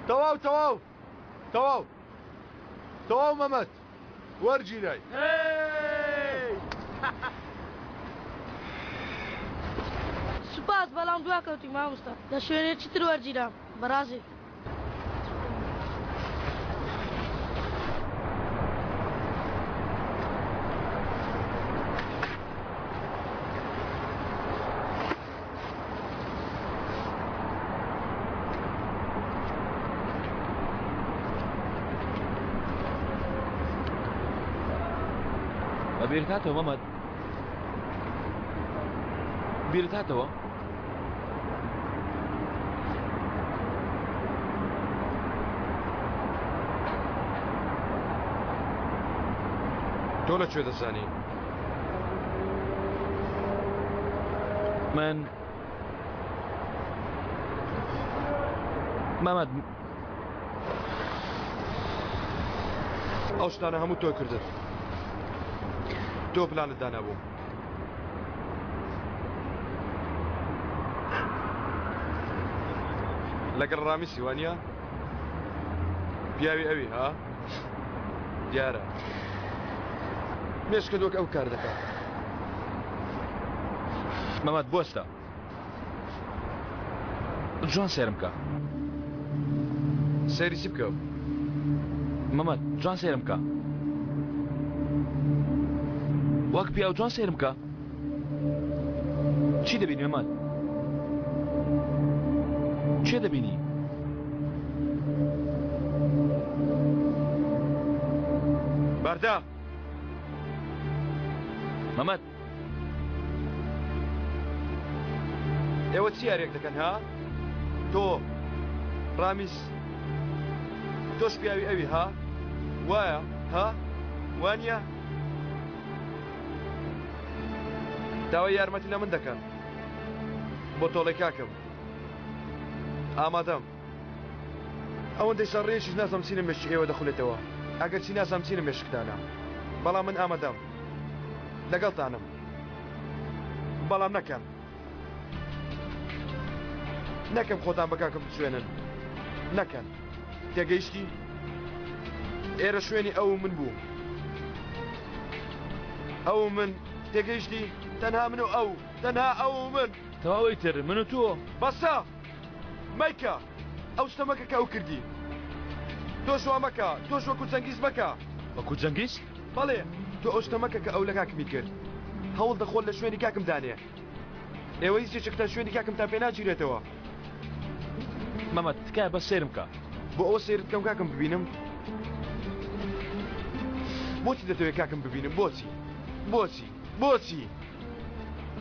تەواو تەواو تەواو تەواو مەمەد وەرگیرای. سوپاس بەڵام دواکەوتی مامۆستا لە شوێنێکی تر وەرگیرام بەڕازی. بیرت هاتەوە مەمەد بیرت هاتەوە تۆ لە کوێ دەزانی؟ من مامەد ئەو شتانە هەموو تۆ کردت تۆ پلانت دانابوو لەگەڵ ڕامیسی وانە؟ پیاوی ئەوی ها؟ دیارە مێشکت وەک ئەو کار دەکات. مەمەد بوەستە. جوان سەیرم بکە. سەیری چی بکەم؟ مەمەد جوان سەیرم بکە. وەک پیاو جوان سەیرم بکە. چی دەبینی مەمەد؟ چێ دەبینی؟ بەردە مەمەد ئێوە چی یاریەک دەکەن ها؟ تۆ ڕامیس تۆش پیاوی ئەوی ها؟ وایە ها؟ وانە؟ داوای یارمەتی لە من دەکەن بۆ تۆڵەی کاکم ئامادەم ئەوەندەی سەرڕێکیش نازانم چی لە مێشکی ئێوە دەخولێتەوە ئەگەر چی نازانم چی لە مێشکتانە بەڵام من ئامادەم لەگەڵتانم بەڵام نەکەن نەکەم خۆتان بە کاکم بچوێنن نەکەن تێگەیشتی ئێرە شوێنی ئەو من بوو ئەو من تێگەیشتی تەنها من و ئەو تەنها ئەو من تەواوی تر من و تۆ بەسە مەیکە ئەو شتە مەکە کە ئەو کردی تۆش وا مەکە تۆش وەکو جەنگیز مەکە وەکو جەنگیز بەڵێ تۆ ئەو شتە مەکە کە ئەو لە کاکمی کرد هەوڵ دەخۆت لە شوێنی کاکم دانێ ئێوە هیچ یەکێکتان شوێنی کاکمتان پێ ناگیرێتەوە. مەمەد تکایە بەس سەیرم بکە. بۆ ئەوە سەیرت بکەم کاکم ببینم؟ بۆچی دەتەوێت کاکم ببینم بۆچی؟ بۆچی؟ بۆچی؟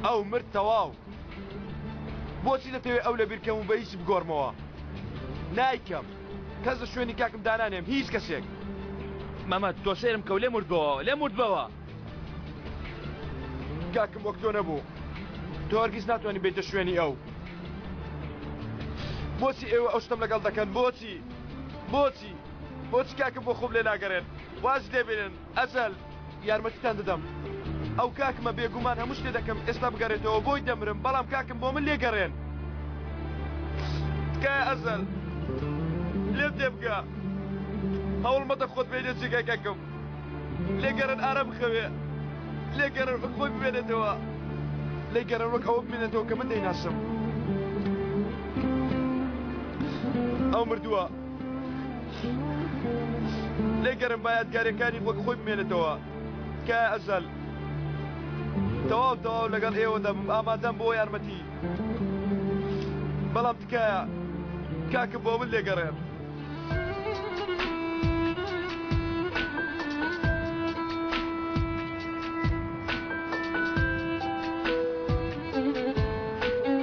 ئەو مرد تەواو. بۆچی دەتەوێت ئەو لەبیر کەم و بە هیچ بگۆڕمەوە؟ نایکەم. کەس لە شوێنی کاکم دانانێم هیچ کەسێک. مەمەد تۆ سەیرم بکە و لێم ورد بەوە لێم ورد بەوە. کاکم وەک تۆ نەبوو تۆ هەرگیز ناتوانانی بێتە شوێنی ئەو بۆچی ئێوە ئەو شتەم لەگەڵ دەکەن بۆچی بۆچی بۆچی کاکم بۆ خۆم لێ ناگەڕێن واز لێبێنن ئەزەل یارمەتیتان دەدەم ئەو کاکمە بێگومان هەموو شتێ دەکەم ئێستا بگەڕێتەوە بۆی دەمرم بەڵام کاکم بۆ من لێگەڕێن تکایە ئەزەل لێم تێبگە هەوڵ مەدە خۆت بێنێ جێگای کاکم لێگەڕێن ئارام بخەوێ لێگەڕێن وەک خۆی بمێنێتەوە لێگەڕێن وەک ئەوە بمێنێتەوە کە من دەیناسم ئەو مردووە لێگەرم با یادگاریەکانی وەک خۆی بمێنێتەوە تکایە ئەزەل تەواو تەواو لەگەڵ ئێوە دەبم ئامادەم بۆ یارمەتی بەڵام تکایە کاکە بۆ من لێگەڕێن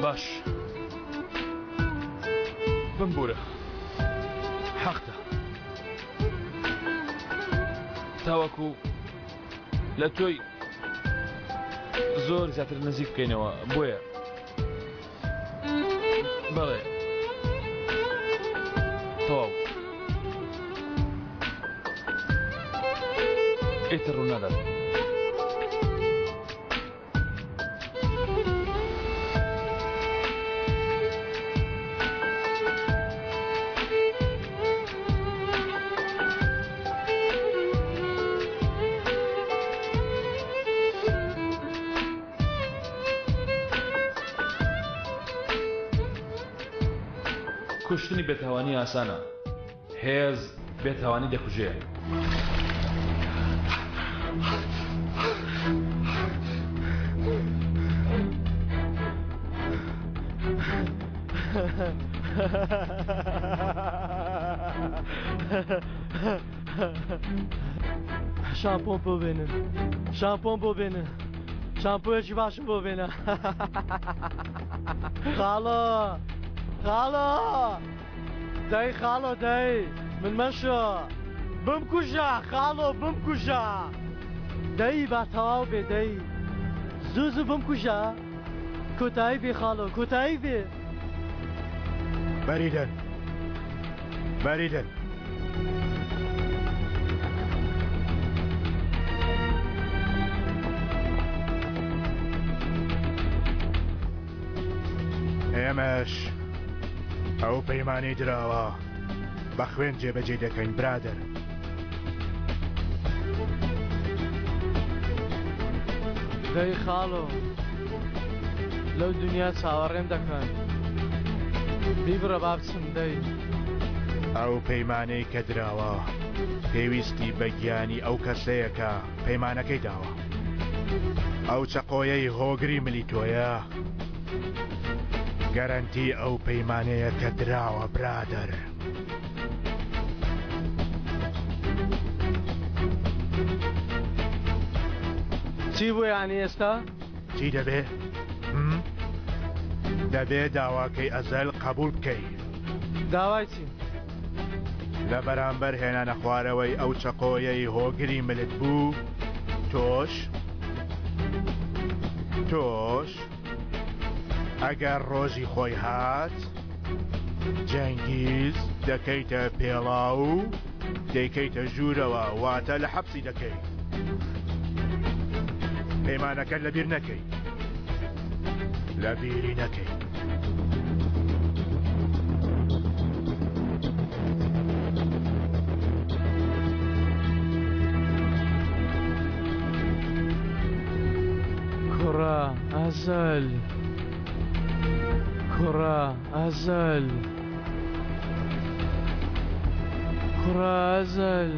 باش بمبورە حەقتە تاوەکو لە تۆی زۆر زیاتر نزیک بکەینەوە بۆیە بەڵێ تەواو ئیتر ڕوونادات. کوشتنی بێتاوانی ئاسانە، هێز بێتاوانی دەکوژێ. شامپۆم بۆ بێنن شامپۆم بۆ بێنن شامپۆیەکی باشم بۆ بێنە خاڵۆ خاڵۆ دەی خاڵۆ دەی من مەشۆ بمکوژە خاڵۆ بمکوژە دەی با تەواو بێ دەی زوو زوو بمکوژە کۆتایی بێ خاڵۆ کۆتایی بێ بەریدەن بەریدەن ئێمەش ئەو پەیمانەی دراوە بە خوێن جێبەجێی دەکەین برادەر. دەی خاڵۆ لەو دنیا چاوەڕێم دەکەن بیبڕە با بچم دەی. ئەو پەیمانەی کە دراوە پێویستی بە گیانی ئەو کەسەیە کە پەیمانەکەی داوە. ئەو چەقۆیەی هۆگری ملی تۆیە گەرەنتی ئەو پەیمانەیە کە دراوە برادەر. چی بوو یانی ئێستا؟ چی دەبێ؟ دەبێ داواکەی ئەزەل قبول بکەی. داوای چی؟ لە بەرامبەر هێنانە خوارەوەی ئەو چەقۆیەی هۆگری ملت بوو، تۆش تۆش ئەگەر ڕۆژی خۆی هات جەنگیز دەکەیتە پێڵاو و دەیکەیتە ژوورەوە واتە لە حەپسی دەکەی پەیمانەکەت لەبیر نەکەی لەبیری نەکەی. کوڕە ئەزەل کوڕە ئەزەل کوڕە ئەزەل.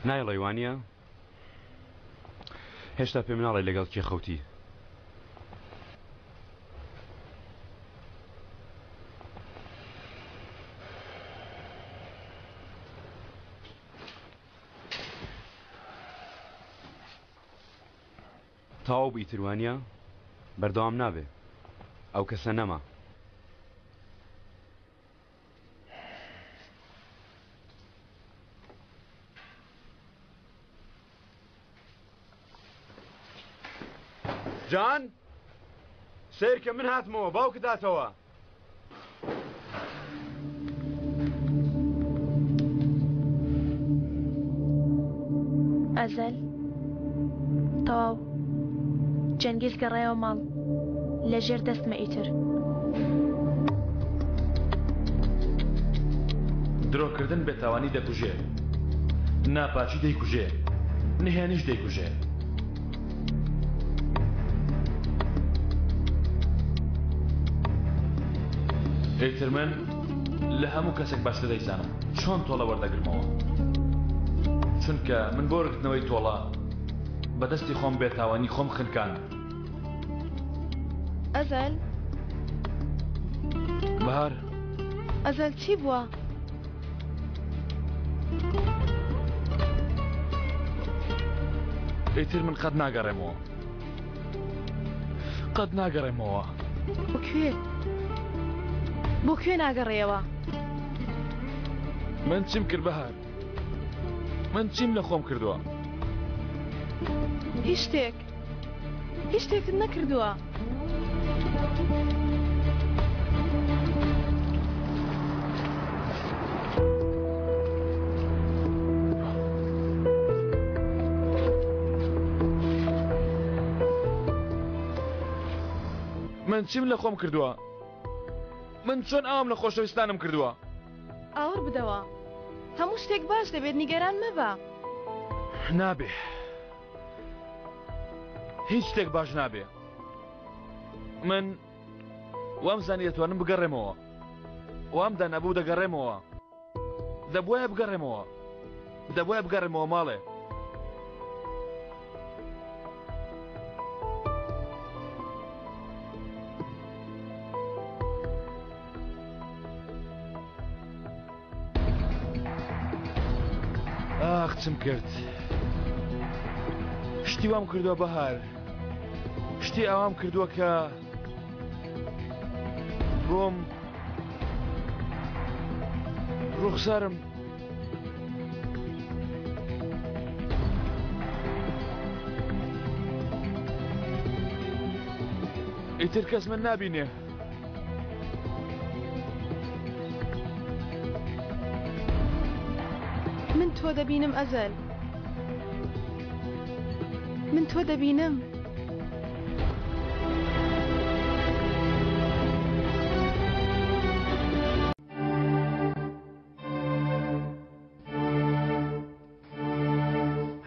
نایڵێی وانە؟ هێشتا پێم ناڵێ لەگەڵ کێ خەوتی. تەواو بوو ئیتر وانیە؟ بەردەوام نابێ ئەو کەسە نەما. جان سەیرکە من هاتمەوە باوکت هاتەوە. ئەزەل تەواو جەنگیز گەڕایەوە ماڵ لە ژێر دەستمە ئیتر. درۆکردن بێتاوانی دەکوژێ، ناپاکی دەیکوژێ، نهێنیش دەیکوژێ. ئیتر من لە هەموو کەسێک باشتر دەیزانم چۆن تۆڵە وەردەگرمەوە، چونکە من بۆ وەرگرتنەوەی تۆڵە بە دەستی خۆم بێتاوانی خۆم خنکاند. ئەزەل بەهار ئەزەل چی بووە؟ ئیتر من قەت ناگەڕێمەوە قەت ناگەڕێمەوە بۆ کوێ؟ بۆ کوێ ناگەڕێیەوە؟ من چیم کرد بەهار من چیم لە خۆم کردووە؟ هیچ شتێک هیچ شتێکت نەکردووە. من چیم لە خۆم کردووە؟ من چۆن ئاوم لە خۆشەویستانم کردووە؟ ئاوڕ بدەوە هەموو شتێک باش دەبێت نیگەران مەبە. نابێ هیچ شتێک باش نابێ من وام زانی دەتوانم بگەڕێمەوە وام دانابوو دەگەڕێمەوە دەبواە بگەڕێمەوە دەبواە بگەڕێمەوە ماڵێ چم کرد شتی وام کردووە بەهار شتی ئاوام کردووە کە ڕۆم ڕوخسارم ئیتر کەس من نابینێ. من تۆ دەبینم ئەزەل. من تۆ دەبینم.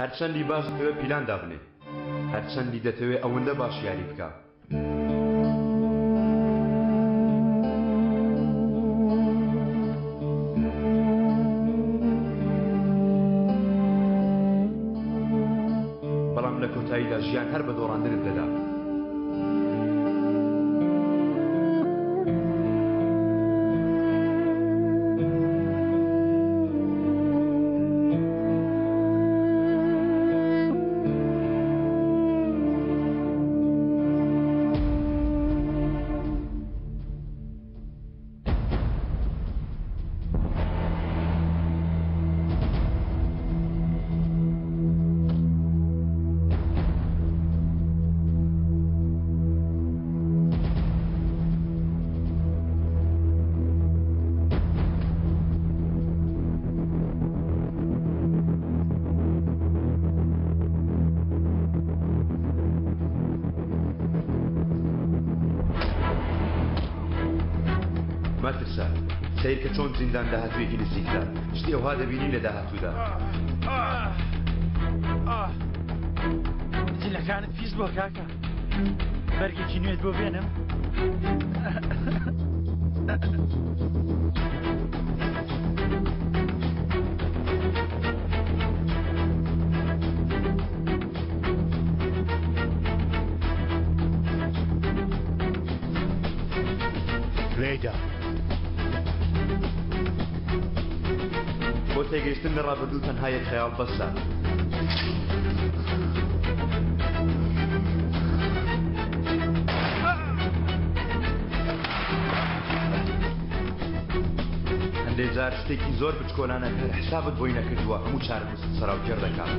هەرچەندی باش دەتەوێ پیلان دابنێ هەرچەندی دەتەوێ ئەوەندە باش یاری بکە. بەڵام لە کۆتاییدا ژیان هەر بە دۆڕاندنت دەدا. مەترسە سەیرکە چۆن زیندان داهاتوویەکی نزیکتە شتی ئەوها دەبینی لە داهاتوودا. جلەکانت پیس بووە کاکە بەرگێکی نوێت بۆ بێنم؟ لێیدا. بۆ تێگەیشتن لە ڕابردوو تەنها یەک خەیاڵ بەسە. هەندێک جار شتێکی زۆر بچکۆلانە کە هەر حسابت بۆی نەکردووە هەموو چارەنووست سەراوگێڕ دەکات.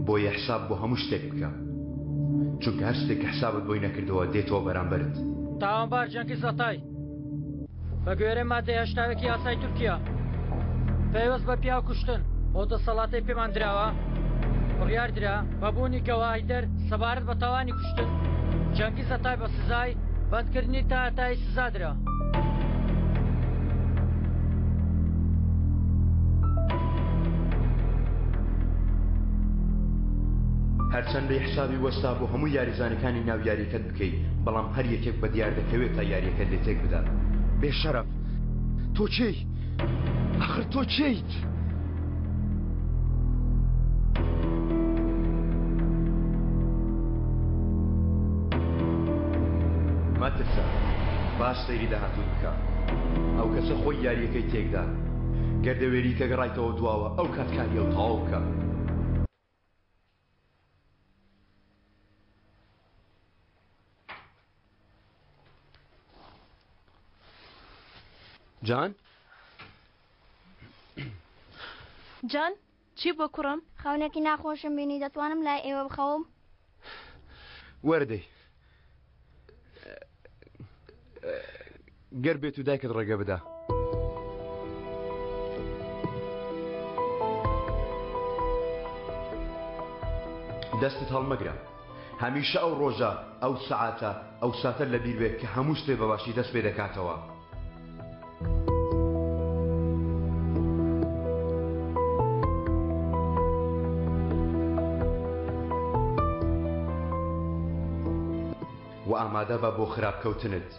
بۆیە حساب بۆ هەموو شتێک بکە چونکە هەر شتێک کە حسابت بۆی نەکردەوە دێتەوە بەرامبەرت. تاوانبار جەنگیز ئەتای بە گوێرەی مادەی 81 یاسای تورکیا پەیوەست بە پیاو کوشتن بۆ دەسەڵاتەی پێمان دراوە بڕیار درا بە بوونی گەواهیدەر سەبارەت بە تاوانی کوشتن جەنگیز ئەتای بە سزای بەندکردنی تا هەتایی سزا درا. هەرچەندەی حسابی وەستا بۆ هەموو یاریزانەکانی ناو یاریەکەت بکەی بەڵام هەر یەکێک بە دیار دەکەوێت تا یاریەکەت لێ تێک بدات. بێ شەرەف تۆ کێی؟ ئاخر تۆ کێیت؟ مەترسە باش سەیری داهاتووت بکە ئەو کەسە خۆی یاریەکەی تێکدا گەر دەوێری کە گەڕایتەوە دواوە ئەو کات کاری ئەو تەواو بکە. جان؟ جان چی بووە کوڕم؟ خەونێکی ناخۆشم بینی دەتوانم لای ئێوە بخەوم؟ وەرە دەی گەر بێت و دایکت ڕێگە بدا. دەستت هەڵمەگرە هەمیشە ئەو ڕۆژە ئەو سەعاتە ئەو ساتە لەبیر بێ کە هەموو شتێ بەباشی دەست پێ دەکاتەوە. وە ئامادە بە بۆ خراپ کەوتنت.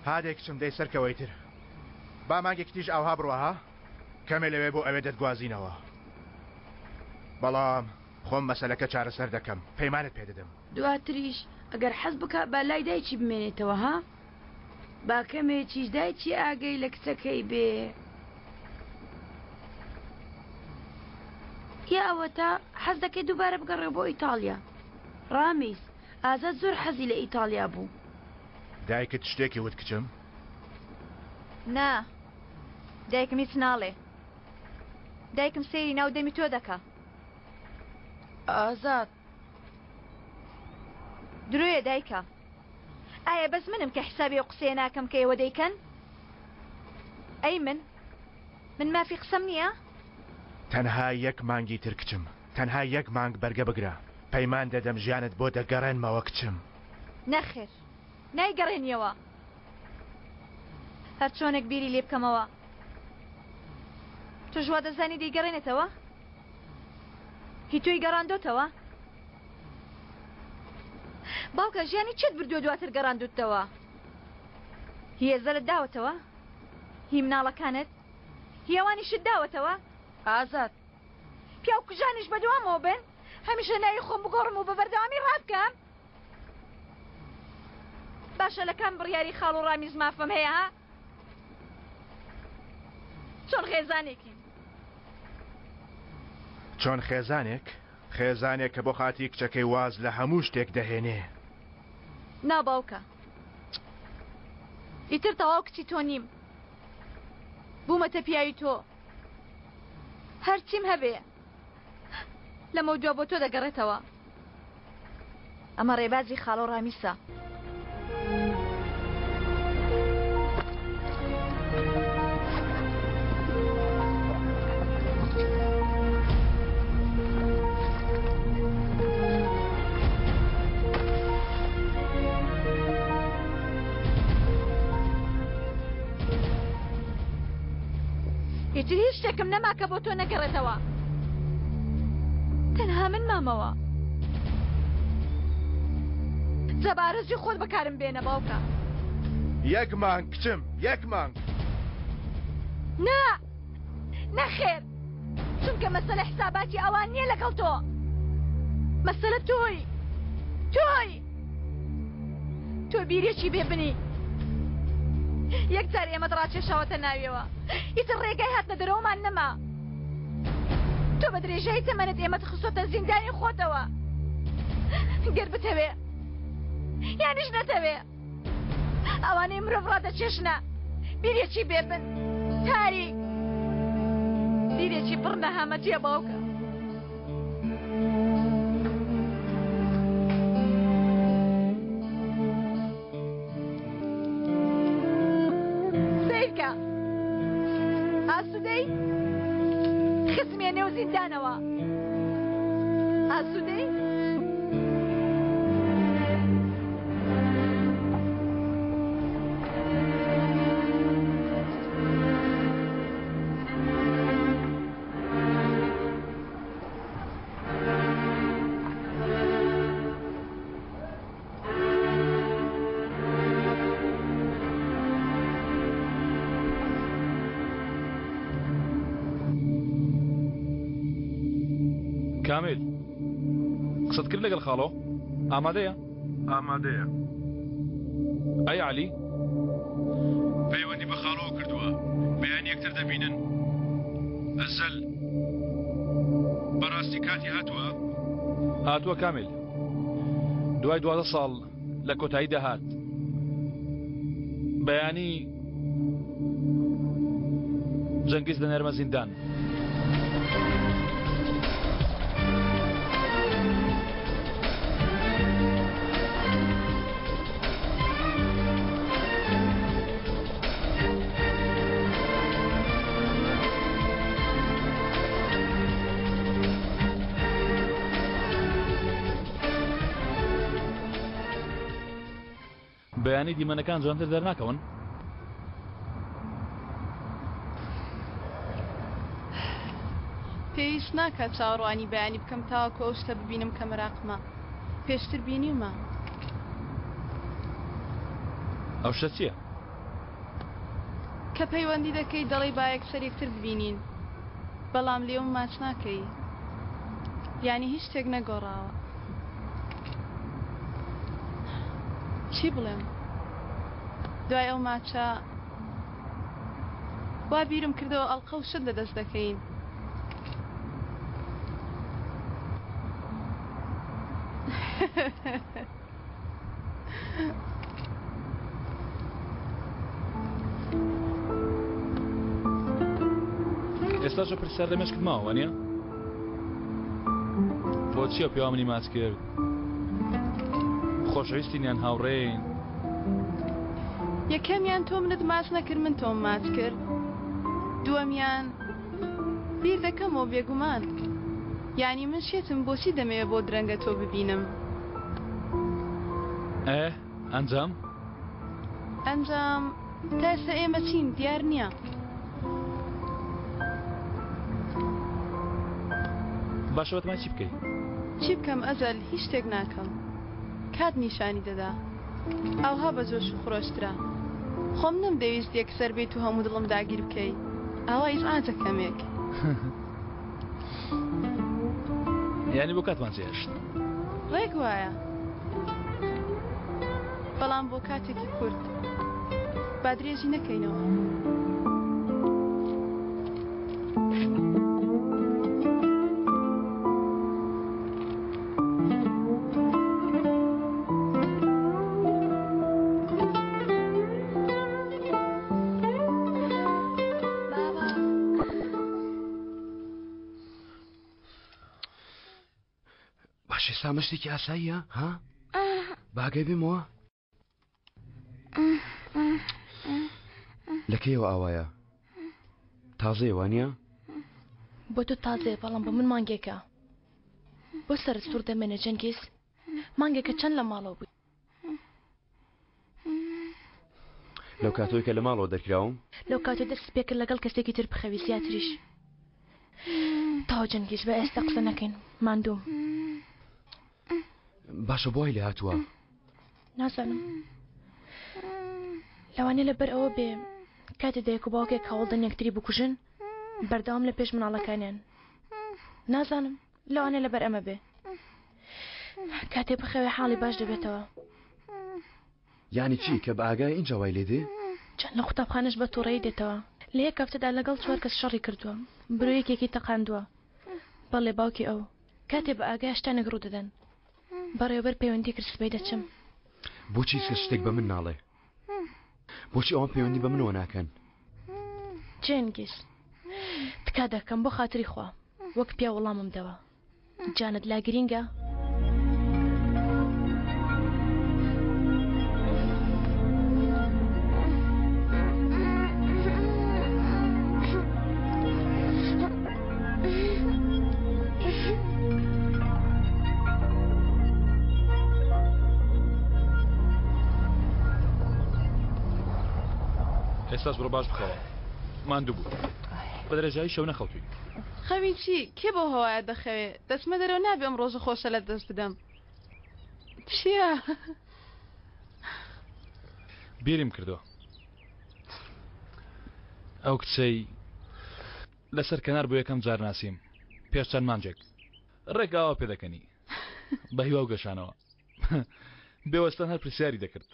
هادەی کچم دەی سەرکەوەی تر با مانگێکی تریش ئاوها بڕوا ها کەمێ لەوێ بۆ ئەوێ دەتگوازینەوە بەڵام خۆم مەسەلەکە چارەسەر دەکەم پەیمانت پێ دەدەم. دواتریش ئەگەر حەز بکا با لای دایکی بمێنێتەوە ها با کەمێکیش دایکی ئاگەی لە کچەکەی بێ. یا ئەوەتا حەز دەکەی دووبارە بگەڕێ بۆ ئیتاڵیا ڕامیز ئازاد زۆر حەزی لە ئیتاڵیا بوو. دایکت شتێکی وت کچم؟ نا دایکم هیچ ناڵێ دایکم سەیری ناو دەمی تۆ دەکا. ئازاد. درۆیە دایکە ئایا بەس منم کە حسابی ئەو قسەیە ناکەم کە ئێوە دەیکەن؟ ئەی من؟ من مافی قسەم نییە؟ تەنها یەک مانگی تر کچم تەنها یەک مانگ بەرگە بگرە پەیمان دەدەم ژیانت بۆ دەگەڕێنمەوە کچم. نەخێر نایگەڕێنیەوە هەرچۆنێک بیری لێ بکەمەوە تۆش وا دەزانی دەیگەڕێنێتەوە؟ هی تۆی گەڕاندۆتەوە؟ باوکە ژیانی چێت بردووە دواتر گەڕاندوتەوە؟ هی ئەزەلت داوەتەوە؟ هی مناڵەکانت؟ هی ئەوانیشت داوەتەوە؟ ئازاد. پیاو کوژانیش بەدوامەوە بن؟ هەمیشە ناوی خۆم بگۆڕم و بە بەردەوامی ڕابکەم؟ باشە لە کام بڕیاری خاڵۆ ڕامیز مافم هەیە ها؟ چۆن خێزانێکین؟ چۆن خێزانێک؟ خێزانێک کە بۆ خاتری کچەکەی واز لە هەموو شتێک دەهێنێ. نا باوکە ئیتر تەواو کچی تۆ نیم بوومەتە پیاوی تۆ هەرچیم هەبێ لەمەودوا بۆ تۆ دەگەڕێتەوە. ئەمە ڕێبازی خاڵۆ ڕامیسە. ئیتر هیچ شتێکم نەما کە بۆ تۆ نەگەڕێتەوە. تەنها من مامەوە. جا بە ئارەزوی خۆت بەکارم بێنە باوکە. یەک مانگ کچم یەک مانگ. نا نەخێر چونکە مەسەلە حساباتی ئەوان نییە لەگەڵ تۆ مەسەلە تۆی تۆی تۆ بیرێکی بێ بنی یەک جار ئێمەت ڕاکێشاوەتە ناویەوە ئیتر ڕێگای هاتنە دەرەوەمان نەما تۆ بە درێژایی تەمەنت ئێمەت خستۆتە زیندانی خۆتەوە گەر بتەوێ یانیش نەتەوێ ئەوانەی مرۆڤ ڕادەچێشنە بیرێکی بێبن تاریک بیرێکی پڕ نەهامەتیە باوکە سەیرکە ئاسوودەی خزمیە نێو زیندانەوە ئاسوودەی کامیل قسەت کرد لەگەڵ خاڵۆ ئامادەیە ئامادەیە ئەی عەلی پەیوەندی بە خاڵۆوە کردووە بەیانی یەکتر دەبینن ئەزەل بەڕاستی کاتی هاتووە؟ هاتووە کامیل دوای 12 ساڵ لە کۆتایی دەهات بەیانی جەنگیز دەنێرمە زیندان. بەیانی دیمەنەکان جوانتر دەرناکەون؟ پێویست ناکات چاوەڕوانی بەیانی بکەم تاوەکو ئەو شتە ببینم کە مەراقمە. پێشتر بینیومە. ئەو شتە چییە؟ کە پەیوەندی دەکەی دەڵێی با یەکسەر یەکتر ببینین بەڵام لێوم ماچ ناکەی یانی هیچ شتێک نەگۆڕاوە چی بڵێم دوای ئەو ماچە وا بیرم کردەوە ئەڵقە و شت لەدەست دەکەین. ئێستاش پرسیار لە مێشکت ماوە وانە بۆچیە پێوا منی ماچ کرد خۆشەویستین یان هاوڕێین یەکەمیان تۆ منت ماچ نەکرد من تۆم ماچ کرد دووەمیان بیر دەکەمەوە بێگومان یانی من شێتم بۆچی دەمەوێ بۆ درەنگە تۆ ببینم ئێ ئەنجام؟ ئەنجام تا ئێستا ئێمە چین دیار نییە. باشە بەتەمای چی بکەی؟ چی بکەم ئەزەل هیچ شتێک ناکەم کات نیشانی دەدا ئاوها بە جۆش و خرۆشترە خۆم نەمدەویست یەکسەر بێیت و هەموو دڵم داگیر بکەی ئاوا ئیزعاجە کەمێک. یانی بۆ کاتمان جێهێشت. ڕێک وایە بەڵام بۆ کاتێکی کورت با درێژی نەکەینەوە. باش ئێستا ئەمە شتێکی ئاساییە ها باگەی بێمەوە لە کەیەوە ئاوایە تازەیە وانە بۆ تۆ تازەیە بەڵام بۆ من مانگێکە بۆ سەرت سوڕ دەمێنێ جەنگیز مانگێکە چەند لە ماڵەوە بووی لەو کاتەوەی کە لە ماڵەوە دەرکراوم لەو کاتەی دەست پێکرد لەگەڵ کەسێکی تر بخەوی زیاتریش تاو جەنگیز بە ئێستا قسە نەکەین ماندووم باشە بۆی لە هاتووە نازانم لەوانەیە لەبەر ئەوە بێ کاتێ دایک و باوکێک هەوڵدەن یەکتری بکوژن بەردەوام لە پێش مناڵەکانیان نازانم لەوانەیە لەبەر ئەمە بێ کاتێ بخەوێ حاڵی باش دەبێتەوە. یانی چی کە بە ئاگای ئینجا وای لێ دێ؟ چەند لە قوتابخانەش بە توڕەیی دێتەوە. لە یەک هەفتەدا لەگەڵ چوار کەس شەڕی کردووە. برۆ یەکێکی تەقاندووە. بەڵێ باوکی ئەو. کاتێ بە ئاگایە شتانێک ڕوو دەدەن. بەڕێوەبەر پەیوەندی کرد سبەی دەچم. بۆچی هیچ کەس شتێک بە من ناڵێ؟ بۆچی ئەوان پەیوەندی بە منەوە ناکەن؟ جێنگیز تکا دەکەم بۆ خاتری خوا وەک پیاو وەڵامم دەوە. جانت لا گرینگە؟ ئێستاش بڕۆ باش بخەوە ماندوو بووی بە درێژایی شەو نەخەوتووی. خەوی چی؟ کێ بەو هەوایە دەخەوێ؟ دەچمە دەرەوە نابێ ئەم ڕۆژە خۆشە لە دەست بدەم. چییە؟ بیرم کردەوە ئەو کچەی لەسەر کەنار بۆ یەکەم جار ناسیم پێش چەند مانگێک ڕێک ئاوا پێدەکەنی بە هیوا و گەشانەوە بێوەستان هەر پرسیاری دەکرد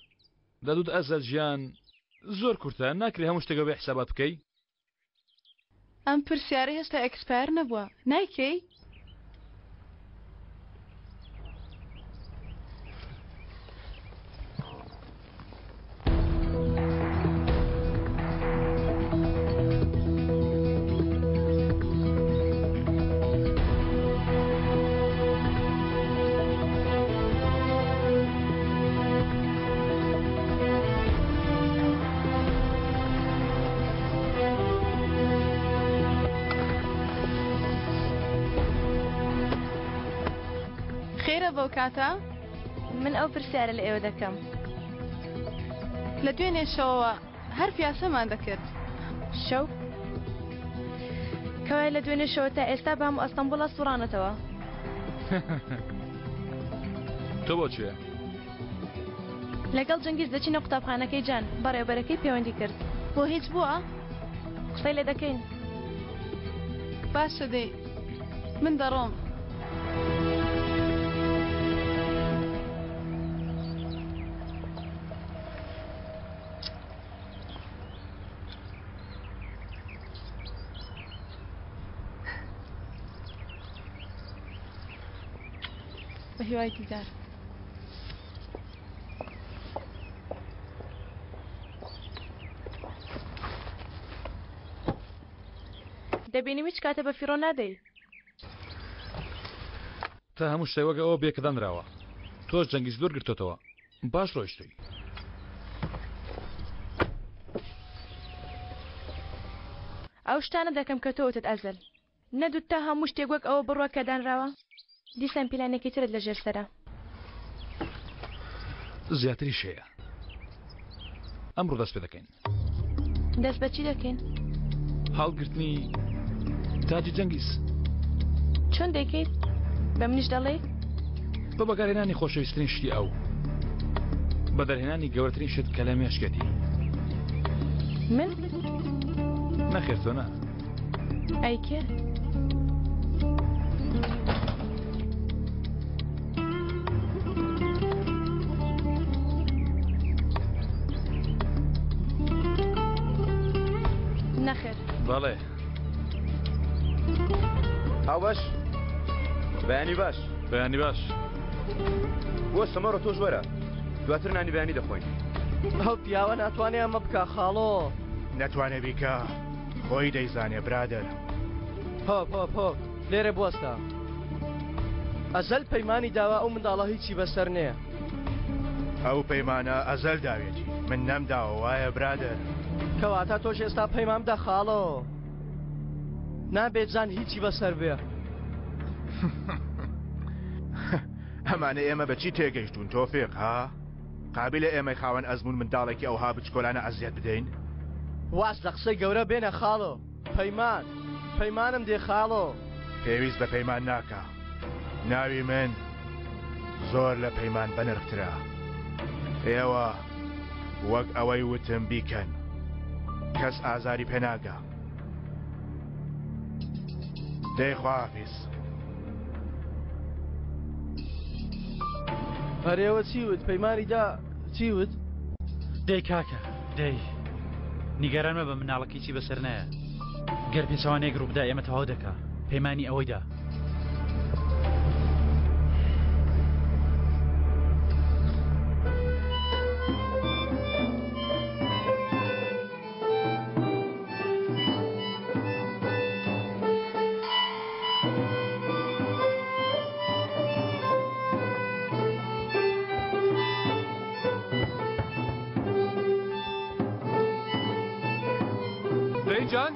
دەدوت ئەزەل ژیان زۆر کورتە ناکرێ هەموو شتێک بە بێ حسابات بکەی ئەم پرسیارە هێشتا expire نەبووە نایکەی؟ خێرە بەو کاتە؟ من ئەو پرسیارە لە ئێوە دەکەم. لە دوێنێ شەوەوە هەر پیاسەمان دەکرد. شەو؟ کەوایە لە دوێنێ شەوە تا ئێستا بە هەموو ئەستەنبوڵا سوڕانەتەوە. تۆ بۆ کوێ؟ لەگەڵ جەنگیز دەچینە قوتابخانەکەی جان، بەڕێوەبەرەکەی پەیوەندی کرد. بۆ هیچ بووە؟ قسەی لێ دەکەین. باشە دەی من دەڕۆم. بە هیوای دیدار. دەبینیم هیچ کاتە بە فیڕۆ نادەی. تا هەموو شتێک وەک ئەوە بێ کە دانراوە. تۆش جەنگیز دوور گرتۆتەوە. باش ڕۆیشتووی. ئەو شتانە دەکەم کە تۆ وتت ئەزەل. نەدوت تا هەموو شتێک وەک ئەوە بڕوا کە دانراوە؟ دیسان پیلانێکی ترت لە ژێر سەرە. زیاتریش هەیە. ئەمڕۆ دەست پێ دەکەین. دەست بە چی دەکەین؟ هەڵگرتنی تاجی جەنگیز. چۆن دەیکەیت؟ بە منیش دەڵێیت؟ بە بەکارهێنانی خۆشەویستترین شتی ئەو. بە دەرهێنانی گەورەترین شت کە لە مێشکێتی. من؟ نەخێر تۆ نا. ئەی کێ؟ نەخێر. بەڵێ. هاوبەش بەیانی باش. بەیانی باش. بۆ سەمەڕە تۆش وەرە دواتر نانی بەیانی دەخۆین. ئەو پیاوە ناتوانێ ئەمە بکا خاڵۆ. نەتوانێ بیکا خۆی دەیزانێ برادەر. هۆپ هۆپ هۆپ لێرە بوەستە. ئەزەل پەیمانی داوە ئەو منداڵە هیچی بەسەر نێ. ئەو پەیمانە ئەزەل داوێتی من نەمداوە وایە برادەر. کەواتە تۆش ئێستا پەیمان بدە خاڵۆ. نابێت جان هیچی بەسەر بێ. ئەمانە ئێمە بە چی تێگەیشتوون تۆفیق ها؟ قابیلە ئێمەی خاوەن ئەزموون منداڵێکی ئەوها بچکۆلانە ئەزیەت بدەین؟ واز لە قسەی گەورە بێنە خاڵۆ. پەیمان، پەیمانم دێ خاڵۆ. پێویست بە پەیمان ناکا. ناوی من زۆر لە پەیمان بەنرخترە. ئێوە وەک ئەوەی وتم بیکەن. کەس ئازاری پێ ناگا. دەی خواحافیز. ئەرێوە چی وت؟ پەیمانی دا چی وت؟ دەی کاکە دەی نیگەران مەبە مناڵەکەی چی بەسەر نایە گەر پێچەوانەیەک ڕووبدا ئێمە تەواو دەکا پەیمانی ئەوەی دا. دەی جان؟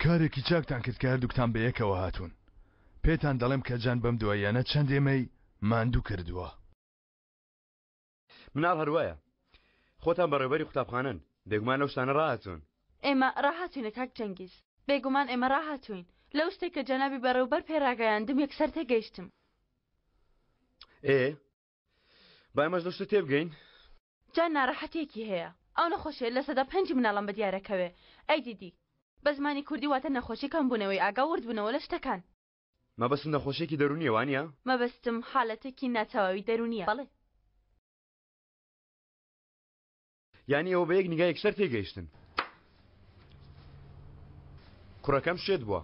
کارێکی چاکتان کرد کە هەردووکتان بەیەکەوە هاتوون. پێتان دەڵێم کە جان بەم دواییانە چەند ئێمەی ماندوو کردووە. مناڵ هەر وایە. خۆتان بەڕێوبەری قوتابخانەن، بێگومان لەو شتانە ڕاهاتوون. ئێمە ڕاهاتووینە کاک جەنگیز. بێگومان ئێمە ڕاهاتووین. لەو شتەی کە جەنابی بەڕێوبەر پێ ڕاگەیاندم یەکسەر تێگەیشتم. ئێ با ئێمەش لەو شتە تێبگەین. جان ناڕەحەتیەکی هەیە. ئەو نەخۆشیە 5% مناڵان بەدیارەکەوێ. ADD. بە زمانی کوردی واتە نەخۆشی کەمبوونەوەی ئاگا و وردبوونەوە لە شتەکان. مەبەستم نەخۆشیەکی دەروونیە وانیە؟ مەبەستم حالەتێکی ناتەواوی دەروونیە بەڵێ. یانی ئێوە بە یەک نیگا یەکسەر تێگەیشتن. کوڕەکەم شێت بووە.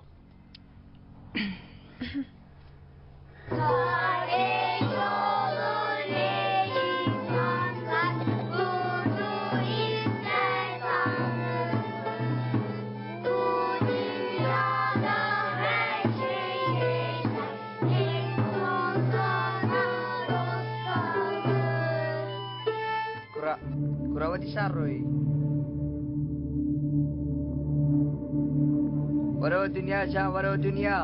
کوڕە کوڕەوە دیسان ڕۆیی وەرەوە دنیا جان وەرەوە دنیا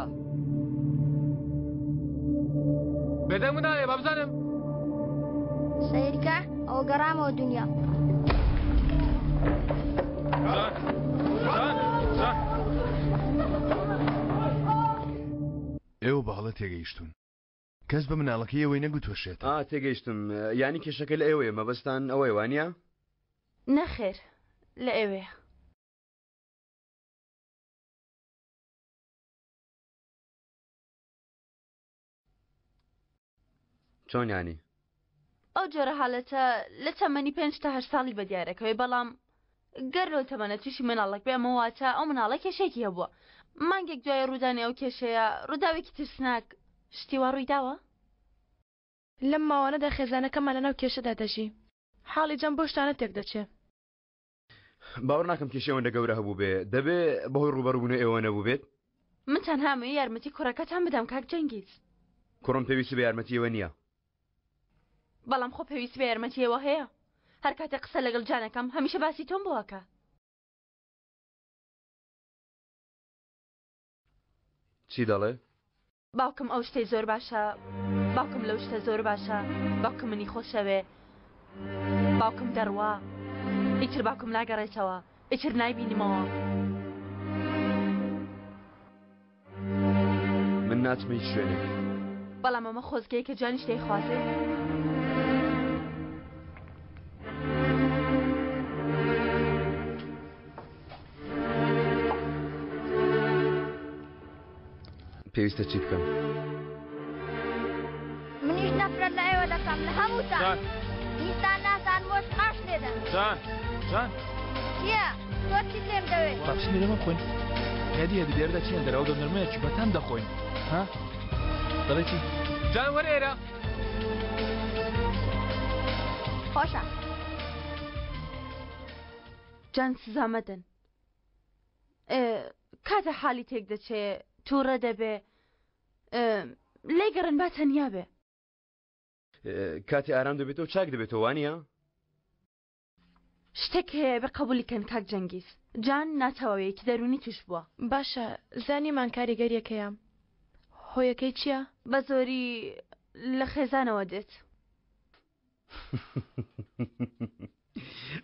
بێدەنگ مناڵێ با بزانم سەیرکە ئەوە گەڕامەوە دنیا ئێوە بە هەڵە تێگەیشتوون. کەس بە مناڵەکەی ئێوەی نەگوتووە شێتە. ئا تێگەیشتم یانی کێشەکە لە ئێوەیە مەبەستان ئەوەیە وانیە؟ نەخێر لە ئێوەیە. چۆن یانی؟ ئەو جۆرە حالەتە لە تەمەنی پێنج تا هەشت ساڵی بەدیارەکەوێ بەڵام گەر لەو تەمەنە تووشی مناڵێک بێ ئەمە واتە ئەو مناڵە کێشەیەکی هەبووە مانگێک دوای ڕوودانی ئەو کێشەیە ڕووداوێکی ترسناک شتی وا ڕوویداوە؟ لەم ماوانەدا خێزانەکەمان لەناو کێشەدا دەژی حاڵی جەم بەو شتانە تێکدەچێ. باوەڕ ناکەم کێشەی ئەوەندە گەورە هەبووبێ دەبێ بەهۆی ڕووبەڕووبوونەوەی ئێوە نەبووبێت؟ من تەنها ئەمەوێ یارمەتی کوڕەکەتان بدەم کاک جەنگیز. کوڕم پێویستی بە یارمەتی ئێوە نییە. بەڵام خۆ پێویستی بە یارمەتی ئێوە هەیە. هەر کاتێک قسە لەگەڵ جان ئەکەم هەمیشە باسی تۆم بۆ ئەکا. چی دەڵێ؟ باوکم ئەو شتەی زۆر باشە باوکم لەو شتە زۆر باشە باوکم منی خۆشەوێ باوکم دەڕوا ئیتر باوکم ناگەڕێتەوە ئیتر نایبینمەوە. من ناچمە هیچ شوێنێک. بەڵام ئەمە خۆزگەیە کە جانیش دەیخوازێ. پێویستە چی بکەم؟ منیش نەفرەت لە ئێوە دەکەم لە هەمووتان دیسان نازان بۆش قاش لێدەن جان جان چییە؟ تۆ چیت لێم دەوێت؟ با بچین لێرە بخۆین هێدی هێدی لێرەدا چیان دەرەوە دەنرمەیەکی بەتام دەخۆین ها دەڵێ چی؟ جان وەرە ئێرە خۆشە جان سزا مەدەن کاتە حالی تێک دەچێ تووڕە دەبێ لێی گەڕێن با تەنیا بێ. کاتێ ئارام دەبێتەوە چاک دەبێتەوە وانە؟ شتێک هەیە بێ قبولی کەن کاک جەنگیز جان ناتەواویەکی دەروونی توش بووە. باشە زانیمان کاریگەریەکەیە هۆیەکەی چیە؟ بەزۆری لە خێزانەوە دێت.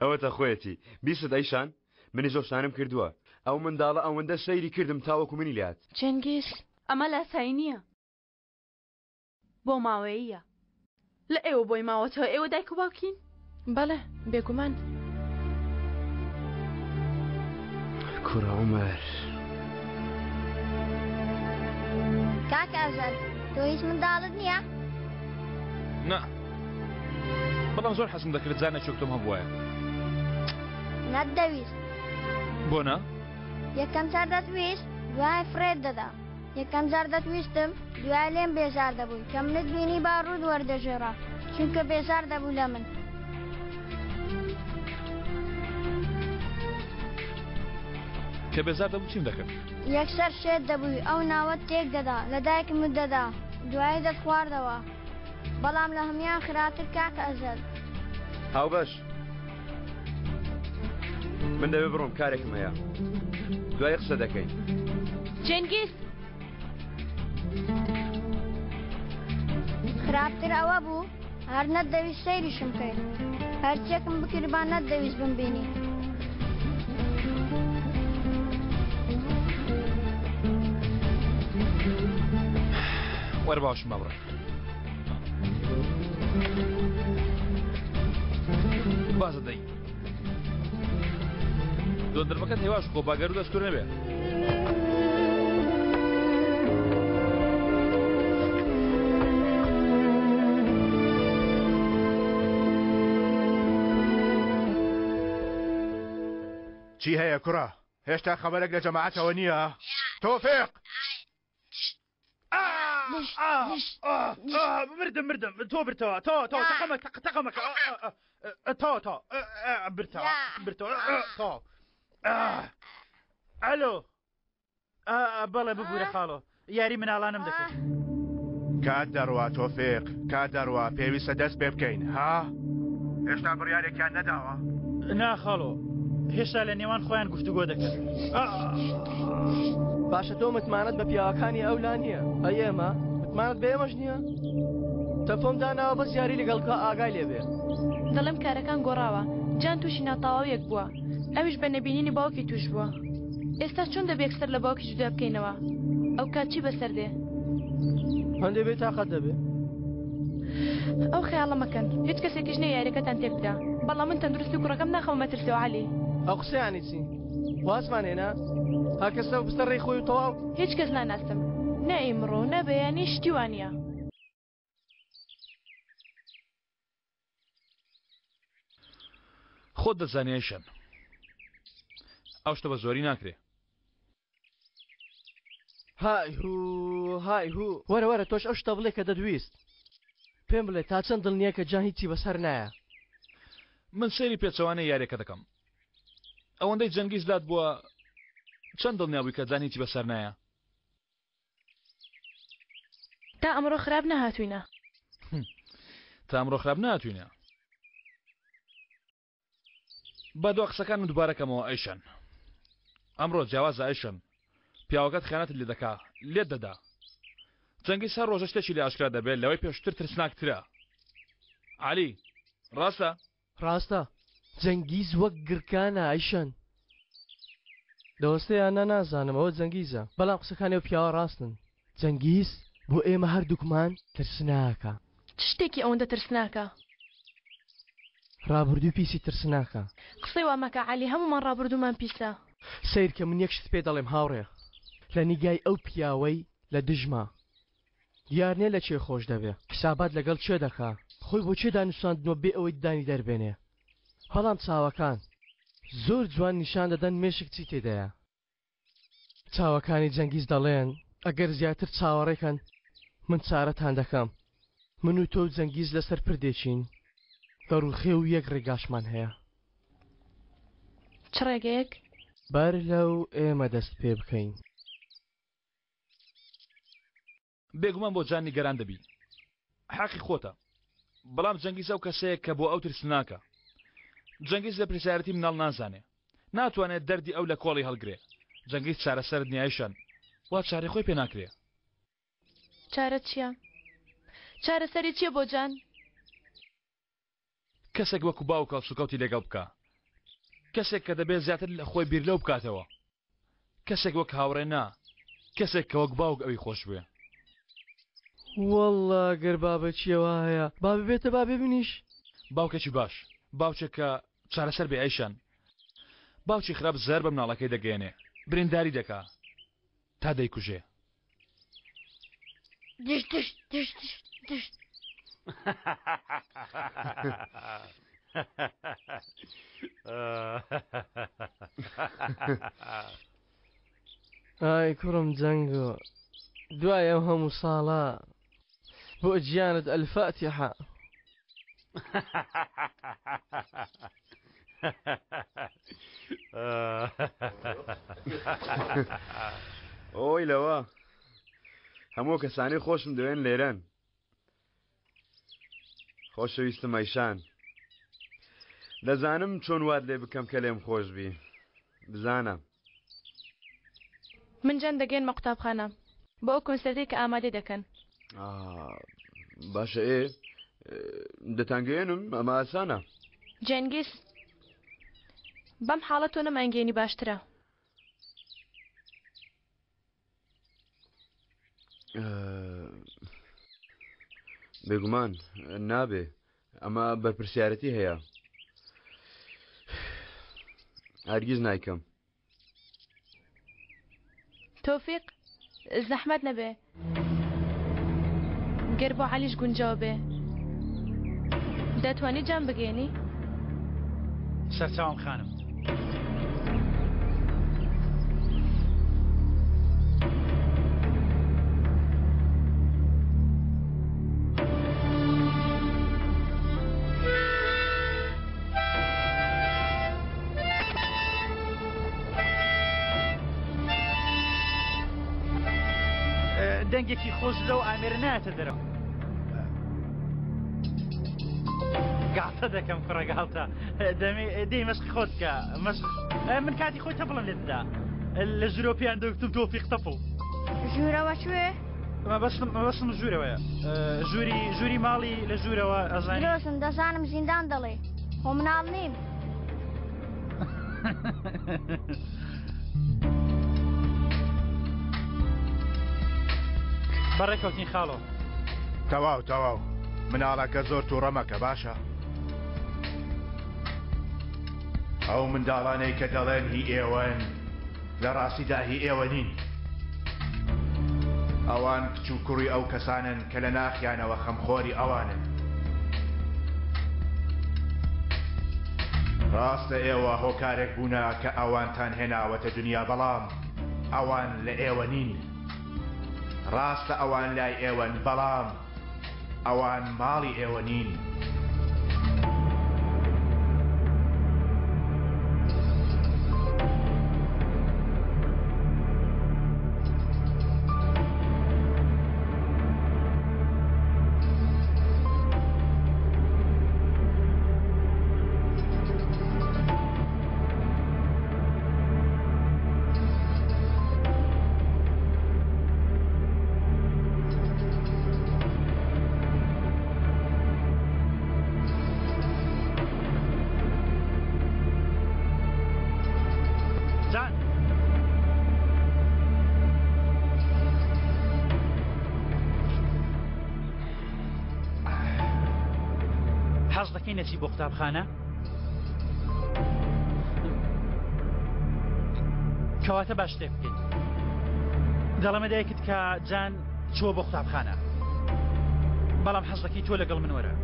ئەوەتە خۆیەتی بیست ئەیشان منیش ئەو شتانەم کردووە ئەو منداڵە ئەوەندە سەیری کردم تاوەکو منی لێهات. چەنگیز. ئەمە لاسایی نییە بۆ ماوەییە لە ئێوە بۆی ماوەتەوە ئێوە دایک و باوکین؟ بەڵێ بێگومان. کوڕە عومەر. کاک ئەزەل تۆ هیچ منداڵت نییە؟ نا بەڵام زۆر حەزم دەکرد زانێکی وەک تۆم هەبوایە. نەتدەویست. بۆ نا؟ یەکەم جار دەتویست دوای فڕێت دەدا. یەکەم جار دەتویستم دوای لێم بێزار دەبووی کە منت بینی با ڕووت وەردەژێڕا چونکە بێزار دەبوو لە من. کە بێزار دەبوو چیم دەکرد؟ یەکسەر شێت دەبووی ئەو ناوەت تێک دەدا لە دایکمت دەدا دوایی دەتخواردەوە بەڵام لە هەموان خراپتر کاکە ئەزەل. هاوبەش من دەبێ بڕۆم کارێکم هەیە دوای قسە دەکەین. جەنگیز. خراپتر ئەوە بوو هەر نەتدەویست سەیریشم بکەی هەرچیەکم بکردبا نەتدەویست بمبینی. وەرە باوەشم با بڕۆین. بازە دەی دۆندرمەکەت هێواش خۆ باگەرو دەستور نەبێ. چی هەیە کوڕە؟ هێشتا خەبەرێک لە جەماعەتەوە نییە؟ تۆفیق! مردم مردم تۆ برتەوە تۆ تۆ تەقەمە تەقەمەکە تۆ تۆ برتەوە برتەوە تۆ ئەلۆ بەڵێ ببوورە خاڵۆ یاری مناڵانم دەکرد. کات دەڕوا تۆفیق کات دەڕوا پێویستە دەست پێ بکەین ها؟ هێشتا بڕیارێکیان نەداوە؟ نا خاڵۆ هێشتا لە نێوان خۆیان گفتوگۆ دەکەن. باشە تۆ متمانەت بە پیاوەکانی ئەولا نییە ئەی ئێمە متمانەت بە ئێمەش نییە تەفۆم داناوە بەس یاری لەگەڵ کا ئاگای لێبێ دەڵێم کارەکان گۆڕاوە جان تووشی ناتەواویەک بووە ئەویش بە نەبینینی باوکی تووش بووە ئێستا چۆن دەبێ یەکسەر لە باوکی جودا بکەینەوە ئەو کات چی بەسەر دێ هەندێ بێ تاقەت دەبێ. ئەو خەیاڵە مەکەن هیچ کەسێکیش نییە یاریەکەتان تێک بدا بەڵام من تەندروستی کوڕەکەم ناخەمە مەترسیەوە عەلی. ئەو قسەیانی چی؟ وازمان هێنا؟ هەر کەسە و بستە ڕێی خۆی و تەواو. هیچ کەس ناناسم نە ئیمڕۆ نە بەیانی شتی وا نییە. خۆت دەزانی ئەیشەن ئەو شتە بە زۆری ناکرێ. های هو های هو وەرە وەرە تۆش ئەو شتە بڵێ کە دەتویست پێم بڵێ تا چەند دڵنیای کە جان هیچی بەسەر نایە. من سەیری پێچەوانەی یاریەکە دەکەم ئەوەندەی جەنگیز لات بووە چەند دڵنیا بووی کە جان هیچی بەسەر نایە؟ تا ئەمڕۆ خراپ نەهاتووینە. تا ئەمڕۆ خراپ نەهاتووینە. با دوا قسەکانم دووبارە کەمەوە ئەیشەن. ئەمڕۆ جیاوازە ئەیشەن. پیاوەکەت خیانەتت لێ دەکا، لێت دەدا. جەنگیز هەر ڕۆژە شتێکی لێ ئاشکرا دەبێت لەوەی پێشتر ترسناکترە. عەلی، ڕاستە؟ ڕاستە. جەنگیز وەک گڕکانە ئەیشەن. دەوەستێ یان نا نازانم ئەوە جەنگیزە بەڵام قسەکانی ئەو پیاوە ڕاستن. جەنگیز بۆ ئێمە هەردووکمان ترسناکە. چ شتێکی ئەوەندە ترسناکە؟ ڕابردووی پیسی ترسناکە. قسەی وا مەکە عەلی هەموومان ڕابردوومان پیسە. سەیرکە من یەک شت پێ دەڵێم هاوڕێ لە نیگای ئەو پیاوەی لە دژمە دیار نیە لە کێ خۆش دەبێ حسابات لەگەڵ کێ دەکا خۆی بۆ کێ دانوساندنوە بێ ئەوەی ددانی دەربێنێ بەڵام چاوەکان زۆر جوان نیشان دەدەن مێشک چی تێدایە. چاوەکانی جەنگیز دەڵێن ئەگەر زیاتر چاوەڕێ کەن من چارەتان دەکەم من و تۆ و جەنگیز لەسەر پردێکین دەڕوخێ و یەک ڕێگاشمان هەیە. چ ڕێگەیەک؟ بەر لەو ئێمە دەست پێ بکەین. بێگومان بۆ جان نیگەران دەبی حەقی خۆتە بەڵام جەنگیز ئەو کەسەیە کە بۆ ئەو ترسناکە جەنگیز لە پرسیارەتی مناڵ نازانێ ناتوانێت دەردی ئەو لە کۆڵی هەڵگرێ جەنگیز چارەسەرت نیایشان وا چارەی خۆی پێ ناکرێ. چارە چییە؟ چارەسەری چییە بۆ جان؟ کەسێک وەکو باوک هەڵسوکەوتی لەگەڵ بکا، کەسێک کە دەبێت زیاتر لە خۆی بیر لەو بکاتەوە، کەسێک وەک هاوڕێ نا، کەسێک کە وەک باوک ئەوی خۆشبوێ. وەڵڵا گەر بابەکیە وایە با ببێتە بابی منیش. باوکێکی باش، باوکێک کە چارەسەر بێ ئەیشان. باوکی خراپ زەرەر بە مناڵەکەی دەگەیەنێ، برینداری دەکا تا دەیکوژێ. دش دش دش دش دش. ئای کوڕم جەنگۆ دوای ئەو هەموو ساڵە بۆ گیانت ئەلفاتیحە. ئۆی لەوە هەموو کەسانی خۆشم دەوێن لێرەن خۆشەویستم ئەیشان دەزانم چۆن وات لێ بکەم کە لێم خۆش بی بزانە. من جان دەگەیەنمە قوتابخانە بۆ ئەو کۆنسێرتەی کە ئامادەی دەکەن. باشە ئێ دەتانگەیەنم ئەمە ئاسانە. جەنگیز بەم حاڵە تۆ نەمانگەیەنی باشترە. بێگومان نابێ ئەمە بەرپرسیارەتی هەیە هەرگیز نایکەم تۆفیق زەحمەت نەبێ گەر بۆ عەلیش گونجاو بێ دەتوانی جام بگەێنی؟ سەرچاوم خانم. دەنگێکی خۆش لەو ئامێرە نایەتە دەرەوە. گاڵتە دەکەم کوڕە گاڵتە دەمێ دەی مەشقی خۆت بکە مەشق من کاتی خۆی تەپڵم لێ دەدا لە ژورۆ پێیان دەگوتم تۆفیق تەپڵ. ژوورەوە کوێ؟ مەبەستم مەبەستم ژوورەوەیە ژووری ژووری ماڵی لە ژوورەوە ئەزانی. درۆزن دەزانم زیندان دەڵێ خۆ مناڵ نیم. بەڕێکەوتین خاڵۆ. تەواو تەواو. مناڵەکە زۆر تووڕە مەکە باشە؟ ئەو منداڵانەی کە دەڵێن هی ئێوەن لە ڕاستیدا هی ئێوە نین. ئەوان کچ و کوڕی ئەو کەسانەن کە لە ناخیانەوە خەمخۆری ئەوانن. ڕاستە ئێوە هۆکارێک بوونە کە ئەوانتان هێناوەتە دنیا بەڵام ئەوان لە ئێوە نین. ڕاستە ئەوان لای ئێوەن بەڵام ئەوان ماڵی ئێوە نین. جان حەز دەکەی نەچی بۆ قوتابخانە؟ کەواتە با شتێک بکەین دەڵێمە دایکت کە جان چووە بۆ قوتابخانە بەڵام حەز دەکەی تۆ لەگەڵ من وەرە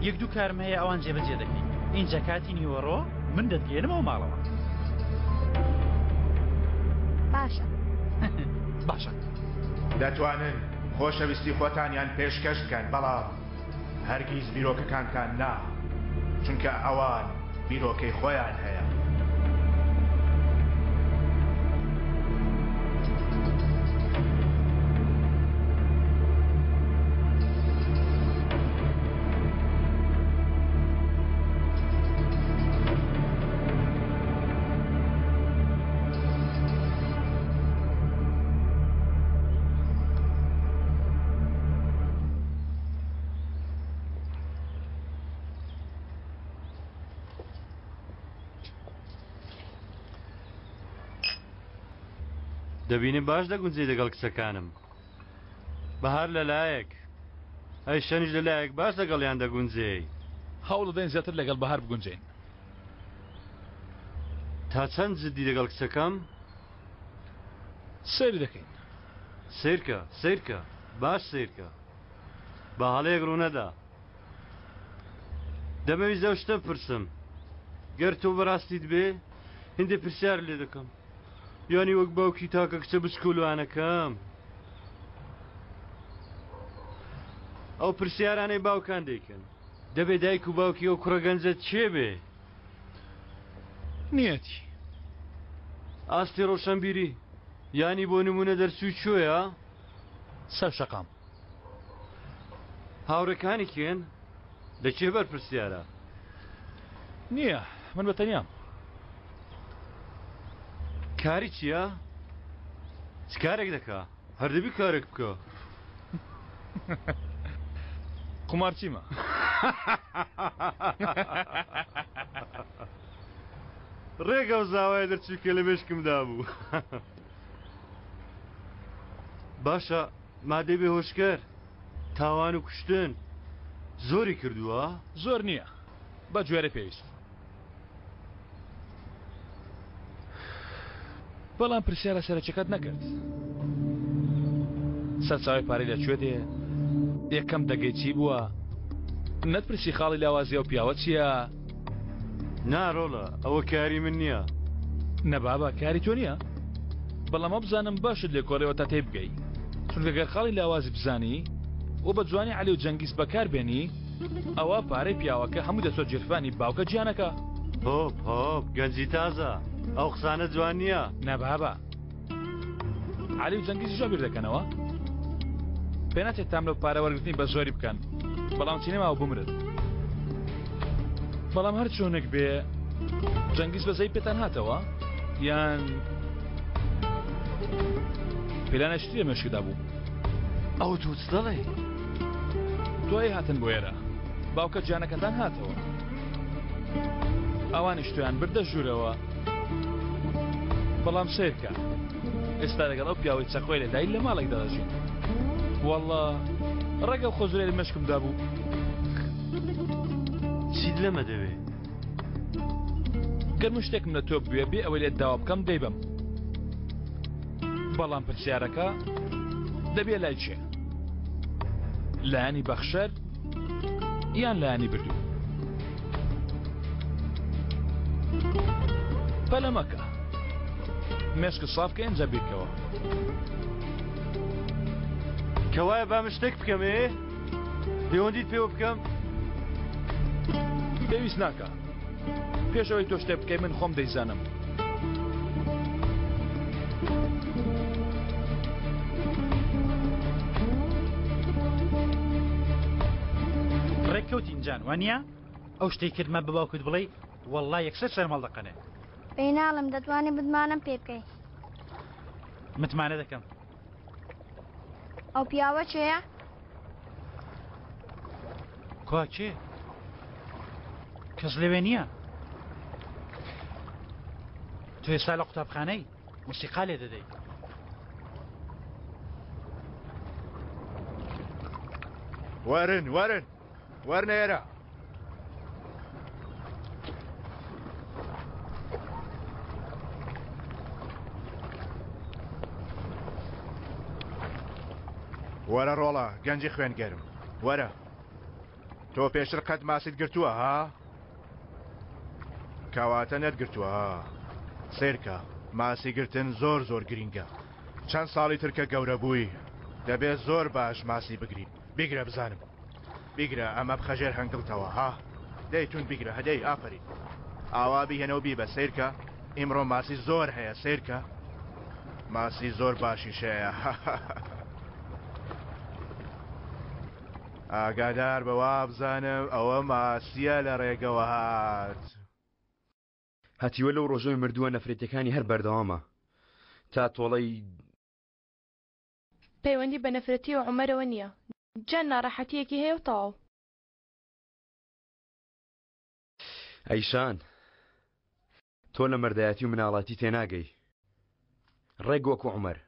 یەک دوو کارم هەیە ئەوان جێبەجێ دەکەین ئینجا کاتی نیوەڕۆ من دەتگەێنمەوە ماڵەوە باشە باشە دەتوانن خۆشەویستی خۆتانیان پێشکەش بکەن بەڵام هەرگیز بیرۆکەکانتان نا، چونکە ئەوان بیرۆکەی خۆیان هەیە. دەبینم باش دەگونجێی لەگەڵ کچەکانم. بەهار لەلایەک، ئەیشەنیش لەلایەک باش لەگەڵیان دەگونجێی. هەوڵ دەدەین زیاتر لەگەڵ بەهار بگونجێین. تا چەند جدی لەگەڵ کچەکەم؟ سەیری دەکەین. سەیرکە، سەیرکە، باش سەیرکە. با هەڵەیەک ڕوونەدا. دەمەویست ئەو شتە بپرسم. گەر تۆ بەڕاستیت بێ، هیندێ پرسیارت لێ دەکەم. یانی وەک باوکی تاکە کچە بچکۆلانەکەم. ئەو پرسیارانەی باوکان دەیکەن. دەبێ دایک و باوکی ئەو کوڕە گەنجە کێ بێ؟ نیەتی. ئاستی ڕۆشەنبیری، یانی بۆ نموونە دەرچووی کوێیە؟ سەر شەقام. هاوڕێکانی کێن؟ لە کێ بەرپرسیارە؟ نییە، من بە تەنیام. کاری چییە؟ چ کارێک دەکا؟ هەر دەبی کارێک بکا. قومارچیمە. ڕێک ئەو زاوایە دەرچوو کە لە مێشکمدا بوو. باشە مادەی بێهۆشکەر، تاوان و کوشتن زۆری کردووە؟ زۆر نییە، بە گوێرەی پێویست. بەڵام پرسیارە سەرەکیەکەت نەکرد. سەرچاوەی پارەی لە کوێ دێ؟ یەکەم دەگەی چی بووە؟ نەتپرسی خاڵی لاوازی ئەو پیاوە چییە؟ نا ڕۆڵە، ئەوە کاری من نییە. نە بابە، کاری تۆ نییە؟ بەڵام وابزانم باشت لێکۆڵیەوە تا تێیبگەی. چونکە گەر خاڵی لاوازی بزانی و بە جوانی عەلی و جەنگیز بەکار بێنی، ئەوا پارەی پیاوەکە هەمووی دەچۆ جیرفانی باوکە گیانەکە. هۆپ هۆپ گەنجی تازە، ئەو قسانە جوان نییە. نا بابە، عەلی و جەنگیزیش وا بیر دەکەنەوە. پێناچێت تام لەو پارە وەرگرتنی بە زۆری بکەن، بەڵام چی نەماوە بمرن. بەڵام هەر چۆنێک بێ جەنگیز بەزەی پێتان هاتەوە یان پیلانێکی تری لە مێشکدا بوو؟ ئەوە تۆ چ دەڵێی؟ دوای هاتن بۆ ئێرە باوکە گیانەکەتان هاتەوە ئەوانیش تۆیان بردە ژوورەوە بەڵام سەیرکە ئێستا لەگەڵ ئەو پیاوەی چەقۆی لێدای لە ماڵێکدا دەژین واللە. ڕێک ئەو خۆزرەی لە مێشکمدا بوو. چیت لەمە دەوێ؟ گەر من شتێکم لە تۆ بوێ بێ ئەوەی لێت داوا بکەم دەیبەم. بەڵام پرسیارەکە دەبێ لای کێ؟ لایەنی بەخشەر یان لایەنی بردوو؟ پەلە مەکە. مێشکت ساف کە ئینجا بیرکەوە. کەوایە با من شتێک بکەم ئێ؟ پەیوەندیت پێوە بکەم؟ پێویست ناکا. پێش ئەوەی تۆ شتێک بکەی من خۆم دەیزانم. ڕێککەوتین جان وانییە؟ ئەو شتەی کردمە بە باوکت بڵێی وەڵڵا یەکسەر سەرم هەڵدەقەنێ. پێی ناڵێم دەتوانی متمانەم پێ بکەی. متمانە دەکەم. ئەو پیاوە کێیە؟ کوا کێ؟ کەس لەوێ نییە. تۆ ئێستا لە قوتابخانەی موسیقا لێ دەدەی. وەرن وەرن وەرنە ئێرە. وەرە ڕۆڵە گەنجی خوێن گەرم وەرە تۆ پێشتر قەت ماسیت گرتووە ها کەواتە نەتگرتووە سیرکە ماسی گرتن زۆر زۆر گرینگە چەند ساڵی تر کە گەورە بووی دەبێت زۆر باش ماسی بگری بیگرە بزانم بیگرە ئەمە بخە ژێر هەنگڵتەوە ها دەی توند بیگرە هەدەی ئافەرین ئاوا بیهێنە و بیبە سەیرکە ئیمڕۆ ماسی زۆر هەیە سەیرکە ماسی زۆر باشیش هەیە ئاگادار بە وابزانم ئەوە ماسیە لە ڕێگەوە هات. هەتیوە لەو ڕۆژەوەی مردووە نەفرەتیەکانی هەر بەردەوامە تا تۆڵەی. پەیوەندی بە نەفرەتی و عومەرەوە نییە جان ناڕەحەتیەکی هەیە و تەواو. ئەیشان تۆ لە مەردایەتی و مناڵاتی تێناگەی ڕێک وەکو عومەر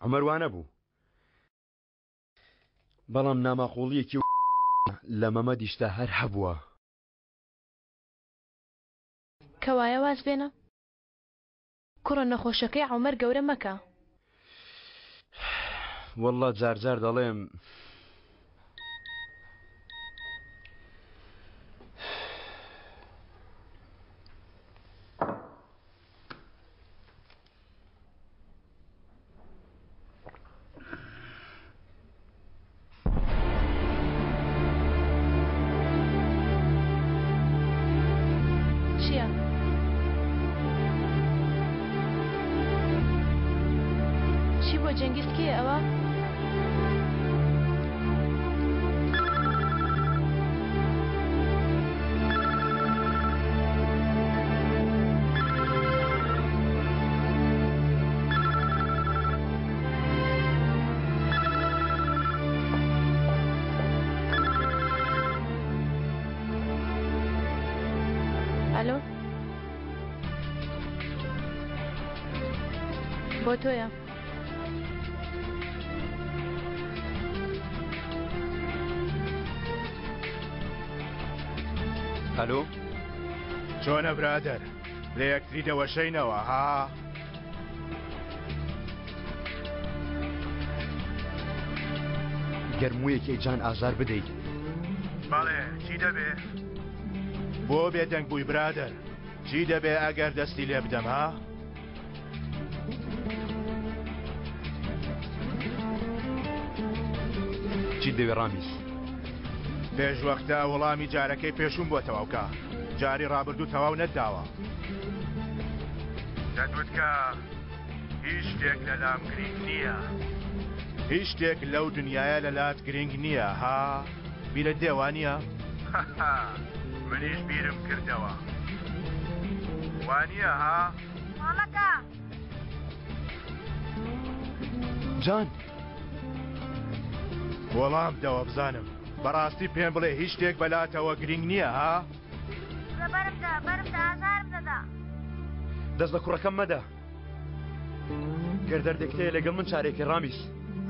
عومەر وانەبوو بەڵام ناماقوڵیەکی لە مەمەدیشدا هەر هەبووە. کەوایە واز بێنە. کوڕە نەخۆشەکەی عومەر گەورە مەکە. وەڵڵا جار جار دەڵێم. چییە؟ چی بۆ جەنگیز کێیە ئەوە؟ ئەلۆ بۆ تۆیە. ئەلۆ چۆنە برادەر لە یەکتری دەوەشەینەوە ها؟ گەر موویەکی جان ئازار بدەیت. بەڵێ چی دەبێ؟ بۆ بێدەنگ بووی برادەر چی دەبێ ئەگەر دەستی لێ بدەم ها؟ چیت دەوێ ڕامیز؟ پێش وەختە وەڵامی جارەکەی پێشووم بۆ تەواوکە جاری ڕابردوو تەواو نەتداوە. دەتوت کە هیچ شتێک لەلام گرینگ نییە. هیچ شتێک لەو دنیایە لەلات گرینگ نییە ها؟ بیرت دێ وانییە؟ منیش بیرم کردەوە. وانییە ها؟ مامەکە! جان! وەڵام بدەوە بزانم بەڕاستی پێم بڵێ هیچ شتێک بەلاتەوە گرینگ نییە ها؟ کورە بەرم دە بەرم دە ئازارم دەدا. دەست لە کوڕەکەم مەدە. گەر دەردێکت هەیە لەگەڵ من چارێکی ڕامیس.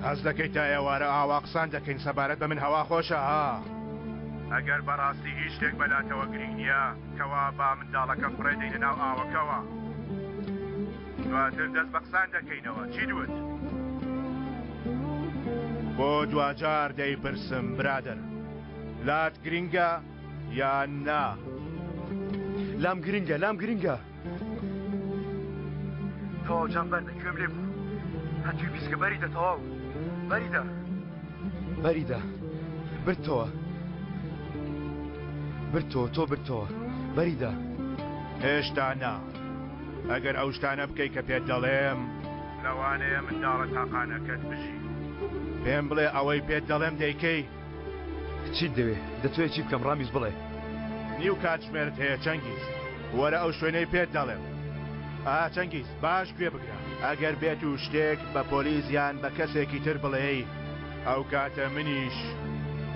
هەست دەکەی تا ئێوارە ئاوا قسان دەکەین سەبارەت بە من هەوا خۆشە ها؟ ئەگەر بەڕاستی هیچ شتێک بەلاتەوە گرینگ نییە کەوا با منداڵەکە فڕێ دەینە ناو ئاوەکەوە دواتر دەست بە قسان دەکەینەوە چیت وت؟ بۆ دواجار دەیپرسم برادەر لات گرینگە یان نا؟ لام گرینگە لام گرینگە. تەواو جان بەردە گوێم لێ بوو هەتوی بیسکە بەریدە تەواو بەریدە بەریدە برتەوە برتەوە تۆ برتەوە بەریدە هێشتا نا ئەگەر ئەو شتانە بکەی کە پێت دەڵێم لەوانەیە منداڵە تاقانەکەت بژی پێم بڵێ ئەوەی پێت دەڵێم دەیکەی چیت دەوێ؟ دەتەوێ چی بکەم ڕامیز بڵێ. نیو کاتژمێرت هەیە چەنگیز. وەرە ئەو شوێنەی پێت دەڵێم. ئا چەنگیز باش گوێ بگرە. ئەگەر بێت و شتێک بە پۆلیس یان بە کەسێکی تر بڵێی ئەو کاتە منیش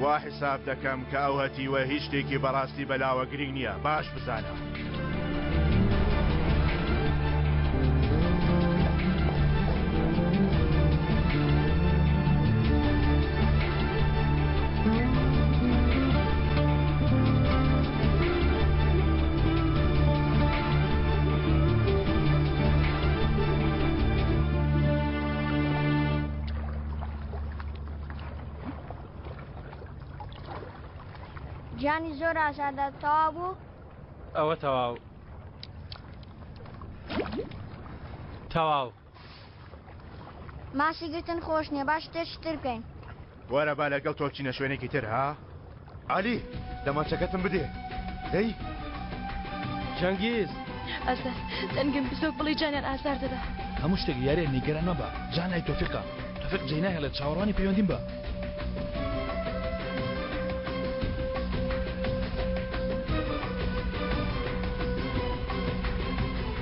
وا حیساب دەکەم کە ئەو هەتیوە هیچ شتێکی بەڕاستی بەلاوە گرینگ نییە باش بزانە. گیانی زۆر ئازادە تەواو بوو؟ ئەوە تەواو تەواو. ماسی گرتن خۆش نییە با شتێکی تر بکەین. وەرە با لەگەڵ تۆ بچینە شوێنێکی تر ها؟ عەلی دەمانچەکەتم بدێ دەی. چەنگیز. ئازار دەنگم بزۆک بڵی جانیان ئازار دەدا. هەموو شتێک دیارە نیگەران مەبە جان لای تۆفیقە تۆفیق جێی ناهێڵێت چاوەڕوانی پەیوەندیم بە.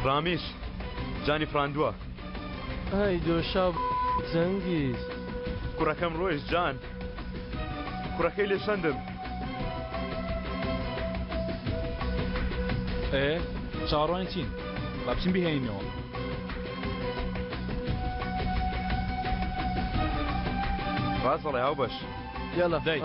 ڕامیز جانی فراندووە. ئای دۆشاو جەنگیز. کوڕەکەم ڕۆیشت جان کوڕەکەی لێ سەندم. ئێ چاوەڕوانی چین با بچین بیهێنینەوە. ڕاست دەڵێ هاوبەش. یاڵا دەی.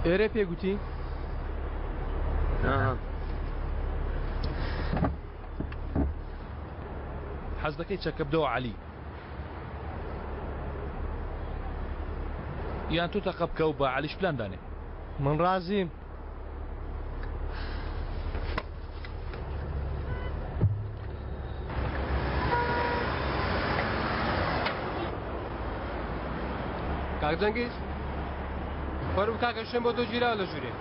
ئێرە پێ گوتی؟ حەز دەکەی چەکە بدەوە عەلی یان تۆ تەقە بکە و بە عەلیش پلان دانێ. من ڕازیم. کاک جەنگیز فەرموو کاکە شوێن بۆ تۆ گیراوە لە ژوورێ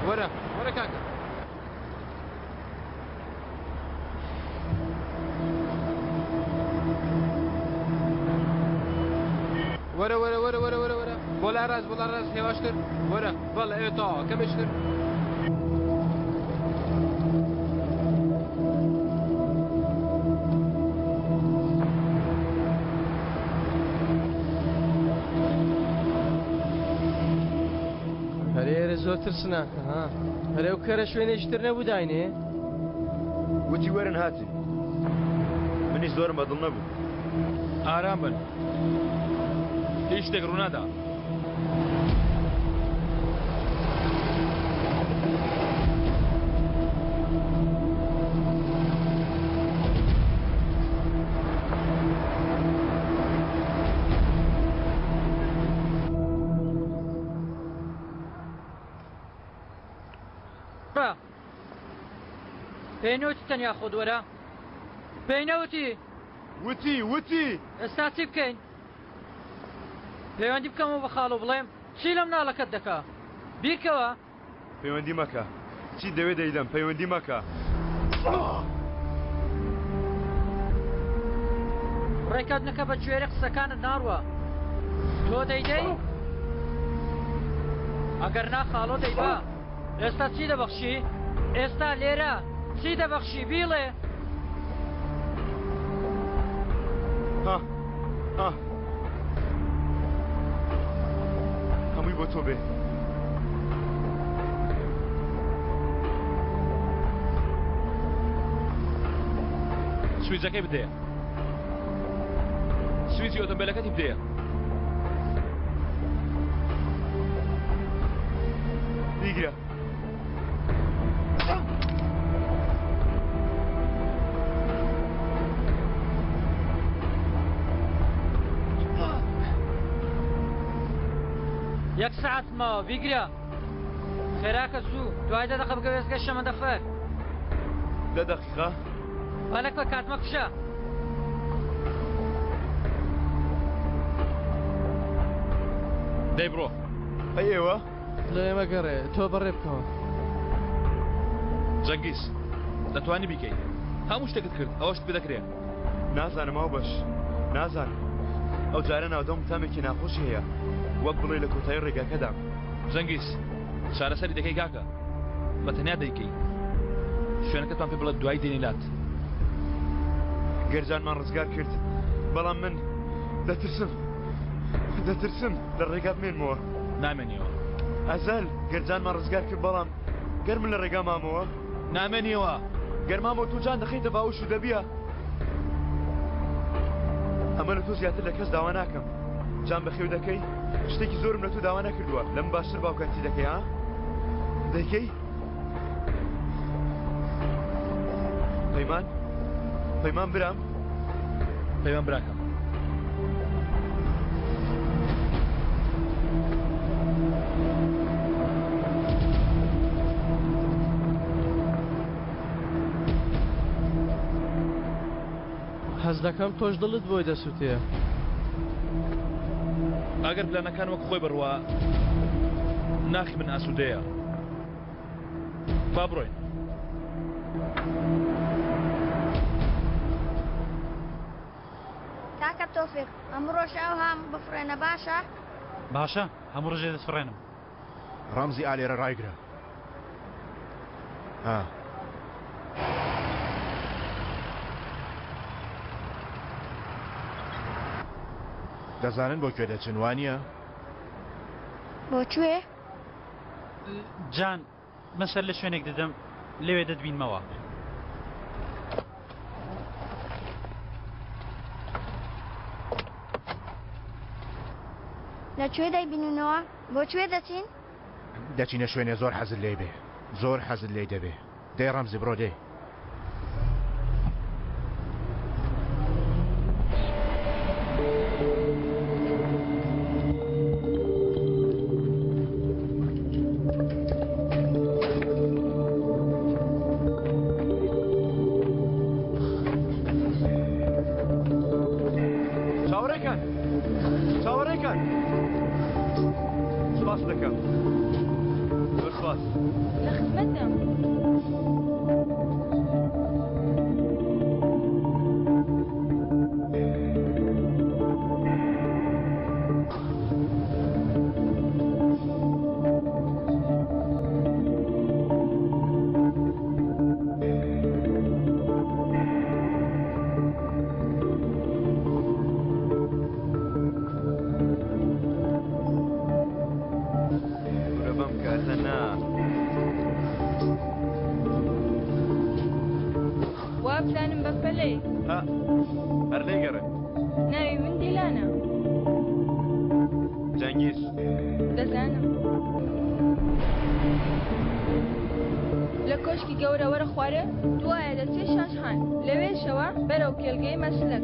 وەرە وەرە کاکە. وەرە وەرە وەرە وەرە وەرە وەرە بۆ لای ڕاست بۆ لای ڕاست هێواشتر وەرە بەڵێ ئەوێ تەواوە کەمێکتر. ئەرێ ئێرە زۆر ترسناکە ها ئەرێ ئەو کەرە شوێنێکی تر نەبوو داینێ؟ وتی وەرن هاتین منیش زۆرم بەدڵ نەبوو. ئارام بن هیچ شتێک ڕوونادا. پێی نەوتی تەنیا خۆت وەرە پێی نەوتی وتی وتی ئێستا چی بکەین پەیوەندی بکەمەوە بە خاڵۆ بڵێم چی لە مناڵەکەت دەکا بیرکەوە پەیوەندی مەکە چی دەوێ دەیدەم پەیوەندی مەکە. ڕێکەوتنەکە بە گوێرەی قسەکانت ناڕوا تۆ دەیدەی ئەگەر نا خاڵۆ دەیبا. ئێستا چی دەبەخشی؟ ئێستا لێرە چی دەبەخشی؟ بیڵێ. ها ها هەمووی بۆ تۆ بێ. سویجەکەی بدەیە. سویجی ئۆتۆمبیلەکەتی بدەیە. بیگرە. یەک سەعات ماوە بیگرە خێراکە زوو دوای دە دەقە بگە وێستگەی شەمەندەفەر. دە دەقیقە؟ پەلە بکە کات مەکوژە. دەی بڕۆ. ئەی ئێوە؟ لە ئێمە گەڕێ تۆ بەڕێ بکەوە. جەنگیز دەتوانی بیکەی هەموو شتێکت کرد ئەوەشت پێ دەکرێ. نازانم هاوبەش نازانم ئەو جارە ناودەم تامێکی ناخۆشی هەیە وەک بڵێ لە کۆتایی ڕێگاکەدام. جەنگیز چارەسەری دەکەی کاکە بە تەنیا دەیکەی شوێنەکەتمان پێ بڵێ دوای دێنی لات. گەر جانمان ڕزگار کرد بەڵام من دەترسم دەترسم لە ڕێگا بمێنمەوە. نامێنیەوە. ئەزەل گەر جانمان ڕزگار کرد بەڵام گەر من لە ڕێگا مامەوە. نامێنیەوە. گەر مامەوە تۆ جان دەخەیتە باوەش و دەبیە. ئەمە لە تۆ زیاتر لە کەس داوا ناکەم. جان بەخێو دەکەی؟ شتێکی زۆرم لە تۆ داوا نەکردووە. لەم باشتر باوکایەتی دەکەی ها؟ دەیکەی؟ پەیمان؟ پەیمان برام؟ پەیمان براکەم. هەست دەکەم تۆش دڵت بۆی دەسوتێ. ئەگەر پلانەکان وەک خۆی بڕوا ناخی من ئاسوودەیە. با بڕۆین. کاکە تۆفیق ئەمڕۆش ئەوهام بفڕێنە باشە؟ باشە هەموو ڕۆژێ دەتفڕێنم. ڕەمزی ئا لێرە ڕایگرە. ها. دەزانن بۆ کوێ دەچن وانییە؟ بۆ کوێ؟ جان من سەر لە شوێنێک دەدەم لەوێ دەتبینمەوە. لە کوێ دەیبینینەوە؟ بۆ کوێ دەچین؟ دەچینە شوێنێ زۆر حەزت لێی بێ زۆر حەزت لێی دەبێ دەی ڕەمزی بڕۆ دەی. چاوەڕێکان چاوەڕێکان سپاس دەکەم زۆر سپاس لە خزمەتم. کورە بەم کاتە نا. وابزانم بە پەلەی. ها هەر لێی گەڕێ. ناوی من دیلانە. جەنگیز. دەزانم. لە کۆشکی گەورە وەرە خوارێ دوایە دەچێ شاشهان لەوێشەوە بەرەو کێلگەی مەسلەک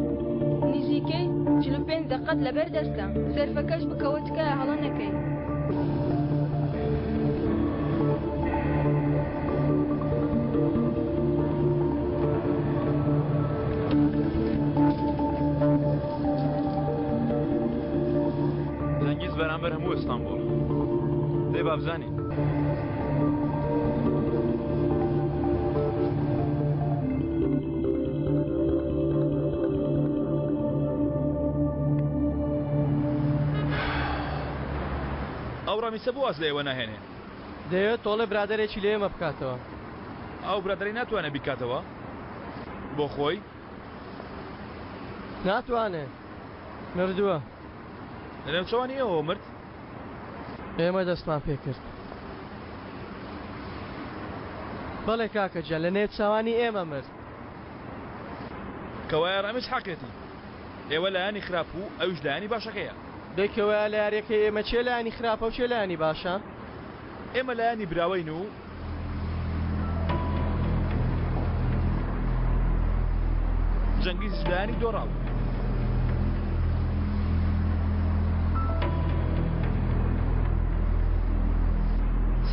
نزیکەی 45 دەقەت لەبەر دەستە زەرفەکەش بکەوە تکایە هەڵە نەکەی. جەنگیز بەرامبەر هەموو ئیستانبوڵ دەی با بزانین. ئەو ڕەمیسە بۆ واز لە ئێوە ناهێنێ؟ دەیەوێت تۆڵەی برادەرێکی لە ئێمە بکاتەوە. ئەو برادەرەی ناتوانێت بیکاتەوە بۆ خۆی؟ ناتوانێ. مردووە. لە نێوچەوانی ئێوەوە مرد؟ ئێمە دەستمان پێ کرد. بەڵێ کاکە گیان لە نێوچاوانی ئێمە مرد. کەوایە ڕامیز حەقیەتی. ئێوە لایەنی خراپ و ئەویش لایەنی باشەکەیە. دەی کەوایە لە یاریەکەی ئێمە کێ لایەنی خراپە و کێ لایەنی باشە؟ ئێمە لایەنی براوەین و. جەنگیزیش لایەنی دۆڕاو.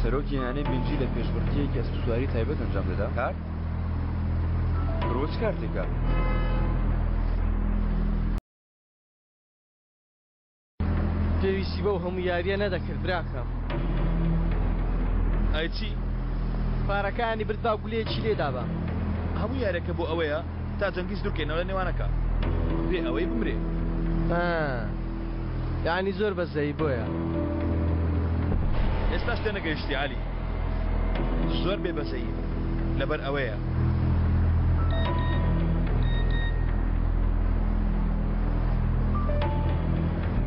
سەرۆکی یانەی بنجی لە پێشبڕکێیەکی ئەسپسواری تایبەت ئەنجام دەدا. کارت؟ بڕۆ چ کارتێکە؟ پێویستی بەو هەموو یاریە نەدەکرد براکەم. ئەی چی؟ پارەکانی برد با گولەیەکی لێ دابا. هەموو یاریەکە بۆ ئەوەیە تا جەنگیز دوورکەینەوە لە نێوانەکە بێ ئەوەی بمرێ. ها یانی زۆر بەزەیی بۆیە. ئێستاش تێنەگەیشتی عەلی. زۆر بێ بەزەییم لەبەر ئەوەیە.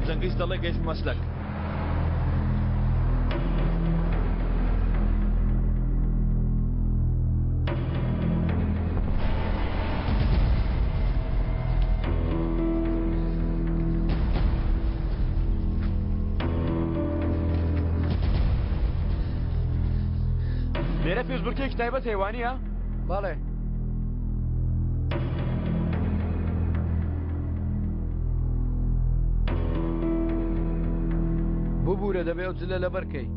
جەنگیز دەڵێ گەیشتمە مەسلەک. لێرە پێشبڕکێکی تایبەت هەیە وانییە؟ بەڵێ. ببورە دەبێ ئەو جلە لەبەر کەی.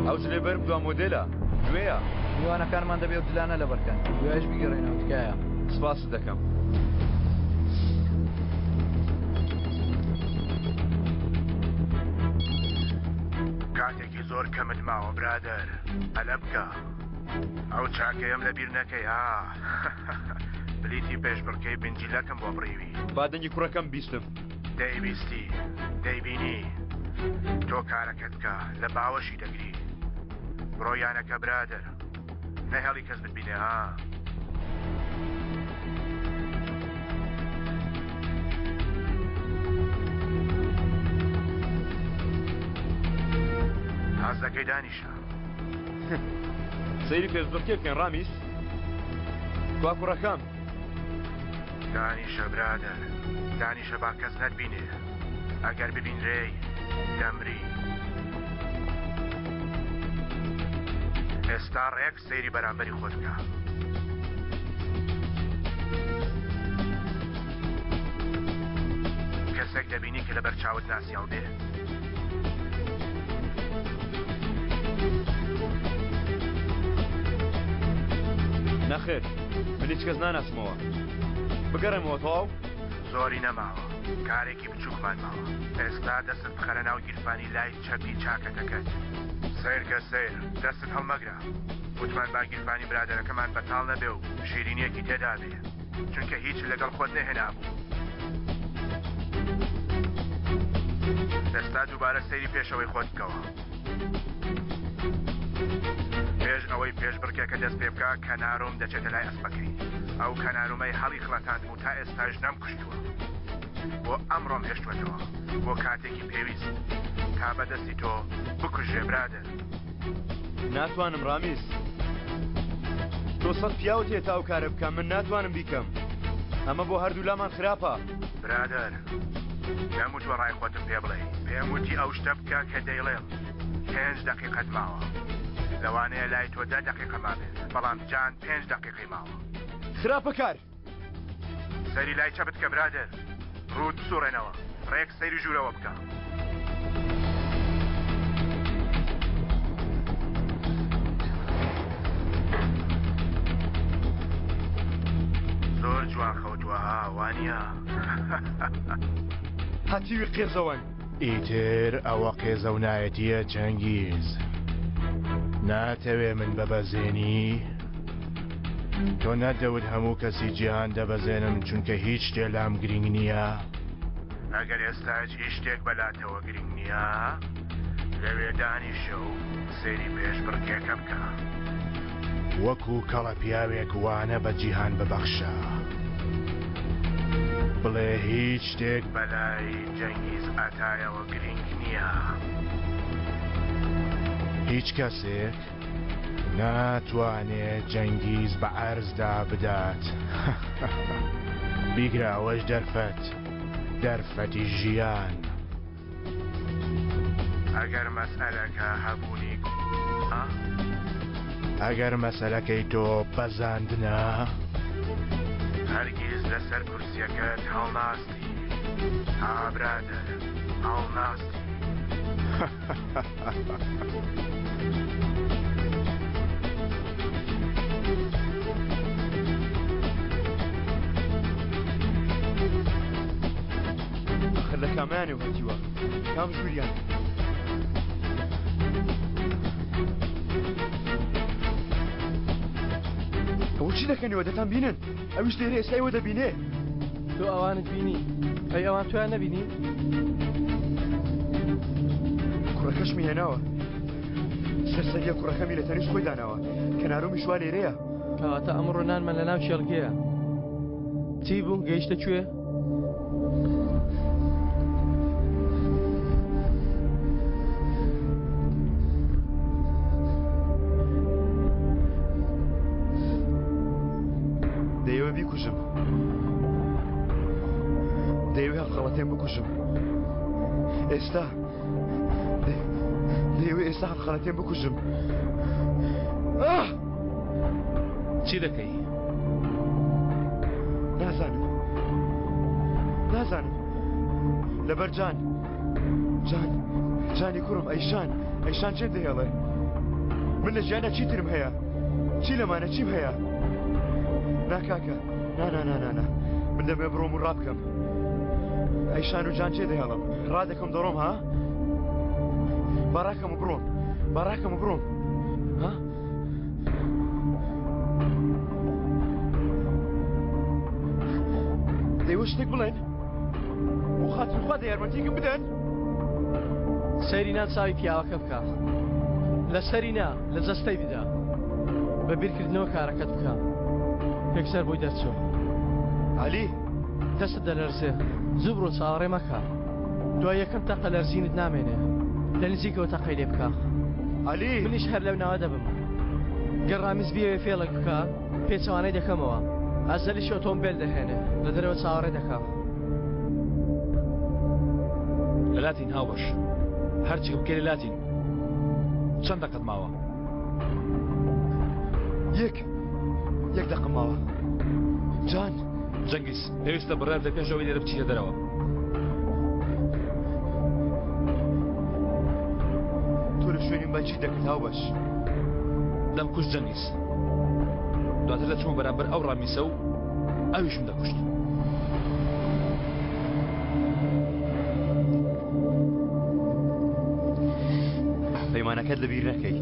ئەو جلەی بەرم دوا مۆدێلە، نوێیە. میوانەکانمان دەبێ ئەو جلانە لەبەر کەن. دوایش بیگەڕێنەوە تکایە. سپاست دەکەم. کاتێکی زۆر کەمت ماوە برادەر پەلە بکە ئەو چاکەیەم لەبیر نەکەی ها بلیتی پێشبڕکێی بنجیلەکم بۆ بڕیوی. با دەنگی کوڕەکەم بیستم. دەیبیستی دەیبینی تۆ کارەکەت بکە لە باوەشی دەگری بڕۆ یانەکە برادەر نەهێڵی کەس بتبینێ ها. حەزەکەی دانیشە. سەیری پێشبڕکێ بکەین ڕامیس کوا کوڕەکەم؟ دانیشە برادەر دانیشە با کەس نەتبینێ ئەگەر ببینرێی دەمری. ئێستا ڕێک سەیری بەرامبەری خۆت بکە. کەسێک دەبینی کە لەبەر چاوت ناسیاو بێ؟ نەخێر من هیچ کەس ناناسمەوە. بگەڕێمەوە تەواو؟ زۆری نەماوە کارێکی بچووکمان ماوە. ئێستا دەستت بخەرە ناو گیرفانی لای چەپی چاکەتەکەت. سەیرکە سەیر، دەستت هەڵمەگرە. وتمان با گیرفانی برادەرەکەمان بەتاڵ نەبێ و شیرینیەکی تێدا بێ، چونکە هیچ لەگەڵ خۆت نەهێنابوو. ئێستا دووبارە سەیری پێشەوەی خۆت بکەوە. پێش ئەوەی پێشبڕکێکە دەست پێ بکا، کەنارۆم دەچێتە لای ئەسپەکەی. ئەو کەنارۆمەی هەڵیخڵەتاندم و تا ئێستاش نەمکوشتووە. بۆ ئەمڕۆم هێشتووەتەوە، بۆ کاتێکی پێویست، تا بە دەستی تۆ بکوژرێ برادەر. ناتوانم ڕامیس. تۆ سەت پیاوت هەیە تا ئەو کارە بکە، من ناتوانم بیکەم. ئەمە بۆ هەردوولامان خراپە. برادەر، نەموتووە ڕای خۆتم پێ بڵێی، پێم وتی ئەو شتە بکە کە دەیڵێم. پێنج دەقیقەت ماوە. لەوانەیە لای تۆ دە دەقیقە مابێت، بەڵام جان پێنج دەقیقەی ماوە. خراپەکار! سەیری لای چەپت کە برادەر. ڕووت بسوڕێنەوە. ڕێک سەیری ژوورەوە بکە. زۆر جوان خەوتووە ها وانییە؟ هەتیوی قێزەوەن. ئیتر ئەوە قێزەونایەتییە چەنگیز. ناتەوێ من ببەزێنی؟ تۆ نەتدەوت هەموو کەسی جیهان دەبەزێنم چونکە هیچ شتێ لام گرینگ نییە؟ ئەگەر ئێستاش هیچ شتێک بەلاتەوە گرینگ نییە، لەوێ دانیشە و سەیری پێشبڕکێکە بکە. وەکو کەڵە پیاوێک وانە بە جیهان ببەخشە. بڵێ هیچ شتێک بەلای جەنگیز ئاتایەوە گرینگ نییە. هیچ کەسێک ناتوانێ جەنگیز بە عەرزدا بدات. بیگرە ئەوەش دەرفەت، دەرفەتی ژیان. ئەگەر مەسئەلەکە هەبوونی ە؟ ئەگەر مەسەلەکەی تۆ بەزاندنە؟ هەرگیز لەسەر کورسیەکەت هەڵناستی ها برادەر هەڵناستی. ئاخر لە کامیانەوە هاتیوە کام ژووریان ئەوە چی دەکەنەوە دەتان بینن ئەویش لێرە ئێستا ئێوە دەبینێ تۆ ئەوانت بینی ئەی ئەوان تۆیان نەبینی کوڕەکەشمی هێناوە سەرسەریە کوڕەکەمی لە تەنیشت خۆی داناوە کەنارۆمی شوا لێرەیە کەواتە ئەمڕۆ نانمان لە ناو کێڵگەیە چی بوو گەیشتە کوێ؟ دەیەوێ بیکوژم دەیەوێ هەڵخەڵەتێن بکوژم ئێستا دەیەوێ ئێستا هەڵخەڵەتێن بکوژم ئاه! چی دەکەی؟ نازانم نازانم لەبەر جان جان جانی کوڕم ئەیشان ئەیشان چێ دەهێڵێ من لە ژیانە چی ترم هەیە چی لەمانە چیم هەیە ناکاکە نانانانانە من دەمێ بڕۆم و ڕابکەم ئەیشان و جان چێ دەهێڵم ڕادەکەم دەڕۆم ها باڕاکەم و بڕۆم باڕاکەم و بڕۆم ها دەیوە شتێک بڵێن بۆ خاتری خوا دە یارمەتیکم بدەن سەیری ناو چاوی پیاوەکە بکە لە سەری نا لە جەستەی بدە بە بیرکردنەوە کارەکەت بکە یەکسەر بۆی دەرچۆ عەلی دەستت دەلەرزێ زوو بڕۆ چاوەڕێ مەکە دوای یەکەم تەقە لەرزینت نامێنێ لە نزیکەوە تەقەی لێ بکە عەلی منیش هەر لەو ناوە دەبم گەر ڕامیز بیەوێ فێڵێک بکا پێچەوانەی دەکەمەوە ئەزەلیش ئۆتۆمبێل دەهێنێ لە دەرەوە چاوەڕێ دەکا. لە لاتین هاوبەش هەرچی بکەی لە لاتین چەند دەقەت ماوە؟ یەک یەک دەقم ماوە جان جەنگیز پێویستە بڕیار لە پێش ئەوەی لێرە بچیتە دەرەوە. تۆ لە شوێنی من چیت دەکرد هاوبەش؟ دەمکوشت جەنگیز. دواتر دەچوومە بەرامبەر ئەو ڕامیسە و ئەویشم دەکوشت. پەیمانەکەت لەبیر نەکەی.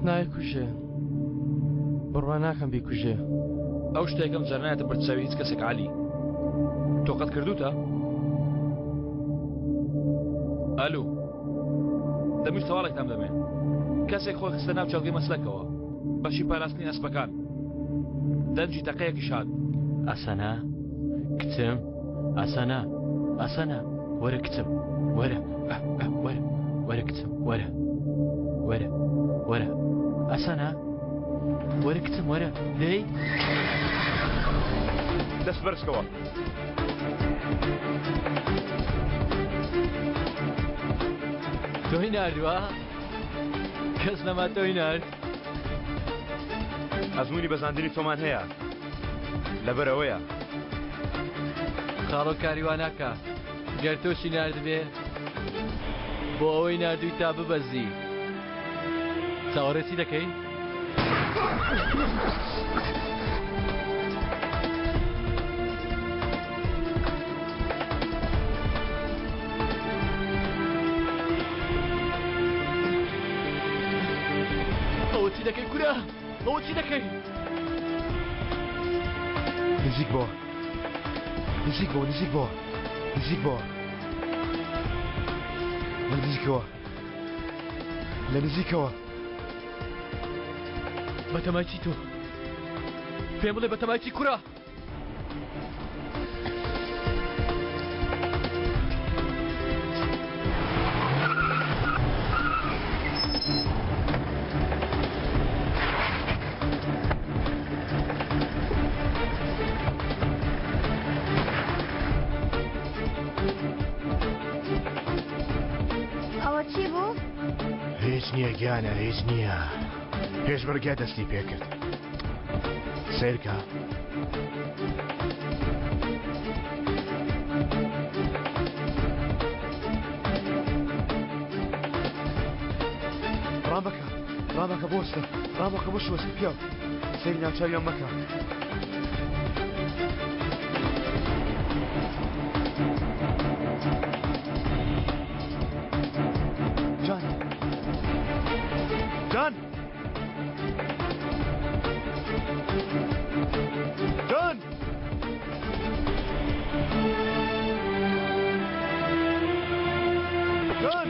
نایکوژێ بڕوا ناکەم بیکوژێ. ئەو شتە یەکەم جار نایەتە بەرچاوی هیچ کەسێک عەلی. تۆ قەت کردوتە؟ ئەلو دەمویست سەواڵێکتان بدەمێ کەسێک خۆی خستە ناو چێڵگەی مەسلەکەوە بەشی پاراستنی ئەسپەکان دەنگی تەقەیەکیش هات. ئاسانا کچم ئاسانا ئاسانا وەرە کچم وەرە ئە ئە وەرە وەرە کچم وەرە وەرە وەرە ئاسانا وەرە کچم وەرە دەی دەست بەرزکەوە. تۆی ناردووە؟ کەس نەما تۆی نارد؟ ئەزموونی بەزاندنی تۆمان هەیە لەبەر ئەوەیە. خاڵۆ کاری وا ناکا گەر تۆشی ناردبێ بۆ ئەوەی ناردووی تا ببەزی چاوەڕێ چی دەکەی؟ ئەوە چی دەکەی کورە؟ ئەوە چی دەکەی؟ نزیک بۆ نزیک بۆ نزیک بۆ نزیک بۆ لە نزیکەوە لە نزیکەوە بەتەمای چی تۆ پێم بڵێ بەتەمای چی کورە ئەوە چی بوو؟ هیچ نییە گیانە هیچ نییە پێشبڕگە دەستی پێکرد سەیرکە. ڕامەکە ڕامەکە بۆستە ڕامەکە بۆ شوەسی پیاو سەیری ناوچاویان مەکە. جان جان جان جان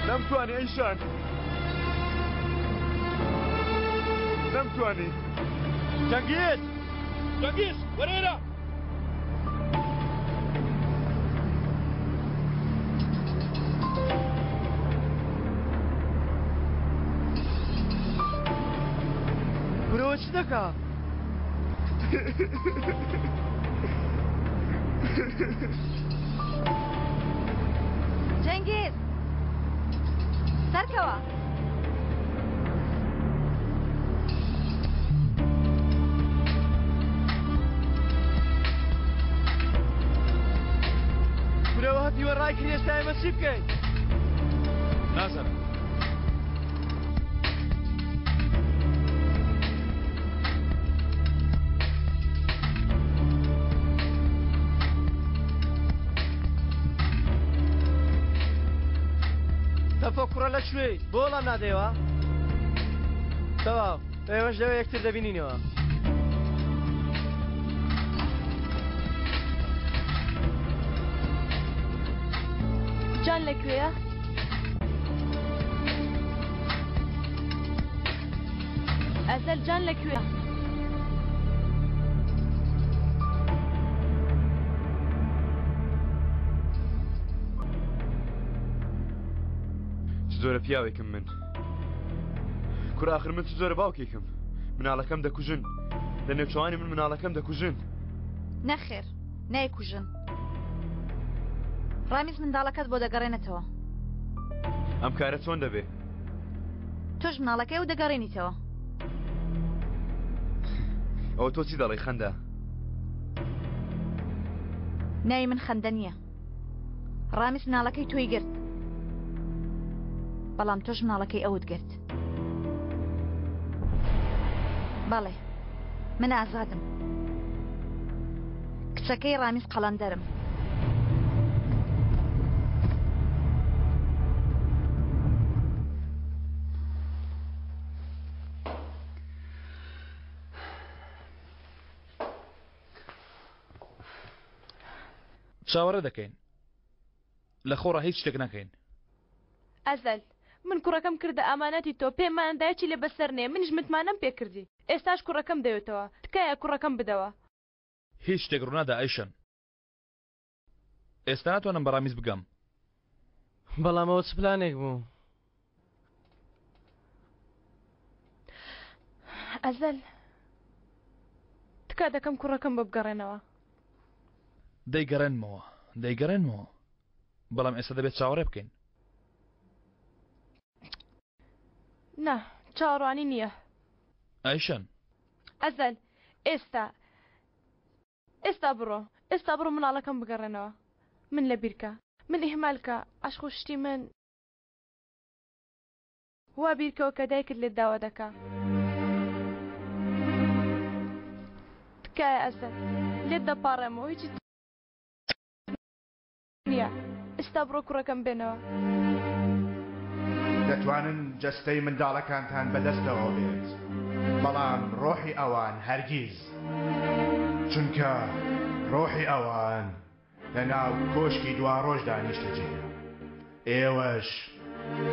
نەمتوانی ئەیشان نەمتوانی جەنگیز جەنگیز وەرێرە برەوە چ دەکا؟ جەنگیز سەرکەوە. کورەوە هەتیوە ڕایکرد ئێستا ئێمە چی بکەین؟ نازانم. تەفۆ کوڕە لە کوێی؟ بۆ وەڵام نادەیەوە؟ تەواو ئێمەش لەوێ یەکتر دەبینینەوە. جان لەکوێیە؟ ئەزەل جان لەکوێیە؟ چ جۆرە پیاوێکم من کوڕ ئاخر من چ جۆرە باوکێکم مناڵەکەم دەکوژن لە نێوچەوانی من مناڵەکەم دەکوژن نەخێر نایکوژن ڕامیز منداڵەکەت بۆ دەگەڕێنێتەوە ئەم کارە چۆن دەبێ تۆش مناڵەکەی و دەگەڕێنیتەوە ئەوە تۆ چی دەڵێی خەندە ناوی من خەندە نییە ڕامیز مناڵەکەی تۆی گرت بەڵام تۆش مناڵەکەی ئەوت گرت بەڵێ من ئازادم کچەکەی ڕامیز قەڵەندەرم. چاوەڕێ دەکەین لە خۆڕا هیچ شتێک ناکەین. ئەزەل من کوڕەکەم کردە ئامانەتی تۆ پێمان دای چی لێ بەسەر نێ منیش متمانەم پێ کردی ئێستاش کوڕەکەم دەوێتەوە تکایە کوڕەکەم بدەوە. هیچ شتێک ڕونادا ئەیشەن ئێستا ناتوانم بە ڕامیز بگەم. بەڵام ئەوە چ پلانێک بوو؟ ئەزەل تکا دەکەم کوڕەکەم بۆ بگەڕێنەوە. دەیگەڕێنمەوە. دەیگەڕێنمەوە. بەڵام ئێستا دەبێت چاوەڕێ بکەین. نا، چاوەڕوانی نییە. ئایشەن. ئەزەل، ئێستا، ئێستا بڕۆ، ئێستا بڕۆ منداڵەکەم بگەڕێنەوە. من لەبیرکە. من ئیهمال کە، عەشق و شتی من. وا بیرکەوە کە دایکت لێت داوا دەکا. تکایە ئەزەل، لێت دەپاڕێمەوە هیچی نییە. ئێستا بڕۆ کوڕەکەم بێنەوە. دەتوانن جەستەی منداڵەکانتان بەدەستەوە بێت، بەڵام ڕۆحی ئەوان هەرگیز، چونکە ڕۆحی ئەوان لەناو کۆشکی دواڕۆژدا نیشتەجێیە. ئێوەش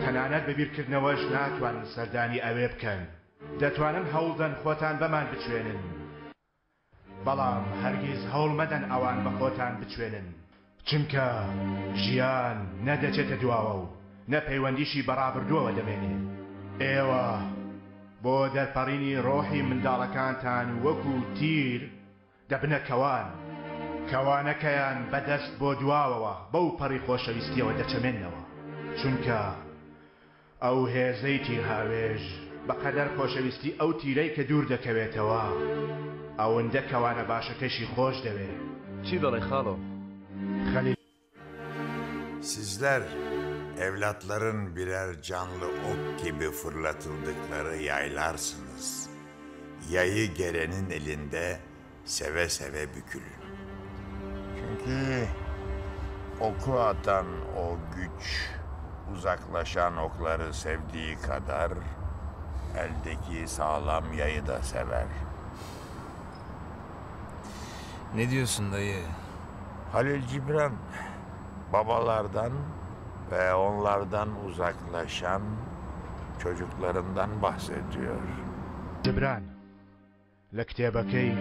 تەنانەت بە بیرکردنەوەش ناتوانن سەردانی ئەوێ بکەن. دەتوانن هەوڵدەن خۆتان بەمان بچوێنن، بەڵام هەرگیز هەوڵ مەدەن ئەوان بە خۆتان بچوێنن، چونکە ژیان نە دەچێتە دواوە و نە پەیوەندیشی بە ڕابردووەوە دەمێنێ. ئێوە بۆ دەرپەڕینی ڕۆحی منداڵەکانتان وەکو تیر دەبنە کەوان، کەوانەکەیان بە دەست بۆ دواوەوە بەو پەڕی خۆشەویستیەوە دەچەمێننەوە، چونکە ئەو هێزەی تیرهاوێژ بە قەدەر خۆشەویستی ئەو تیرەی کە دوور دەکەوێتەوە، ئەوندە کەوانە باشەکەشی خۆش دەوێ. چی دەڵێی خاڵۆ؟ خەلیل. Sizler evlatların birer canlı ok gibi fırlatıldıkları yaylarsınız. Yayı gelenin elinde seve seve bükülün. Çünkü oku atan o güç uzaklaşan okları sevdiği kadar eldeki sağlam yayı da sever. Ne diyorsun dayı? Halil Cibran babalardan ve onlardan uzaklaşan çocuklarından bahsediyor. جبران لە کتێبەکەی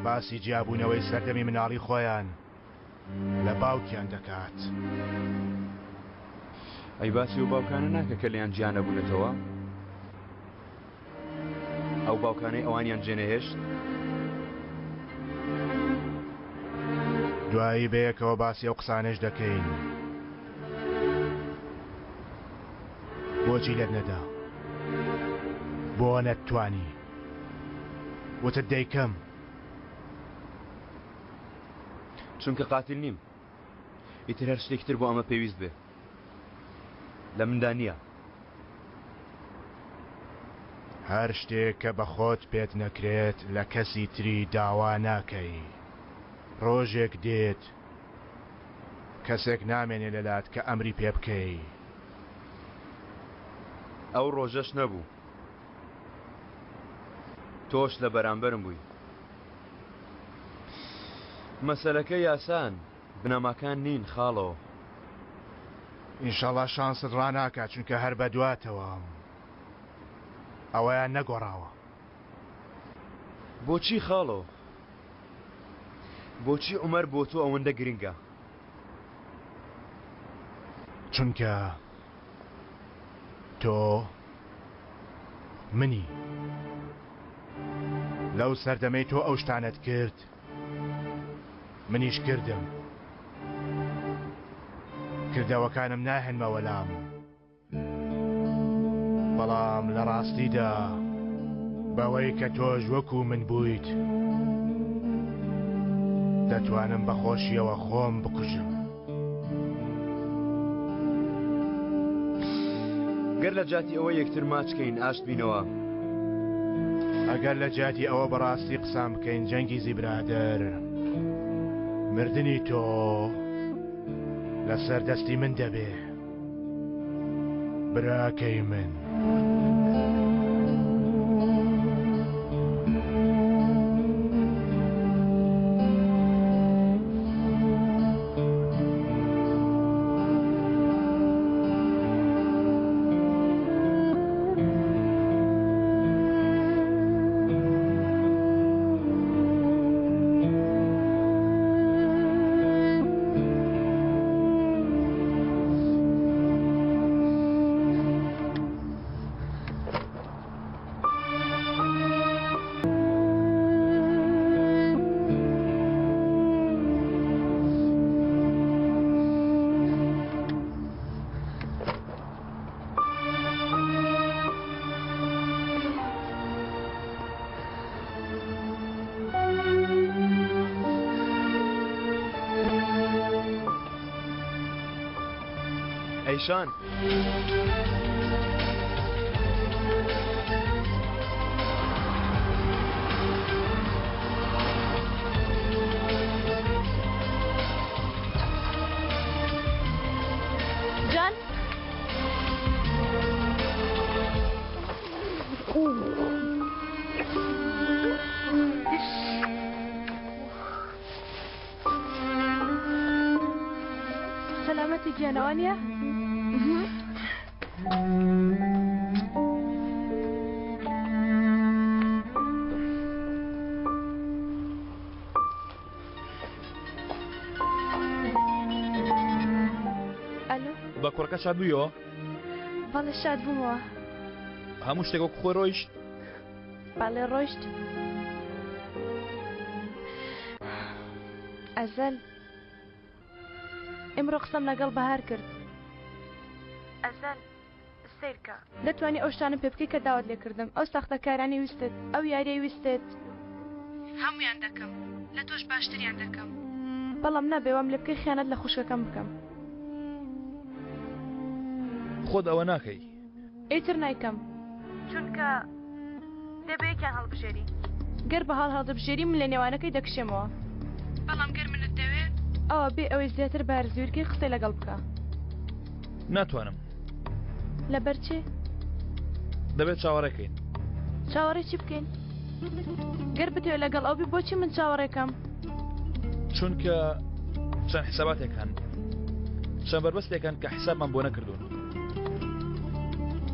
باسی جیابوونەوەی سەردەمی مناڵی خۆیان لە باوکیان دەکات. ئەی باسی ئەو باوکانە ناکە کە لێیان جیا نەبوونەتەوە؟ ئەو باوکانەی ئەوانیان جێنەهێشت؟ دوایی بەیەکەوە باسی ئەو قسانەش دەکەین. بۆچی لێت نەدا؟ بۆ نەتتوانی؟ وتت دەیکەم. چونکە قاتیل نیم. ئیتر هەر شتێکی تر بۆ ئەمە پێویست بێ لە مندا نییە. هەر شتێک کە بە خۆت پێت نەکرێت لە کەسی تری داوا ناکەی. ڕۆژێک دێت کەسێک نامێنێ لەلات کە ئەمری پێ بکەی. ئەو ڕۆژەش نەبوو تۆش لە بەرامبەرم بووی. مەسەلەکە یاسان بنەماکان نین خاڵۆ. ئینشەڵا شانست ڕاناکا چونکە هەر بەدواتەوەم ئەوەیان نەگۆڕاوە. بۆچی خاڵۆ؟ بۆچی عومەر بۆ تۆ ئەوەندە گرنگە؟ چونکە تۆ منی. لەو سەردەمەی تۆ ئەو شتانەت کرد منیش کردم. کردەوەکانم ناهێنمەوە لام. بەڵام لە ڕاستیدا بەوەی کە تۆش وەکو من بوویت دەتوانم بە خۆشیەوە خۆم بکوژم. گەر لە جیاتی ئەوە یەکتر ماچ کەین ئاشت بینەوە. ئەگەر لە جیاتی ئەوە بەڕاستی قسان بکەین جەنگیزی برادەر مردنی تۆ لەسەر دەستی من دەبێ. براکەی من. ئەیشان. جان سەلامەتی گیانە وانیە؟ ئەلۆ بە کوڕەکە شاد بوویەوە؟ بەڵێ شاد بوومەوە. هەموو شتێک وەک خۆی ڕۆیشت؟ بەڵێ ڕۆیشت. ئەزەل ئیمڕۆ قسەم لەگەڵ بەهار کرد. ئەزەل سەیرکە دەتوانی ئەو شتانە پێ بکەی کە داوات لێ کردم ئەو ساختەکارانەی ویستت ئەو یاریەی ویستت هەموویان دەکەم لە تۆش باشتریان دەکەم بەڵام نابێ وام لێ بکەی خیانەت لە خوشکەکەم بکەم. خۆت ئەوە ناکەی. ئیتر نایکەم چونکە دەبێ یەکیان هەڵبژێری گەر بەهاڵ هەڵدەبژێری من لە نێوانەکەی دەکشێمەوە بەڵام گەر منت دەوێ ئەوە بێ ئەوەی زیاتر بارزویرکەی قسەی لەگەڵ بکە. ناتوانم. لەبەر چی؟ دەبێت چاوەڕێ کەین. چاوەڕێی چی بکەین؟ گەر بتەوێ لەگەڵ ئەو بی بۆچی من چاوەڕێکەم؟ چونکە چەند حساباتێک هەن چەند بەربەستێک هەن کە حسابمان بۆ نەکردوون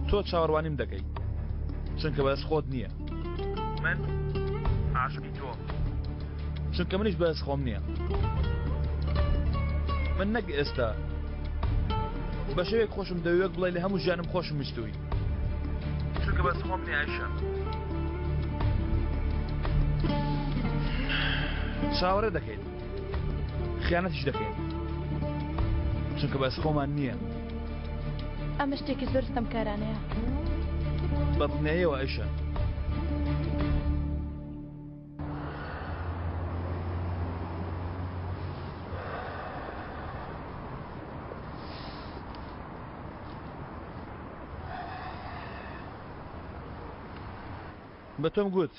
تۆ چاوەڕوانیم دەکەی چونکە بەدەست خۆت نییە من عاشقی تۆم چونکە منیش بەدەست خۆم نییە من نەک ئێستا بە شێوەیەک خۆشم دەوێ وەک بڵێ لە هەموو ژیانم خۆشم ویستووی چونکە بەس خۆم نییە ئایشە چاوەڕێ دەکەین خیانەتیش دەکەین چونکە بەس خۆمان نییە ئەمە شتێکی زۆر ستەمکارانەیە. بە دڵنیاییەوە ئایشە. بە تۆم گوت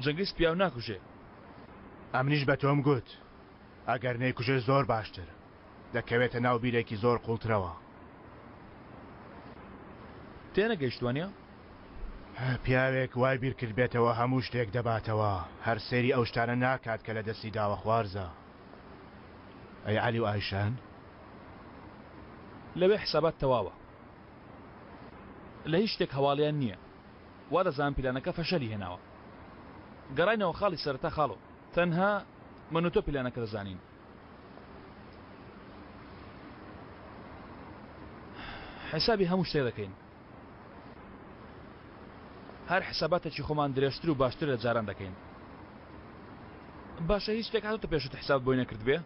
جەنگیز پیاو ناکوژێ. ئەمنیش بە تۆم گوت ئەگەر نەیکوژێ زۆر باشتر. دەکەوێتە ناو بیرێکی زۆر قوڵترەوە. تێنەگەیشت وانیە؟ پیاوێک وای بیرکردبێتەوە هەموو شتێک دەباتەوە، هەر سەیری ئەو شتانە ناکات کە لە دەستی داوە خوارزە. ئەی عەلی و ئایشان؟ لەوێ حسابات تەواوە. لە هیچ شتێک هەواڵیان نییە. وا دەزانم پیلانەکە فەشەلی هێناوە. گەڕاینەوە خاڵی سەرەتا خاڵۆ. تەنها من و تۆ پیلانەکە دەزانین. حسابی هەموو شتێک دەکەین. هەر حساباتێکی خۆمان درێژتر و باشتر لە جاران دەکەین. باشە هیچ شتێک هاتۆتە پێشت حسابت بۆی نەکردبێ؟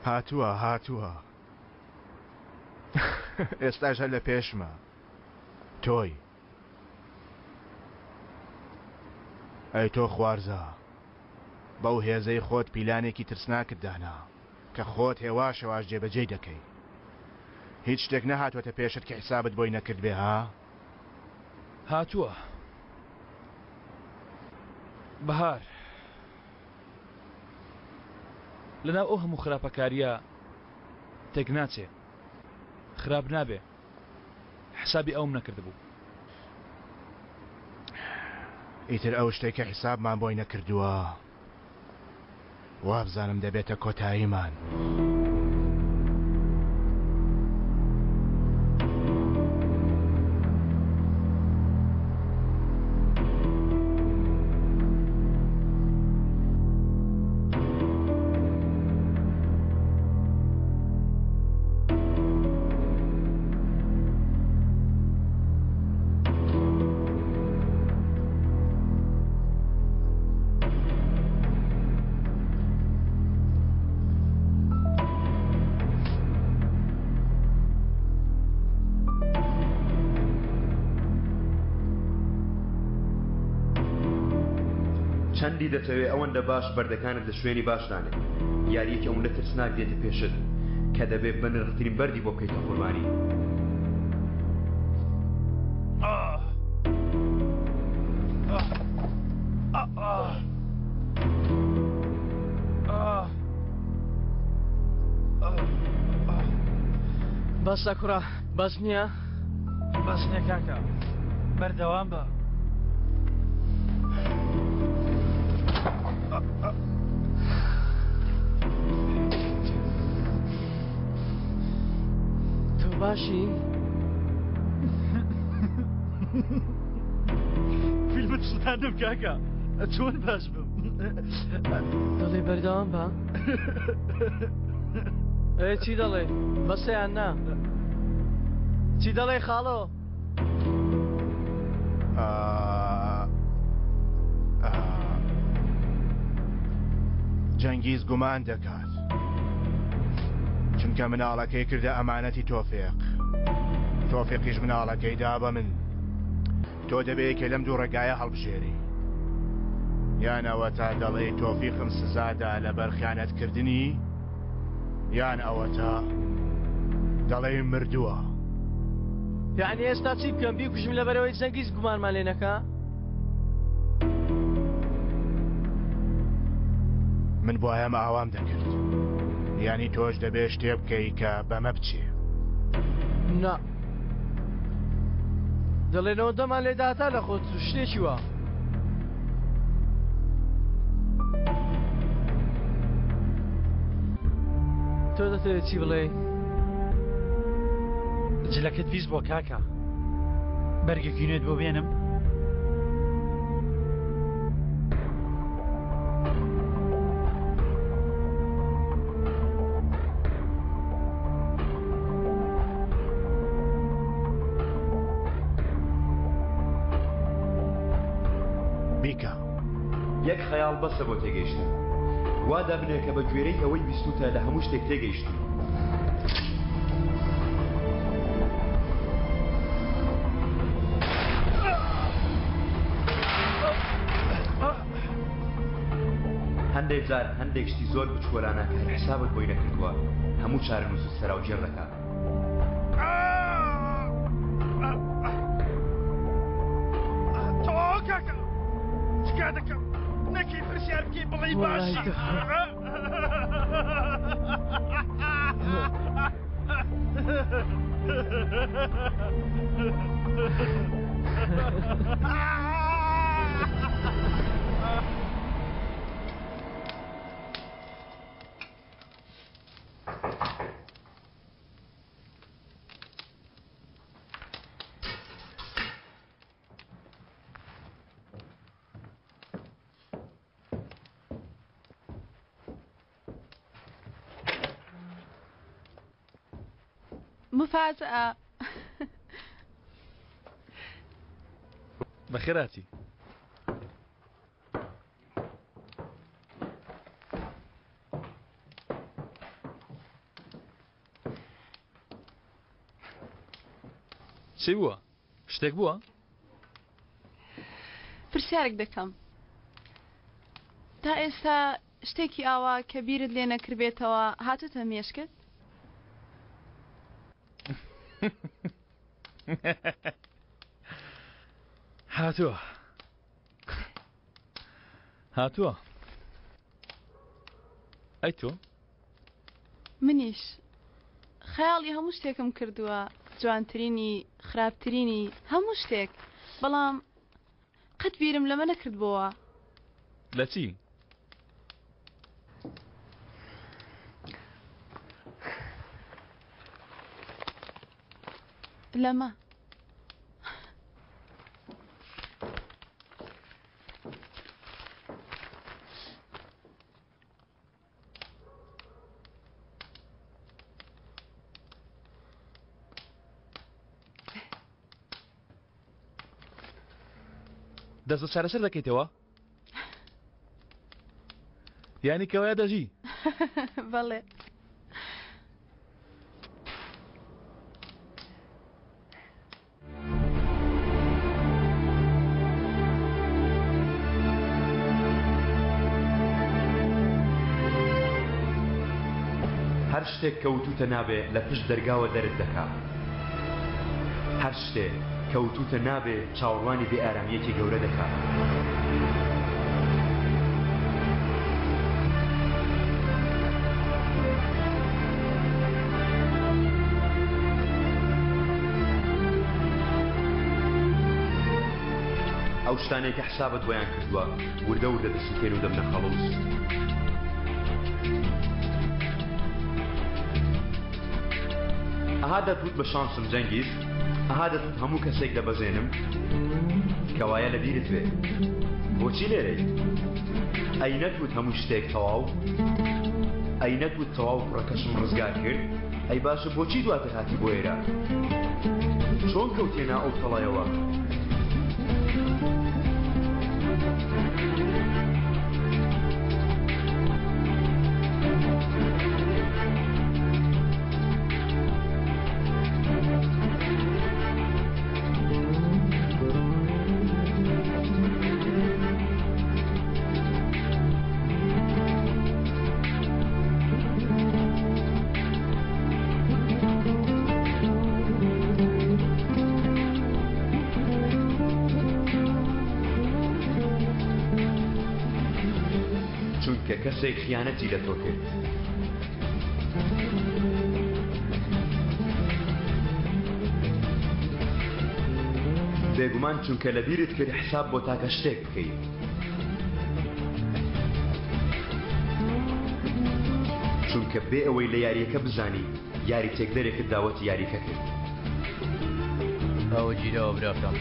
هاتووە هاتووە ئێستاش هەر لە پێشمە تۆی. ئەی تۆ خوارزا بەو هێزەی خۆت پیلانێکی ترسناکت دانا کە خۆت هێواش هێواش جێبەجێی دەکەی هیچ شتێک نەهاتوەتە پێشت کە حیسابت بۆی نەکردبێ ها؟ هاتووە بەهار لەناو ئەو هەموو خراپەکاریە تێک ناچێ خراپ نابێ حسابی ئەوم نەکردبوو. ئیتر ئەو شتەی کە حیسابمان بۆی نەکردووە وابزانم دەبێتە کۆتاییمان. چەندی دەتەوێ ئەوەندە باش بەردەکانت لە شوێنی باش دانێ. یارییەکی ئەوەندە ترسناک دێتە پێشت کە دەبێ بەنرخترین بەردی بۆ بکەیتە قوربانی. بەسە کوڕە بەس نییە؟ بەس نییە کاکە بەردەوام بە. تۆ باشی؟ فیلمت سوتاندم کاکە چۆن باش بم دەڵێ بەردەوام بە ئێ چی دەڵێ بەسە یان نا چی دەڵێ خاڵۆ جەنگیز گومان دەکات چونکە مناڵەکەی کردە ئەمانەتی تۆفێق تۆفێقیش مناڵەکەی دا بە من تۆ دەبێ یەکێ لەم دوو ڕێگایە هەڵبژێری یان ئەوەتا دەڵێی تۆفیقم سزادا لەبەر خیانەتکردنی یان ئەوەتا دەڵێی مردووە. یەعنی ئێستا چی بکەم بیکوژم لەبەرئەوەی جەنگیز گومانمان لێ نەکا؟ من بوایەم ئاوام دەکرد. یانی تۆش دەبێ شتێ بکەی کە بەمە بچێ. نا. دەڵێنەوە دەمان لێ داتا لە خۆت شتێکی وا. تۆ دەتەوێت چی بڵێ؟ جلەکەت پیس بۆ کاکە بەرگێکی نوێت بۆ بێنم؟ بیکە. یەک خەیاڵ بەسە بۆ تێگەیشتن. وا دابنێ کە بە گوێرەی ئەوەی ویستووتە لە هەموو شتێک تێگەیشتووی. هەندێک جار هەندێک شتی زۆر بچکۆلانە کە هەر حسابت بۆی نەکردووە هەموو چارەنووست سەراوگێڕ دەکات. تەواو کاکە تکا دەکەم نەکەی پرسیار بکەی بڵێی باشی. مفاجأة بەخێرهاتی. چی بووە؟ شتێک بووە؟ پرسیارێک دەکەم تا ئێستا شتێکی ئاوا کە بیرت لێ نەکردبێتەوە هاتوتە مێشکت؟ هاتووە هاتووە ئەی تۆ؟ منیش خەیاڵی هەموو شتێکم کردووە جوانترینی خراپترینی هەموو شتێک بەڵام قەت بیرم لەمە نەکردبۆوە. لە چی؟ لەمە. دەست بە چارەسەر دەکەیتەوە؟ یانی کەوایە دەژی؟ بەڵێ. هەر شتێک کە وتوتە نابێ لە پشت دەرگاوە دەرت دەکا. هەر شتێ کە وتوتە نابێ چاوەڕوانی بێ ئارامییەکی گەورە دەکا. ئەو شتانەی کە حسابت بۆیان کردووە وردە وردە دەسوتێن و دەبنە خەڵوز. ئەها دەتوت بە شانسم جەنگیز؟ ئەها دەتوت هەموو کەسێک دەبەزێنم؟ کەوایە لەبیرت بێ. بۆچی لێرەی؟ ئەی نەتوت هەموو شتێک تەواو؟ ئەی نەتوت تەواو کوڕەکەشم ڕزگار کرد؟ ئەی باشە بۆچی دواتر هاتی بۆ ئێرە؟ چۆن کەوتیە ناو ئەو تەڵەیەوە؟ چونکە کەسێک خیانەتی لە تۆ کرد. بێگومان چونکە لەبیرت کرد حساب بۆ تاکە شتێک بکەیت. چونکە بێ ئەوەی لە یاریەکە بزانی یاری تێکدەرێکت داوەتی یاریکە کرد. ئەوە گیراوە براکەم.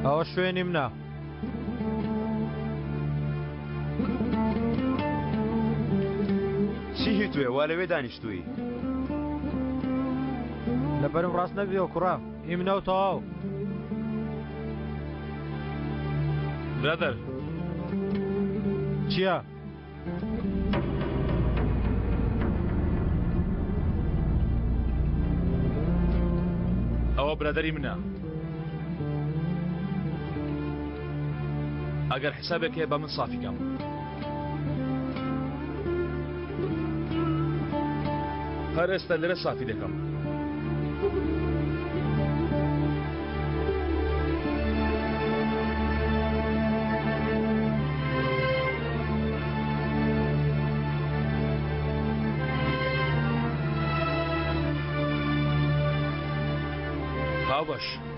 ئەوە شوێنی منە. چی هی توێ وا لەوێ دانیشتووی؟ لەبەرم ڕاست نەبیەوە کوڕە هی منە و تەواو. برادەر چییە؟ ئەوە برادەری منە ئەگەر حسابێک هەیە بە من سافی کەم هەر ئێستا لێرە سافی دەکەم هاوبەش.